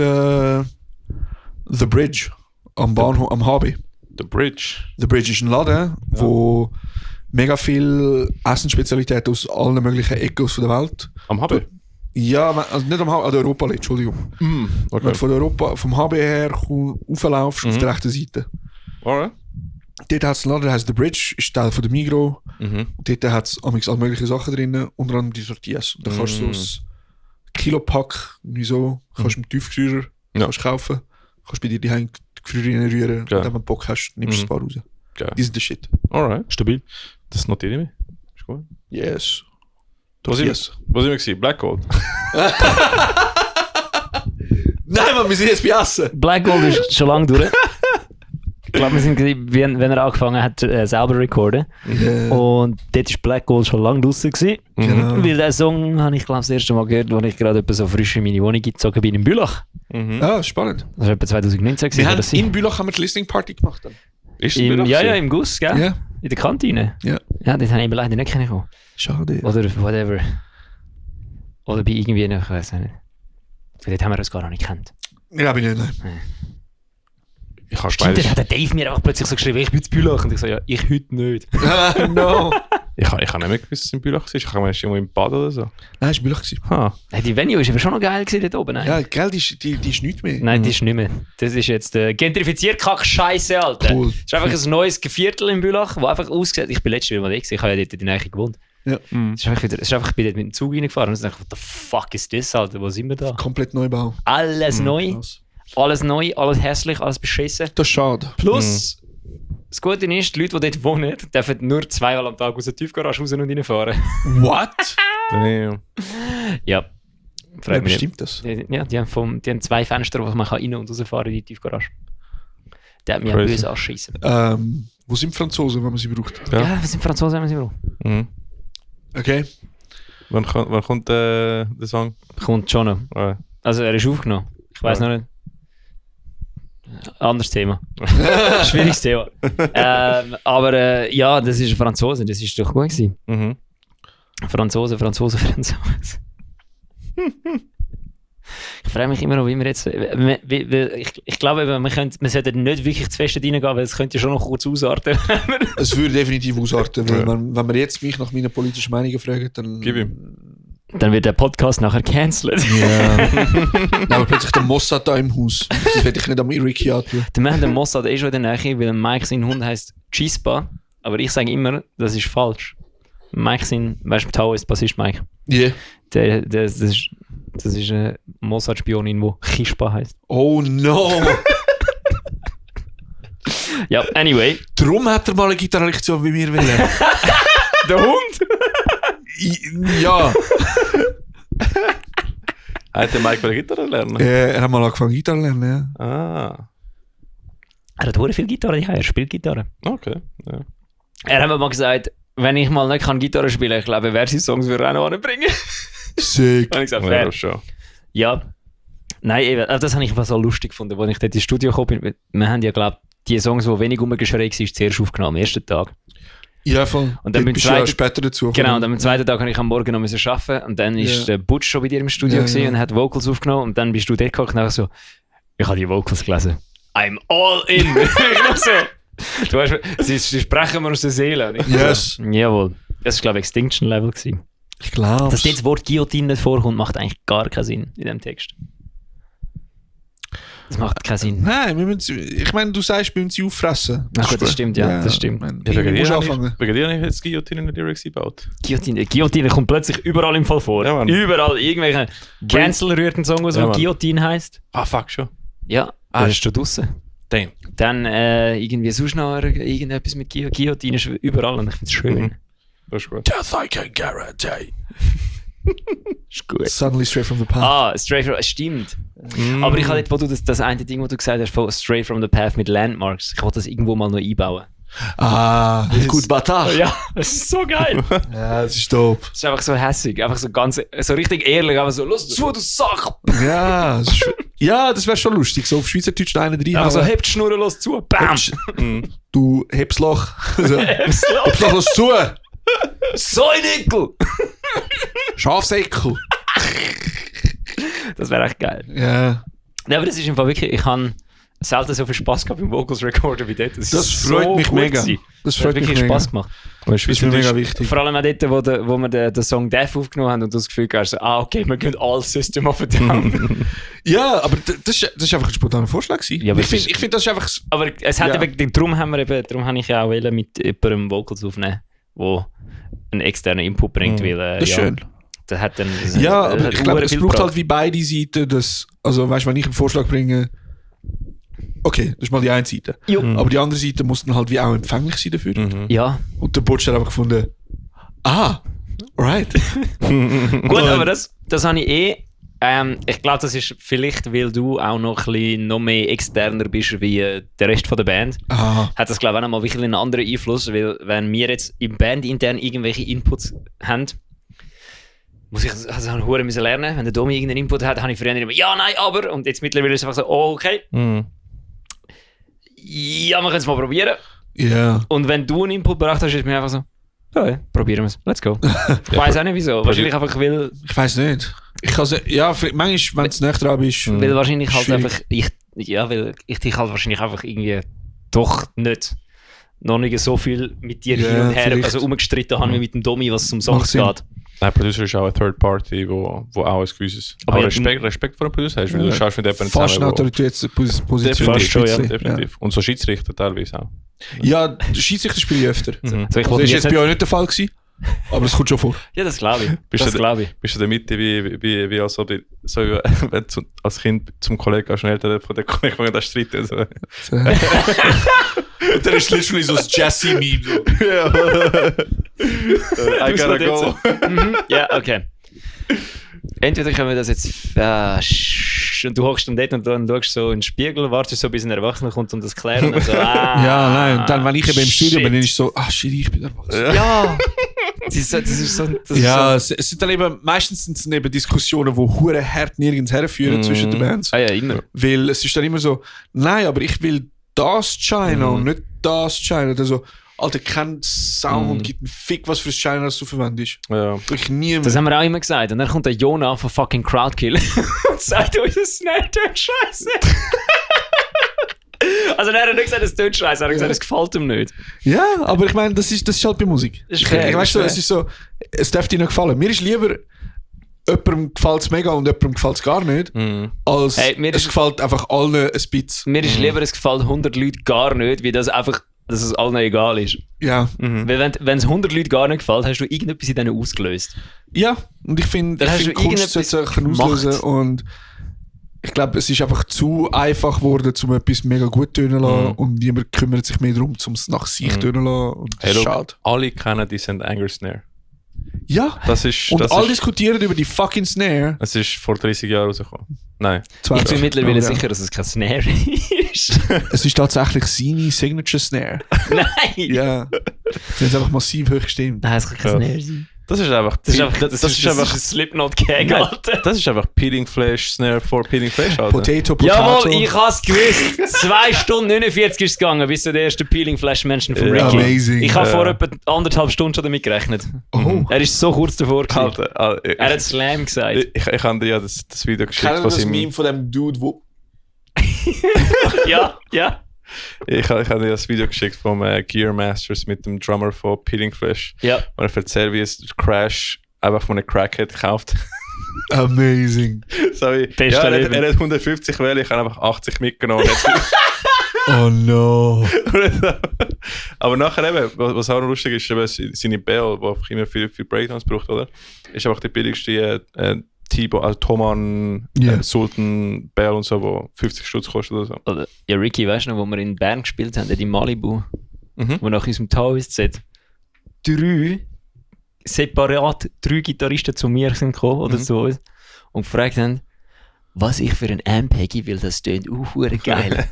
The Bridge am Bahnhof, am HB?
The Bridge.
The Bridge ist ein Laden, wo mega viel Essensspezialitäten aus allen möglichen Ecken von der Welt.
Am HB?
Ja, also nicht am HB, an der Europa, Entschuldigung. Wenn
Okay.
du von Europa, vom HB her rauflaufst, auf der rechten Seite.
Alright.
Dort hat es einen Laden, der heißt The Bridge, ist Teil von der Migros.
Mhm.
Und dort hat es alle möglichen Sachen drin, unter anderem die Tortillas. Und da kannst du so ein Kilopack, wieso, kannst du mit Tiefgefrierer kannst kaufen. Kannst bei dir die Gefrierer reinrühren.
Geil.
Und wenn du Bock hast, nimmst du ein paar raus.
Geil.
Die sind der Shit.
Alright.
Stabil.
Das notiere ich mir. Ist gut.
Yes.
Wo sind wir gewesen? Black Gold.
Nein, Mann, wir sind jetzt bei Essen.
Black Gold ist schon lange durch. Ich glaube, wir sind gewesen, wenn er angefangen hat, selber zu recorden. Und dort war Black Gold schon lange draussen gewesen.
Genau.
Weil diesen Song habe ich, glaube ich, das erste Mal gehört, als ich gerade etwa so frisch in meine Wohnung gezogen bin in Bülach.
Ah, spannend.
Das war etwa 2019 gewesen.
Wir haben
oder so.
in Bülach die Listening Party gemacht. Dann.
Ist es
Im,
Bülach
ja,
gewesen?
im Guss, gell?
Ja.
In der Kantine.
Ja.
Ja, das habe ich leider nicht kennengelernt.
Schade.
Oder whatever. Oder bei irgendwie, ich weiß nicht. Dort haben wir uns gar noch nicht gekannt.
Ja, bin ich nicht.
Ich habe
Stimmt,
beides.
dann hat der Dave mir einfach plötzlich so geschrieben, ich bin zu Bülach. Und ich so, ja, ich heute nicht.
No.
Ich habe nicht mehr gewusst, dass es in Bülach war. Ich habe es irgendwo im Bad oder so.
Nein, es war Bülach.
Ha.
Hey, die Venue ist aber schon noch geil gewesen dort oben. Nein,
Ja, gell, die ist nichts mehr.
nein die ist nicht mehr. Das ist jetzt gentrifiziert Kack-Scheiße, Alter.
Cool.
Das ist einfach ein neues Viertel in Bülach, wo einfach aussieht. Ich bin letztes Mal da gewesen, ich habe ja dort in der Nähe gewohnt.
Ja.
Es ist einfach, ich bin dort mit dem Zug reingefahren und ich dachte, what the fuck ist das, Alter? Wo sind wir da?
Komplett Neubau.
Alles neu,
Krass.
alles neu, alles hässlich, alles beschissen.
Das ist schade.
Plus, das Gute ist, die Leute, die dort wohnen, dürfen nur 2-mal am Tag aus der Tiefgarage raus und reinfahren.
What?
Damn.
Ja.
Ja,
Fragt mich nicht.
bestimmt das.
Ja, die haben 2 Fenster, wo man rein und rausfahren in die Tiefgarage. Der hat mich
Crazy.
böse anschießen.
Wo sind die Franzosen, wenn man sie braucht?
Ja.
Ja, wir sind Franzosen, wenn wir sie brauchen.
Mhm.
Okay.
Wann kommt der Song?
Kommt schon noch.
Alright.
Also er ist aufgenommen. Ich weiß noch nicht. Anderes Thema. Schwieriges Thema. Aber ja, das ist ein Franzose, das ist doch gut gewesen.
Mhm.
Franzose. Ich frage mich immer noch, wie wir jetzt. Ich glaube, wir sollten nicht wirklich zu fest reingehen, weil es könnte schon noch kurz ausarten.
Es würde definitiv ausarten, weil wenn man jetzt mich nach meinen politischen Meinungen fragt, dann...
Gib ihm.
Dann wird der Podcast nachher cancelled.
Ja. Dann haben wir plötzlich den Mossad da im Haus. Das werde ich nicht am Ricky antun.
Wir haben den Mossad schon in der Nähe, weil Mike sein Hund heisst Chispa. Aber ich sage immer, das ist falsch. Mike sein, weißt du, Tao ist Bassist Mike.
Yeah.
Das ist eine Mossad-Spionin, die Chispa heisst.
Oh no!
Ja, anyway.
Darum hat er mal eine Gitarrenlektion wie wir wollen.
Der Hund?
Ja.
Hat der Mike bei Gitarre lernen?
Er hat mal angefangen Gitarre zu lernen, ja.
Ah.
Er hat sehr viel Gitarre, ja, er spielt Gitarre.
Okay. Ja.
Er hat mir mal gesagt, wenn ich mal nicht Gitarre spielen kann, ich glaube, wer seine Songs würde er auch noch anbringen.
Sick.
Und ich gesagt,
Ja,
fair.
das schon.
Ja. Nein, eben, also das habe ich einfach so lustig gefunden, als ich dort ins Studio gekommen bin. Wir haben ja, glaube ich, die Songs, die wenig rumgeschreit waren, zuerst aufgenommen, am ersten Tag.
Ja, voll.
Und dann
Dort bist du ja später dazu gekommen.
Genau, und am zweiten Tag habe ich am Morgen noch arbeiten und dann ist der Butch schon bei dir im Studio gewesen und hat Vocals aufgenommen und dann bist du dort gekommen und dann so, ich habe die Vocals gelesen. I'm all in. Ich noch so. Du weißt, sie sprechen mir aus der Seele. Und ich
Yes.
So, jawohl. Das war, glaube ich, Extinction Level gewesen.
Ich glaube.
Dass dort das Wort Guillotine nicht vorkommt, macht eigentlich gar keinen Sinn in diesem Text. Das macht keinen Sinn.
Nein, ich meine, du sagst, wir müssen sie auffressen.
Ach gut, das stimmt, ja, das stimmt.
Irgendwie musst du anfangen.
Wegen dir habe ich jetzt Guillotine in der Lyrics gebaut.
Guillotine kommt plötzlich überall im Fall vor.
Ja, Mann.
Überall. Irgendwelche Cancel rührt einen Song aus,
Ja,
der
Mann.
Guillotine heisst.
Ah, fuck schon.
Ja, das ist schon draussen.
Damn.
Dann irgendwie sonst noch irgendetwas mit Guillotine ist überall und ich finde es schön.
Mhm. Das ist gut.
Death I can guarantee.
Ist gut.
Suddenly Straight from the Path.
Straight from... Stimmt. Aber ich habe dort, wo du das eine Ding, wo du gesagt hast, von Straight from the Path mit Landmarks, ich wollte das irgendwo mal noch einbauen.
Gut Bata.
Ja, das ist so geil.
Ja, das ist dope.
Das ist einfach so hässig, einfach so ganz, so richtig ehrlich, aber so, los zu, du Sack!
Ja, das wäre schon lustig. So auf Schweizerdeutsch einen rein.
Einfach so, hebt die Schnur, los zu, bam!
Du hebst Loch. So.
Heb's los.
Hebst Loch, los zu.
So ein Nickel!
Schafsäckel.
Das wäre echt geil.
Ja.
Ja, aber das ist im Fall wirklich, ich habe selten so viel Spaß gehabt beim Vocals Recorden wie dort.
Das freut mich
gut
mega.
gewesen.
Das
Das
freut
hat
mich
wirklich
mega.
Spaß gemacht.
Das ist mir mega wichtig.
Vor allem auch dort, wo wir den Song Death aufgenommen haben und du das Gefühl hast, so, okay, wir können all System of a Down.
Ja, aber das ist einfach ein spontaner Vorschlag gewesen.
Ja, aber
ich finde, das ist einfach...
Aber es hat
Ja.
eben, darum habe ich ja auch wollen mit jemandem Vocals aufnehmen, wo einen externen Input bringt, weil
Das ist schön.
Der hat dann,
Ja, aber
hat
ich glaube,
verdammt
es
viel
braucht
gebracht.
halt wie beide Seiten, dass... Also, weißt du, wenn ich einen Vorschlag bringe... Okay, das ist mal die eine Seite.
Jo.
Aber die andere Seite muss dann halt wie auch empfänglich sein dafür.
Ja,
Und der Butch hat einfach gefunden... right.
gut, aber das habe ich ich glaube, das ist vielleicht, weil du auch noch ein bisschen noch mehr externer bist wie der Rest von der Band. Hat das, glaube ich, auch noch mal wirklich einen anderen Einfluss, weil wenn wir jetzt im Band intern irgendwelche Inputs haben, muss ich also einen Huren müssen lernen. Wenn der Domi irgendeinen Input hat, habe ich früher immer ja, nein, aber. Und jetzt mittlerweile ist es einfach so, okay, ja, wir können es mal probieren.
Ja.
Und wenn du einen Input gebracht hast, ist mir einfach so, ja, probieren wir es, let's go. Ich weiß auch nicht wieso. Wahrscheinlich einfach, weil
Ich weiß nicht. Ich kann manchmal, wenn es nicht dran bist...
Weil wahrscheinlich halt
Schwierig.
einfach, weil ich dich halt wahrscheinlich einfach irgendwie doch nicht noch nicht so viel mit dir
Ja,
hin und her
vielleicht.
also umgestritten habe wie mit dem Domi, was zum Songs
Sinn.
geht.
Nein, Producer ist auch eine Third Party, wo auch ein gewisses...
Aber
Aber
ja,
Respekt vor dem Producer hast, weil du schaust mit jemandem
Fast eine
wo-
Autoritätsposition.
Definitiv,
schon, ja.
definitiv. Und so Schiedsrichter teilweise auch.
Ja, der Schiedsrichter spiele ich öfter.
Also ich
Das
wollte
ist
jetzt
jetzt bei
nicht,
euch nicht der Fall gewesen, aber es kommt schon vor.
ja, das glaube ich.
Bist
Das
du-
glaube ich.
Bist du in der Mitte wie also so wie wenn du als Kind zum Kollegen gehst und Eltern von der Kollegen fangen an zu streiten. So.
Und dann ist literally so das Jesse-Meme. So.
I gotta go.
Ja, okay. Entweder können wir das jetzt und du hockst dann dort und dann schaust so in den Spiegel, wartest so, bis ein Erwachsener kommt und das klären und so,
Ja, nein. Und dann, wenn ich eben im Studio bin,
shit.
dann ist es so, shit, ich bin erwachsen.
Ja! Das ist so... Das ist
Ja,
so,
es sind dann eben, meistens sind es dann eben Diskussionen, die hure hart nirgends herführen zwischen den Bands.
ja, immer.
Weil es ist dann immer so, nein, aber ich will das China und nicht das China. Also, Alter, kein Sound und gibt einen Fick, was für ein China das du verwendest.
Ja.
Ich nie
Das haben wir auch immer gesagt. Und dann kommt der Jonah von fucking Crowdkill und sagt, unser Snare tönt scheiße. Also er hat nicht gesagt, es tönt scheiße, er hat gesagt, es gefällt ihm nicht.
Ja, aber ich meine, das ist halt bei Musik.
Das ist fair,
Ich weißt du,
das
es ist so, es darf dir nicht gefallen. Mir ist lieber, jemandem gefällt es mega und jemandem gefällt es gar nicht, als
Hey, mir
es
ist-
gefällt einfach allen ein bisschen.
Mir ist lieber, es gefällt 100 Leuten gar nicht, wie das einfach, dass es allen egal ist.
Ja.
Weil wenn es 100 Leuten gar nicht gefällt, hast du irgendetwas in denen ausgelöst.
Ja, und ich finde,
Dann hast du
Kunst
irgendetwas
sollte Sachen auslösen
gemacht.
und ich glaube, es ist einfach zu einfach geworden, um etwas mega gut tönen zu lassen und niemand kümmert sich mehr darum, um es nach sich tönen zu lassen und das
Hey,
ist
look,
schade.
alle kennen die St. Anger Snare.
Ja,
Das ist,
und
das
alle
ist,
diskutieren über die fucking Snare.
es ist vor 30 Jahren rausgekommen. Nein.
Ich bin mittlerweile
Ja.
sicher, dass es kein Snare ist.
Es ist tatsächlich seine Signature Snare.
Nein!
Ja. Sie haben es einfach massiv hoch gestimmt.
Nein, es kann kein Snare sein.
Das ist einfach...
Das ist einfach, das
das
ist
ist einfach...
ein Slipknot-Gag, Alter.
Das ist einfach Peeling Flash Snare for Peeling Flash, Alter.
Potato.
Jawohl, ich hab's gewusst. 2 Stunden 49 ist es gegangen, bis zu der ersten Peeling Flash Menschen von
Ja.
Ricky.
Amazing.
Ich habe vor etwa 1,5 Stunden schon damit gerechnet.
Oh.
Er ist so kurz davor gewesen.
Alter,
Er hat Slam gesagt.
ich habe dir ja das Video geschickt,
Kennen
was
das
ihm...
Meme von dem Dude, wo...
Ja, ja.
Ich habe dir das Video geschickt vom Gear Masters mit dem Drummer von Peeling Flash.
Ja.
Und er erzählt, wie es Crash einfach von einem Crackhead gekauft.
Amazing.
So wie,
Beste
ja,
Leben.
er hat 150 Wähle, ich habe einfach 80 mitgenommen.
Oh no.
Aber nachher eben, was auch noch lustig ist, eben seine Bell, die einfach immer viel Breakdowns braucht, oder? Ist einfach die billigste T-Bone, also Thomann,
Ja.
Sultan Bell und so, wo 50 Stutz kostet oder so.
Oder, ja, Ricky, weißt du noch, wo wir in Bern gespielt haben, in Malibu,
Mhm.
wo nach unserem Taoist-Set 3 separat 3 Gitarristen zu mir sind gekommen oder zu uns und gefragt haben, was ich für ein Amp hätte, weil das tönt hure geil.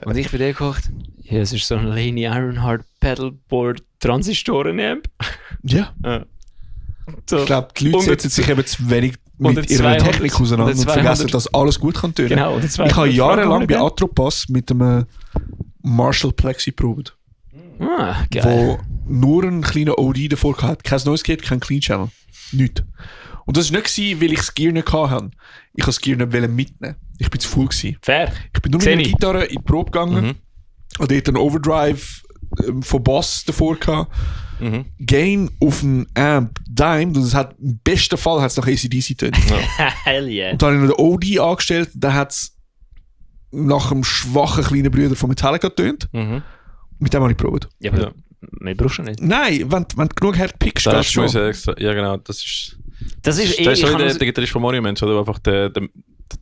Und ich bin da gekocht, ja, es ist so ein Laney Ironheart Pedalboard Transistoren-Amp.
Ja.
So.
Ich glaube, die Leute setzen sich eben zu wenig mit ihrer
200
Technik auseinander und vergessen, dass alles gut kann tönen.
Genau,
Ich habe jahrelang bei Atropos mit einem Marshall Plexi probiert,
Ah, geil.
wo nur einen kleinen OD davor hatte. Kein neues Gate, kein Clean Channel. Nichts. Und das war nicht, weil ich das Gear nicht hatte. Ich wollte das Gear nicht mitnehmen. Ich war zu voll.
Fair.
Ich bin nur mit
Sehe
einer
ich.
Gitarre in die Probe gegangen. Und dort einen Overdrive von Boss davor gehabt. Gain auf einen Amp, Dime. Und es hat, im besten Fall hat es nach ACDC tönt.
Hell yeah.
Und dann habe ich noch den OD angestellt. Dann hat es nach einem schwachen kleinen Bruder von Metallica tönt. Mit dem habe ich probiert.
Ja, aber
Ja.
mehr brauchst du nicht.
Nein, wenn du genug hart pickst,
Das
dann
ist
schon.
extra. Ja, genau. Das ist
Das ist
der
ich kann
der
also-
Gitarrist von Monument, oder? Einfach der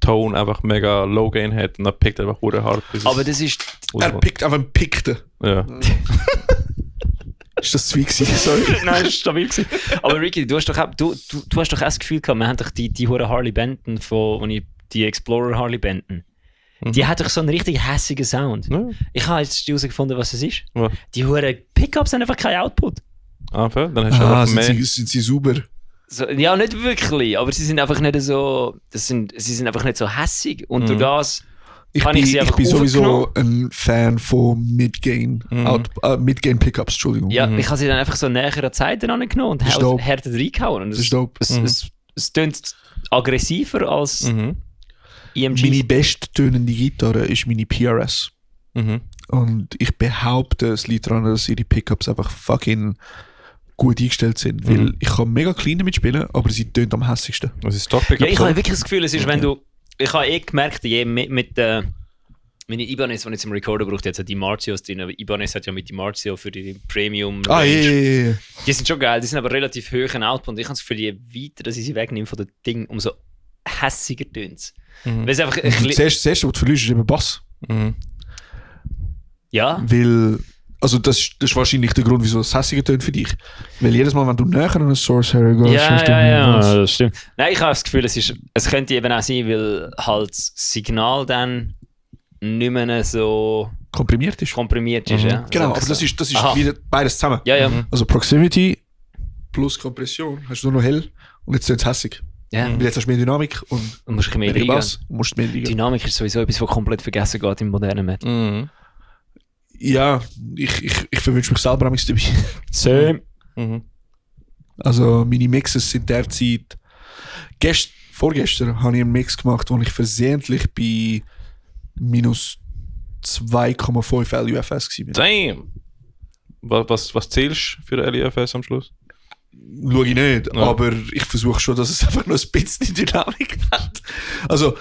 Ton einfach mega low gain hat und dann pickt er einfach hure hart. Bis
aber das ist...
Er pickt einfach einen Pickten.
Ja.
Ist das zu viel gewesen? Sorry.
Nein, das war stabil gewesen. Aber Ricky, du hast doch auch, du hast doch auch das Gefühl gehabt, wir haben doch die hure Harley Benton die Explorer Harley Benton. Die hat doch so einen richtig hässigen Sound.
Ja.
Ich habe jetzt herausgefunden, was es ist.
Was?
Die hure Pickups haben einfach keinen Output.
Fair. Dann hast du
Ah,
einfach mehr.
sind sie sauber?
So, ja, nicht wirklich, aber sie sind einfach nicht so, sie sind einfach nicht so hässig. Und durch das
Ich
habe
bin,
ich sie
ich
einfach
bin sowieso
aufgenommen.
ein Fan von Mid-Gain Pickups, Entschuldigung.
Ja, ich habe sie dann einfach so näher an die Seite angenommen und
Das ist dope.
härter reingehauen. Und
Das ist dope.
es tönt aggressiver als EMG.
Meine besttönende Gitarre ist meine PRS.
Mhm.
Und ich behaupte, es liegt daran, dass ihre Pickups einfach fucking gut eingestellt sind. Weil ich kann mega clean damit spielen, aber sie tönt am hässigsten.
Was ist Stock-Pickup?
Ja, ich habe wirklich das Gefühl, es ist, wenn du. Ich habe gemerkt, mit meine Ibanez, die ich zum Recorden brauche, jetzt die Martios drin. Aber Ibanez hat ja mit die Martio für die Premium.
Ah,
Range.
ja.
Die sind schon geil, die sind aber relativ hoch in Output. Und ich habe das Gefühl, je weiter dass ich sie wegnehme von dem Ding, umso hässiger tönt es. Weil es einfach.
Das erste, was du verlierst, ist eben Bass.
Mhm.
Ja.
Weil, also das ist wahrscheinlich der Grund, wieso es hässiger tönt für dich. Weil jedes Mal, wenn du näher an einen Source hergehst, hast du Bass.
das stimmt. Nein, ich habe das Gefühl, es könnte eben auch sein, weil halt das Signal dann nicht mehr so
Komprimiert ist.
komprimiert ist. Ja?
Genau,
Also,
aber das ist
Aha.
wieder beides zusammen.
Ja, ja.
Also Proximity plus Kompression hast du nur noch hell und jetzt tönt es hässig.
ja.
Weil jetzt hast du mehr Dynamik und
Du musst ein bisschen mehr
weniger
reingehen.
Bass, musst mehr liegen.
Dynamik ist sowieso etwas, was komplett vergessen geht im modernen Metal.
Mhm.
Ja, ich verwünsche mich selber am dabei.
Same.
Mhm.
Also meine Mixes sind derzeit... Vorgestern habe ich einen Mix gemacht, wo ich versehentlich bei minus 2,5 LUFS war.
Damn! Was zählst du für den LIFS am Schluss?
Schaue ich nicht,
Ja.
aber ich versuche schon, dass es einfach nur ein bisschen Dynamik hat. Also,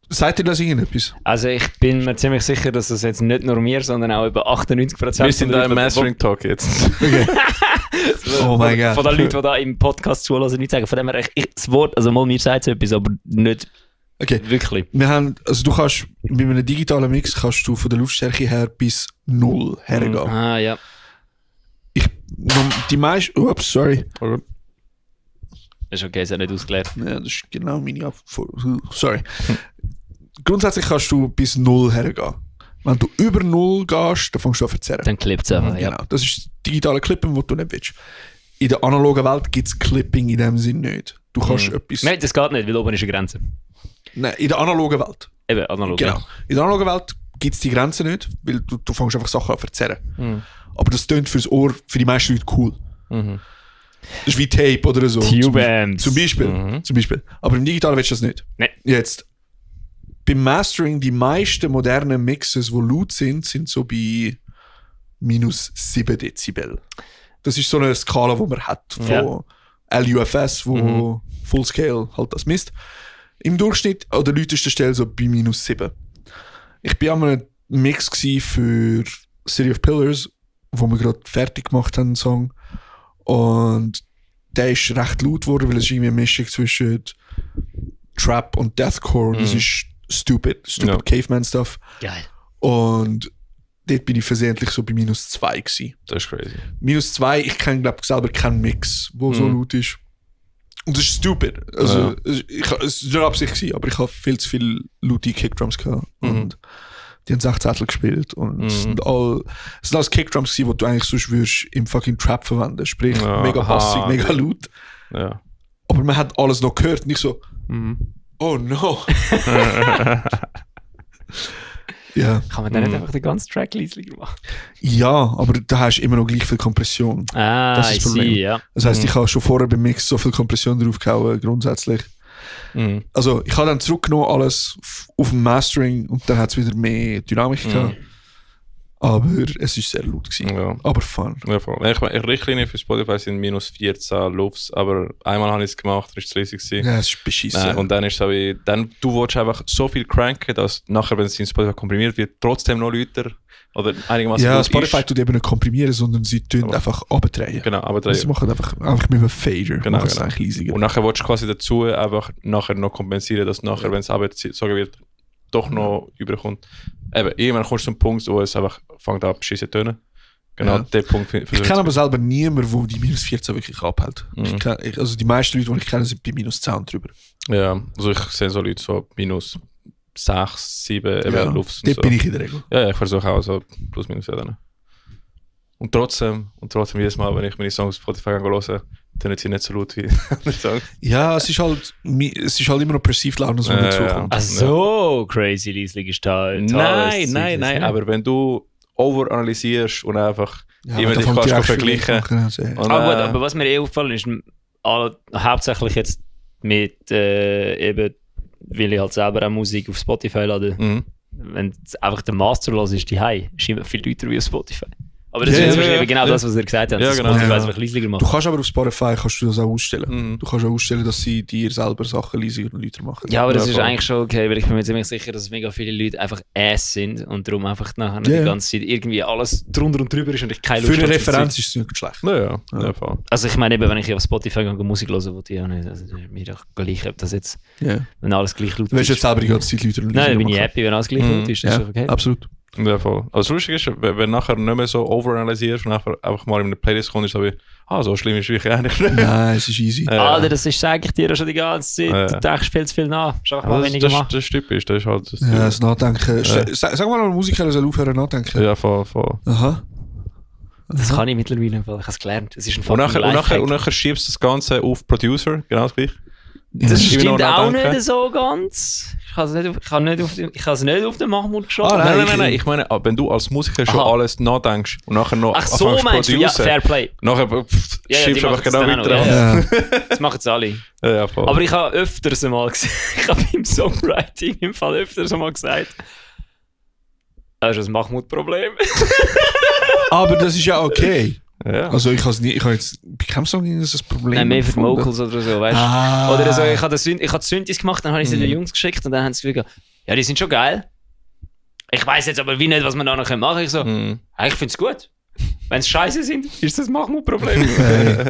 sagt ihr das irgendetwas?
Also ich bin mir ziemlich sicher, dass das jetzt nicht nur mir, sondern auch über 98%
Wir sind da im Mastering-Talk jetzt.
Oh mein Gott.
Von den Leuten, die da im Podcast zulassen, nicht sagen. Von dem her, das Wort, also mal mir sagt es etwas, aber nicht
Okay.
wirklich.
Wir haben, also du kannst, mit einem digitalen Mix kannst du von der Lautstärke her bis 0 hergehen.
Ah, ja.
Die meisten, ups, sorry.
Das ist okay, es hat nicht ausgelernt.
Ja, das ist genau meine sorry. Grundsätzlich kannst du bis 0 hergehen. Wenn du über 0 gehst, dann fängst du an zu verzerren.
Dann klippt es einfach, ja.
Genau. Das ist das digitale Clippen, das du nicht willst. In der analogen Welt gibt es Clipping in dem Sinn nicht. Du kannst etwas...
Nein, das geht nicht, weil oben ist eine Grenze.
Nein, in der analogen Welt.
Eben, analog.
Genau.
Ja.
In der analogen Welt gibt es die Grenze nicht, weil du fängst einfach Sachen an zu verzerren. Aber das tönt fürs Ohr für die meisten Leute cool. Das ist wie Tape oder so.
Tube-Amps.
Zum Beispiel. Aber im Digitalen willst du das nicht.
Nein.
Jetzt, beim Mastering, die meisten modernen Mixes, die laut sind, sind so bei minus 7 Dezibel. Das ist so eine Skala, die man hat von LUFS, wo Fullscale halt das misst. Im Durchschnitt an der lautesten Stelle so bei minus 7. Ich war an einem Mix für City of Pillars, wo wir gerade fertig gemacht haben, einen Song. Und der ist recht laut geworden, weil es irgendwie eine Mischung zwischen Trap und Deathcore. Das ist stupid
Ja.
Caveman-Stuff.
Geil.
Und dort bin ich versehentlich so bei -2 gewesen.
Das ist crazy.
-2, ich kenne, glaube ich, selber keinen Mix, wo so laut ist. Und das ist stupid. Also, es war nicht Absicht gewesen, aber ich habe viel zu viele laute Kickdrums gehabt. Und die haben 6 Zettel gespielt. Und es sind alles Kickdrums gewesen, die du eigentlich sonst würdest im fucking Trap verwenden. Sprich, mega bassig, mega laut.
Ja.
Aber man hat alles noch gehört. Nicht so, oh no. Ja.
Kann man dann nicht einfach den ganzen Track leislicher machen?
Ja, aber da hast du immer noch gleich viel Kompression.
Ah,
Das ist das Problem.
ja.
Das heisst, ich habe schon vorher beim Mix so viel Kompression draufgehauen, grundsätzlich. Also, ich habe dann zurückgenommen alles auf dem Mastering und dann hat es wieder mehr Dynamik gehabt. Aber es war sehr laut gewesen.
Ja.
Aber fun.
Ja, voll. Ich meine, Richtlinien für Spotify sind -14 Lufts, aber einmal habe ich es gemacht, das war zu leise gewesen.
Ja, es ist beschissen.
Und dann ist es so wie, du willst einfach so viel cranken, dass nachher, wenn es in Spotify komprimiert wird, trotzdem noch lauter oder einigermaßen
Ja,
laut
Spotify
ist.
tut eben nicht komprimieren, sondern sie tun einfach abdrehen.
Genau, aber
Sie machen einfach mit einem Fader.
Genau,
machen es
genau.
eigentlich leisiger.
Und nachher willst du quasi dazu einfach nachher noch kompensieren, dass nachher, wenn es aber sagen wird, doch noch überkommt. Eben, irgendwann kommst du zum Punkt, wo es einfach fängt an beschissen zu tönen. Genau,
Ja.
der Punkt.
Ich kenne aber selber niemanden, der die -14 wirklich abhält. Also die meisten Leute, die ich kenne, sind bei -10 und drüber.
Ja, also ich sehe so Leute so -6, 7 eben Lufts und
Dort
so.
bin ich in der Regel.
Ja, ich versuche auch so plus minus ja. Und trotzdem jedes Mal, wenn ich meine Songs auf Spotify höre, tönen sie nicht so laut wie andere Songs.
Ja, es ist halt immer noch perceived laut, dass man
Ja,
dazukommt.
Ach so, crazy leislich ist da.
Nein, aber wenn du overanalysierst und einfach immer dich kannst vergleichen. Und,
Gut, aber was mir aufgefallen ist, hauptsächlich jetzt mit eben, weil ich halt selber auch Musik auf Spotify lade, wenn einfach der Master los ist, die High, ist immer viel lauter wie auf Spotify. Aber das ist jetzt wahrscheinlich genau das, was ihr gesagt habt, dass
genau.
Spotify
Ja.
es einfach leisiger macht.
Du kannst aber auf Spotify das auch ausstellen. Du kannst auch ausstellen, dass sie dir selber Sachen leisiger und lauter machen.
Ja, aber das
Ja,
ist
voll.
eigentlich schon okay, weil ich bin mir ziemlich sicher, dass mega viele Leute einfach Ass sind und darum einfach nachher die ganze Zeit irgendwie alles drunter und drüber ist und ich keine Lust
Für eine
habe, das
Referenz ist es nicht schlecht.
Ja. Voll.
Also ich meine eben, wenn ich auf Spotify gehe, Musik höre, wo die auch nicht, also mir doch gleich, ob das jetzt,
Ja.
wenn alles gleich laut
Du willst
ist.
jetzt selber die ganze Zeit Leute und
Nein, dann bin ich
machen.
happy, wenn alles gleich laut ist, das ist
Ja,
doch okay.
absolut.
Ja, voll. Also das Lustige ist, wenn du nachher nicht mehr so overanalysierst und einfach mal in eine Playlist kommst, ist es so wie, so schlimm ist es wirklich eigentlich nicht.
Nein, es ist easy.
Alter, das ist, sage ich dir ja schon die ganze Zeit,
Ja.
du denkst viel zu viel nach, schau mal
Das,
weniger
das,
machen.
das ist typisch, das ist halt das.
Ja, das Nachdenken. Sag mal, ein Musiker soll aufhören nachdenken.
Ja, voll.
Aha.
Das kann ich mittlerweile, ich habe es gelernt, es ist ein
Und
fucking Lifehack.
nachher schiebst du das Ganze auf Producer, genau das gleiche.
Das
ist immer
stimmt
noch
auch
nachdenken.
nicht so ganz. Ich habe es nicht auf den Mahmoud geschoben.
Ah,
Nein. Ich meine, wenn du als Musiker schon
Aha.
alles nachdenkst und nachher noch
Ach so,
anfängst
meinst du? Ja, Fairplay.
nachher
Ja,
schiebst
die
du einfach
machen's
genau
dann auch
weiter
noch,
an.
ja. Das machen es alle.
Ja, voll.
Aber ich habe öfters einmal gesagt, ich habe beim Songwriting im Fall öfters einmal gesagt, das ist ein Mahmoud-Problem.
Aber das ist ja okay.
ja.
Also ich habe jetzt bei keinem Song ein Problem.
Nein, mehr für die
gefunden.
Vocals oder so, weißt du?
Ah.
Oder so, ich habe die Synthes gemacht, dann habe ich sie den Jungs geschickt und dann haben sie gesagt, ja, die sind schon geil. Ich weiß jetzt aber wie nicht, was wir da noch machen können. Ich so, ich finde es gut. Wenn es scheiße sind, ist das ein Mahmoud-Problem.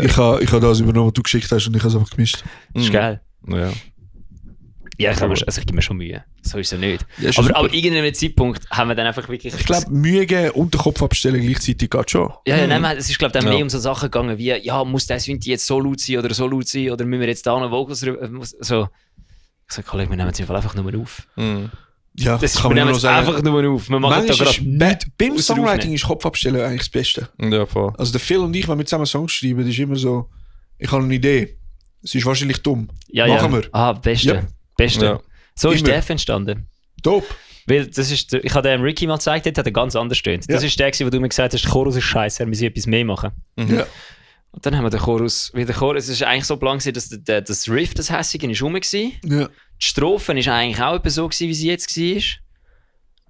Ich habe das übernommen, was du geschickt hast und ich habe es einfach gemischt.
Das ist geil.
Ja.
Ja, ich gebe mir schon Mühe. So ist es ja nicht.
Ja, ist super.
aber irgendeinem Zeitpunkt haben wir dann einfach wirklich...
Ich glaube, Mühe geben und den Kopf abstellen gleichzeitig geht schon.
nein, es ist, glaube ich, dann
Ja.
mehr um so Sachen gegangen wie, ja, muss der Synthi jetzt so laut sein oder müssen wir jetzt da noch Vocals so. Ich sage, Kollege, wir nehmen es einfach nur auf.
Ja,
Das ist,
kann
wir
man
nehmen
nur
es
sagen.
einfach nur auf. Wir machen da
Manchmal
gerade
ist beim
außer
Songwriting
aufnehmen.
ist Kopf abstellen eigentlich das Beste.
Ja, voll.
Also der Phil und ich, wenn wir zusammen Songs schreiben, das ist immer so, ich habe eine Idee. Es ist wahrscheinlich dumm. Machen wir.
Beste.
Ja.
Beste.
Ja.
So ist
Immer.
der F entstanden.
Dope.
Weil das ist, ich habe dem Ricky mal gezeigt, der hat er ganz anders stöhnt. Das
Ja.
ist der, wo du mir gesagt hast, der Chorus ist scheiße, wir müssen etwas mehr machen.
Ja.
Und dann haben wir den Chorus, es ist eigentlich so blank, dass das Riff, das Hässige, ist rum war. Die
Ja.
Strophen ist eigentlich auch etwa so gewesen, wie sie jetzt war.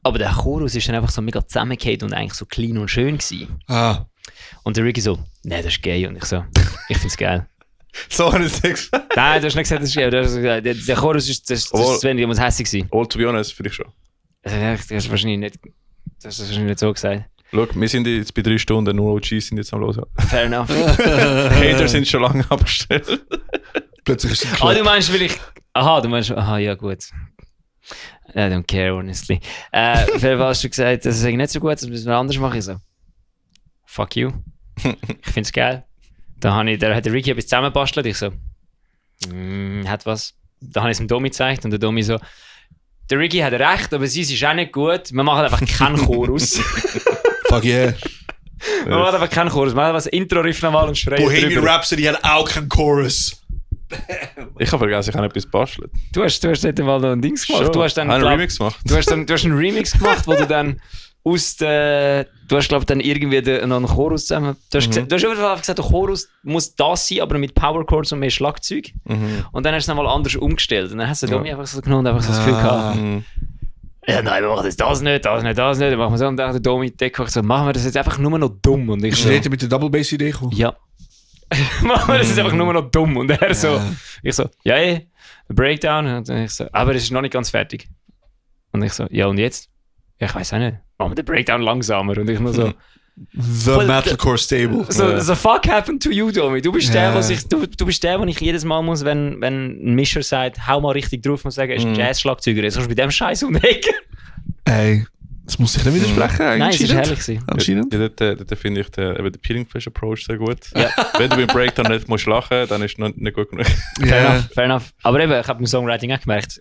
Aber der Chorus ist dann einfach so mega zusammengehend und eigentlich so clean und schön gewesen.
Ah.
Und der Ricky so, nein, das ist gay. Und ich so, ich find's geil.
So habe ich es nicht gesagt.
Nein, du hast nicht gesagt, das ist gay. Du hast gesagt, der Chorus ist das
Obwohl-
ist zu wenig, muss hässig sein.
All to be honest, finde ich schon.
Also, du hast wahrscheinlich nicht so gesagt.
Schau, wir sind jetzt bei 3 Stunden, nur OGs sind jetzt am Los.
Fair enough.
Hater sind schon lange abgestellt.
Plötzlich ist es
Du meinst, ja gut. I don't care, honestly. Auf jeden Fall hast du gesagt, das ist nicht so gut, das müssen wir anders machen. Ich so, fuck you. Ich find's geil. Da hat der Ricky etwas zusammengebastelt. Ich so, hat was. Da habe ich es dem Domi gezeigt und der Domi so, der Ricky hat recht, aber sie ist auch nicht gut. Wir machen einfach keinen Chorus.
Fuck yeah.
Wir machen einfach keinen Chorus. Wir machen einfach das Intro-Riff nochmal und schreien
Bohemian
drüber.
Rhapsody hat auch keinen Chorus.
Ich habe vergessen, ich habe etwas gebastelt.
Du hast nicht einmal noch ein Dings gemacht.
Schon.
Du hast dann,
einen
glaub,
Remix gemacht.
Du hast einen Remix gemacht, wo du dann aus der... Du hast, glaube ich, dann irgendwie noch einen Chorus zusammen... Du hast auf jeden Fall gesagt, der Chorus muss das sein, aber mit Power Chords und mehr Schlagzeug. Und dann hast du es nochmal anders umgestellt. Und dann hast du Domi einfach so genommen und einfach so das Gefühl gehabt... Ja, nein, wir machen das nicht. Dann machen wir so. Und dann der Domi Deck so, machen wir das jetzt einfach nur noch dumm. Und ich
Ist
so...
so. Mit der Double Bass Idee gekommen?
Ja. Machen wir das jetzt einfach nur noch dumm. Und er so... Ich so, ja, der Breakdown. Und ich so, aber es ist noch nicht ganz fertig. Und ich so, ja, und jetzt? Ja, ich weiß auch nicht. Machen wir den Breakdown langsamer. Und ich nur so...
The Metalcore Stable.
So fuck happened to you, Domi? Du bist der, du bist der, wo ich jedes Mal muss, wenn ein Mischer sagt, hau mal richtig drauf, muss sagen, er ist ein Jazz-Schlagzeuger. Jetzt kannst du bei dem Scheiß umlegen.
Ey, das muss ich nicht widersprechen.
Nein, es ist herrlich gewesen.
Anscheinend.
Ja, dort finde ich den Peeling Fish Approach sehr gut.
Ja.
Wenn du beim Breakdown nicht musst lachen, dann ist es noch nicht gut genug.
Fair enough. Aber eben, ich habe beim Songwriting auch gemerkt,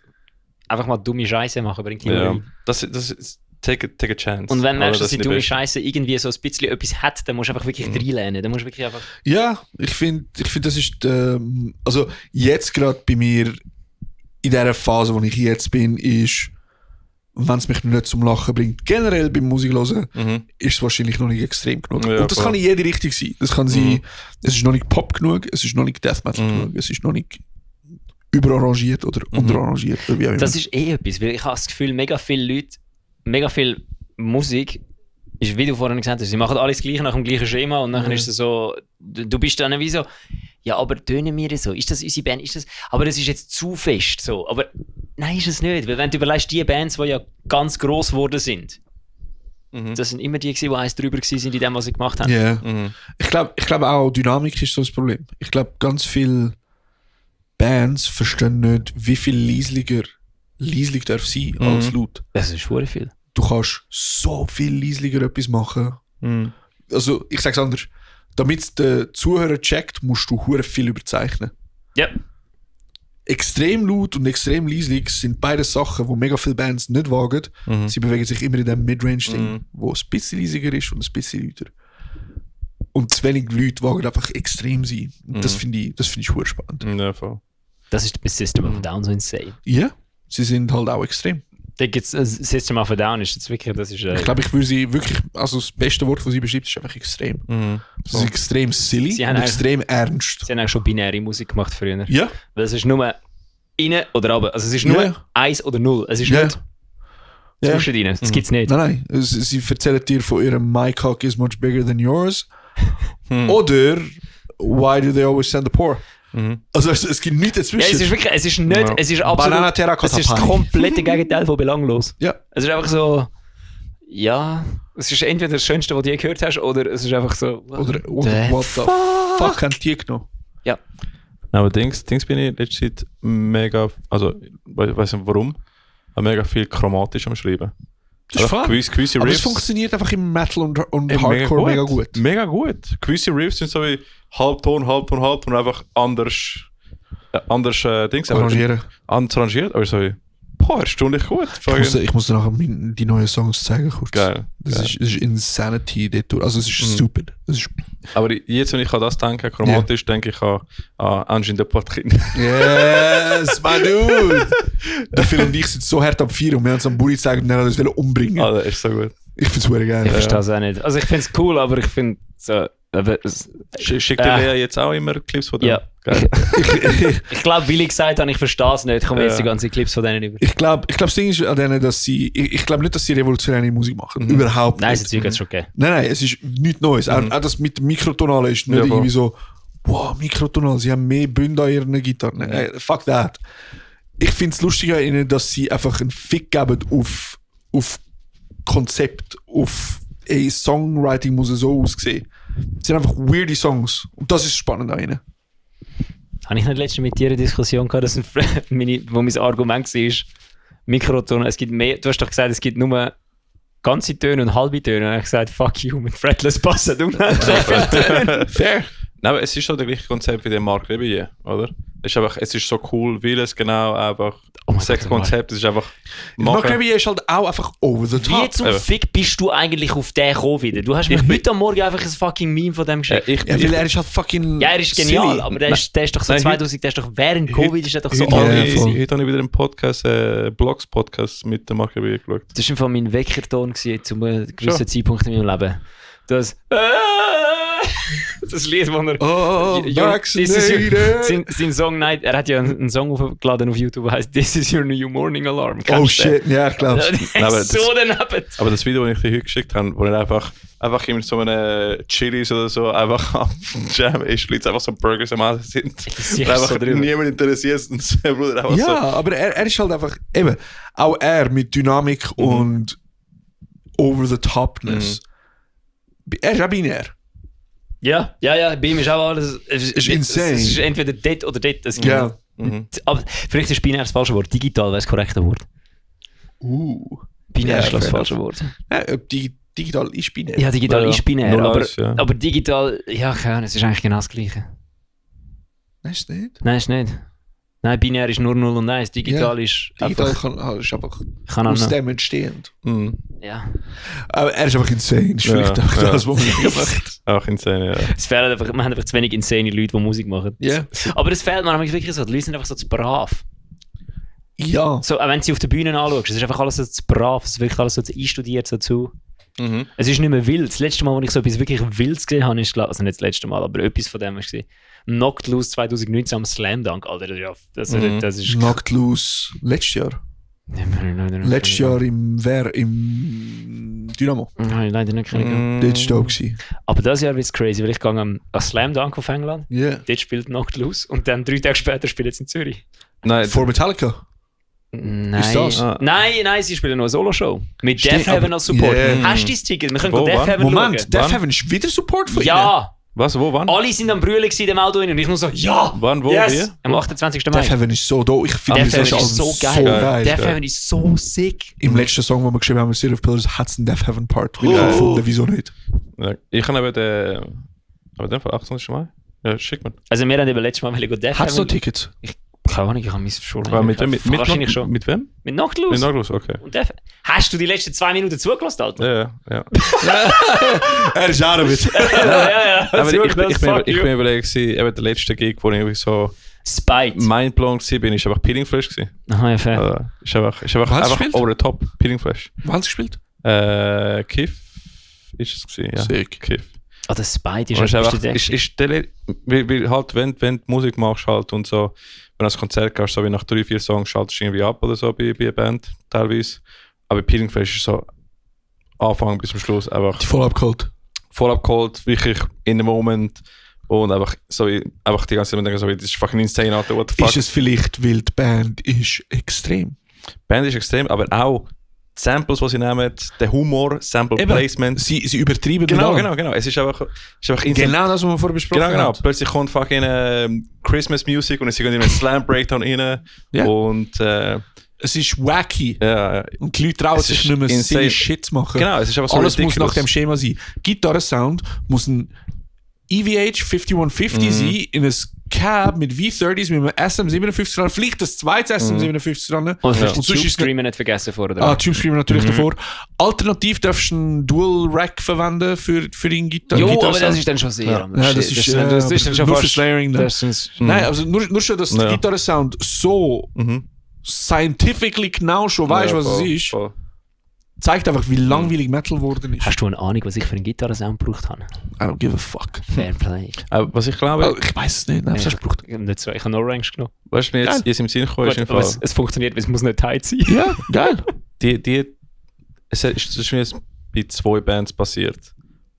einfach mal dumme Scheiße machen bringt immer.
Ja. Das ist take a chance.
Und wenn du merkst,
Oder
dass die
nicht
dumme
best.
Scheiße irgendwie so ein bisschen etwas hat, dann musst du einfach wirklich reinlehnen. Dann musst du wirklich einfach...
Ja, ich finde, das ist, also jetzt gerade bei mir in dieser Phase, wo ich jetzt bin, ist, wenn es mich nicht zum Lachen bringt, generell beim Musik hören, ist es wahrscheinlich noch nicht extrem genug.
Ja,
und das
voll.
kann in jede Richtung sein. Das kann sein, es ist noch nicht Pop genug, es ist noch nicht Death Metal genug, es ist noch nicht überarrangiert oder unterarrangiert. Oder wie auch immer.
Das ist etwas, weil ich habe das Gefühl, mega viele Leute, mega viel Musik, ist, wie du vorhin gesagt hast, sie machen alles gleich nach dem gleichen Schema und dann ist es so, du bist dann wie so, ja, aber tönen wir so, ist das unsere Band, ist das, aber das ist jetzt zu fest, so, aber nein, ist es nicht, weil wenn du überlegst, die Bands, die ja ganz gross geworden sind, das sind immer die, die eins drüber sind in dem, was sie gemacht haben.
Ja. Ich glaube auch, Dynamik ist so das Problem. Ich glaube, ganz viele Bands verstehen nicht, wie viel leislich darf sein als laut.
Das ist schwer viel.
Du kannst so viel leislicher etwas machen. Also, ich sag's anders. Damit es der Zuhörer checkt, musst du hure viel überzeichnen.
Ja.
Extrem laut und extrem leislich sind beide Sachen, die mega viele Bands nicht wagen. Sie bewegen sich immer in dem Midrange-Ding, wo es ein bisschen leisiger ist und ein bisschen lauter. Und zu wenig Leute wagen einfach extrem sein. Und das finde ich hure spannend.
Ja, voll.
Das ist bei System of a Down so insane.
Ja, sie sind halt auch extrem.
Da gibt's System of a Down ist jetzt wirklich, das ist...
Ich glaube, ich würde sie wirklich, also das beste Wort, das sie beschreibt, ist einfach extrem. Das ist extrem silly
Sie
und
haben
extrem ernst.
Sie haben auch schon binäre Musik gemacht früher.
Ja,
Weil es ist nur rein oder runter. Also es ist nur
Ja.
1 oder 0. Es ist
Ja.
nicht
ja.
zwischen ihnen. Das gibt es nicht.
Nein. Sie erzählen dir von ihrem My cock is much bigger than yours. Oder Why do they always send the poor? Also es gibt nichts
Ja,
dazwischen.
es ist wirklich, es ist nicht,
Ja.
es ist
Banana
absolut,
Terracotta
es ist das
Pie.
komplette Gegenteil von belanglos.
Ja.
Es ist einfach so, ja, es ist entweder das Schönste, was du je gehört hast, oder es ist einfach so,
Oder
the
what the fuck haben die genommen?
Ja.
Aber Dings bin ich letzte Zeit mega, also ich weiß nicht warum, aber mega viel chromatisch am Schreiben.
Das ist fun.
Gewisse
Aber es
Riffs.
funktioniert einfach im Metal und
Ey,
Hardcore mega gut.
Mega gut. Gewisse Riffs sind so wie Halbton und einfach anders Dings.
Arrangieren.
Anders arrangiert, aber so wie, erstaunlich gut.
Ich muss dir nachher die neuen Songs zeigen kurz.
Geil.
Das
Geil.
ist Insanity dort. Also es ist stupid. Das ist
Aber jetzt, wenn ich an das denke, chromatisch, denke ich an Angin de Potkin.
yes, my dude! Der Film und ich sind so hart am Feiern und wir haben es am Buri gezeigt und er hat uns umbringen.
Alter, ist so gut.
Ich find's super geil.
Ich verstehe es auch nicht. Also ich finde es cool, aber ich finde so, aber
Schickt dir Lea jetzt auch immer Clips von dem?
ja.
Geil.
Ich glaube, weil ich gesagt habe, ich verstehe es nicht, kommen jetzt die ganzen Clips von denen über.
Ich glaube, das Ding ist an denen, dass sie. Ich glaube nicht, dass sie revolutionäre Musik machen. Überhaupt
Nein,
nicht.
das Zeug hat es schon gegeben.
Nein, es ist nichts Neues. Auch das mit dem Mikrotonalen ist nicht
Ja, voll.
irgendwie so, wow, Mikrotonal, sie haben mehr Bünde an ihren Gitarren. Fuck that. Ich finde es lustig an ihnen, dass sie einfach einen Fick geben auf Konzept, auf Songwriting muss so aussehen. Es sind einfach weirde Songs. Und das ist spannend an ihnen.
Habe ich nicht letztens mit dir eine Diskussion gehabt, dass wo mein Argument war, Mikroton, es gibt mehr, du hast doch gesagt, es gibt nur ganze Töne und halbe Töne. Und ich habe gesagt, fuck you, mit Fretless passen unendlich viele Töne.
Fair.
Nein, aber es ist so das gleiche Konzept wie der Marc Rebillet, oder? Es ist so cool, weil es genau einfach das Konzept ist einfach
Marc Rebillet ist halt auch einfach over the top.
Wie zum Fick bist du eigentlich auf den gekommen wieder? Du hast mir heute am Morgen einfach ein fucking Meme von dem geschickt.
Weil er ist halt fucking
ja, er ist genial,
silly.
aber der ist doch so 2000, der ist doch während Covid ist er doch so
heute-
alt
Ja,
gewesen.
voll.
Heute habe ich wieder einen Podcast, Blogs-Podcast mit dem Marc Rebillet geschaut.
Das war mein Weckerton gewesen, zu einem gewissen Zeitpunkt in meinem Leben. Das das Lied, wo er...
Oh, vaccinated.
Sein Song Night, er hat ja einen Song aufgeladen auf YouTube, der heißt This is your new morning alarm.
Oh
Kennst du den?
shit, ja, ich glaube.
Der
Aber
ist so daneben.
Aber das Video, das ich dir heute geschickt habe, wo er einfach in so einem Chilis oder so einfach am Jam ist, Leute einfach so Burgers am Essen sind.
Das ist
Und einfach
so drüber.
niemand interessiert und der Bruder einfach
Ja,
so.
aber er ist halt einfach, eben, auch er mit Dynamik und over the topness. Er ist auch binär.
Ja, bei ihm ist auch alles... Es
Ist insane.
Es ist entweder dort oder dort. Es gibt-
Ja.
Aber vielleicht ist binär das falsche Wort. Digital wäre das korrekte Wort. Binär
Ja,
ist das
fair
falsche Wort.
Ob digital ist binär.
Ja, digital
Ja,
ist binär,
null
aber,
eins, ja.
aber digital, ja, keine Ahnung, es ist eigentlich genau das Gleiche.
Nein, ist nicht.
Nein, ist nicht. Nein, binär ist nur 0 und 1. Digital ist
Digital
einfach...
ist einfach
Kann
aus
auch
dem entstehend.
Mhm.
ja.
Aber er ist einfach insane. Das ist vielleicht
Ja,
einfach
ja.
das, was man macht.
Auch insane, ja.
Es fehlen einfach, wir haben einfach zu wenig insane Leute, die Musik machen.
Ja.
Aber es fehlt mir wirklich so, die Leute sind einfach so zu brav.
Ja.
So, auch wenn du sie auf der Bühne anschaust, es ist einfach alles so zu brav, es ist wirklich alles so zu einstudiert, so zu...
Mhm.
Es ist nicht mehr wild. Das letzte Mal, als ich so etwas wirklich Wildes gesehen habe, ist, also nicht das letzte Mal, aber etwas von dem war es. Knocked Loose 2019 am Slam Dunk, Alter. Das ist...
Knocked Loose letztes Jahr. Letztes Jahr im Dynamo.
Nein, leider nicht gekriegt.
Dort war dope gewesen.
Aber das Jahr wird es crazy, weil ich gehe am Slam Dunk auf England.
Ja.
Dort spielt Knocked Loose und dann 3 Tage später spielt es in Zürich.
Nein,
Vor Metallica.
Nein.
Ist das?
Ah.
Nein, sie spielen noch eine Solo-Show. Mit
Stimmt,
Death Heaven
aber-
als Support.
Yeah.
Hast du dein Ticket? Wir können
Wo,
Death
wann?
Heaven
Moment,
schauen.
Death Heaven ist wieder Support von ihnen?
Ja!
was, wo, wann?
Alle sind am Brüllen in dem Auto rein und ich nur so, ja!
Wann, wo,
Yes!
wie?
Am 28. Mai.
Death Heaven ist so dope. Ich finde
Death
das
Heaven
Album
ist so geil. Death
geil.
Heaven ist so sick.
Im letzten Song, den wir geschrieben haben, City of Pillars, hat es einen Death Heaven Part. Ich
Oh.
habe gefunden, wieso nicht?
Ja, ich kann eben den... Aber den von 28. Mai? Ja, schick mir.
Also wir haben eben letztes Mal Death
Hat es noch
Heaven...
Tickets?
Keine Ahnung, ich habe mich schon...
Aber mit wem?
Wahrscheinlich schon.
Mit wem?
Mit Knocked
Mit
Loose.
Naglus, okay.
Und Death... Hast du die letzten 2 Minuten zugelassen, Alter?
Ja.
Er ist auch damit.
ja.
Aber ich
Wirklich,
bin
fuck you.
überlegt, eben der letzte Gig, wo ich irgendwie so
Spite.
mindblown war, ist einfach Peeling Fresh gewesen.
Aha, ja, fair.
Also, ist einfach
Was gespielt?
over the top, Peeling Fresh.
Wann hast du gespielt?
Kiff ist es gewesen, ja.
Sick.
Kiff.
Ah, der Spite ist
Und ist
etwas
einfach,
der-
ist der, weil halt, wenn du Musik machst halt und so, wenn du ans Konzert gehst, so wie nach 3-4 Songs schaltest du irgendwie ab oder so bei einer Band, teilweise. Aber Peeling Fresh ist so Anfang bis zum Schluss einfach
Die voll abgeholt.
voll abgeholt, wirklich in dem Moment und einfach so wie, einfach die ganze Zeit denken so wie, das ist fucking insane, Alter, what the fuck.
Ist es vielleicht, weil die Band ist extrem?
Band ist extrem, aber auch die Samples, die sie nehmen, der Humor, Sample
Eben,
Placement.
Sie übertreiben
Genau,
nicht an.
genau. Es ist einfach insane.
Genau das, was wir vorher besprochen
Genau.
haben.
Plötzlich kommt fucking Christmas Music und sie gehen in einen Slam Breakdown rein.
Ja.
Und
Es ist wacky.
ja,
Und die Leute trauen
Es
sich
ist
nicht mehr
insane.
silly Shit zu machen.
genau, es ist einfach so
Alles muss
ridiculous.
nach dem Schema sein. Gitarrensound muss ein EVH 5150 sein, in ein Cab mit V30s, mit einem SM57 dran, vielleicht das zweite SM57 dran.
Und
Und
vielleicht den
sonst
Tube
ist
Screamer nicht vergessen vor, oder?
Ah, Tube Screamer natürlich davor. Alternativ darfst du einen Dual Rack verwenden für deinen
Jo, aber das
Gitarrensound.
ist dann schon sehr.
Ja, das ist
dann schon
nur für
fast...
Layering.
Das ist,
Nein, also nur schon, dass der
Ja.
Gitarrensound so
Mhm.
scientifically genau schon weiß,
Ja,
was
voll,
es ist,
voll.
zeigt einfach, wie langweilig Metal geworden ist.
hast du eine Ahnung, was ich für einen Gitarrensound gebraucht habe?
I don't give a fuck.
Fair Play.
Aber was ich glaube,
Oh, ich weiß es nicht, nein, was hast du gebraucht?
Nicht so, ich habe Orange genommen.
was mir
Geil.
jetzt im Sinn gekommen ist, im
Aber
Fall,
es funktioniert, weil es muss nicht tight sein.
Ja, geil.
das ist mir jetzt bei 2 Bands passiert,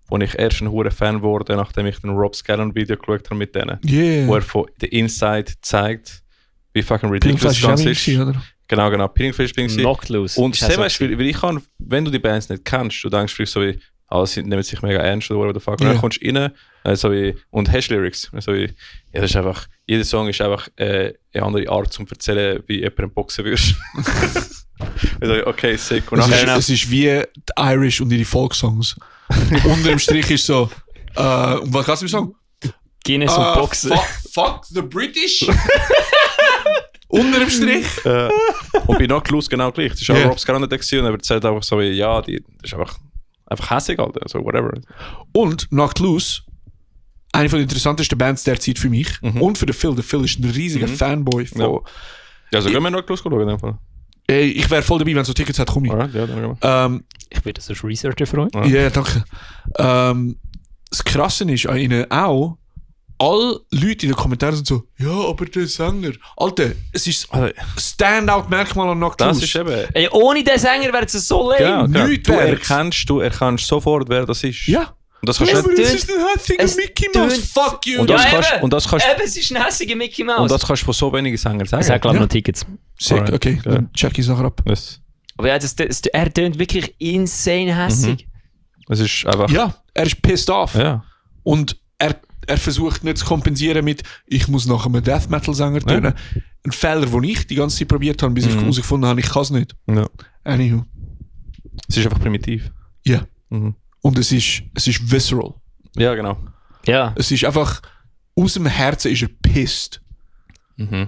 wo ich erst ein hoher Fan wurde, nachdem ich den Rob Scallon Video geschaut habe mit denen, wo
Yeah.
er von der Inside zeigt, wie fucking
Pink
ridiculous
Flash
das
ist auch
ist.
gewesen, oder?
Genau, Pink Fish bin ich.
Knocked Loose.
Und
Ist
das Thema
auch
ist,
so.
weil ich kann, wenn du die Bands nicht kennst, du denkst vielleicht so wie, sie nehmen sich mega ernst oder what the fuck. Und
Ja.
dann kommst du rein so wie, und hast Lyrics. So wie, ja, das ist einfach, jeder Song ist einfach eine andere Art zum erzählen, wie jemand boxen würdest. Also, okay, sick. Und
Es
nachher,
ist, es ist wie die Irish und ihre Folksongs. Unter dem Strich ist so, und was kannst du mir sagen?
Guinness und Boxen.
Fuck the British. Unter dem Strich.
und bei Knocked genau gleich. Das ist auch
Ja.
Rob Scranton und er erzählt einfach so wie, ja, das ist einfach hässig, Alter. So, whatever.
Und Knocked Loose, eine von den interessantesten Bands der Zeit für mich und für den Phil. Der Phil ist ein riesiger Fanboy von.
Ja. Ja, so gehen wir Knocked Loose schauen in dem Fall.
Ich wäre voll dabei, wenn es so Tickets hat, komm ich.
Alright, ja, dann gehen wir.
Ich würde das als Researcher freuen.
Ja, danke. Das Krasse ist an ihnen auch, alle Leute in den Kommentaren sind so, ja, aber der Sänger. Alter, es ist Standout-Merkmal an Knocked
Das
Loose.
ist eben...
Ey, ohne den Sänger wäre es so lame.
Ja, genau.
nichts
Du
wert.
erkennst sofort, wer das ist.
Ja.
Und das kannst
Ja,
du
aber
nicht...
das ist ein hässiger
es
Mickey Mouse.
tönt-
Fuck you.
Und das
Ja,
kannst-
eben.
und das kannst-
Eben, es ist ein hässiger Mickey Mouse.
Und das kannst du von so wenigen Sängern sagen.
es hat, glaube ich,
Ja.
noch Tickets.
Sick,
Alright,
okay,
geil.
dann check ich es nachher ab.
Das,
Aber ja, er tönt wirklich insane hässig.
es ist einfach...
Ja, er ist pissed off.
Ja.
Und er versucht nicht zu kompensieren mit, ich muss nach einem Death Metal-Sänger tönen. Ein Fehler, den ich die ganze Zeit probiert habe, bis ich herausgefunden habe, ich kann es nicht.
Ja.
Anywho.
Es ist einfach primitiv.
Ja.
Mhm.
Und es ist visceral.
Ja, genau.
Ja.
Es ist einfach, aus dem Herzen ist er pissed.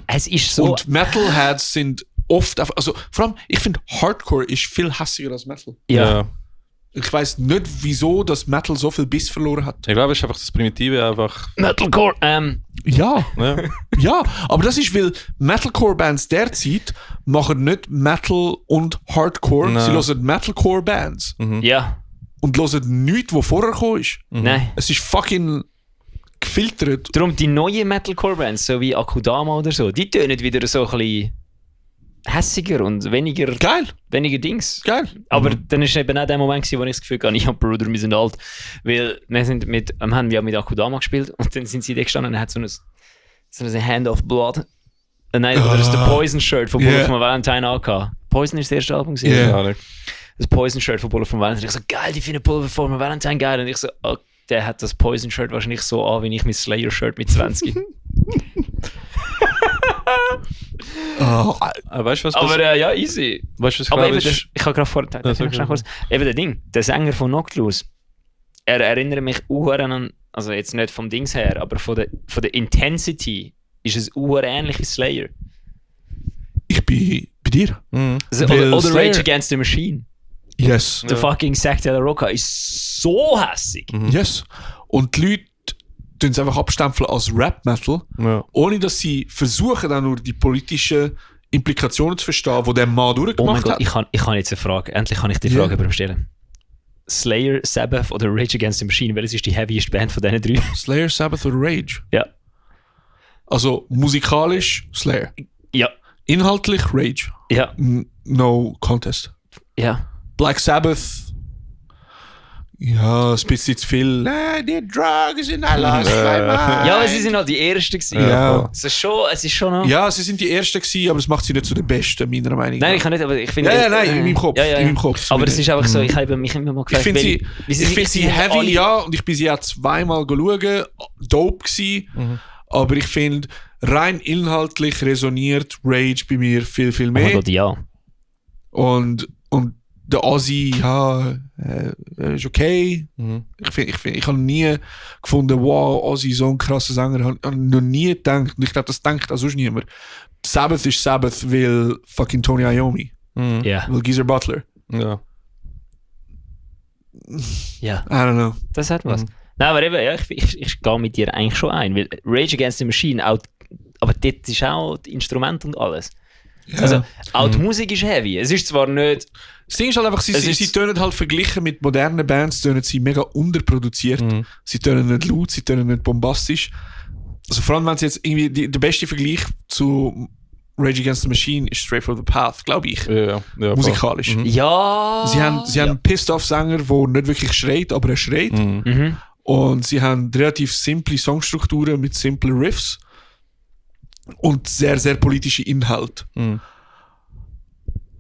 Es ist so.
Und Metalheads sind oft, also vor allem, ich finde Hardcore ist viel hässiger als Metal.
ja.
Ich weiß nicht, wieso das Metal so viel Biss verloren hat.
Ich glaube, es ist einfach das Primitive einfach...
Metalcore.
Ja,
Ja.
ja, aber das ist, weil Metalcore-Bands derzeit machen nicht Metal und Hardcore,
Nein.
sie hören Metalcore-Bands
Ja.
und hören nichts, was vorher gekommen ist.
Nein.
Es ist fucking gefiltert.
Darum die neuen Metalcore-Bands, so wie Akudama oder so, die tönen wieder so ein bisschen hässiger und weniger Dings.
Geil.
Aber dann ist eben auch der Moment gewesen, wo ich das Gefühl hatte, ja, Bruder, wir sind alt. Weil wir haben ja mit Akudama gespielt und dann sind sie da gestanden und hat so ein Hand of Blood. Nein, oder das Poison-Shirt von Bullet von Valentine angehabt. Poison ist das erste Album gewesen.
Yeah.
Ja, nicht.
Das Poison-Shirt von Bullet von Valentine. Und ich so, geil, die finden Bullet von Valentine geil. Und ich so, oh, der hat das Poison-Shirt wahrscheinlich so an, wie ich mein Slayer-Shirt mit 20.
Weißt du, was
Aber ja, easy.
weißt, was
Aber
glaube
eben,
ich...
ich habe gerade vorhin,
Ja, sag
schnell
mal.
kurz, eben der Ding, der Sänger von Knocked Loose, er erinnert mich an, also jetzt nicht vom Dings her, aber von der Intensity ist es ähnlich wie Slayer.
Ich bin bei dir.
Mhm.
Also,
Weil
oder
Slayer-
Rage Against the Machine.
Yes.
Der fucking Zack de la Rocca ist so hässig.
Yes. Und die Leute tun es einfach abstempeln als Rap-Metal,
Ja.
ohne dass sie versuchen, dann nur die politischen Implikationen zu verstehen, die der Mann
Oh mein
durchgemacht
Gott,
hat.
ich kann jetzt eine Frage, endlich kann ich die
Ja.
Frage beim Stellen. Slayer, Sabbath oder Rage Against the Machine, welches ist die heaviest Band von diesen drei?
Slayer, Sabbath oder Rage?
Ja.
Also musikalisch Slayer.
Ja.
Inhaltlich Rage.
Ja.
No contest.
Ja.
Black Sabbath. Ja, ein bisschen zu viel. Die Drugs in I lost my mind.
Ja, aber sie sind halt die Ersten gewesen.
Ja.
Es ist schon noch...
Ja, sie sind die Ersten gewesen, aber es macht sie nicht zu den Besten, meiner Meinung nach.
Nein, ich kann nicht, aber ich finde...
Ja, nein, in meinem Kopf.
Ja, ja, ja.
In meinem Kopf.
Aber es ist einfach so, ich habe mich immer mal
Ich
gefragt,
finde sie,
wie
ich find sie
haben
heavy,
alle-
ja, und ich bin sie auch zweimal schauen, dope gewesen, aber ich finde, rein inhaltlich resoniert Rage bei mir viel, viel
Oh mein
mehr.
Gott, ja.
Und der Ozzy, ja, ist okay.
Mhm.
Ich habe nie gefunden, wow, Ozzy, so ein krasser Sänger, habe noch nie gedacht, und ich glaube, das denkt auch sonst niemand. Sabbath ist Sabbath, weil fucking Tony Iommi,
Mhm.
Ja.
weil Geezer Butler.
Ja.
Ja.
I don't know.
Das hat was. Nein, aber eben, ja, ich gehe mit dir eigentlich schon ein, weil Rage Against the Machine, auch, aber dort ist auch das Instrument und alles.
Ja.
Also, auch die Musik ist heavy. Es ist zwar nicht...
Das Ding ist halt einfach,
Es ist-
sie tönen halt verglichen mit modernen Bands, tönen sie mega unterproduziert. Sie tönen nicht laut, sie tönen nicht bombastisch. Also vor allem, wenn sie jetzt irgendwie, der beste Vergleich zu Rage Against the Machine ist Straight from the Path, glaube ich.
Ja, voll.
Musikalisch.
Ja...
Sie haben einen Pissed-Off-Sänger, der nicht wirklich schreit, aber er schreit.
Mhm.
Und sie haben relativ simple Songstrukturen mit simplen Riffs. Und sehr, sehr politische Inhalte.
Mhm.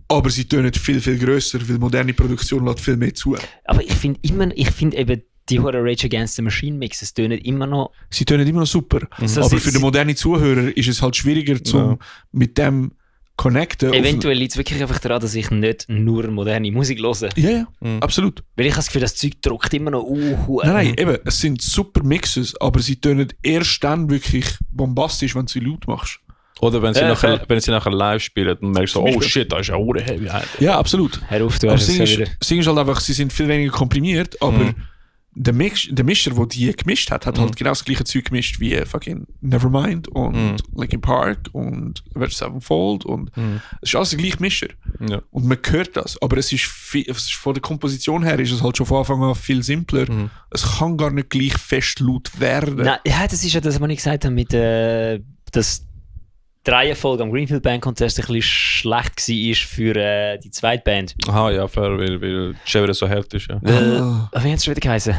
Aber sie tönen viel, viel grösser, weil moderne Produktion lässt viel mehr zu.
Aber ich finde eben, die hohen Rage Against the Machine Mixes tönen immer noch...
Sie tönen immer noch super.
So
Aber
sind
für
sie-
den modernen Zuhörer ist es halt schwieriger,
Ja.
mit dem connecten.
Eventuell liegt es wirklich einfach daran, dass ich nicht nur moderne Musik höre.
Ja,
Mhm.
absolut.
Weil ich habe das Gefühl, das Zeug druckt immer noch
Nein, eben, es sind super Mixes, aber sie tönen erst dann wirklich bombastisch, wenn du sie laut machst.
Oder wenn sie,
Ja,
nachher,
fair.
wenn sie nachher live spielen, dann merkst du so,
Zum
oh
Beispiel.
shit, da ist ja auch heavy.
Ja, absolut.
Hör auf, du
Aber
hast es ja wieder.
das Ding ist halt einfach, sie sind viel weniger komprimiert, aber der Mischer, der die gemischt hat halt genau das gleiche Zeug gemischt wie fucking Nevermind und Linkin Park und Avenged Sevenfold und es ist alles der gleiche Mischer.
Ja.
Und man hört das, aber es ist von der Komposition her ist es halt schon von Anfang an viel simpler. Es kann gar nicht gleich fest laut werden.
Nein, ja, das ist ja das, was ich gesagt habe, mit dass die Reihenfolge am Greenfield Band Contest ein bisschen schlecht war für die zweite Band.
Aha, ja, fair, weil Chevrolet so hart ist, ja.
Wie hat es schon wieder geheißen?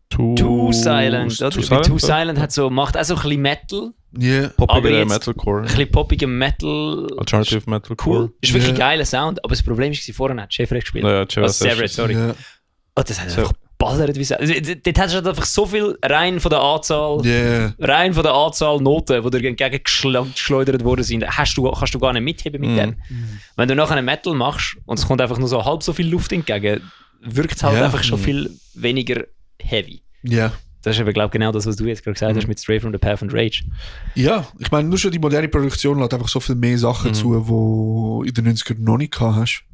Too Silent. Oder? Too Silent hat so, macht auch so ein bisschen Metal,
Yeah.
Aber
Poppiger
jetzt-
Metalcore.
ein bisschen poppiger Metal.
Alternative Metalcore.
Cool. Ist wirklich ein
Ja.
geiler Sound, aber das Problem ist, vorher hat Chevrolet gespielt.
Ja, Chevrolet
Severed, sorry.
Ja.
Oh, das hat einfach ballert wie Sau. Dort hast du halt einfach so viel rein von der Anzahl.
Yeah.
Rein von der Anzahl Noten, die dir entgegengeschleudert worden sind, kannst du gar nicht mitheben mit dem. Wenn du nachher einen Metal machst und es kommt einfach nur so halb so viel Luft entgegen, wirkt es halt
Ja.
einfach schon viel weniger heavy.
Ja.
Das ist aber, glaube ich, genau das, was du jetzt gerade gesagt hast mit Stray from the Path and Rage.
Ja, ich meine, nur schon die moderne Produktion lässt einfach so viel mehr Sachen zu, die in den 90ern noch nicht gehabt hast.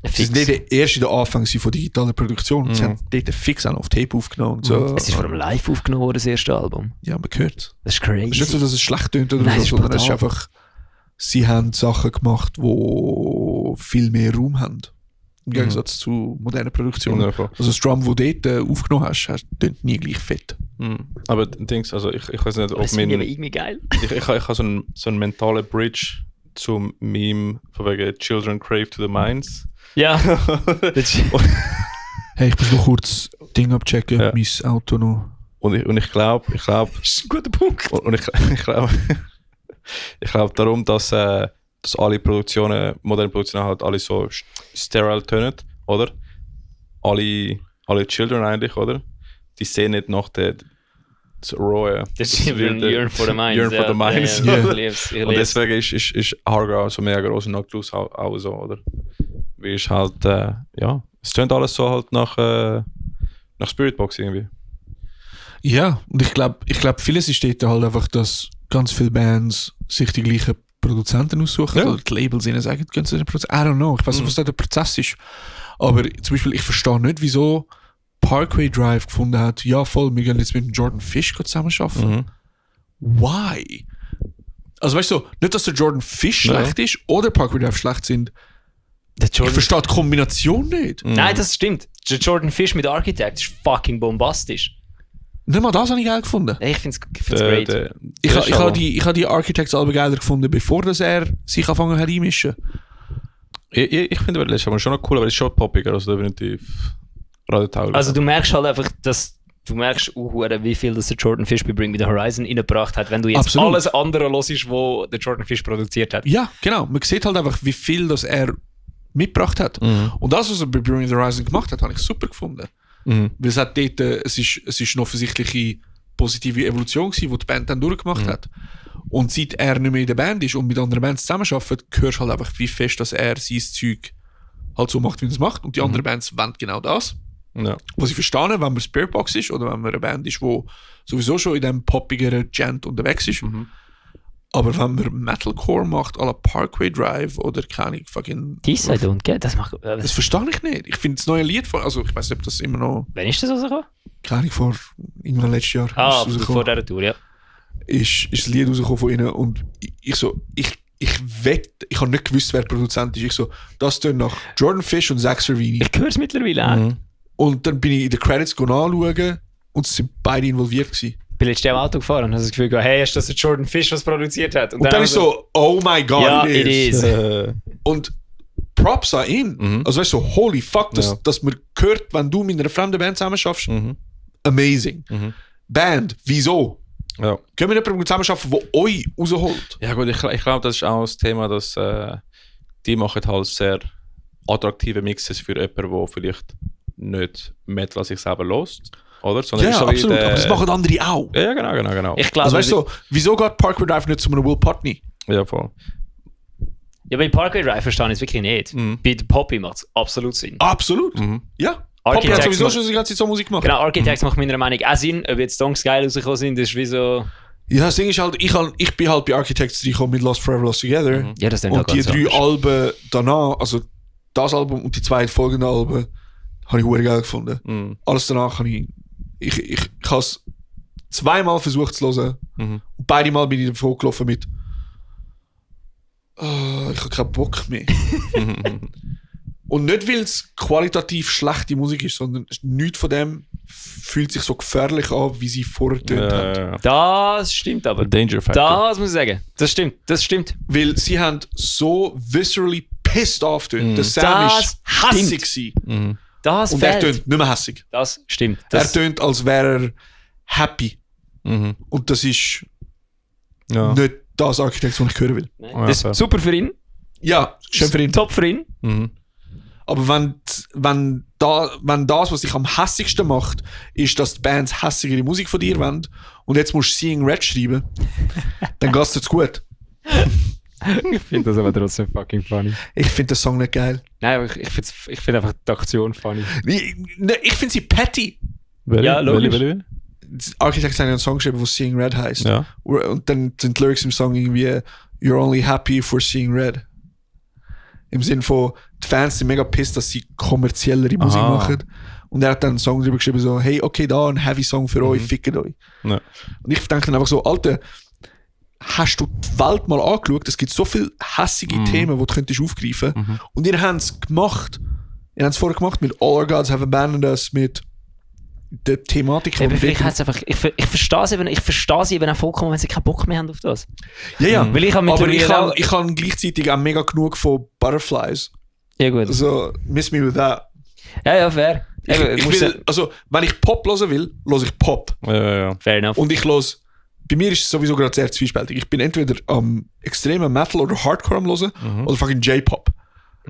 Sie sind nicht erst in der Anfang von digitaler Produktion. Sie haben dort fix auch noch auf Tape aufgenommen und so.
Es ist vor allem live aufgenommen worden, das erste Album.
Ja, man hört es.
Das ist crazy.
Es ist nicht so, dass es schlecht tönt oder
Nein, es
so,
ist
sondern es ist
brutal.
einfach, sie haben Sachen gemacht, die viel mehr Raum haben. Im Gegensatz zu modernen Produktionen.
Ja, voll.
Also das Drum, das du dort aufgenommen hast, tönt nie gleich fett.
Aber Dings, also ich weiß nicht, ob
das finde ich aber
mein...
irgendwie geil.
Ich habe so einen mentalen Bridge zum Meme von wegen Children crave to the minds.
Ja. Das ist-
Hey, ich muss noch kurz Ding abchecken,
Ja.
mein Auto noch.
Und ich glaube,
das ist ein guter Punkt.
und ich glaube darum, dass alle Produktionen, moderne Produktionen halt alle so sterile tönen, oder? Alle Children eigentlich, oder? Die sehen nicht nach das Rohe.
Das ist Yearn for the Minds.
Yearn for the Minds.
Ja,
Ja.
ich lieb's. Ich
Und
lieb's.
deswegen ist Harga so mega groß und Noctlus auch so, oder? Wie ist halt, ja, es tönt alles so halt nach Spiritbox irgendwie.
Ja, und ich glaube, vieles ist dort halt einfach, dass ganz viele Bands sich die gleichen Produzenten aussuchen.
Ja.
Oder die Labels ihnen sagen, können sie den Prozess. I don't know, ich weiß nicht, was da der Prozess ist. Aber zum Beispiel, ich verstehe nicht, wieso Parkway Drive gefunden hat, ja voll, wir gehen jetzt mit dem Jordan Fish zusammenarbeiten. Why? Also weißt du, nicht, dass der Jordan Fish
Ja.
schlecht ist oder Parkway Drive schlecht sind.
Der
Ich
Jordan
verstehe die Kombination nicht.
Nein, das stimmt. Der Jordan Fish mit Architect ist fucking bombastisch.
Nicht mal das habe ich geil gefunden.
Ich find's great.
Ich habe die Architects-Alben geiler gefunden, bevor dass er sich angefangen hat einmischen.
Ich finde das aber schon noch cool, aber es ist schon poppiger, also definitiv radiotauglich.
Also du merkst halt einfach, dass du merkst, wie viel das der Jordan Fish bei Bring Me The Horizon reingebracht hat, wenn du jetzt
Absolut.
alles andere hörst, was der Jordan Fish produziert hat.
Ja, genau. Man sieht halt einfach, wie viel das er mitgebracht hat. Und das, was er bei Bring Me The Horizon gemacht hat, habe ich super gefunden. Weil es hat dort, es ist eine offensichtliche positive Evolution gewesen, die die Band dann durchgemacht hat. Und seit er nicht mehr in der Band ist und mit anderen Bands zusammenarbeitet, hörst du halt einfach, wie fest, dass er sein Zeug halt so macht, wie er es macht. Und die anderen Bands wollen genau das.
ja.
Was ich verstehe, wenn man Spiritbox ist oder wenn man eine Band ist, die sowieso schon in diesem poppigeren Gent unterwegs ist. Aber wenn man Metalcore macht, à la Parkway Drive oder keine fucking...
Dies I don't get, das macht...
Das verstehe ich nicht. Ich finde das neue Lied von... Also ich weiß nicht, ob das immer noch...
Wann ist das rausgekommen?
Keine Ahnung, vor irgendwann letztes Jahr
Ah,
ist es
vor
rausgekommen.
dieser Tour, ja.
Ist das Lied rausgekommen von ihnen und ich habe nicht gewusst, wer der Produzent ist. Ich so, das tönt nach Jordan Fish und Zach Servini.
Ich höre es mittlerweile auch.
Und dann bin ich in den Credits anschauen und es sind beide involviert gewesen.
Ich bin letztes Jahr im Auto gefahren und habe das Gefühl gehabt, hey, ist das der Jordan Fish, was produziert hat?
Und dann ist so, oh my God,
ja,
it is. Und Props an ihn. Also weißt du, so, holy fuck, dass man hört, wenn du mit einer fremden Band zusammen schaffst. Amazing. Band, wieso?
Ja.
Können wir mit jemandem zusammenarbeiten, der euch rausholt?
Ja gut, ich glaube, das ist auch das Thema, dass die machen halt sehr attraktive Mixes für jemanden, der vielleicht nicht Metal an sich selber lost, oder? Sondern
Ja,
ist so wie
absolut.
der-
Aber das machen andere auch.
Ja, genau.
Ich glaube,
Also weißt du, so, wieso geht Parkway Drive nicht zu einem Will Putney?
Ja, voll.
Ja, bei Parkway Drive verstehe ich es wirklich nicht. Bei der Poppy macht es absolut Sinn.
Absolut. Ja. Poppy hat sowieso schon die ganze Zeit so Musik gemacht.
Genau, Architects macht meiner Meinung nach auch Sinn. Ob jetzt Songs geil rausgekommen sind, ist wie so...
Ja, das Ding ist halt, ich bin halt bei Architects reingekommen mit Lost Forever, Lost Together.
Ja, das ist
und die 3 Alben danach, also das Album und die 2 folgenden Alben, habe ich verdammt geil gefunden. Alles danach habe ich habe es zweimal versucht zu hören. Und beide Mal bin ich davon gelaufen mit ich habe keinen Bock mehr. Und nicht, weil es qualitativ schlechte Musik ist, sondern nichts von dem fühlt sich so gefährlich an, wie sie vorher getönt haben.
Das stimmt aber.
Danger Factor.
Das muss ich sagen. Das stimmt.
Weil sie haben so viscerally pissed off getönt. Der Sam ist hässig gewesen.
Das
und
fehlt.
er tönt nicht mehr hässig.
Das stimmt.
Er tönt, als wäre er happy. Und das ist nicht das Architekt, was ich hören will.
Das ist super für ihn.
Ja, schön für ihn.
Top für ihn.
Aber wenn das, was dich am hässigsten macht, ist, dass die Bands hässigere Musik von dir wollen und jetzt musst du Seeing Red schreiben, dann geht es jetzt gut.
Ich finde das aber trotzdem fucking funny.
Ich finde den Song nicht geil.
Nein, aber ich find einfach die Aktion funny.
Ich finde sie petty.
Ja, logisch.
Architects haben einen Song geschrieben, der Seeing Red heißt.
Ja.
Und dann sind die Lyrics im Song irgendwie You're only happy for seeing red. Im Sinne von, die Fans sind mega pissed, dass sie kommerziellere Musik machen. Und er hat dann einen Song drüber geschrieben, so, hey, okay, da ein heavy Song für euch, fickt euch.
Ja.
Und ich denke dann einfach so, Alter, hast du die Welt mal angeschaut? Es gibt so viele hässige Themen, die du könntest aufgreifen. Und ihr habt es gemacht. Ihr habt es vorher gemacht mit All Our Gods Have Abandoned Us, mit der Thematik.
Ich verstehe sie eben auch vollkommen, wenn sie keinen Bock mehr haben auf das.
Ja.
Weil ich
aber ich habe gleichzeitig auch mega genug von Butterflies.
Ja, gut.
Also, miss me with that.
Ja, fair.
Wenn ich Pop hören will, höre ich Pop.
Ja.
Fair enough.
Und ich höre, bei mir ist es sowieso gerade sehr zwiespältig. Ich bin entweder am extremen Metal oder Hardcore am hören oder fucking J-Pop.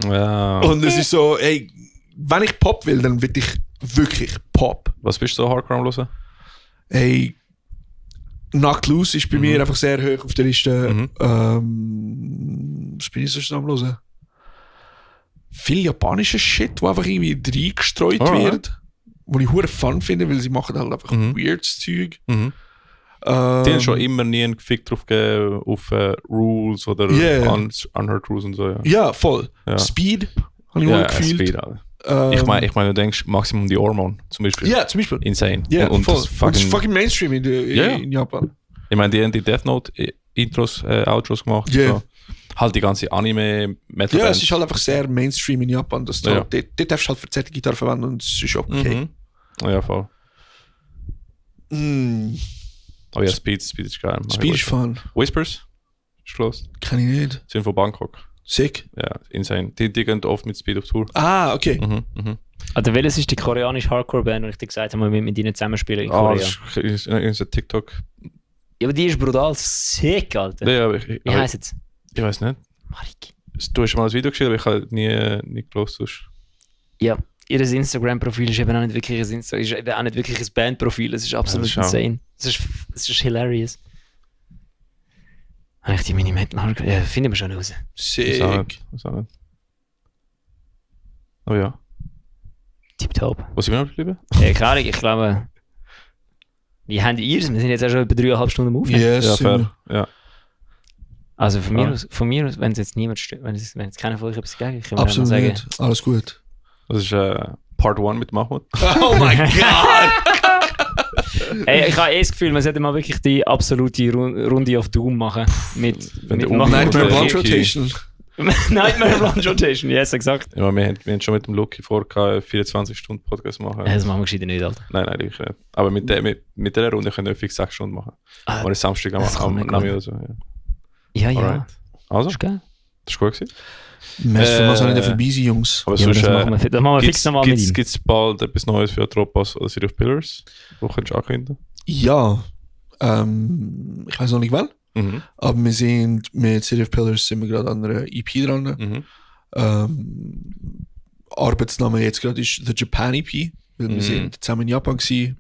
Ja.
Und es ist so, ey, wenn ich Pop will, dann will ich wirklich Pop.
Was bist du so Hardcore am hören?
Ey, Knocked Loose ist bei mir einfach sehr hoch auf der Liste. Was bin ich so schnell am hören? Viel japanischer Shit, wo einfach irgendwie reingestreut wird. Wo ich hure fun finde, weil sie machen halt einfach weirdes Zeug.
Die haben schon immer nie einen Fick drauf gegeben auf Rules oder Unheard Rules und so.
Ja, voll.
Ja.
Speed habe ich hure gefühlt.
Speed, ich meine, du denkst Maximum die Hormone zum Beispiel.
Ja, zum Beispiel.
Insane.
Ja,
und
voll.
das
Und das ist fucking Mainstream in Japan.
Ich meine, die haben die Death Note Intros, Outros gemacht.
Yeah.
So. Halt die ganze Anime-Metal.
Ja, es ist halt einfach sehr Mainstream in Japan. Dass dort darfst du halt für zerte Gitarre verwenden und es ist okay.
Ja, voll. Aber ja, Speed ist geil.
Speed ist fun.
Whispers ist close.
Kann ich nicht.
Sind von Bangkok.
Sick.
Ja, insane. Die gehen oft mit Speed auf Tour.
Ah, okay.
Also welches ist die koreanische Hardcore-Band, die ich dir gesagt habe, wir mit ihnen zusammenspielen in Korea?
Das ist ein TikTok.
Ja, aber die ist brutal sick, Alter.
Ja, aber
Wie heisst jetzt?
Ich weiß nicht.
Marik.
Du hast schon mal ein Video geschrieben, aber ich habe nie gelesen.
Ja, ihr Instagram-Profil ist eben auch nicht wirklich ein Bandprofil, es ist absolut insane. Es ist hilarious. Habe ich die Mini-Metal-Hardcore? Ja, finden wir schon raus.
Sick.
Was auch nicht. Oh ja.
Tipptopp.
Was sind wir noch geblieben?
Ja, keine Ahnung, ich glaube... Wie haben die ihr? Wir sind jetzt auch schon über 3,5 Stunden am Aufnehmen.
Yes.
Ja, fair. Ja.
Also von mir aus, wenn es jetzt niemand stört, wenn jetzt keiner von euch etwas dagegen kann, kann
Absolut
man sagen...
nicht. Alles gut.
Das ist Part 1 mit Mahmoud.
Oh mein Gott!
Hey, ich habe das Gefühl, man sollte mal wirklich die absolute Runde of Doom machen. Mit
Nightmare Blunt Rotation.
Nightmare Blunt Rotation, yes, exakt.
Ja, wir haben schon mit dem Lucky vor, 24-Stunden-Podcast machen.
Das machen wir gescheiter nicht, Alter.
Nein, wirklich nicht. Aber mit dieser Runde können wir fix 6 Stunden machen. Oder Samstag am Nami oder so.
Ja.
Alright. Also,
Das ist geil.
das war gut gewesen.
Merci für was auch nicht vorbei sein, Jungs.
Aber
Ja,
sonst,
das machen wir fix nochmal mit ihm.
Gibt es bald etwas Neues für Atropos oder City of Pillars? Wo könntest du ankündigen?
Ja. Ich weiß noch nicht wann. Aber wir sind mit City of Pillars sind wir gerade an einer EP dran. Arbeitsname jetzt gerade ist The Japan EP, weil wir sind zusammen in Japan gewesen.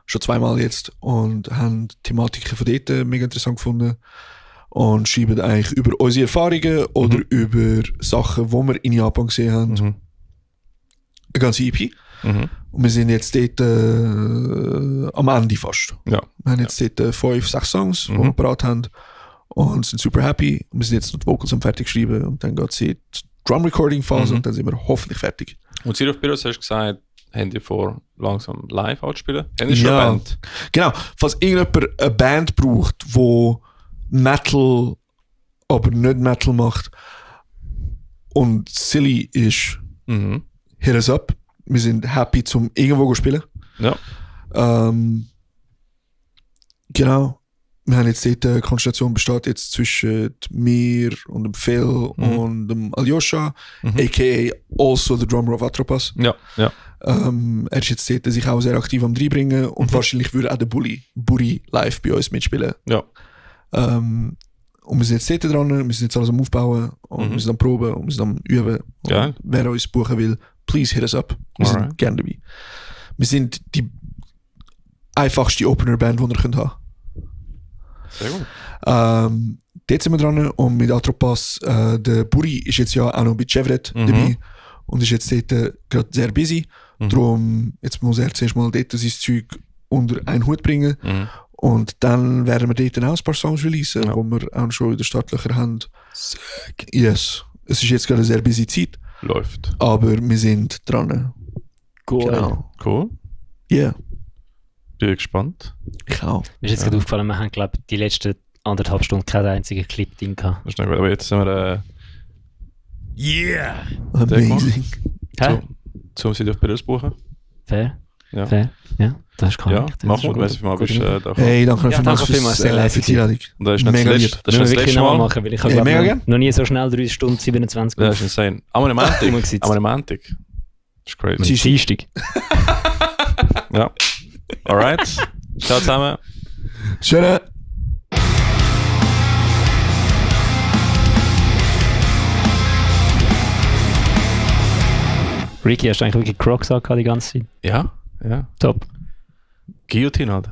Schon zweimal jetzt und haben Thematiken von dort mega interessant gefunden. und schreiben eigentlich über unsere Erfahrungen oder über Sachen, die wir in Japan gesehen haben.
Mhm.
Eine ganze EP.
Mhm.
Und wir sind jetzt dort am Ende fast.
Ja.
Wir haben jetzt dort 5, 6 Songs, die
Mhm.
wir parat haben und sind super happy. Wir sind jetzt noch die Vocals am fertig geschrieben und dann geht es in die Drum-Recording-Phase und dann sind wir hoffentlich fertig.
Und Zero of Heroes hast du gesagt, haben die vor, langsam live anzuspielen? Haben die schon
Ja.
eine Band?
Genau, falls irgendjemand eine Band braucht, die Metal, aber nicht Metal macht und silly ist,
Mhm.
hit us up. Wir sind happy zum irgendwo zu spielen.
Ja.
Genau. Wir haben jetzt dort eine Konstellation besteht jetzt zwischen mir und dem Phil und dem Alyosha, a.k.a. also the drummer of Atropas.
Ja, ja.
Er ist jetzt dort sich auch sehr aktiv am reinbringen und wahrscheinlich würde auch der Buri live bei uns mitspielen.
Ja.
Und wir sind jetzt dort dran, wir sind jetzt alles am Aufbauen und wir sind am Proben und wir sind am Üben.
Geil.
Und wer uns buchen will, please hit us up. Wir sind
Alright.
gerne dabei. Wir sind die einfachste Opener-Band, die ihr könnt haben.
Sehr gut.
Dort sind wir dran und mit Atropas, der Buri ist jetzt ja auch noch bei Chevret dabei und ist jetzt dort gerade sehr busy. Darum, jetzt muss er zuerst mal dort sein Zeug unter einen Hut bringen und dann werden wir dort auch ein paar Songs releasen, wo wir auch schon in den Startlöchern haben. Yes. Es ist jetzt gerade eine sehr busy Zeit,
Läuft.
aber wir sind dran.
Cool.
Genau.
Cool.
Yeah,
Bin gespannt.
ich auch.
Mir ist jetzt gerade aufgefallen, wir haben, glaube ich, die letzten 1,5 Stunden keinen einzigen Clip drin gehabt.
Das ist nicht gut. Aber jetzt sind wir
Amazing.
Hä?
zum sie auf Bilder buchen.
Fair?
Ja.
Fair? Ja, das ist
Ja,
korrekt.
mach gut. Merci vielmals, bist da gekommen.
Hey, danke
Ja,
vielmals
danke vielmals, sehr
für
leid
die Einladung.
Und das ist nicht
Mega
das
lieb.
letzte, das ist
Müssen
nicht
wir
das
wirklich
letzte
nochmal
Mal.
machen, weil ich habe
Ja, mega
glaub,
gern.
noch nie so schnell 3 Stunden 27
Das ist insane. Am Montag.
Immer gesetzt.
Am Montag. Das ist crazy.
Dienstag.
Ja. Alright. Ciao zusammen.
Schöne.
Ricky, hast du eigentlich wirklich Crocs angehabt die ganze Zeit?
Ja. Ja.
Top.
Guillotine halt.